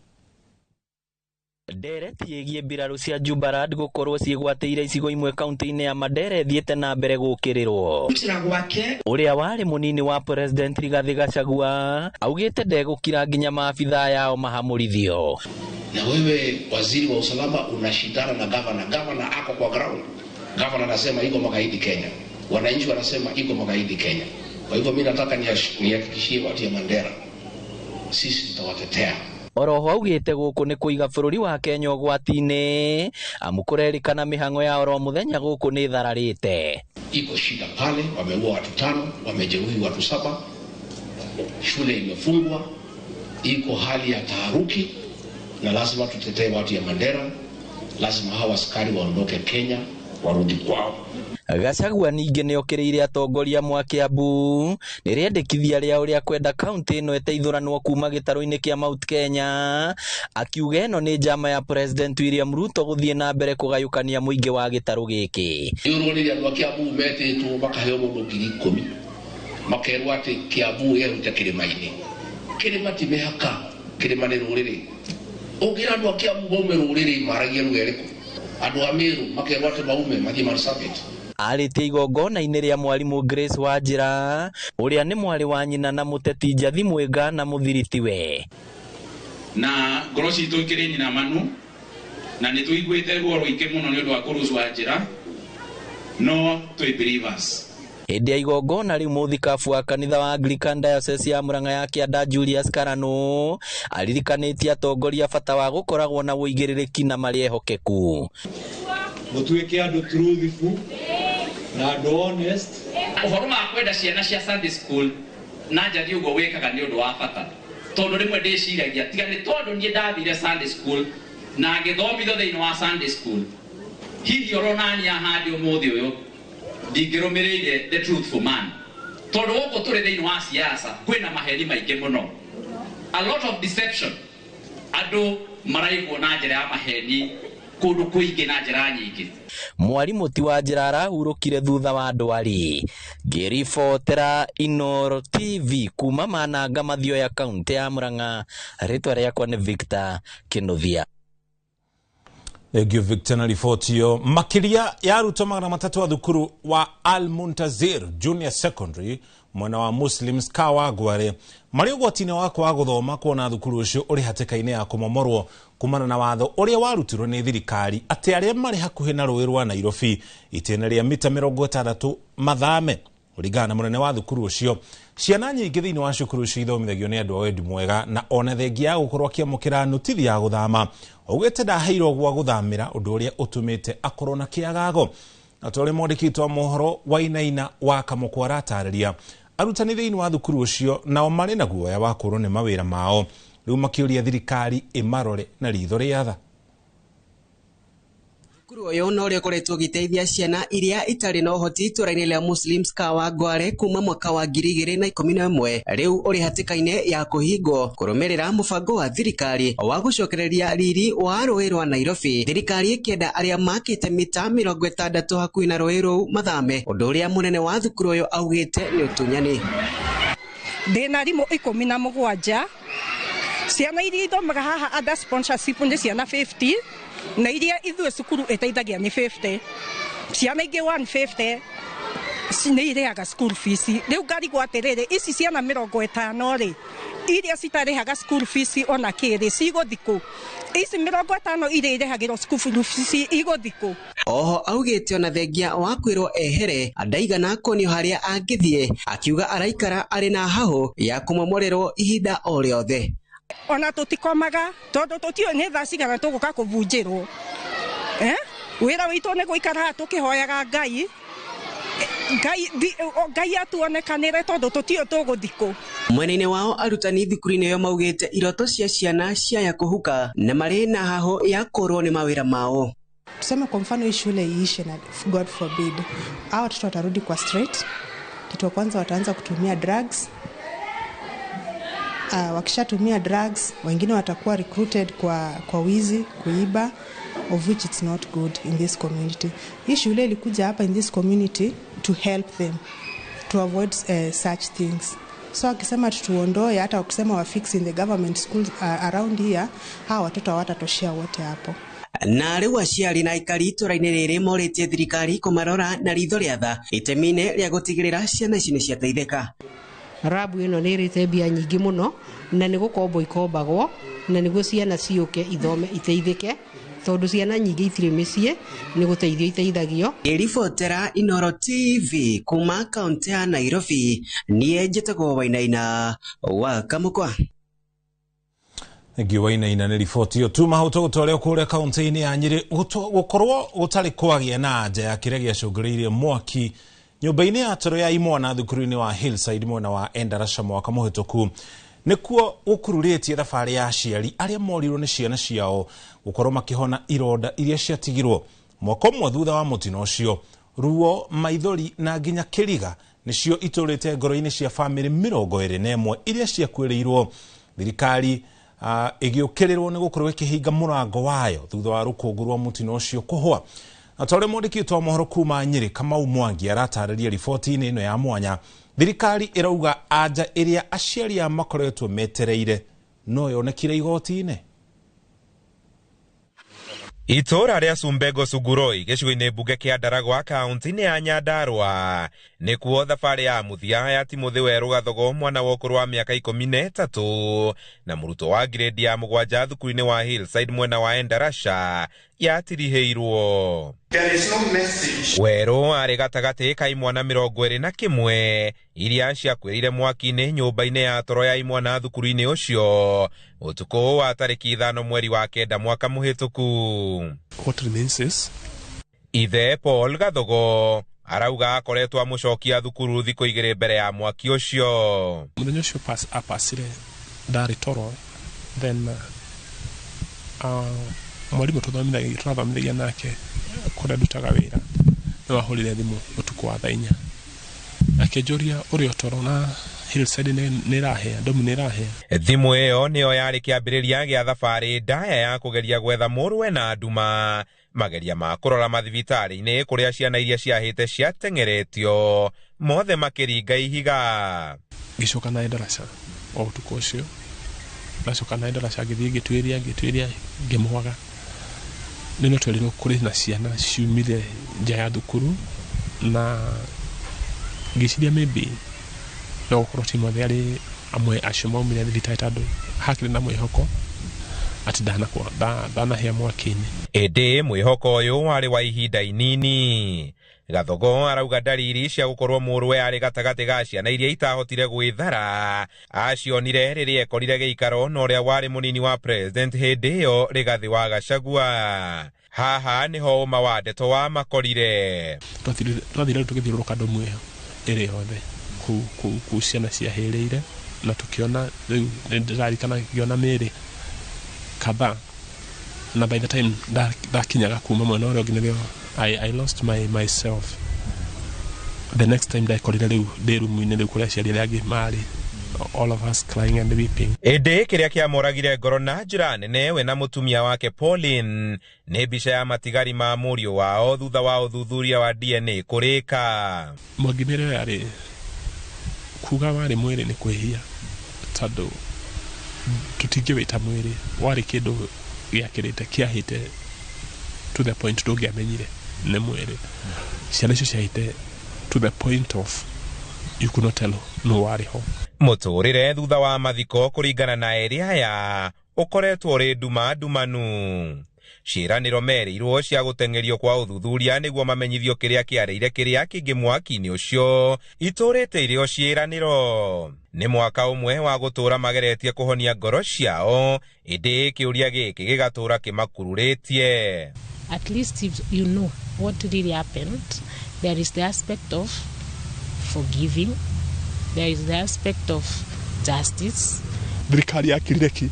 Ndereti ĩgiĩ mbirarũ cia Jubaland gũkorwo ciĩgwatĩire icigo imwe kaunti-inĩ ya Mandera ĩthiĩte na mbere gũkĩrĩrwo. Ũrĩa warĩ mũnini wa President Rigathĩ Gachagua augĩte ndegũkira nginya maabithaa yao mahamũrithio. Na wewe waziri wa usalama unashindana na gavana, gavana ako kwa ground. Gavana anasema iko magaidi Kenya, wananchi wanasema iko magaidi Kenya. Kwa hivyo mimi nataka nihakikishie watu ya Mandera, sisi tutawatetea. Oroho augĩte gũkũ nĩ kũiga bũrũri wa Kenya ũgwati-inĩ amu kũrerĩkana mĩhang'o ya oro mũthenya gũkũ nĩ ĩthararĩte. Iko shida pale, wameua watu 5, wamejeruhi watu 7, shule imefungwa, iko hali ya taharuki, na lazima tutetee watu ya Mandera. Lazima hawa askari waondoke Kenya warudi kwao. Gachagua ningĩ nĩokĩrĩire atongoria mwa Kiambu nĩ rĩendekithia rĩao rĩa kwenda kaunti ĩno ĩteithũranwo kuma gĩtarũ-inĩ kĩa Mount Kenya, akiuga ĩno nĩ njama ya President William Ruto gũthiĩ na mbere kũgayũkania mũingĩ wa gĩtarũ gĩkĩ. Rĩu rĩrĩa andũ a Kiambu metĩtwo makaheo mũndũ 10,000 makerwo atĩ Kiambu ĩrute kĩrĩma-inĩ. Kĩrĩma ti mĩhaka, kĩrĩma nĩ rũrĩrĩ. Ũngĩra andũ a Kiambu maume rũrĩrĩ maragia lugha ĩrĩkũ? Andũ a Meru makerwo atĩ maume mathiĩ Marsabit. Arĩtie igongona-inĩ rĩa mwarimũ Grace Wanjĩra ũrĩa nĩ mwarĩ wa nyina na mũteti Njathi Mwĩga na mũthiritiwe. Na ngoro citũ ikĩrĩ nyina manu na nĩ tũiguĩte ruo rũingĩ mũno nĩ ũndũ wa kũrũcwo Wanjĩra, no twĩ believers. Hĩndĩ ya igongona rĩu mũthikabu wa kanitha wa Anglican Diocese ya Murang'a ya Kĩanda Julius Karano aririkanĩtie atongoria bata wa gũkoragwo na ũigĩrĩrĩki na marĩ ehokeku. Mũtuĩke andũ truthful na andũ honest. Ũhoro wa kwenda ciana cia Sunday school na Njathi ũguo wĩkaga nĩ ũndũ wa bata. Tondu rimwe ndiciragia tiga ni tondu nie ndathire Sunday school na ngithomithio thiini wa Sunday school, hihi oronania handi umuthi uyu ndingirumiriire the truthful man, tondu guku turi thiini wa siasa kwina maheni maingi muno, a lot of deception, andu maraigwo na njira ya maheni kundu kuingi na njira nyingi. Mwarimu ti wa njira arahurũkire thutha wa ndwari. Ngĩribotera Inooro TV kuma Mananga Mathioya kaunti ya Murang'a, rĩtwa rĩakwa nĩ Victor Kinuthia. Thank you Victor na riboti ĩyo. Makĩria ya arutwo 300 a thukuru wa Al Muntazir Junior Secondary mwena wa Muslims Kawangware marĩ ũgwati-inĩ wa kwaga gũthoma kuona thukuru ũcio ũrĩ hatĩka-inĩ ya kũmomorwo kumana na watho ũrĩa warutirwo nĩ thirikari atĩ arĩa marĩ hakuhĩ na rũĩ rwa Nairobi itĩna rĩa mita 60 mathame. Kũringana na mũnene wa thukuru ũcio, ciana nyingĩ thĩinĩ wa cukuru ũcio ithomithagio nĩ andũ a wendi mwega, na ona thengia ya gũkorwo akĩamũkĩra notithi ya gũthama augĩte ndaheirwo gwa gũthamĩra, ũndũ ũrĩa ũtũmĩte akorwo na kĩagago. Na ta ũrĩa mwandĩki wa mohoro Wainaina wa Kamũkwa aratarĩria, arutani thĩinĩ wa thukuru ũcio nao marĩ na guoya wa kũũrwo nĩ mawĩra mao, rĩu makĩũria thirikari ĩmarore na ritho rĩa tha. Thukuru ũyũ na ũrĩa ũkoretwo ũgĩteithia ciana iria itarĩ na ũhoti itũra-inĩ rĩa Muslims Kawangware kuma mwaka wa 2011 rĩu ũrĩ hatĩka-inĩ ya kũhingwo kũrũmĩrĩra mũbango wa thirikari wa gũcokereria riri wa rũĩ rwa Nairobi. Thirikari ĩkĩenda arĩa makĩte mita 60 hakuhĩ na rũĩ rũu mathame, ũndũ ũrĩa mũnene wa thukuru ũyũ augĩte nĩ ũtunyani. Ndĩna arimũ 17, ciana iria ithomaga haha under sponsorship nĩ ciana 50, na iria ithuĩ cukuru ĩteithagia nĩ 50, ciana ingĩ 150 nĩ irĩhaga school fees. Rĩu ngarigwo atĩrĩrĩ, ici ciana 50 rĩ, iria citarĩhaga school fees ona kĩrĩ cigũthiĩ kũ? Ici 50 iria irĩhagĩrwo school fees igũthiĩ kũ? Oho augĩte ona thengia wa kwĩrwo ehere ndaigana kuonio harĩa angĩthiĩ, akiuga araikara arĩ na hahũ ya kũmomorerwo ihinda o rĩothe. Ona tũtikomaga tondũ tũtiũĩ nĩ thaa cigana tũgũka kũbunjĩrwo. Wĩra witũ nĩ gũikara haha tũkĩhoyaga Ngai, Ngai atuonekanĩre tondũ tũtiũĩ tũgũthiĩ kũ. Mwena-inĩ wao arutani thukuru-inĩ ĩyo maugĩte iroto cia ciana ciaya kũhuka na marĩ na hahũ ya kũũrwo nĩ mawĩra mao. Tuseme kwa mfano hii shule iishe na God forbid, hao watoto watarudi kwa street. Kitu kwanza wataanza kutumia drugs. Wakishatumia drugs, wengine watakuwa recruited kwa wizi, kuiba, of which it's not good in this community. Hii shule ilikuja hapa in this community to help them to avoid such things. So akisema tutuondoe, hata wakisema wa fix in the government schools around here, hawa watoto hawatatoshea wote hapo. Na rĩu aciari na aikari itũra-inĩ rĩrĩ morĩtie thirikari kũmarora na ritho rĩa tha itemi-inĩ rĩa gũtigĩrĩra ciana ici nĩ ciateithĩka. Rabu ĩno nĩ ĩrĩte mbia nyingĩ mũno na nĩ gũkombwo ikombagwo na nĩguo ciana ciũke ithome iteithĩke, tondũ ciana nyingĩ itirĩ mĩciĩ nĩ gũteithio iteithagio. Ngĩribotera Inooro TV kuma kaunti ya Nairobi, niĩ njĩtagwo Wainaina wa Kamũkwa. Thank you Wainaina nĩ riboti ĩyo. Tuma hau tũgũtware kũrĩa kaunti-inĩ ya Nyĩrĩ gũkorwo gũtarĩ kwagĩa na anja ya kĩrĩa gĩacũngĩrĩirie mwaki nyũmba-inĩ ya toro ya imwana thukuru-inĩ wa Hillside mwena wa Endarasha mwaka mũhĩtũku nĩkuo gũkururĩtie thabarĩ ya aciari arĩa morirwo nĩ ciana ciao gũkorwo makĩhona ironda iria ciatigirwo mwaka ũmwe thutha wa mũtino ũcio. Ruo, maithori na nginya kĩriga nĩcio itũrĩte ngoro-inĩ cia bamĩrĩ 21 iria ciakuĩrĩirwo. Thirikari ĩgĩũkĩrĩrwo nĩ gũkorwo ĩkĩhinga mũrango wayo thutha wa rũkũngũ rwa mũtino ũcio kũhũa. Na ta ũrĩa mwandĩki wa mohoro kuma Nyĩrĩ Kamau Mwangi aratarĩria riboti-inĩ ĩno ya mwanya, thirikari ĩrauga anja ĩrĩa aciari a makoretwo metereire no yonekire igoti-inĩ. Itũra rĩa Sumbego Suguroi gĩcigo-inĩ mbunge kĩa Ndaragwa kaunti-inĩ ya Nyandarua nĩkuo thabarĩ ya mũthia ya Timothy Werũ Gathogo mwana wa ũkũrũ wa mĩaka 13 na mũrutwo wa grade ya 7 thukuru-inĩ wa Hillside mwena wa Endarasha yatirihĩirwo. Werũ arĩ gatagatĩ ka imwana 21 iria ciakuĩrĩire mwaki-inĩ nyũmba-inĩ ya toro ya imwana thukuru-inĩ ũcio ũtukũ wa tarĩki 5 mweri wa 9 mwaka mũhĩtũku. What remains is Ithe Paul Gathogo arauga akoretwo amũcokia thukuru thikũ 2 mbere ya mwaki ũcio. Mũthenya ũcio apacire Ndarĩ toro, then mwarimũ tũrathomithagia nake kũrĩa ndutaga wĩra nĩ wahũrire thimũ ũtukũ wa thaa 4 akĩnjũria ũrĩ o toro na Hillside nĩ ĩrahĩa, ndomu nĩ ĩrahĩa. Thimũ ĩyo nĩyo yarĩ kĩambĩrĩria gĩa thabarĩ ndaya ya kũgeria gwetha mũrũwe na nduma, mageria ma kũrora mathibitarĩ-inĩ kũrĩa ciana iria ciahĩte ciateng'eretio mothe makĩringa ihiga. Ngĩcoka na ndaraca o ũtukũ ũcio, ndacoka na ndaraca ngĩthiĩ ngĩtuĩria ngĩmwaga. Nĩ no twerirwo kũrĩ na ciana ciumire nja ya thukuru, na ngĩciria maybe no gũkorwo Timothy arĩ amwe acio maumire thibitarĩ, tondũ hakĩrĩ na mwĩhoko atĩ ndanahĩa mwaki-inĩ. Ĩndĩ mwĩhoko ũyũ warĩ wa ihinda inini. Gathogo arauga ndariri cia gũkorwo mũrũwe arĩ gatagatĩ ga ciana iria itahotire gwĩthara acionire rĩrĩa ekorire gĩikaro na ũrĩa warĩ mũnini wa president hĩndĩ ĩyo Rigathĩ wa Gachagua. Haha nĩho ũma wa ndeto wa makorire. Twathire tũgĩthiũrũrũka ndomu ĩyo ĩrĩ yothe kũu ciana ciahĩrĩire, na tũkĩona rĩu nĩndĩraririkana ngĩona mĩĩrĩ kadhaa, na by the time ndakinyaga kuma mwena ũrĩa ũngĩ nĩrĩo I lost myself. The next time ndakorire rĩu ndĩ rumu-inĩ rĩu kũrĩa aciari arĩa angĩ marĩ, all of us crying and weeping. Ĩndĩ kĩrĩa kĩamũragire ngoro na njĩra nene we na mũtumia wake Pauline nĩ mbica ya matigari ma mũriũ wao thutha wa ũthuthuria wa DNA kũrĩka. Mwangi mĩĩrĩ ĩyo yarĩ kuga warĩ mwĩrĩ nĩ kwĩhia, tondũ tũtingĩwĩta mwĩrĩ, warĩ kĩndũ gĩakĩrĩte kĩahĩte to the point ndũngĩamenyire nĩ mwĩrĩ. Ciana icio ciahĩte to the point of you could not tell no warĩ ho. Mũtũrĩre thutha wa mathiko kũringana na erĩ aya ũkoretwo ũrĩ nduma ndumanu. Ciĩranĩro merĩirwo cia gũteng'erio kwa ũthuthuria nĩguo mamenyithio kĩrĩa kĩarĩire kĩrĩa kĩngĩ mwaki-inĩ ũcio itũrĩte irĩ o ciĩranĩro. Nĩ mwaka ũmwe wa gũtũra mageretie kũhonia ngoro ciao, ĩndĩ kĩũria gĩkĩ gĩgatũra kĩmakururĩtie. At least if you know what really happened, there is the aspect of forgiving, there is the aspect of justice. Thirikari yakirire ki,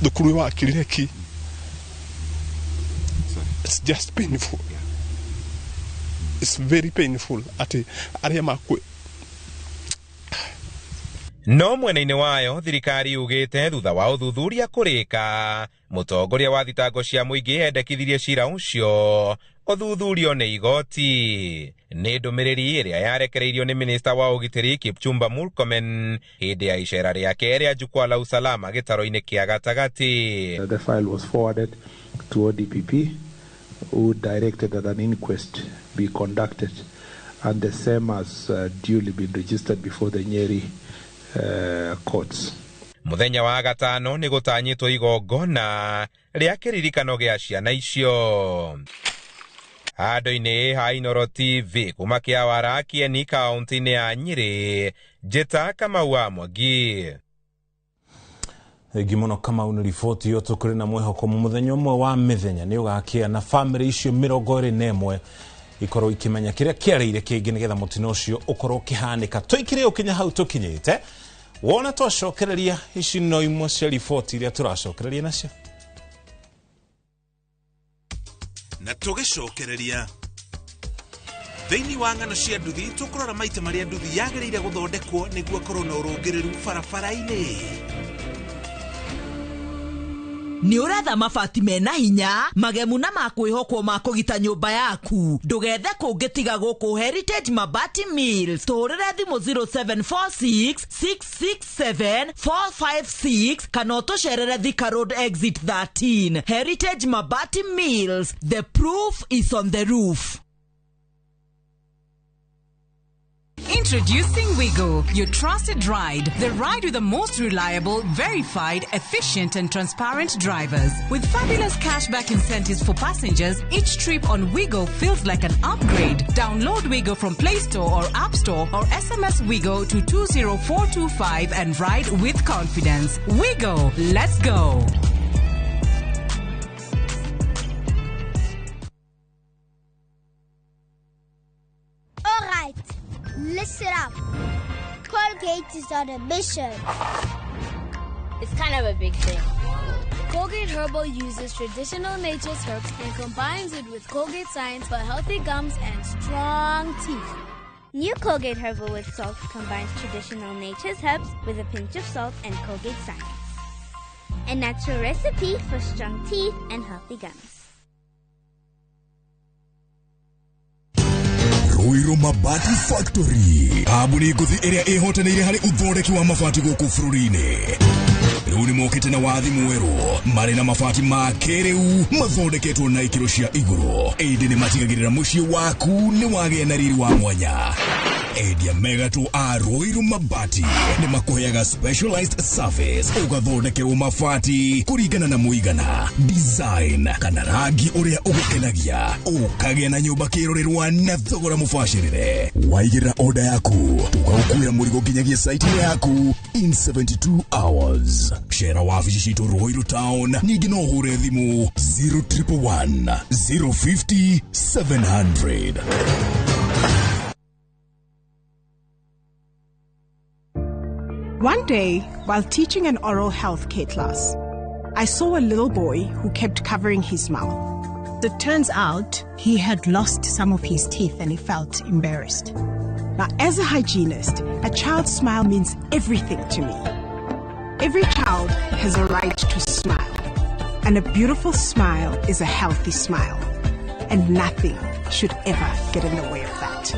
thukuru wakirire ki. It's just painful. It's very painful. Ati arĩa makwe. No mwena-inĩ wayo thirikari yugĩte thutha wa ũthuthuria kũrĩka, mũtongoria wa thitango cia mũingĩ endekithirie cira ũcio ũthuthurio nĩ igoti. Nĩ ndũmĩrĩri ĩrĩa yarekereirio nĩ minista wa ũgitĩri Kipchumba Murkomen hĩndĩ ya icera rĩake rĩa Jukwaa la Usalama gĩtaro-inĩ kĩa gatagatĩ. The file was forwarded to ODPP, who directed that an inquest be conducted, and the same has duly been registered before the Nyeri courts. Mũthenya wa gatano nĩ gũtanyĩtwo igongona rĩa kĩririkano gĩa ciana icio. Handũ-inĩ ha Inooro TV kuma Kĩawara, Kieni, kaũntĩ-inĩ ya Nyĩrĩ, Njĩta Kamau wa Mwangi. Thengi mũno Kamau nĩ riboti ĩyo. Tũkĩrĩ na mwĩhoko mũthenya ũmwe wa mĩthenya nĩ ũgakĩa na bamĩrĩ icio 21 ikorwo ikĩmenya kĩrĩa kĩarĩire kĩngĩ nĩgetha mũtino ũcio ũkorwo ũkĩhanĩka. Tũikire ũkinya hau tũkinyĩte, wona twacokereria ici no imwe cia riboti iria tũracokereria nacio. Na tũgĩcokereria thĩinĩ wa ng'ano cia nduthi, tũkũrora maita marĩa nduthi yagĩrĩire gũthondekwo nĩguo ĩkorwo na ũrũngĩrĩru barabara-inĩ. Nĩ ũretha mabati mena hinya magemu na makwĩhokwo ma kũgita nyũmba yaku, ndũgethe kũngĩ tiga gũkũ Heritage Mabati Mills. Tũhũrĩre thimũ 0746 667 456 kana ũtũcerere Thika Road exit 13. Heritage Mabati Mills, the proof is on the roof. Introducing Wigo, your trusted ride. The ride with the most reliable, verified, efficient and transparent drivers. With fabulous cashback incentives for passengers, each trip on Wigo feels like an upgrade. Download Wigo from Play Store or App Store or SMS Wigo to 20425 and ride with confidence. Wigo, let's go. All right. Listen up. Colgate is on a mission. It's kind of a big thing. Colgate Herbal uses traditional nature's herbs and combines it with Colgate science for healthy gums and strong teeth. New Colgate Herbal with Salt combines traditional nature's herbs with a pinch of salt and Colgate science. A natural recipe for strong teeth and healthy gums. Ruiru Mabati Factory kambuni ngũthi ĩrĩa ĩhotanĩire harĩ ũthondeki wa mabati gũkũ bũrũri-inĩ. Rĩu nĩ mokĩte na wathi mwerũ marĩ na mabati ma kĩrĩu mathondeketwo na ikĩro cia igũrũ, ĩndĩ nĩ matigagĩrĩra mũciĩ waku nĩ wagĩa na riri wa mwanya. Endia megatũ a Ruiru Mabati nĩ makũheaga specialized service, ũgathondekerwo mabati kũringana na mũigana, design kana rangi ũrĩa ũgũkenagia, ũkagĩa na nyũmba kĩrorerwa na thogora mũbacĩrĩre. Waigĩrĩra order yaku tũgagũkuĩra mũrigo nginyagia site yaku in 72 hours. Cera wabici citũ Ruiru Town, ningĩ no ũhũre thimũ 0111 050 700. One day, while teaching an oral health care class, I saw a little boy who kept covering his mouth. It turns out he had lost some of his teeth and he felt embarrassed. Now, as a hygienist, a child's smile means everything to me. Every child has a right to smile, and a beautiful smile is a healthy smile, and nothing should ever get in the way of that.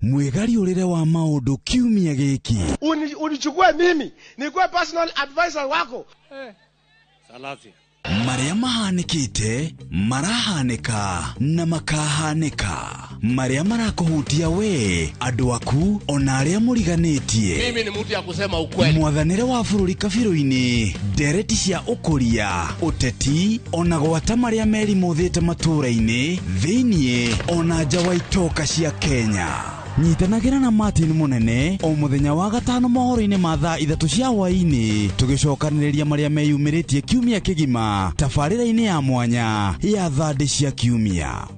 Mwĩgariũrĩre wa maũndũ kiumia gĩkĩ. Unichukue mimi nikuwe personal advisor wako. Salasia. Marĩa mahanĩkĩte, marahanĩka na makahanĩka, marĩa marakũhutia we, andũ aku ona arĩa mũriganĩtie. Mimi ni mtu ya kusema ukweli. Mwathanĩre wa bũrũri kabirũ-inĩ, ndereti cia ũkũria, ũteti ona gwata marĩa merimũthĩte matũũra-inĩ, thĩiniĩ ona nja wa itoka cia Kenya. Nyitanagĩra na Martin Munene o mũthenya wa gatano mohoro-inĩ ma thaa 3 cia hwaĩ-inĩ, tũgĩcokanĩrĩria marĩa meyumĩrĩtie kiumia kĩgima tabarĩra-inĩ ya mwanya ya thandĩ cia kiumia.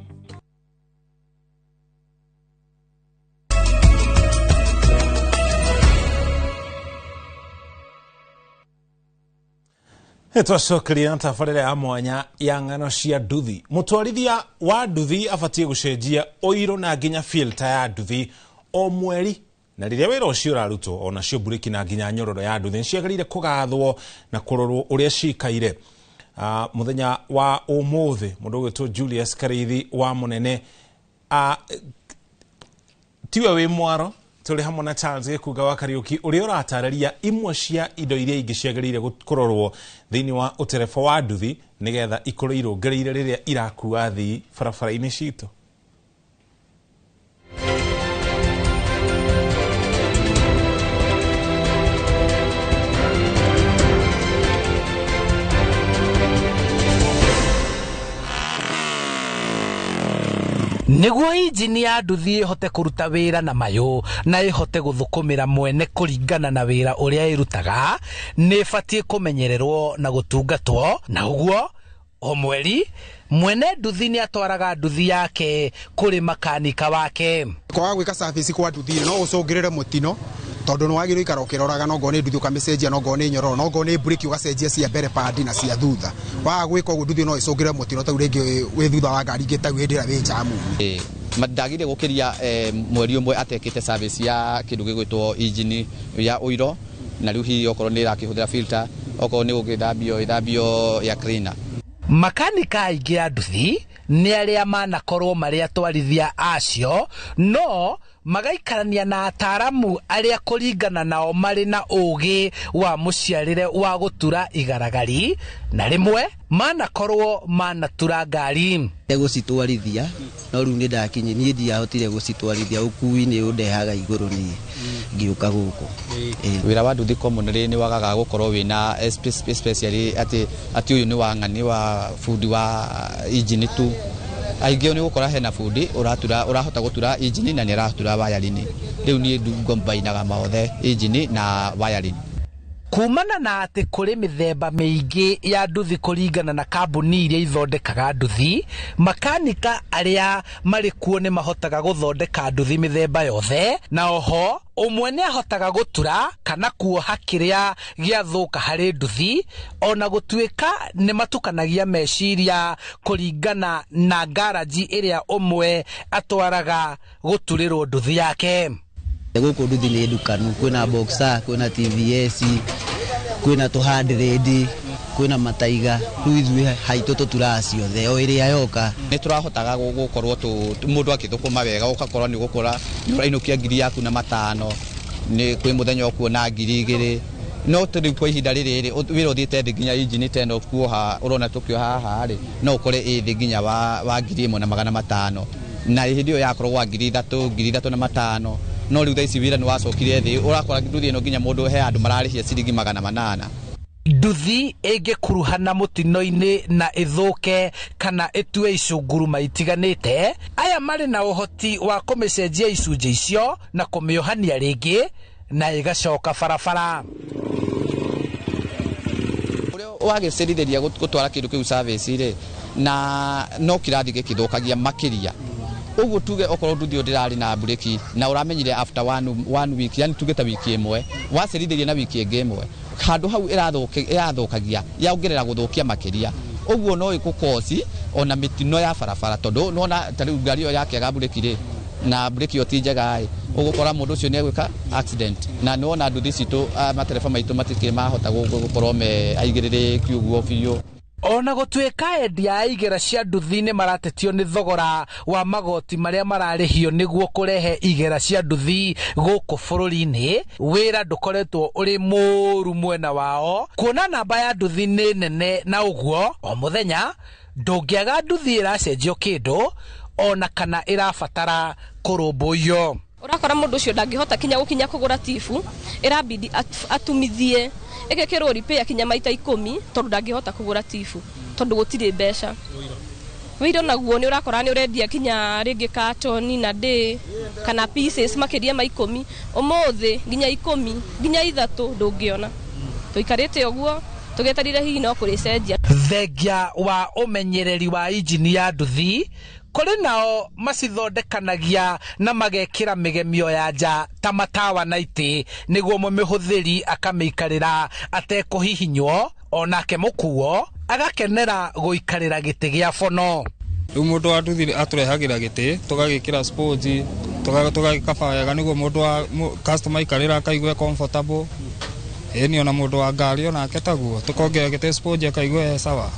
Twacokeria na tabarĩra ya mwanya ya ng'ano cia nduthi. Mũtwarithia wa nduthi abatiĩ gũcenjia ũiro na nginya filter ya nduthi o mweri, na rĩrĩa wĩra ũcio ũrarutwo onacio mburĩki na nginya nyororo ya nduthi nĩciagĩrĩire kũgathwo na kũrorwo ũrĩa cikaire. Mũthenya wa ũmũthĩ mũndũ ũgwĩtwo Julius Kariithi wa Mũnene, tiwe wĩ mwaro, tũrĩ hamwe na Charles Gĩkunga wa Kariũki ũrĩa ũratarĩria imwe cia indo iria ingĩ ciagĩrĩire kũrorwo thĩinĩ wa ũtereba wa nduthi nĩgetha ikorwo irũngĩrĩire rĩrĩa irakua athii barabara-inĩ citũ. Nĩguo injini ya nduthi ĩhote kũruta wĩra na mayũ na ĩhote gũthũkũmĩra mwene kũringana na wĩra ũrĩa ĩrutaga, nĩ ĩbatiĩ kũmenyererwo na gũtungatwo, na ũguo o mweri mwene nduthi nĩ atwaraga nduthi yake kũrĩ makanika wake. Kwaga gwĩka service kwa nduthi no ũcũngĩrĩre mũtino, tondũ nĩ wagĩrĩirwo ikara ũkĩroraga, no ngorwo nĩ nduthi ũkamĩcenjia, no ngorwo nĩ nyororo, no ngorwo nĩ breki ũgacenjia cia mbere padi na cia thutha. Waga gwĩka ũguo nduthi no ĩcũngĩrĩre mũtino tau rĩngĩ wĩ thutha wa ngari ingĩ tau hĩndĩ ĩrĩa wĩ njamu. Ndagire gũkĩria mweri ũmwe atekĩte service ya kĩndũ gĩgwĩtwo engine ya ũiro, na rĩu hihi okorwo nĩ ĩrakĩhũthĩra filter, okorwo nĩ gũgĩthambio ĩthambio ya cleaner. Makanika aingĩ a nduthi nĩ arĩa manakorwo marĩ atwarithia acio, no magaikarania na ataaramu arĩa kũringana nao marĩ na ũgĩ wa mũciarĩre wa gũtura igaragari, na rĩmwe manakorwo manatura ngari. Gũcitwarithia no rĩu nĩ ndakinyi, niĩ ndiahotire gũcitwarithia, ũkui nĩ ũndehaga igũrũ niĩ ngĩũka gũkũ. Wĩra wa nduthi commonly nĩ wagaga gũkorwo wĩna especially atĩ ũyũ nĩ wa ng'ani wa bundi wa engine tu. Aingĩ nĩ gũkora hena bundi ũrahota gũtura engine na nĩ aratura wiring. Rĩu niĩ ngombainaga mothe engine na wiring. Kumana na atĩ kũrĩ mĩthemba mĩingĩ ya nduthi kũringana na kambuni iria ithondekaga nduthi, makanika arĩa marĩ kuo nĩ mahotaga gũthondeka nduthi mĩthemba yothe, na oho ũmwe nĩ ahotaga gũtura kana kuoha kĩrĩa gĩathũka harĩ nduthi, ona gũtuĩka nĩ matukanagia meciria kũringana na ngaraji ĩrĩa ũmwe atwaraga gũturĩrwo nduthi yake. Gũkũ nduthi nĩ ndukanu, kwĩna Boxer, kwĩna TVS, kwĩna 200, kwĩna Mataiga, rĩu ithuĩ haitũ tũturaga ciothe o ĩrĩa yoka. Nĩ tũrahotaga gũkorwo mũndũ akĩthũkũma wega, ũgakorwo nĩ ũgũkora nĩ ũrainũkia 5,000 yaku na nĩ kwĩ mũthenya ũkuona 2,000. No rĩu kwa ihinda rĩrĩ wĩra ũthiĩte thĩ nginya injini ta ĩno kuoha ũrona tũkĩoha haha rĩ, no ũkore ĩ thĩ nginya wa 1,500, na hĩndĩ ĩyo yakorwo wa 3,000, 3,500. No rĩu thaa ici wĩra nĩ wacokire thĩ, ũrakora nduthi ĩno nginya mũndũ he andũ mararĩhia ciringi 800. Nduthi ĩngĩkuruhana mũtino-inĩ na ĩthũke kana ĩtue icunguruma itiganĩte, aya marĩ na ũhoti wa kũmĩcenjia icunjĩ icio na kũmĩohania rĩngĩ na ĩgacoka barabara. Ũrĩa wagĩcirithĩria gũtwara kĩndũ kĩu service rĩ, na no kĩrathiĩ gĩkĩthũkagia makĩria. Ũguo tuge okorwo nduthi ĩyo ndĩrarĩ na mburĩki na ũramenyire after one week, yani tuge ta wiki ĩmwe, wacerithĩria na wiki ĩngĩ ĩmwe, handũ hau ĩrathũkagia yaongerera gũthũkia makĩria. Ũguo no ĩgũkosi ona mĩtino ya barabara, tondũ nĩwona ta rĩu ngari ĩyo yakĩaga mburĩki rĩ, na mburĩki ĩyo ti njega ĩ, ũgũkora mũndũ ũcio nĩ egwĩka accident. Na nĩwona nduthi citũ, matereba maitũ matikĩrĩ mahota gũkorwo me aigĩrĩrĩki ũguo biũ. Ona gũtuĩka endia a igera cia nduthi nĩ maratetio nĩ thogora wa magoti marĩa mararĩhio nĩguo kũrehe igera cia nduthi gũkũ bũrũri-inĩ, wĩra ndũkoretwo ũrĩ mũru mwena wao, kuona namba ya nduthi nĩ nene, na ũguo o mũthenya ndũngĩaga nduthi ĩracenjio kĩndũ ona kana ĩrabatara kũrũmbũiyo. Ũrakora mũndũ ũcio ndangĩhota kinya gũkinya kũgũra tibu, ĩrabidi atumithie ĩgekĩrwo repair kinya maita 10 tondũ ndangĩhota kũgũra tibu tondũ gũtirĩ mbeca. Wĩira naguo nĩ ũrakora nĩ ũrendia kinya rĩngĩ katoni na day kana pieces makĩria ma 10, ũmũthĩ nginya 10 nginya 3 ndũngĩona. Tũikarĩte ũguo tũgĩeterire hihi no kũrĩcenjia. Thengia wa ũmenyereri wa injini ya nduthi, kũrĩ nao macithondekanagia na magekĩra mĩgemio ya nja ta matawa na itĩ nĩguo mũmĩhũthĩri akamĩikarĩra atekũhihinywo, onake mũkuo agakenera gũikarĩra gĩtĩ gĩa bono. Rĩu mũndũ wa nduthi atũrehagĩra gĩtĩ tũgagĩkĩra sponge, tũgagĩkaba wega nĩguo mũndũ wa customer aikarĩra akaigue comfortable. Ĩni ona mũndũ wa ngari onake taguo, tũkongerera gĩtĩ sponge akaigue he sawa.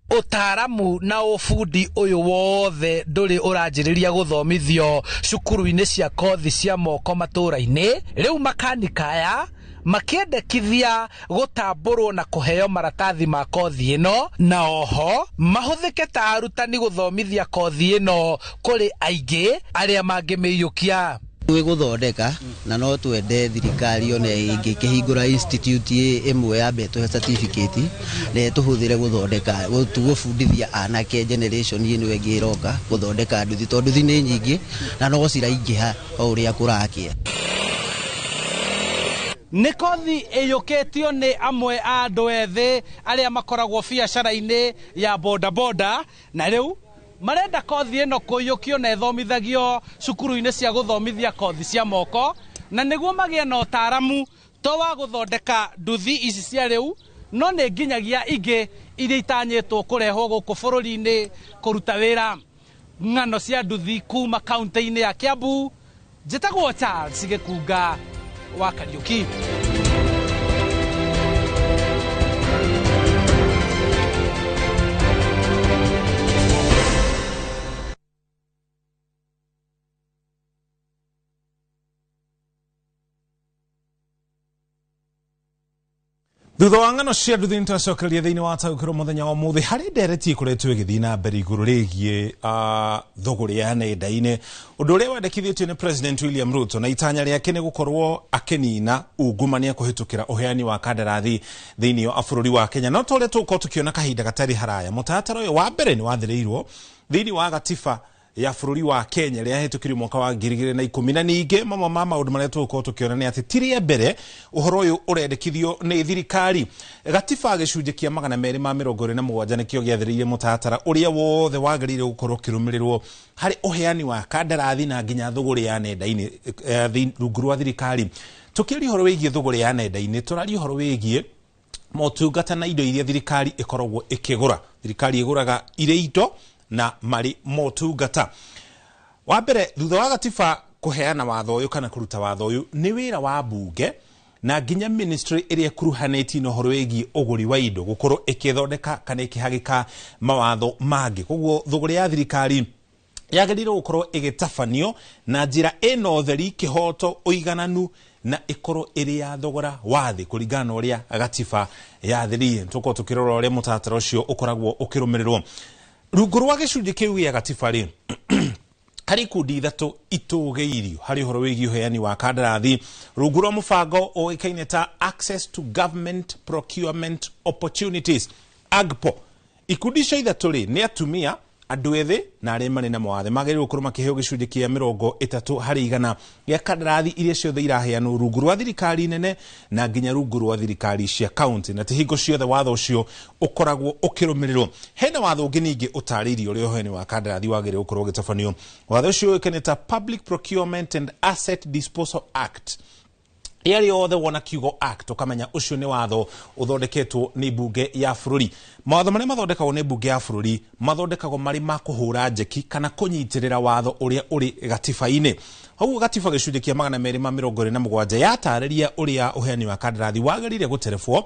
Ũtaaramu na ũbundi ũyũ wothe ndũrĩ ũranjĩrĩria gũthomithio cukuru-inĩ cia kothi cia moko matũũra-inĩ. Rĩu makanika aya makĩendekithia gũtambũrwo na kũheo maratathi ma kothi ĩno, na oho mahũthĩke ta arutani gũthomithia kothi ĩno kũrĩ aingĩ arĩa mangĩmĩiyũkia. Twĩ gũthondeka na no twende thirikari ona ĩngĩkĩhingũra institute ĩmwe yambe ĩtũhe certificate na ĩtũhũthĩre gũthondeka, gũbundithia anake generation ĩno ĩngĩ ĩroka gũthondeka nduthi, tondũ nduthi nĩ nyingĩ na no ciraingĩha o ũrĩa kũrakĩa. Nĩ kothi ĩiyũkĩtio nĩ amwe a andũ ethĩ arĩa makoragwo biacara-inĩ ya bodaboda, na rĩu marenda kothi ĩno kũiyũkio na ĩthomithagio cukuru-inĩ cia gũthomithia kothi cia moko, na nĩguo magĩe na ũtaaramu to wa gũthondeka nduthi ici cia rĩu, no nĩ nginyagia ingĩ iria itanyĩtwo kũrehwo gũkũ bũrũri-inĩ kũruta wĩra. Ng'ano cia nduthi kuma kaunti-inĩ ya Kiambu, njĩtagwo Charles Gĩkunga wa Kariuki. Thutha wa ng'ano cia nduthi nĩtwacokereria thĩinĩ wa taũkĩrwo mũthenya wa ũmũthĩ harĩ ndereti ĩkoretwo ĩgĩthiĩ na mbere igũrũ rĩgiĩ thũgũrĩ ya nenda-inĩ, ũndũ ũrĩa wandĩkithĩtio nĩ President William Ruto na itanya rĩake nĩ gũkorwo akĩnina ungumania kũhĩtũkĩra ũheani wa kandarathi thĩinĩ wa bũrũri wa Kenya. No ta ũrĩa tũgũkorwo tũkĩona kahinda gatarĩ haraya, mũtaratara ũyũ wa mbere nĩ wathĩrĩirwo thĩinĩ wa gatiba Ya bũrũri wa Kenya ĩrĩa yahĩtũkirio mwaka wa 2010. Na ningĩ mamwe ma maũndũ marĩa tũgũkorwo tũkĩona nĩ atĩ ti rĩa mbere ũhoro ũyũ ũrendekithio nĩ thirikari. Gatiba gĩcunjĩ kĩa 227 nĩkĩo gĩathĩrĩirie mũtaratara ũrĩa wothe wagĩrĩire gũkorwo ũkĩrũmĩrĩrwo harĩ ũheani wa kandarathi na nginya thũgũrĩ ya nenda-inĩ rungu rwa thirikari. Tũkĩaria ũhoro wĩgiĩ thũgũrĩ ya nenda-inĩ, tũraria ũhoro wĩgiĩ motungata na indo iria thirikari ĩkoragwo ĩkĩgũra. Thirikari ĩgũraga irĩ indo na marĩ motungata. Wa mbere, thutha wa gatiba kũheana watho ũyũ kana kũruta watho ũyũ, nĩ wĩra wa bunge na nginya ministry ĩrĩa ĩkuruhanĩtie na ũhoro wĩgiĩ ũgũri wa indo gũkorwo ĩkĩthondeka kana ĩkĩhagĩka mawatho mangĩ. Koguo thũgũrĩ ya thirikari yagĩrĩirwo gũkorwo ĩgĩtabanio na njĩra ĩna ũtheri, kĩhoto, ũigananu na ĩkorwo ĩrĩ ya thogora wa thĩ kũringana na ũrĩa gatiba yathĩrĩirie. Tũkorwo tũkĩrora ũrĩa mũtaratara ũcio ũkoragwo ũkĩrũmĩrĩrwo rungu rwa gĩcunjĩ kĩu gĩa gatiba rĩ. Harĩ ikundi ithatũ itũgĩirio harĩ ũhoro wĩgiĩ ũheani wa kandarathi rungu rwa mũbango ũĩkaine ta Access to Government Procurement Opportunities, AGPO. Ikundi icio ithatũ rĩ, nĩ atumia, andũ ethĩ na arĩa marĩ na mawathe. Magĩrĩirwo gũkorwo makĩheo gĩcunjĩ kĩa 30% gĩa kandarathi iria ciothe iraheanwo rungu rwa thirikari nene na nginya rungu rwa thirikari cia kaunti, na ti hingo ciothe watho ũcio ũkoragwo ũkĩrũmĩrĩrwo. Hena watho ũngĩ ningĩ ũtarĩirie ũrĩa ũheani wa kandarathi wagĩrĩirwo gũkorwo ũgĩtabanio. Watho ũcio ũĩkaine ta Public Procurement and Asset Disposal Act. Rĩrĩa rĩothe wona kiugo act, ũkamenya ũcio nĩ watho ũthondeketwo nĩ mbunge ya bũrũri. Mawatho marĩa mathondekagwo nĩ mbunge ya bũrũri mathondekagwo marĩ ma kũhũra njeki kana kũnyitĩrĩra watho ũrĩa ũrĩ gatiba-inĩ. Ũguo gatiba gĩcunjĩ kĩa 227 yatarĩria ũrĩa ũheani wa kandarathi wagĩrĩire gũterebwo,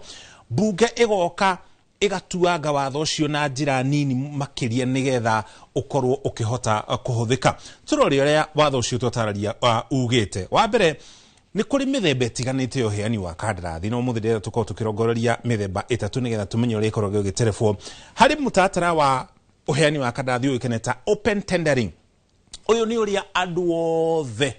mbunge ĩgoka ĩgatuanga watho ũcio na njĩra nini makĩria nĩgetha ũkorwo ũkĩhota kũhũthĩka. Tũrore ũrĩa watho ũcio twatararia ugĩte. Wa mbere, nĩ kũrĩ mĩthemba ĩtiganĩte ya ũheani wa kandarathi, no ũmũthĩ ndĩrenda tũkorwo tũkĩrongoreria mĩthemba ĩtatũ nĩgetha tũmenye ũrĩa ĩkoragwo ĩgĩterebwo. Harĩ mũtaratara wa ũheani wa kandarathi ũĩkaine ta open tendering. Ũyũ nĩ ũrĩa andũ othe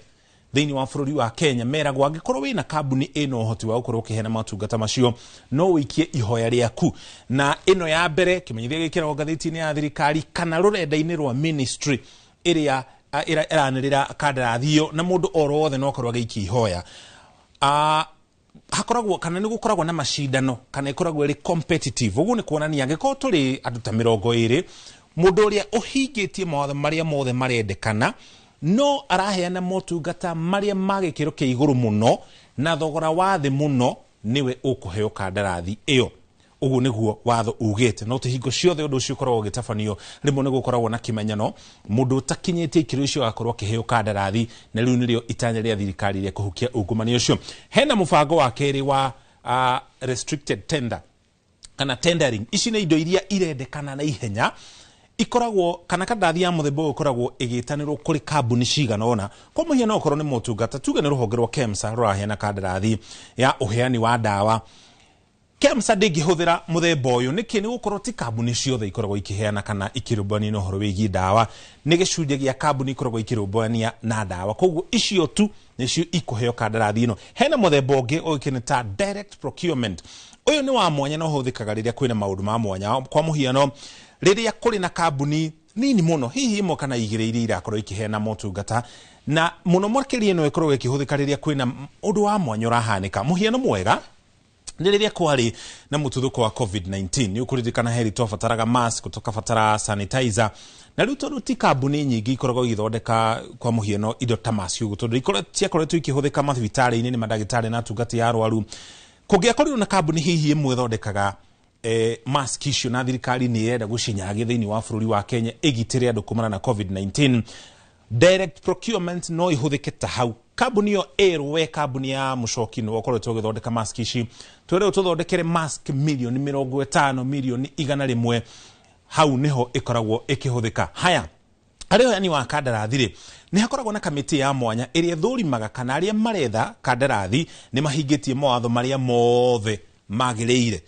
thĩinĩ wa bũrũri wa Kenya meragwo angĩkorwo wĩna kambuni ĩna ũhoti wa gũkorwo ũkĩheana motungata macio, no ũikie ihoya rĩaku. Na ĩno ya mbere, kĩmenyithia gĩkĩragwo ngathĩti-inĩ ya thirikari kana rũrenda-inĩ rwa ministry ĩrĩa ĩranĩrĩra kandarathi ĩyo, na mũndũ oro wothe no akorwo agĩikia ihoya. Hakoragwo kana nĩ gũkoragwo na macindano kana ĩkoragwo ĩrĩ competitive. Ũguo nĩ kuonania angĩkorwo tũrĩ andũ ta 20, mũndũ ũrĩa ũhingĩtie mawatho marĩa mothe marendekana no araheana motungata marĩa ma gĩkĩro kĩa igũrũ mũno na thogora wa thĩ mũno nĩwe ũkũheo kandarathi ĩyo. Ũguo nĩguo watho ugĩte. No ti hingo ciothe ũndũ ũcio ũkoragwo ũgĩtabanio. Rĩmwe nĩ gũkoragwo na kĩmenyano, mũndũ ũtakinyĩtie ikĩro icio agakorwo akĩheo kandarathi, na rĩu nĩrĩo itanya rĩa thirikari rĩa kũhukia ungumania ũcio. Hena mũbango wa kerĩ wa restricted tender kana tendering. Ici nĩ indo iria irendekana na ihenya ikoragwo kana kandarathi ya mũthemba ũyũ ĩkoragwo ĩgĩtanĩrwo kũrĩ kambuni cigana ũna. Kwa mũhiano, okorwo nĩ motungata, tuge nĩ rũhonge rwa KEMSA rũraheana kandarathi ya ũheani wa ndawa, KEMSA ndĩngĩhũthĩra mũthemba ũyũ. Nĩkĩ? Nĩ gũkorwo ti kambuni ciothe ikoragwo ikĩheana kana ikĩrũmbũyania na ũhoro wĩgiĩ ndawa. Nĩ gĩcunjĩ gĩa kambuni ikoragwo ikĩrũmbũyania na ndawa, koguo icio tu nĩcio ikũheo kandarathi ĩno. Hena mũthemba ũngĩ ũĩkaine ta direct procurement. Ũyũ nĩ wa mwanya na ũhũthĩkaga rĩrĩa kwĩna maũndũ ma mwanya. Kwa mũhiano, rĩrĩa kũrĩ na kambuni nini mũno, hihi ĩmwe kana igĩrĩ iria irakorwo ikĩheana motungata, na mũno makĩria ĩno ĩkoragwo ĩkĩhũthĩka rĩrĩa kwĩna ũndũ wa mwanya ũrahanĩka. Mũhiano mwega nĩ rĩrĩa kwarĩ na mũtuthũko wa COVID-19. Nĩ ũkũririkana heri twabataraga mask, tũkabatara sanitizer, na rĩu tondũ ti kambuni nyingĩ ikoragwo igĩthondeka kwa mũhiano indo ta mask ũguo, tondũ ciakoretwo ikĩhũthĩka mathibitarĩ-inĩ nĩ mandagĩtarĩ na atungati a arwaru, kũngĩakorirwo na kambuni hihi ĩmwe ĩthondekaga mask icio na thirikari nĩ ĩrenda gũcinyagia thĩinĩ wa bũrũri wa Kenya ĩgitĩre andũ kumana na COVID-19, direct procurement no ihũthĩke ta hau. Kambuni ĩyo ĩrwo, we kambuni ya mũcoki nĩ ũkoretwo ũgĩthondeka mask ici, twĩre ũtũthondekere mask 50 million, 100 million. Hau nĩho ĩkoragwo ĩkĩhũthĩka. Haya, harĩ ũheani wa kandarathi rĩ, nĩ hakoragwo na kamĩtĩ ya mwanya ĩrĩa ĩthũrimaga kana arĩa maretha kandarathi nĩ mahingĩtie mawatho marĩa mothe magĩrĩire.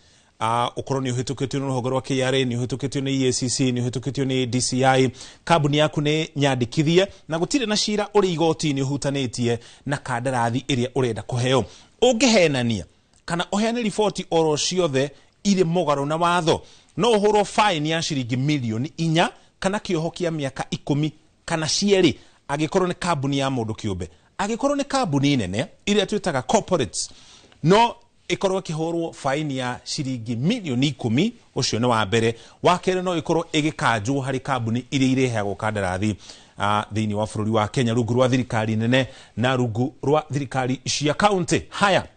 Ũkorwo nĩ ũhĩtũkĩtio nĩ rũhonge rwa KRA, nĩ ũhĩtũkĩtio nĩ EACC, nĩ ũhĩtũkĩtio nĩ DCI, kambuni yaku nĩ nyandĩkithie na gũtirĩ na cira ũrĩ igoti-inĩ ũhutanĩtie na kandarathi ĩrĩa ũrenda kũheo. Ũngĩhenania kana ũheane riboti oro ciothe irĩ mũgarũ na watho, no ũhũrwo fine ya ciringi 4 million kana kĩoho kĩa mĩaka 10. kana cierĩ angĩkorwo nĩ kambuni ya mũndũ kĩũmbe. Angĩkorwo nĩ kambuni nene iria twĩtaga corporates, no ĩkorwo ĩkĩhũrwo faini ya ciringi milioni 10. Ũcio nĩ wa mbere. Wa kerĩ, no ĩkorwo ĩgĩkanjwo harĩ kambuni iria ireheagwo kandarathi thĩinĩ wa bũrũri wa Kenya rungu rwa thirikari nene na rungu rwa thirikari cia kaunti. Haya,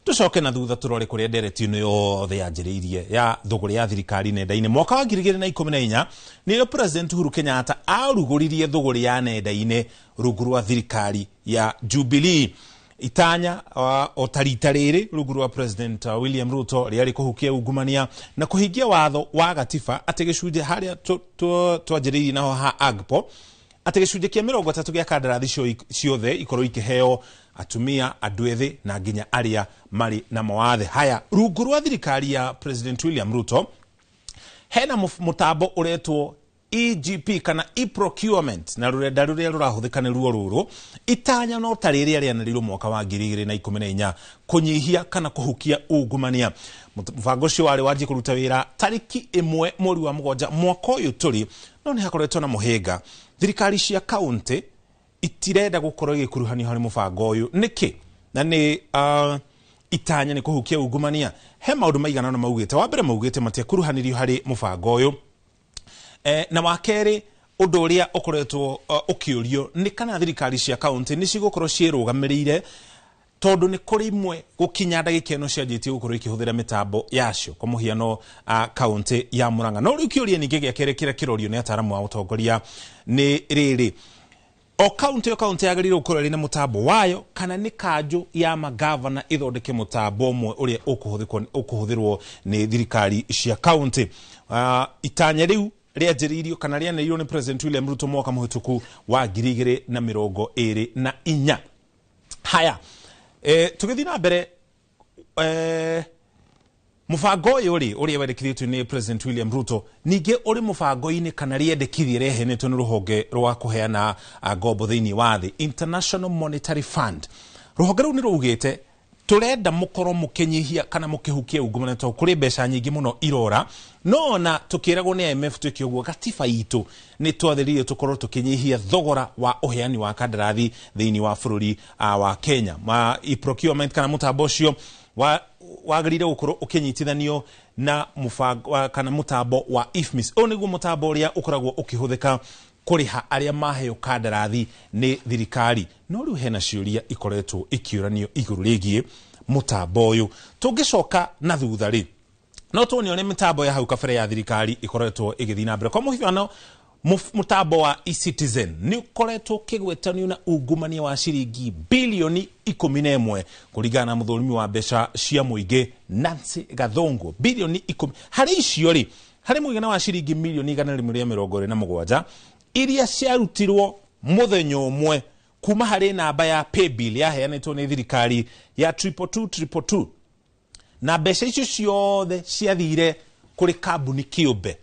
tucoke na thutha turore kuria ndereti ĩno yothe yanjĩrĩirie ya thũgũrĩ ya thirikari nenda-inĩ. Mwaka wa 2014 nĩrĩo President Uhuru Kenyatta arugũririe thũgũrĩ ya nenda-inĩ rungu rwa thirikari ya Jubilee. Itanya o ta rita rĩrĩ rungu rwa President William Ruto rĩarĩ kũhukia ungumania na kũhingia watho wa gatiba atĩ gĩcunjĩ harĩa twanjĩrĩirie naho ha AGPO, atĩ gĩcunjĩ kĩa 30 gĩa kandarathi ciothe ikorwo ikĩheo atumia, andũ ethĩ na nginya arĩa marĩ na mawathe. Haya, rungu rwa thirikari ya President William Ruto hena mũtambo ũretwo EGP kana e-procurement, na rũrenda rũrĩa rũrahũthĩka nĩ ruo rũrũ. Itanya no ta rĩrĩa rĩanĩrĩirwo mwaka wa 2014 kũnyihia kana kũhukia ungumania. Mũbango ũcio warĩ wanjie kũruta wĩra tarĩki 1 mweri wa 7 mwaka ũyũ tũrĩ, no nĩ hakoretwo na mũhĩnga. Thirikari cia kaunti itirenda gũkorwo igĩkuruhanio harĩ mũbango ũyũ. Nĩkĩ? Na nĩ itanya nĩ kũhukia ungumania. He maũndũ maigana ũna maugĩte. Wa mbere, maugĩte matiakuruhanirio harĩ mũbango ũyũ. Na wa kerĩ, ũndũ ũrĩa ũkoretwo ũkĩũrio nĩ kana thirikari cia kaunti nĩ cigũkorwo ciĩrũgamĩrĩire, tondũ nĩ kũrĩ imwe gũkinya ndagĩka ĩno cianjĩtie gũkorwo ikĩhũthĩra mĩtambo yacio, kwa mũhiano kaunti ya Murang'a. No rĩu kĩũria ningĩ gĩa kerĩ kĩrĩa kĩrorio nĩ ataaramu a ũtongoria nĩ rĩrĩ: o kaunti o kaunti yagĩrĩirwo gũkorwo ĩrĩ na mũtambo wayo, kana nĩ kanjũ ya magavana ĩthondeke mũtambo ũmwe ũrĩa ũkũhũthĩrwo nĩ thirikari cia kaunti? Itanya rĩu rĩanjĩrĩirio kana rĩanĩrĩirwo nĩ President William Ruto mwaka mũhĩtũku wa 2024. Haya, tũgĩthiĩ na mbere, mũbango ũyũ rĩ ũrĩa wendekithĩtio nĩ President William Ruto ningĩ ũrĩ mũbango-inĩ kana rĩendekithia rĩaheanĩtwo nĩ rũhonge rwa kũheana ngombo thĩinĩ wa thĩ, International Monetary Fund. Rũhonge rũu nĩ rũugĩte tũrenda mũkorwo mũkĩnyihia kana mũkĩhukia ungumania tondũ kũrĩ mbeca nyingĩ mũno irora. No ona tũkĩragwo nĩ IMF twĩke ũguo, gatiba itũ nĩ twathĩrĩirie tũkorwo tũkĩnyihia thogora wa ũheani wa kandarathi thĩinĩ wa bũrũri wa Kenya. Ma e-procurement kana mũtambo ũcio wagĩrĩire gũkorwo ũkĩnyitithanio na mũbango kana mũtambo wa IFMIS. Ũyũ nĩguo mũtambo ũrĩa ũkoragwo ũkĩhũthĩka kũrĩha arĩa maheo kandarathi nĩ thirikari. No rĩu hena ciũria ikoretwo ikĩũranio igũrũ rĩgiĩ mũtambo ũyũ. Tũngĩcoka na thutha rĩ, no tuone ũrĩa mĩtambo ya hau kabere ya thirikari ikoretwo ĩgĩthiĩ na mbere. Kwa mũhiano, mũtambo wa eCitizen nĩ ũkoretwo ũkĩgwetanio na ungumania wa ciringi bilioni 11 kũringana na mũthũrimi wa mbeca cia mũingĩ Nancy Gathungu. Bilioni 10 harĩ icio rĩ, harĩ mũigana wa ciringi milioni 127 iria ciarutirwo mũthenya ũmwe kuma harĩ namba ya paybill yaheanĩtwo nĩ thirikari ya 222 222, na mbeca icio ciothe ciathire kũrĩ kambuni kĩũmbe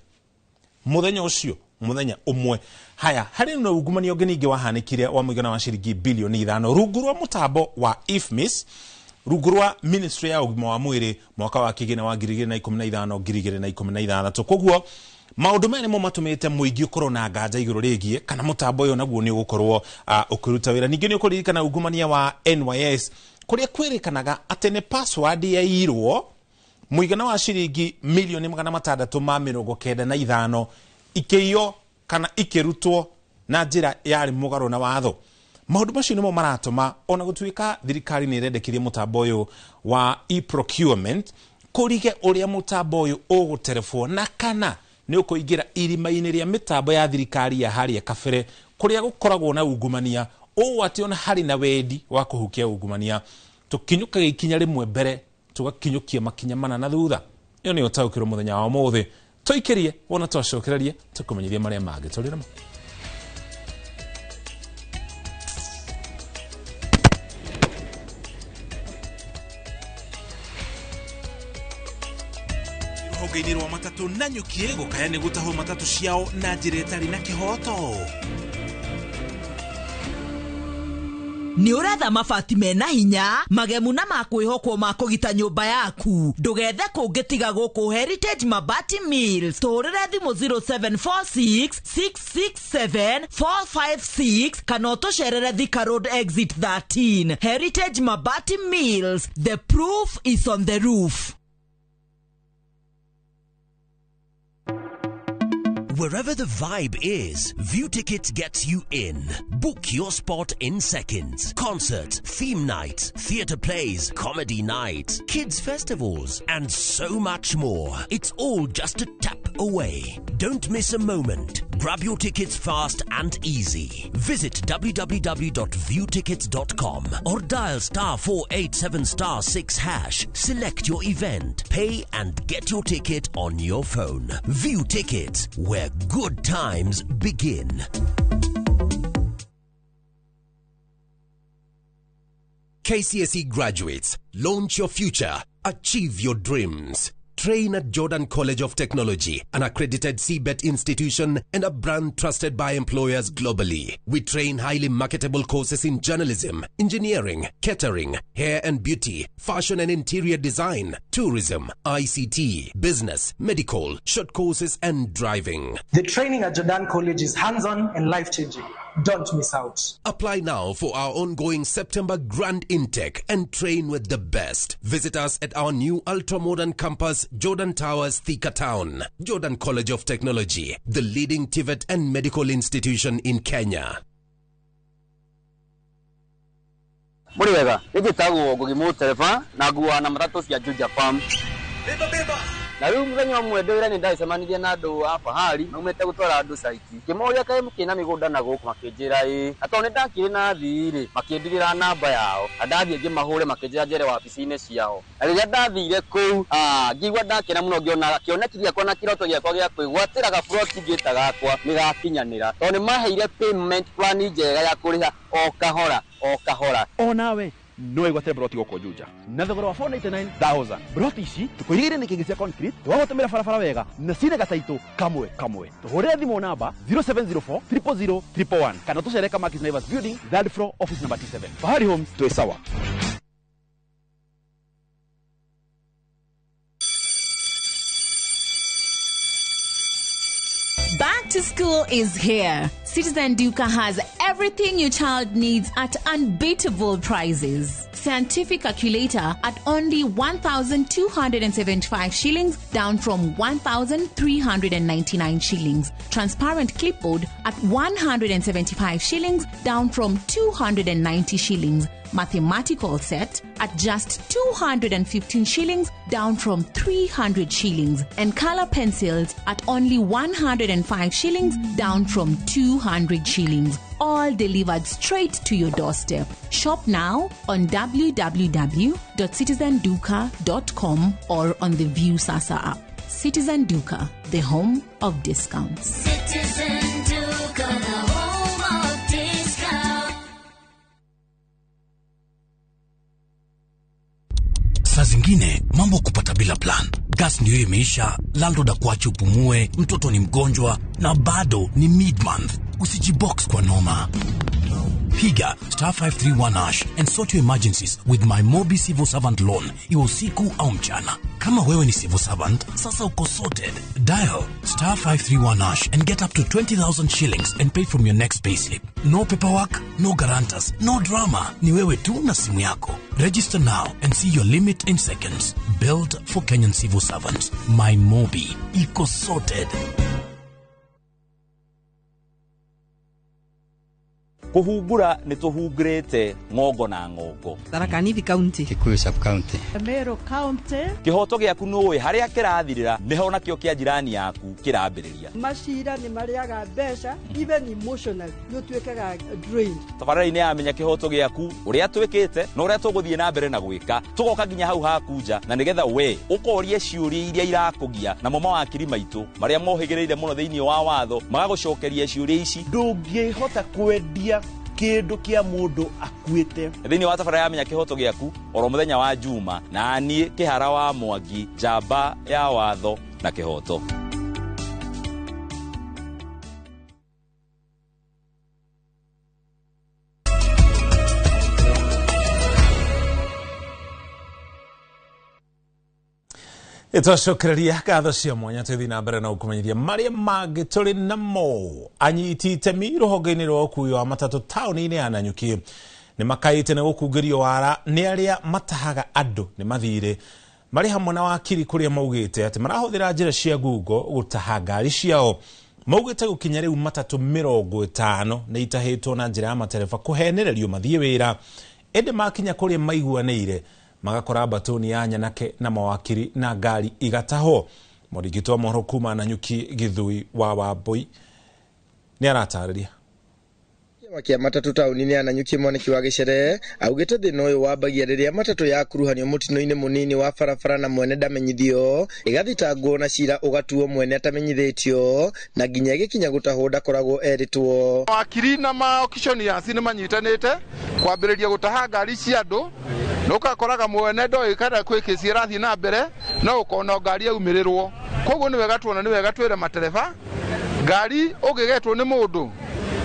mũthenya ũcio, mũthenya ũmwe. Haya, harĩ na ungumania ũngĩ ningĩ wahanĩkire wa mũigana wa ciringi bilioni 5 rungu rwa mũtambo wa IFMIS rungu rwa Ministry ya ũgima wa mwĩrĩ mwaka wa kĩgĩna wa 2015 2016. Koguo maũndũ maya nĩmo matũmĩte mũingĩ ũkorwo na nganja igũrũ rĩgiĩ kana mũtambo ũyũ naguo nĩ ũgũkorwo ũkĩruta wĩra. Ningĩ nĩ ũkũririkana ungumania wa NYS kũrĩa kwĩrĩkanaga atĩ nĩ password yairwo mũigana wa ciringi milioni 695 ikĩiywo kana ikĩrutwo na njĩra yarĩ mũgarũ na watho. Maũndũ macio nĩmo maratũma ona gũtuĩka thirikari nĩ ĩrendekithia mũtambo ũyũ wa e-procurement kũrige ũrĩa mũtambo ũyũ ũgũterebwo na kana nĩ ũkũingĩra irima-inĩ rĩa mĩtambo ya thirikari ya harĩa kabere kũrĩa gũkoragwo na ungumania, ũũ atĩ ona harĩ na wendi wa kũhukia ungumania tũkinyũkagia ikinya rĩmwe mbere tũgakinyũkia makinya mana na thutha. Ĩyo nĩyo taũkĩrwo mũthenya wa ũmũthĩ. Tũikĩrie wona twacokererie tũkũmenyithie marĩa mangĩ tũrĩ namo. Rũhonge-inĩ rwa matatũ Nanyuki gũkaya nĩ gũtahwo matatũ ciao na njĩra ĩtarĩ na kĩhoto. Nĩ ũretha mabati mena hinya magemu na makwĩhokwo ma kũgita nyũmba yaku, ndũgethe kũngĩ tiga gũkũ Heritage Mabati Mills. Tũhũrĩre thimũ 0746 667 456 kana ũtũcerere Thika Road exit 13. Heritage Mabati Mills, the proof is on the roof. Wherever the vibe is, View Tickets gets you in. Book your spot in seconds. Concert, theme night, theatre plays, comedy night, kids festivals, and so much more. It's all just a tap away. Don't miss a moment. Grab your tickets fast and easy. Visit www.viewtickets.com or dial *487*6#. Select your event, pay and get your ticket on your phone. View Tickets, where good times begin. KCSE graduates, launch your future, achieve your dreams. Train at Jordan College of Technology, an accredited CBET institution and a brand trusted by employers globally. We train highly marketable courses in journalism, engineering, catering, hair and beauty, fashion and interior design, tourism, ICT, business, medical, short courses and driving. The training at Jordan College is hands-on and life-changing. Don't miss out. Apply now for our ongoing September grand intake and train with the best. Visit us at our new ultra-modern campus, Jordan Towers, Thika Town. Jordan College of Technology, the leading TVET and medical institution in Kenya. Muri wega, nĩnjĩtagwo Ngugi Mũtereba na nguaga na matatũ cia Juja Farm. Na rĩu mũthenya ũmwe ndĩ wĩra nĩ ndacemanirie na andũ a fahari maumĩte gũtwara andũ caiti, ngĩmoria kaĩ mũkĩna mĩgũnda na gũkũ, makĩnjĩra ĩĩ, na tondũ nĩ ndakĩrĩ na thii rĩ, makĩndigĩra namba yao, na ndathiĩ ngĩmahũre makĩnjĩra njere wabici-inĩ ciao, na rĩrĩa ndathire kũu ngĩigua ndakena mũno ngĩona kĩoneki gĩakwa na kĩroto gĩakwa gĩa kwĩgwatĩra gaburoti ngĩta gakwa nĩ gakinyanĩra, tondũ nĩ maheire payment plan njega ya kũrĩha o kahora o kahora. Onawe no wĩgwatĩre broti gũkũ Juja na thogora wa 499,000. Broti ici tũkũirigĩire nĩ kĩngĩ cia concrete, twagũtũmĩra barabara wega na cina gataitũ kamwe kamwe. Tũhũrĩre thimũ namba 0704 000 111 kana tũcere Kamakis Naivas Building, third floor, office number T7. Fahari Homes, twĩ sawa. Back to school is here. Citizen Duka has everything your child needs at unbeatable prices. Scientific calculator at only 1,275 shillings, down from 1,399 shillings. Transparent clipboard at 175 shillings, down from 290 shillings. Mathematical set at just 215 shillings, down from 300 shillings. And color pencils at only 105 shillings, down from 200 shillings. All delivered straight to your doorstep. Shop now on www.citizenduka.com or on the View Sasa app. Citizen Duka, the home of discounts. Citizen Duka, the home of discounts. Saa zingine mambo kupata bila plan. Gas ndio imeisha, landlord akuache upumue, mtoto ni mgonjwa na bado ni mid-month. Usijibox kwa noma. Piga *531# and sort your emergencies with my Mobi Civil Servant Loan, iwe usiku au mchana. Kama wewe ni civil servant, sasa uko sorted. Dial *531# and get up to 20,000 shillings and pay from your next payslip. No paperwork, no guarantors, no drama. Ni wewe tu na simu yako. Register now and see your limit in seconds. Built for Kenyan civil servants. My Mobi. Iko sorted. Kuhungura nĩ tũhungurĩte ng'ongo na ng'ongo. Tharaka Nithi County, Kikuyu sub county, Meru County. Kĩhoto gĩaku nũĩ harĩa kĩrathirĩra nĩho nakĩo kĩa jirani yaku kĩrambĩrĩria. Macira nĩ marĩaga mbeca, even emotionally nĩ ũtuĩkaga drained. Tabarĩra-inĩ ya Menya Kĩhoto Gĩaku, ũrĩa twĩkĩte na ũrĩa tũgũthiĩ na mbere na gwĩka, tũgoka nginya hau haku nja na nĩgetha we ũkorie ciũria iria irakũgia, namo mawakiri maitũ marĩa mohĩgĩrĩire mũno thĩinĩ wa watho magagũcokeria ciũria ici. Ndũngĩhota kwendia kĩndũ kĩa mũndũ akuĩte. Thĩinĩ wa tabarĩra ya Menya Kĩhoto Gĩaku oro mũthenya wa Juma, na niĩ Kĩhara wa Mwangi, njamba ya watho na kĩhoto. Twacokereria ngatho cia mwanya twĩthiĩ na mbere na gũkũmenyithia marĩa mangĩ tũrĩ namo. Anyiti itemi rũhonge-inĩ rwa ũkui wa matatũ taũni-inĩ ya Nanyuki nĩ makaĩte nĩ gũkungĩrio wara nĩ arĩa matahaga andũ nĩ mathirĩ marĩ hamwe na wakiri kũrĩa maugĩte atĩ marahũthĩra njĩra cia ngungo gũtaha ngari ciao. Maugĩte gũkinya rĩu matatũ 50 nĩ itahĩtwo na njĩra ya matereba kũhenererio mathiĩ wĩra, ĩndĩ makinya kũrĩa maiguanĩire magakora mbatũni ya nyanake na mawakiri na ngari igatahwo. Mũrigitwo wa mohoro kuma Nanyuki Githui wa Wambui nĩ aratarĩria. Kĩama kĩa matatũ taũni-inĩ ya Nanyuki Mwaniki wa Gĩcere augĩte thĩna ũyũ wambagia rĩrĩa matatũ yakuruhanio mũtino-inĩ mũnini wa barabara na mwene ndamenyithio, ĩgathitangwo na cira ũgatuo mwene atamenyithĩtio na nginya ĩgĩkinya gũtahwo ndakoragwo erĩtwo. Wakiri na ma-auctioneers nĩ manyitanĩte kwambĩrĩria gũtaha ngari cia andũ, na ũgakoraga mwene ndoĩ kana kwĩ kĩci ĩrathiĩ na mbere, no ũkona ngari yaumĩrĩrwo. Koguo nĩ wega tuona, nĩ wega twĩre matereba ngari ũngĩgetwo nĩ mũndũ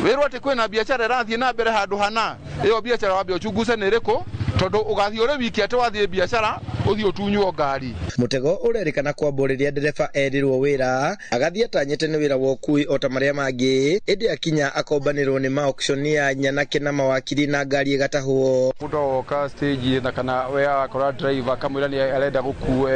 wĩrwo atĩ kwĩna biacara ĩrathiĩ na mbere handũ hana, ĩyo biacara wambe ũchunguce nĩ ĩrĩkũ, tondũ ũgathiĩ ũrĩ wiki atĩ wathiĩ biacara ũthiĩ ũtunywo ngari. Mũtego ũrerĩkana kwambwo rĩrĩa ndereba erirwo wĩra agathiĩ atanyĩte nĩ wĩra wa ũkui o ta marĩa mangĩ, ĩndĩ akinya akombanĩrwo nĩ ma-auctioneer nyanake na mawakiri na ngari ĩgatahwo. Mũndũ oka stage na kana we akora driver akamwĩra nĩ arenda gũkuo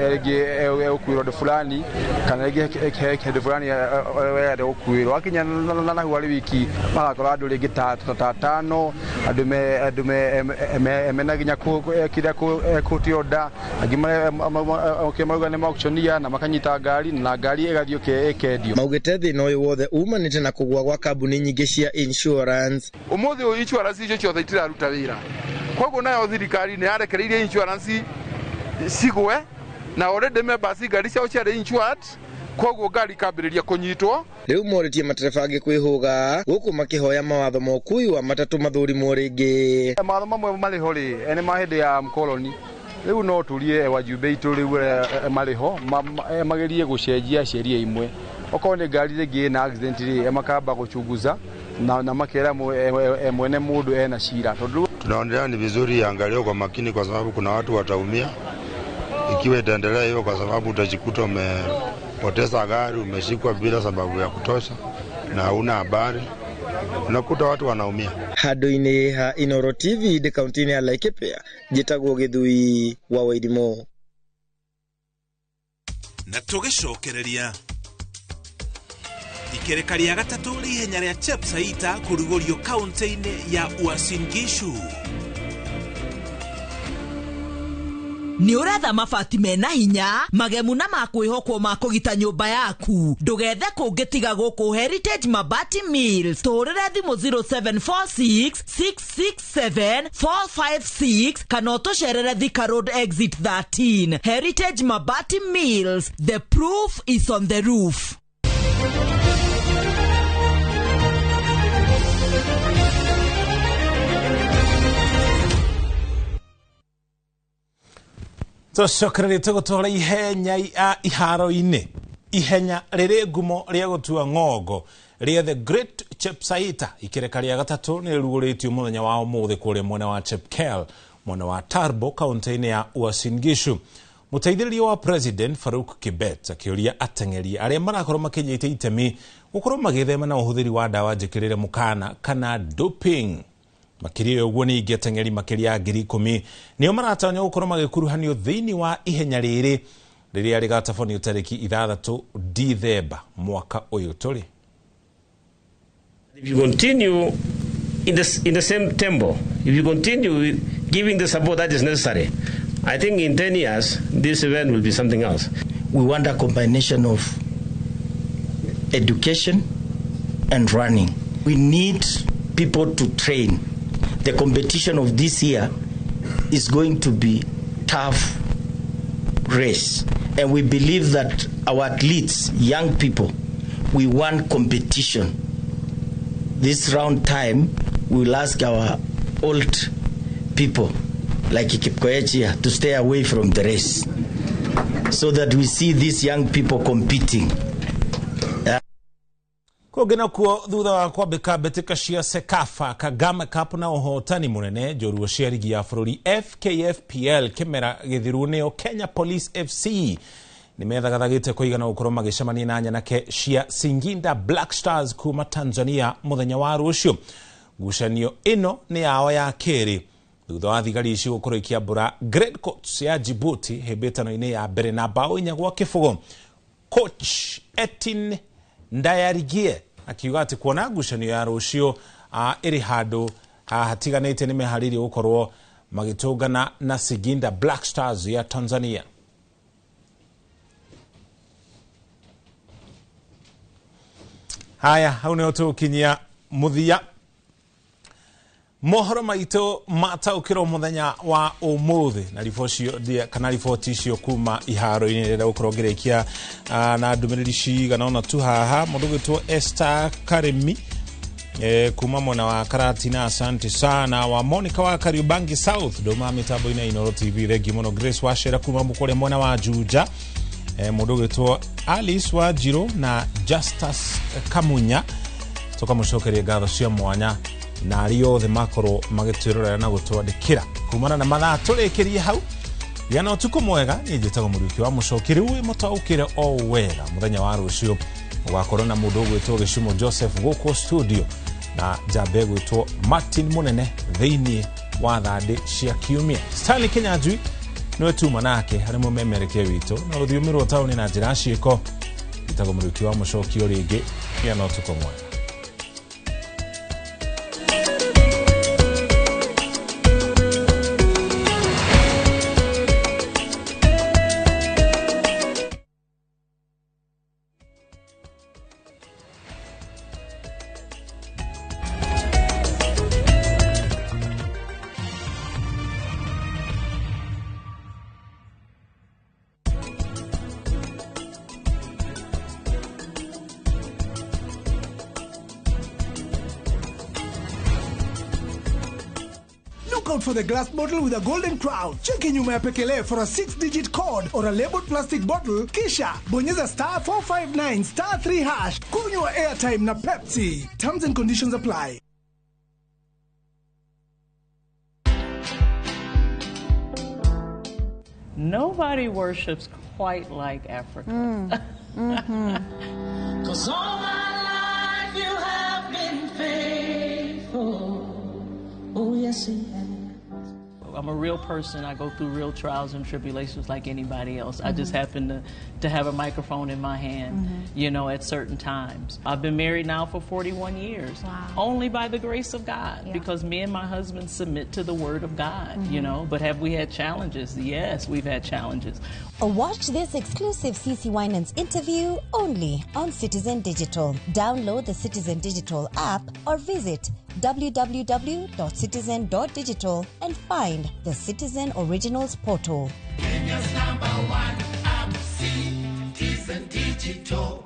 rĩngĩ egũkuĩrwo ũndũ fulani kana rĩngĩ kĩndũ fulani arenda gũkuĩrwo, akinya na hau arĩ wiki magakora andũ rĩngĩ ta tano andũ mena nginya kĩrĩa kũtio order, angĩ marauga nĩ ma-auctioneer na makanyita ngari na ngari ĩgathiĩ ĩkendio. Maugĩte thĩna ũyũ wothe umanĩte na kũgũa gwa kambuni nyingĩ cia insurance. Ũmũthĩ ũyũ insurance icio ciothe itiraruta wĩra, koguo nayo thirikari nĩ yarekereirie insurance cigwe na already members ngari ciao ciarĩ insured, koguo ngari ikambĩrĩria kũnyitwo. Rĩu morĩtie matereba angĩ kwĩhũga gũkũ makĩhoya mawatho ma ũkui wa matatũ mathũrimwo rĩngĩ. Mawatho mamwe marĩ ho rĩ nĩ ma hĩndĩ ya mũkoroni, rĩu no tũrie wajumbe itũ rĩu marĩ ho magerie gũcenjia sheria imwe, okorwo nĩ ngari rĩngĩ ĩna accident rĩ makamba gũchunguza na makera mwene mũndũ ena cira. Tondũ tunaonelea ni vizuri iangaliwe kwa makini, kwa sababu kuna watu wataumia ikiwa itaendelea hiyo, kwa sababu utajikuta umepoteza gari, umeshikwa bila sababu ya kutosha na hauna habari, unakuta watu wanaumia. Handũ-inĩ ha Inooro TV ndĩ kaunti-inĩ ya Laikipia, njĩtagwo Gĩthui wa Wairimu. Na tũgĩcokereria ikereka rĩa gatatũ rĩa ihenya rĩa Chepsaita kũrugũrio kaunti-inĩ ya Uasin Gishu. Nĩ ũretha mabati mena hinya magemu na makwĩhokwo ma kũgita nyũmba yaku, ndũgethe kũngĩ tiga gũkũ Heritage Mabati Mills. Tũhũrĩre thimũ 0746 667 456 kana ũtũcerere Thika Road exit 13. Heritage Mabati Mills, the proof is on the roof. Tũcokererie tũgũtwara ihenya iharo-inĩ, ihenya rĩrĩ ngumo rĩa gũtua ng'ongo rĩa The Great Chepsaita ikereka rĩa gatatũ nĩ rĩrugũrĩtio mũthenya wa ũmũthĩ kũrĩa mwena wa Chepkel, mwena wa Tarbo, kaunti-inĩ ya Uasin Gishu. Mũteithĩrĩria wa President Farouk Kibet akĩũria ateng'eri arĩa marakorwo makĩnyita itemi gũkorwo magĩthema na ũhũthĩri wa ndawa njĩkĩrĩre mũkana kana doping. Makĩria ya ũguo ningĩ ateng'eri makĩria ya 10,000 nĩo maratanywo gũkorwo magĩkuruhanio thĩinĩ wa ihenya rĩrĩ rĩrĩa rĩgatabanio tarĩki 6 Dithemba mwaka ũyũ tũrĩ. If you continue in the same tempo, if you continue giving the support that is necessary, I think in 10 years this event will be something else. We want a combination of education and running. We need people to train. The competition of this year is going to be tough race, and we believe that our athletes, young people, we want competition. This round time, we will ask our old people like Kipkoech here to stay away from the race so that we see these young people competing. Kũngĩ nakuo thutha wa kwambĩka mbĩtĩka cia Cecafa Kagame Cup na ũhotani mũnene njorua cia rigi ya bũrũri FKFPL kĩmera gĩthiru nĩo Kenya Police FC nĩ methagathagĩte kũigana gũkorwo magĩcemania na nyanake cia Singinda Black Stars kuma Tanzania mũthenya wa rũciũ. Ngucanio ĩno nĩ yao ya kerĩ thutha wa thigari ici gũkorwo ikĩambũra Great Coats ya Djibouti hĩmbĩtano-inĩ ya mbere na bao 4-0. Coach Etin Ndayarigie akiuga atĩ kuona ngucanio ya rũciũ ĩrĩ handũ hatiganĩte nĩ meharĩirie gũkorwo magĩtũngana na Singinda Black Stars ya Tanzania. Haya, hau nĩho tũgũkinyia mũthia mohoro maitũ mataũkĩrwo mũthenya wa ũmũthĩ na riboti kana riboti icio kuma iharo-inĩ rĩrĩa gũkorwo ngĩrĩkia na ndũmĩrĩri cigana ũna tu haha. Mũndũ ũgwĩtwo Esther Karemi kuma mwena wa Karatina, asante sana. Wa Monica wa Kariubangi South ndũma mĩtambo-inĩ ya Inooro TV, thengi mũno. Grace Wachera kuma kũrĩa mwena wa Juja, mũndũ ũgwĩtwo Alice Wanjiru na Justus Kamunya, tũkamũcokeria ngatho cia mwanya na arĩa othe makorwo magĩtwĩrorera na gũtwandĩkĩra kumana na mathaa tũrĩkĩrie hau. Gĩa na ũtukũ mwega. Niĩ njĩtagwo Mũriũki wa Mũcoki, rĩu wĩ mũtaũkĩre o wega. Mũthenya wa rũciũ ũgakorwo na mũndũ ũgwĩtwo Gĩcumo Joseph gũkũ studio na njamba ĩgwĩtwo Martin Mũnene thĩinĩ wa thandĩ cia kiumia. Stanley Kinyanjui nĩwe tuma nake harĩ mũmemerekia witũ na rũthiomi rwa taũni na njĩra ciĩko. Njĩtagwo Mũriũki wa Mũcoki o rĩngĩ, gĩa na ũtukũ mwega. For the glass bottle with a golden crown. Cheki nyuma ya pekele for a 6-digit code or a labeled plastic bottle, kisha bonyeza star 459 star 3 hash. Kunywa airtime na Pepsi. Terms and conditions apply. Nobody worships quite like Africa. Mm-hmm. 'Cause all my life you have been faithful. Oh yes, he has. I'm a real person. I go through real trials and tribulations like anybody else. I just happen to have a microphone in my hand, you know, at certain times. I've been married now for 41 years. Wow. Only by the grace of God, because me and my husband submit to the word of God, you know. But have we had challenges? Yes, we've had challenges. Watch this exclusive CC Winans interview only on Citizen Digital. Download the Citizen Digital app or visit www.citizen.digital and find the Citizen Originals portal. Kenya's number one app, Citizen Digital.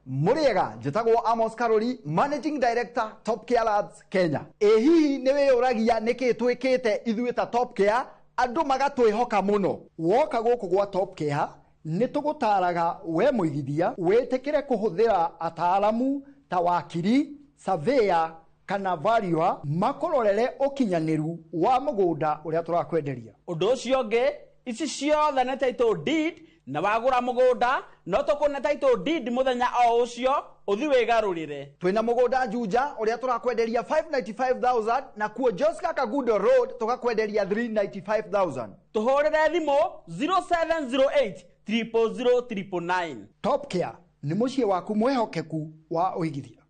Muriega njĩtagwo Amos Karori, Managing Director Top Care Labs Kenya. Ĩ hihi nĩ wĩyũragia nĩkĩ twĩkĩte ithuĩ ta Top Care andũ magatwĩhoka mũno? Woka gũkũ gwa Top Care nĩ tũgũtaraga we mũigithia wĩtĩkĩre kũhũthĩra ataaramu ta wakiri, surveyor kana valuer makũrorere ũkinyanĩru wa mũgũnda ũrĩa tũrakwenderia. Ũndũ ũcio ũngĩ, ici ciothe nĩ title deed, na wagũra mũgũnda no tũkũne title deed mũthenya o ũcio ũthi wĩgarũrĩre. Twĩna mũgũnda Juja ũrĩa tũrakwenderia 595,000 na kuo Joska Kagundo Road tũgakwenderia 395,000. Tũhũrĩre thimũ 0708 000 999. Top Care nĩ mũciĩ waku mwĩhokeku wa ũigithia.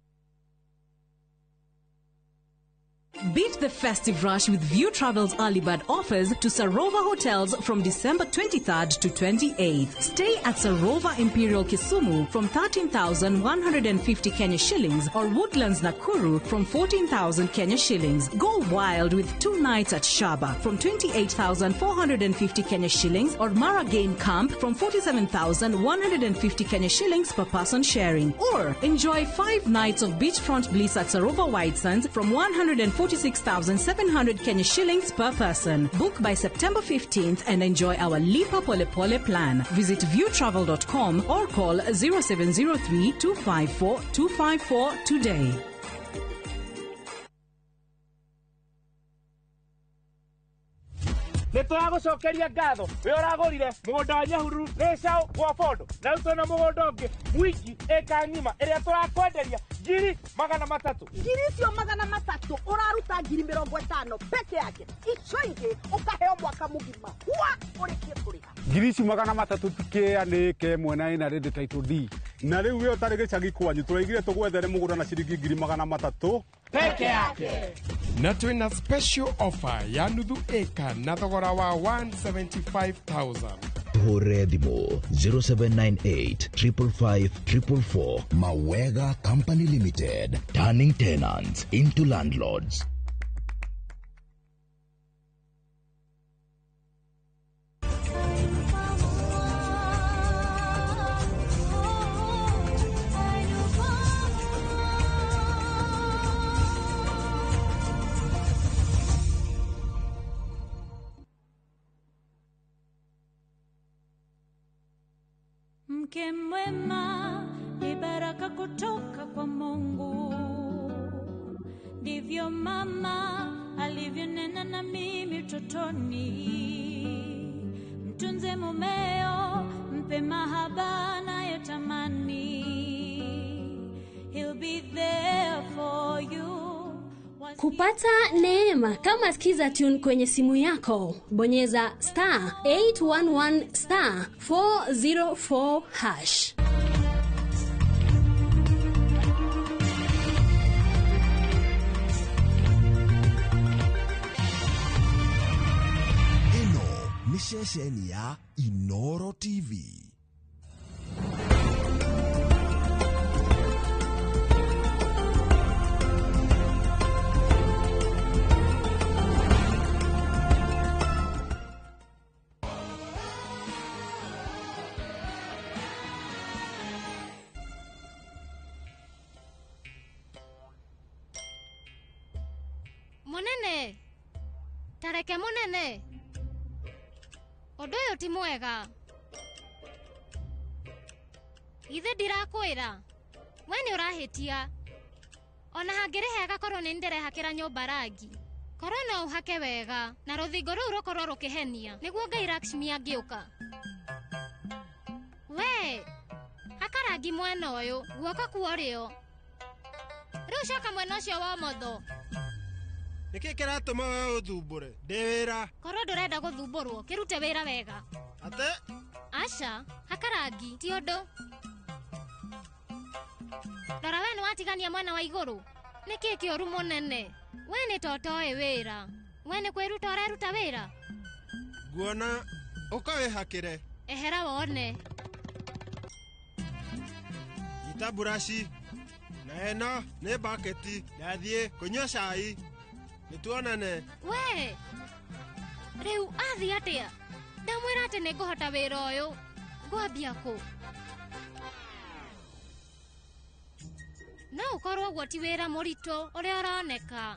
Beat the festive rush with View Travel's early bird offers to Sarova Hotels from December 23rd to 28th. Stay at Sarova Imperial Kisumu from 13,150 Kenya shillings or Woodlands Nakuru from 14,000 Kenya shillings. Go wild with 2 nights at Shaba from 28,450 Kenya shillings or Mara Game Camp from 47,150 Kenya shillings per person sharing. Or enjoy 5 nights of beachfront bliss at Sarova White Sands from 140 46,700 Kenya shillings per person. Book by September 15th and enjoy our Lipa Pole Pole plan. Visit viewtravel.com or call 0703 254 254 today. Nä tå ragå cokeria ngatho wä å ragå rire må gå nda wa Nyahururu nä cao gwa Bondo, na rä u twĩna mũgũnda ũngĩ mwingi ĩka ng'ima ĩrĩa tũrakwenderia 300,000. Ngiri icio 300 ũraruta 50,000 peke yake, icio ingĩ ũkaheo mwaka mũgima wa ũrĩkie kũrĩha. Ngiri ici 300 tikĩa nĩ ĩka ĩmwe na ĩna rĩndĩ title D, na rĩu we ũtarĩ gĩcagi kwanyu tũraigire tũgwethere mũgũnda na ciringi 300,000 peke yake. Na twĩna special offer ya nuthu ĩka na thogora wa 175,000. Tuhũrĩre thimũ 0798 555 444. Mawega Company Limited, turning tenants into landlords. Mke mwema ni baraka kutoka kwa Mungu, ndivyo mama alivyonena na mimi utotoni. Mtunze mumeo, mpe mahaba anayotamani, he'll be there for you. Kupata neema kama Skiza Tune kwenye simu yako, bonyeza star 811 star 404 hash. Ĩno nĩ ceceni ya Inoro TV. Munene, tareke munene, ũndũ ũyũ ti mwega. Githĩ ndirakwĩra, we nĩ ũrahĩtia. Ona hangĩrĩ hega korwo nĩ ndĩrehakĩra nyũmba rangi. Korwo no ũhake wega na rũthingo rũu rũkorwo rũkĩhenia nĩguo Ngai Lakshmi angĩũka. We, haka rangi mwena ũyũ, guoko kwa ũrĩo. Rĩu coka mwena ũcio wa ũmotho. Nĩkĩ kĩratũma we ũthumbũre? Ndĩ wĩra. Korwo ndũrenda gũthumbũrwo, kĩrute wĩra wega. Ate? Aca, haka rangi, ti ũndũ. Rora we nĩ watigania mwena wa igũrũ. Nĩkĩ kĩũru mũnene? We nĩ ta ũtoĩ wĩra. We nĩ kwĩruta ũreruta wĩra. Nguona ũka wĩhakĩre. Ehera wone. Nyita buraci na ĩno nĩ baketi. Ndathiĩ kũnyua cai. Nĩtuonane. We, rĩu athiĩ atĩa? Ndamwĩra atĩ nĩngũhota wĩra ũyũ. Ngwambia kũ? No ũkorwo ũguo ti wĩra mũritũ ũrĩa ũroneka.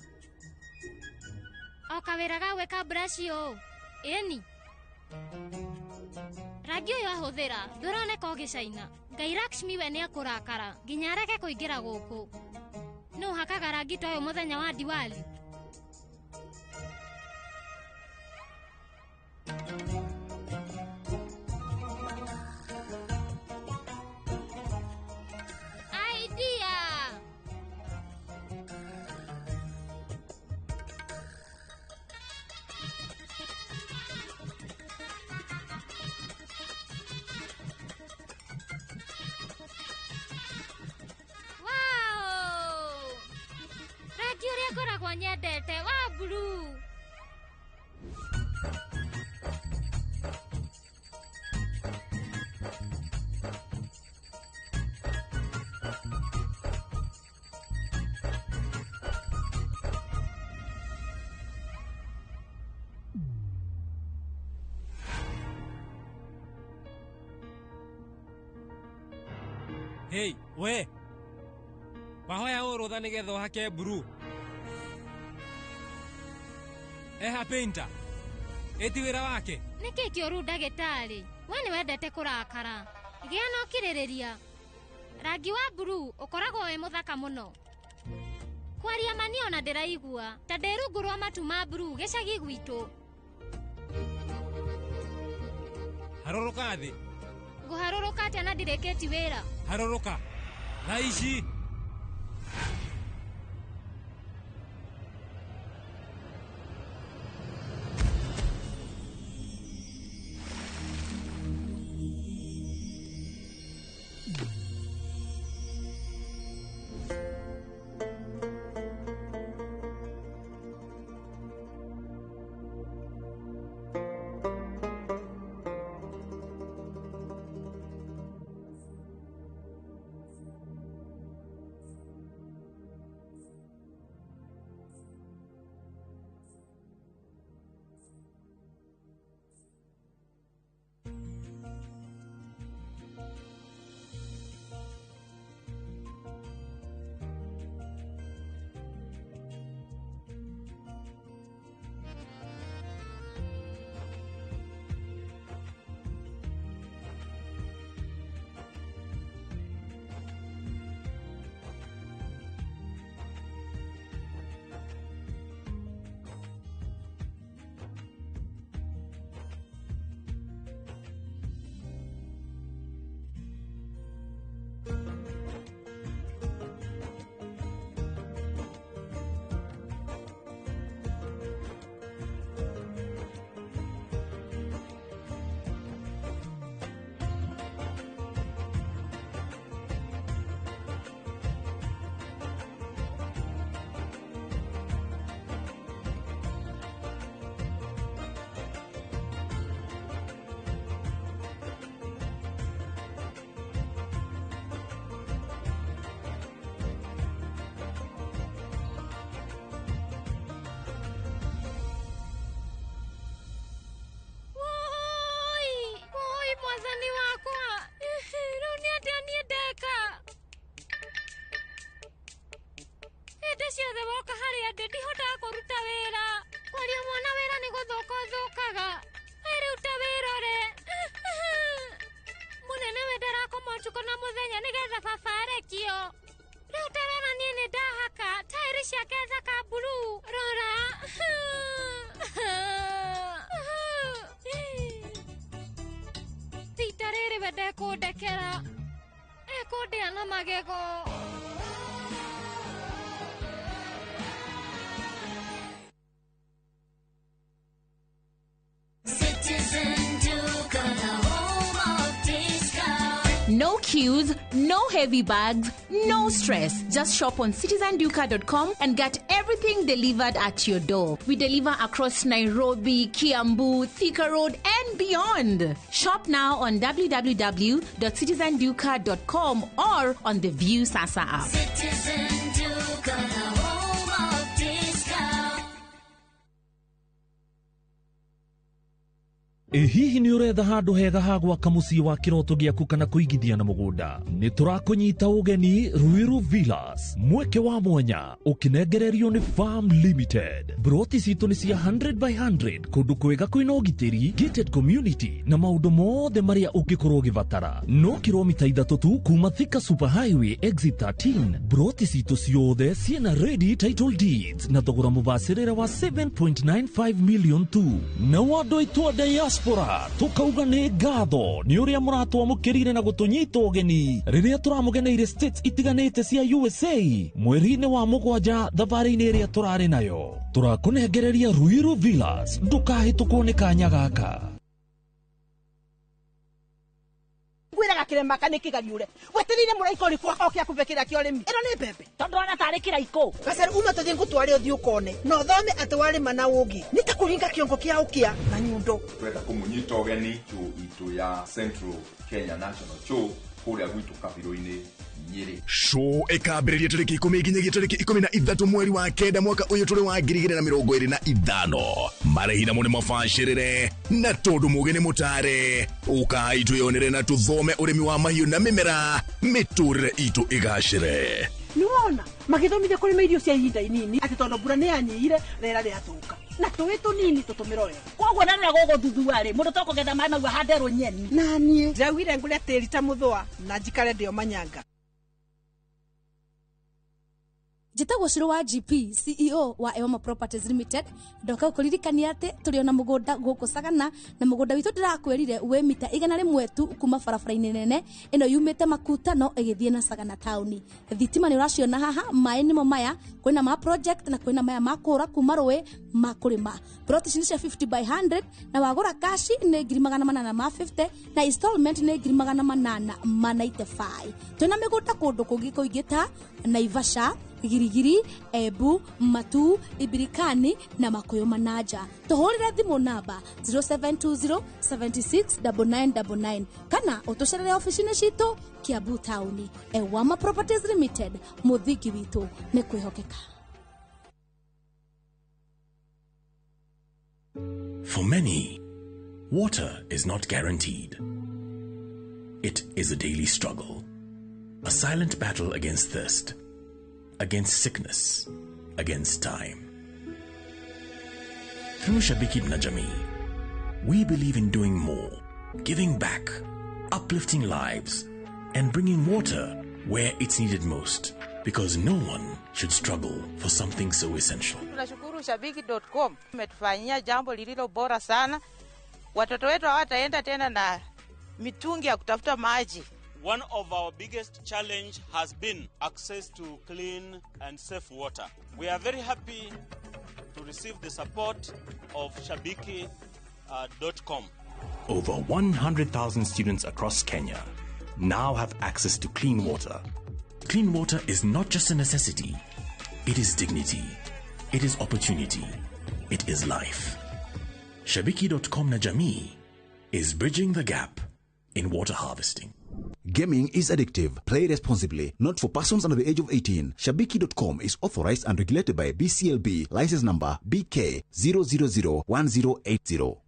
O kawĩra ga gwĩka buraci ũũ. Ĩni. Rangi ũyũ ahũthĩra ndũroneka ũgĩcaina. Ngai Lakshmi we nĩekũrakara nginya arege kũingĩra gũkũ. Nũ ũhakaga rangi ta ũyũ mũthenya wa Diwali? Idea! Wow! Rangi ũrĩa ngoragwo nyendete wa blue. Hey, we wahoya ũ rũtha nĩgetha ũhake mburuu. Eha painter. Eti wĩra wake. Nĩkĩ kĩũru ndagĩtarĩ? We nĩ wendete kũrakara. Gĩa na ũkirĩrĩria. Rangi wa blue ũkoragwo wĩ mũthaka mũno. Kwaria ma niĩ ona ndĩraigua ta ndĩ rungu rwa matu ma blue gĩcagi gwitũ. Harũrũka thĩ. Ngũharũrũka atĩa na ndirĩkĩti wĩra? Harũrũka. Thaa ici. Mwathani wakwa, rĩu nĩ atĩa niĩ ndeka? Hĩndĩ ciothe woka harĩa ndĩ ndihotaga kũruta wĩra. Kwaria mwana wĩra nĩ gũthũka ũthũkaga. Rĩu ta wĩrore. Mũnene we ndarakoma ũtukũ na mũthenya nĩgetha baba arekio. Rĩu tarora niĩ nĩ ndahaka taĩri ciake thaka blue. Rora. Rita rĩrĩ we ndekũndekera. Ekũndĩa na magego. Citizen Duka, the home of discount. No queues, no heavy bags, no stress. Just shop on citizenduka.com and get everything delivered at your door. We deliver across Nairobi, Kiambu, Thika Road, and beyond. Shop now on www.citizenduka.com or on the View Sasa app. Citizen Duka, the home of discount. Ĩ hihi nĩ ũretha handũ hega ha gwaka mũciĩ wa kĩroto gĩaku kana kũigithia na mũgũnda? Nĩ tũrakũnyita ũgeni Ruiru Villas, mweke wa mwanya ũkĩnengererio nĩ Farm Limited. Broti citũ nĩ cia 100 by 100 kũndũ kwega kwĩna ũgitĩri, gated community na maũndũ mothe marĩa ũngĩkorwo ũgĩbatara. No kilomita 3 tu kuma Thika Super Highway exit 13. Broti citũ ciothe ciĩna ready title deeds na thogora mũbacĩrĩre wa 7.95 million tu. Na andũ aitũ a diaspora tukauga nĩ ngatho nĩ ũrĩa mũratwamũkĩrire na gũtũnyita ũgeni rĩrĩa tũramũgeneire states itiganĩte cia USA mweri-inĩ wa 7 thabarĩ-inĩ ĩrĩa tũrarĩ nayo. Tũrakũnengereria Ruiru Villas, ndũkahĩtũkwo nĩ kanya gaka. Ngwĩraga kĩrema kana kĩgariũre wetereire mũraika ũrĩkũ oke akũbe kĩrĩa kĩa ũrĩmi ĩno nĩ mbembe tondũ ona tarĩ kĩraikũ gacaru uma tũthiĩ ngũtware ũthiĩ ũkone na ũthome atĩ warĩma na ũngĩ nĩ ta kũringa kĩongo kĩa ũkĩa na nyundo. Twenda kũmũnyita ũgeni show itũ ya Central Kenya National Show kũrĩa gwitũ Kabirũ-inĩ Nyĩrĩ. Show ĩkambĩrĩria tarĩki 10 nginyagia tarĩki 13 mweri wa 9 mwaka ũyũ tũrĩ wa 2025. Marĩhi namo nĩ mabacĩrĩre na tondũ mũgĩ nĩ mũtare, ũkai twĩyonere na tũthome ũrĩmi wa mahiũ na mĩmera, mĩtũrĩre itũ ĩgacĩre. Nĩwona magĩthomithia kũrĩma irio cia ihinda inini atĩ tondũ mbura nĩ yanyihire rĩera rĩathũka. Na tũĩ tũnini tũtũmĩre wega. Koguo na rĩrĩa gũgũthuthua rĩ, mũndũ tokũgetha maĩ mau ahanderwo nyeni. Na niĩ ndĩraugire ngũre tĩri ta mũthũa na njikare ndĩ o manyanga. Njĩtagwo Shiro wa GP, CEO wa Ewama Properties Limited. Ndoka gũkũririkania atĩ tũrĩ ona mũgũnda gũkũ Sagana, na mũgũnda witũ ndĩrakwĩrire wĩ mita 100 tu kuma barabara-inĩ nene ĩno yumĩte Makutano ĩgĩthiĩ na Sagana taũni. Thitima nĩ ũraciona haha, maĩ nĩmo maya, kwĩna ma project na kwĩna maya ma kũra kuma rũĩ ma kũrĩma. Plot ici nĩ cia 50 by 100 na wagũra kashi nĩ 850 na installment nĩ 895. Twĩna mĩgũnda kũndũ kũngĩ kũingĩ ta Naivasha, Girigiri, Embu, Matu, Ibirikani na Makuyu Manaja. Tuhurire thimu namba 0720 76 9999 kana utucerere ofici-inĩ citũ Kiambu taũni. Ewama Properties Limited, mũthingi witũ nĩ kwĩhokeka. For many, water is not guaranteed. It is a daily struggle, a silent battle against thirst, against sickness, against time. Through Shabiki na Jamii, we believe in doing more, giving back, uplifting lives, and bringing water where it's needed most, because no one should struggle for something so essential. Tunashukuru Shabiki.com umetufanyia jambo lililo bora sana. Watoto wetu hawataenda tena na mitungi ya kutafuta maji. One of our biggest challenge has been access to clean and safe water. We are very happy to receive the support of Shabiki.com. Over 100,000 students across Kenya now have access to clean water. Clean water is not just a necessity, it is dignity, it is opportunity, it is life. Shabiki.com na Jamii is bridging the gap in water harvesting. Gaming is addictive. Play responsibly. Not for persons under the age of 18. Shabiki.com is authorized and regulated by BCLB. License number BK 0001080.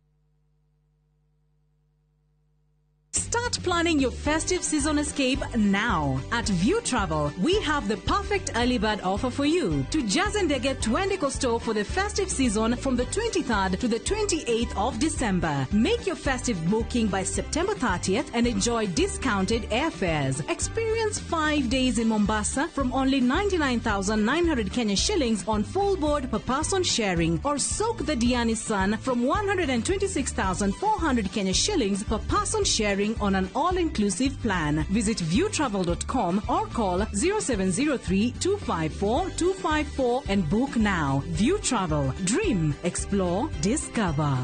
Start planning your festive season escape now. At View Travel, we have the perfect early bird offer for you. To Jazendege Twendeko store for the festive season from the 23rd to the 28th of December. Make your festive booking by September 30th and enjoy discounted airfares. Experience 5 days in Mombasa from only 99,900 Kenya shillings on full board per person sharing, or soak the Diani sun from 126,400 Kenya shillings per person sharing on an all-inclusive plan. Visit viewtravel.com or call 0703 254 254 and book now. View Travel. Dream, explore, discover.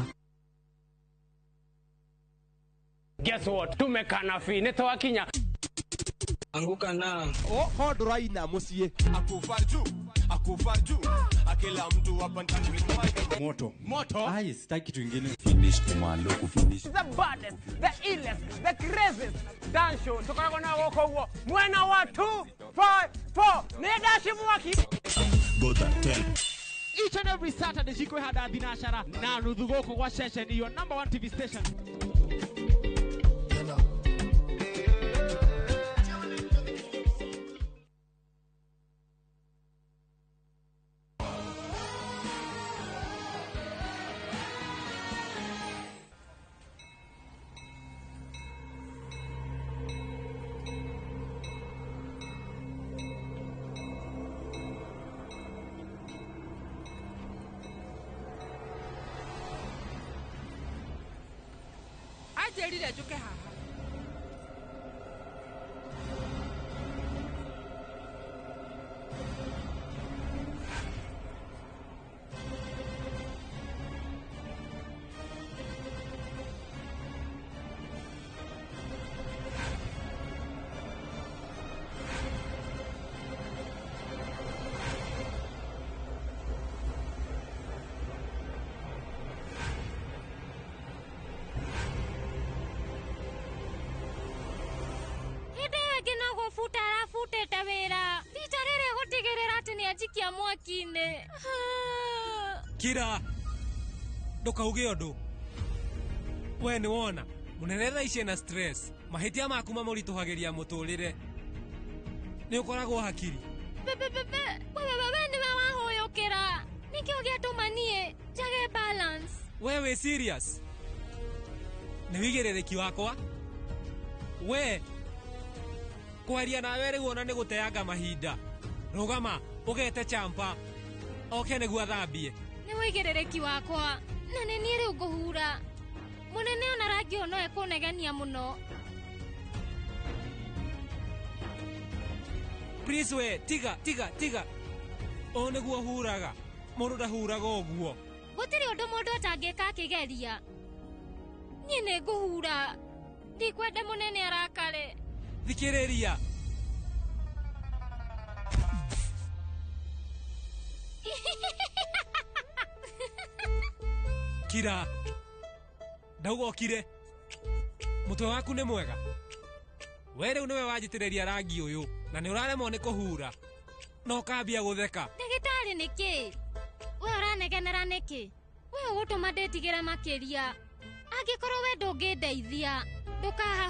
Guess what? Tumekana fi nitwakinya. Anguka na. Oh, hoduraina musie. Akufa juu. Akufa juu. Akila mtu hapa ndani moto. Moto. Ai, sitaki kitu kingine. Finish kumalo kufinish. The baddest, the illest, the craziest dance show. Tukoragwo na gũkũ guo. Mwena wa 2 5 4. Nĩ ndaci mwaki. Gota 10. Each and every Saturday cikwĩhanda thinacara na nuthu gũkũ gwa ceceni your number 1 TV station. Anjĩrire njũke haha. Gũbuta arabutĩte wĩra rita rĩrĩ gũtigĩrĩra atĩ nĩ anjikia mwaki-inĩ. Kira, ndũkauge ũndũ. We nĩ wona mũnene thaa ici ena stress, mahĩtia maku mamũritũhagĩria mũtũrĩre. Nĩ ũkoragwo hakiri. We nĩwe wahũyũkĩra. Nĩkĩo gĩatũma niĩ njage balance. We wĩ serious? Nĩ wĩigĩrĩrĩki wakwa we kwaria nawe rĩu ona nĩ gũteanga mahinda. Rũgama ũgete champa oke nĩguo athambie. Nĩ wĩigĩrĩrĩki wakwa na nĩ niĩ rĩu ngũhura. Mũnene ona rangi ũyũ no ekũnegenia mũno. Please we tiga tiga tiga. Ũũ nĩguo huraga. Mũndũ ndahuraga ũguo. Gũtirĩ ũndũ mũndũ atangĩka akĩgeria. Niĩ nĩ ngũhura. Ndikwenda mũnene arakare. Thikĩrĩria. Kira. Ndauga ũkire. Mũtwe waku nĩ mwega. We rĩu nĩwe wanjitĩrĩria rangi ũyũ na nĩ ũraremwo nĩ kũhura. Na ũkambia gũtheka. Ndagĩtarĩ nĩkĩ? We ũranegenera nĩkĩ? We ũgũtũma ndĩtigĩre makĩria. Angĩkorwo we ndũngĩndeithia, ndũkaha.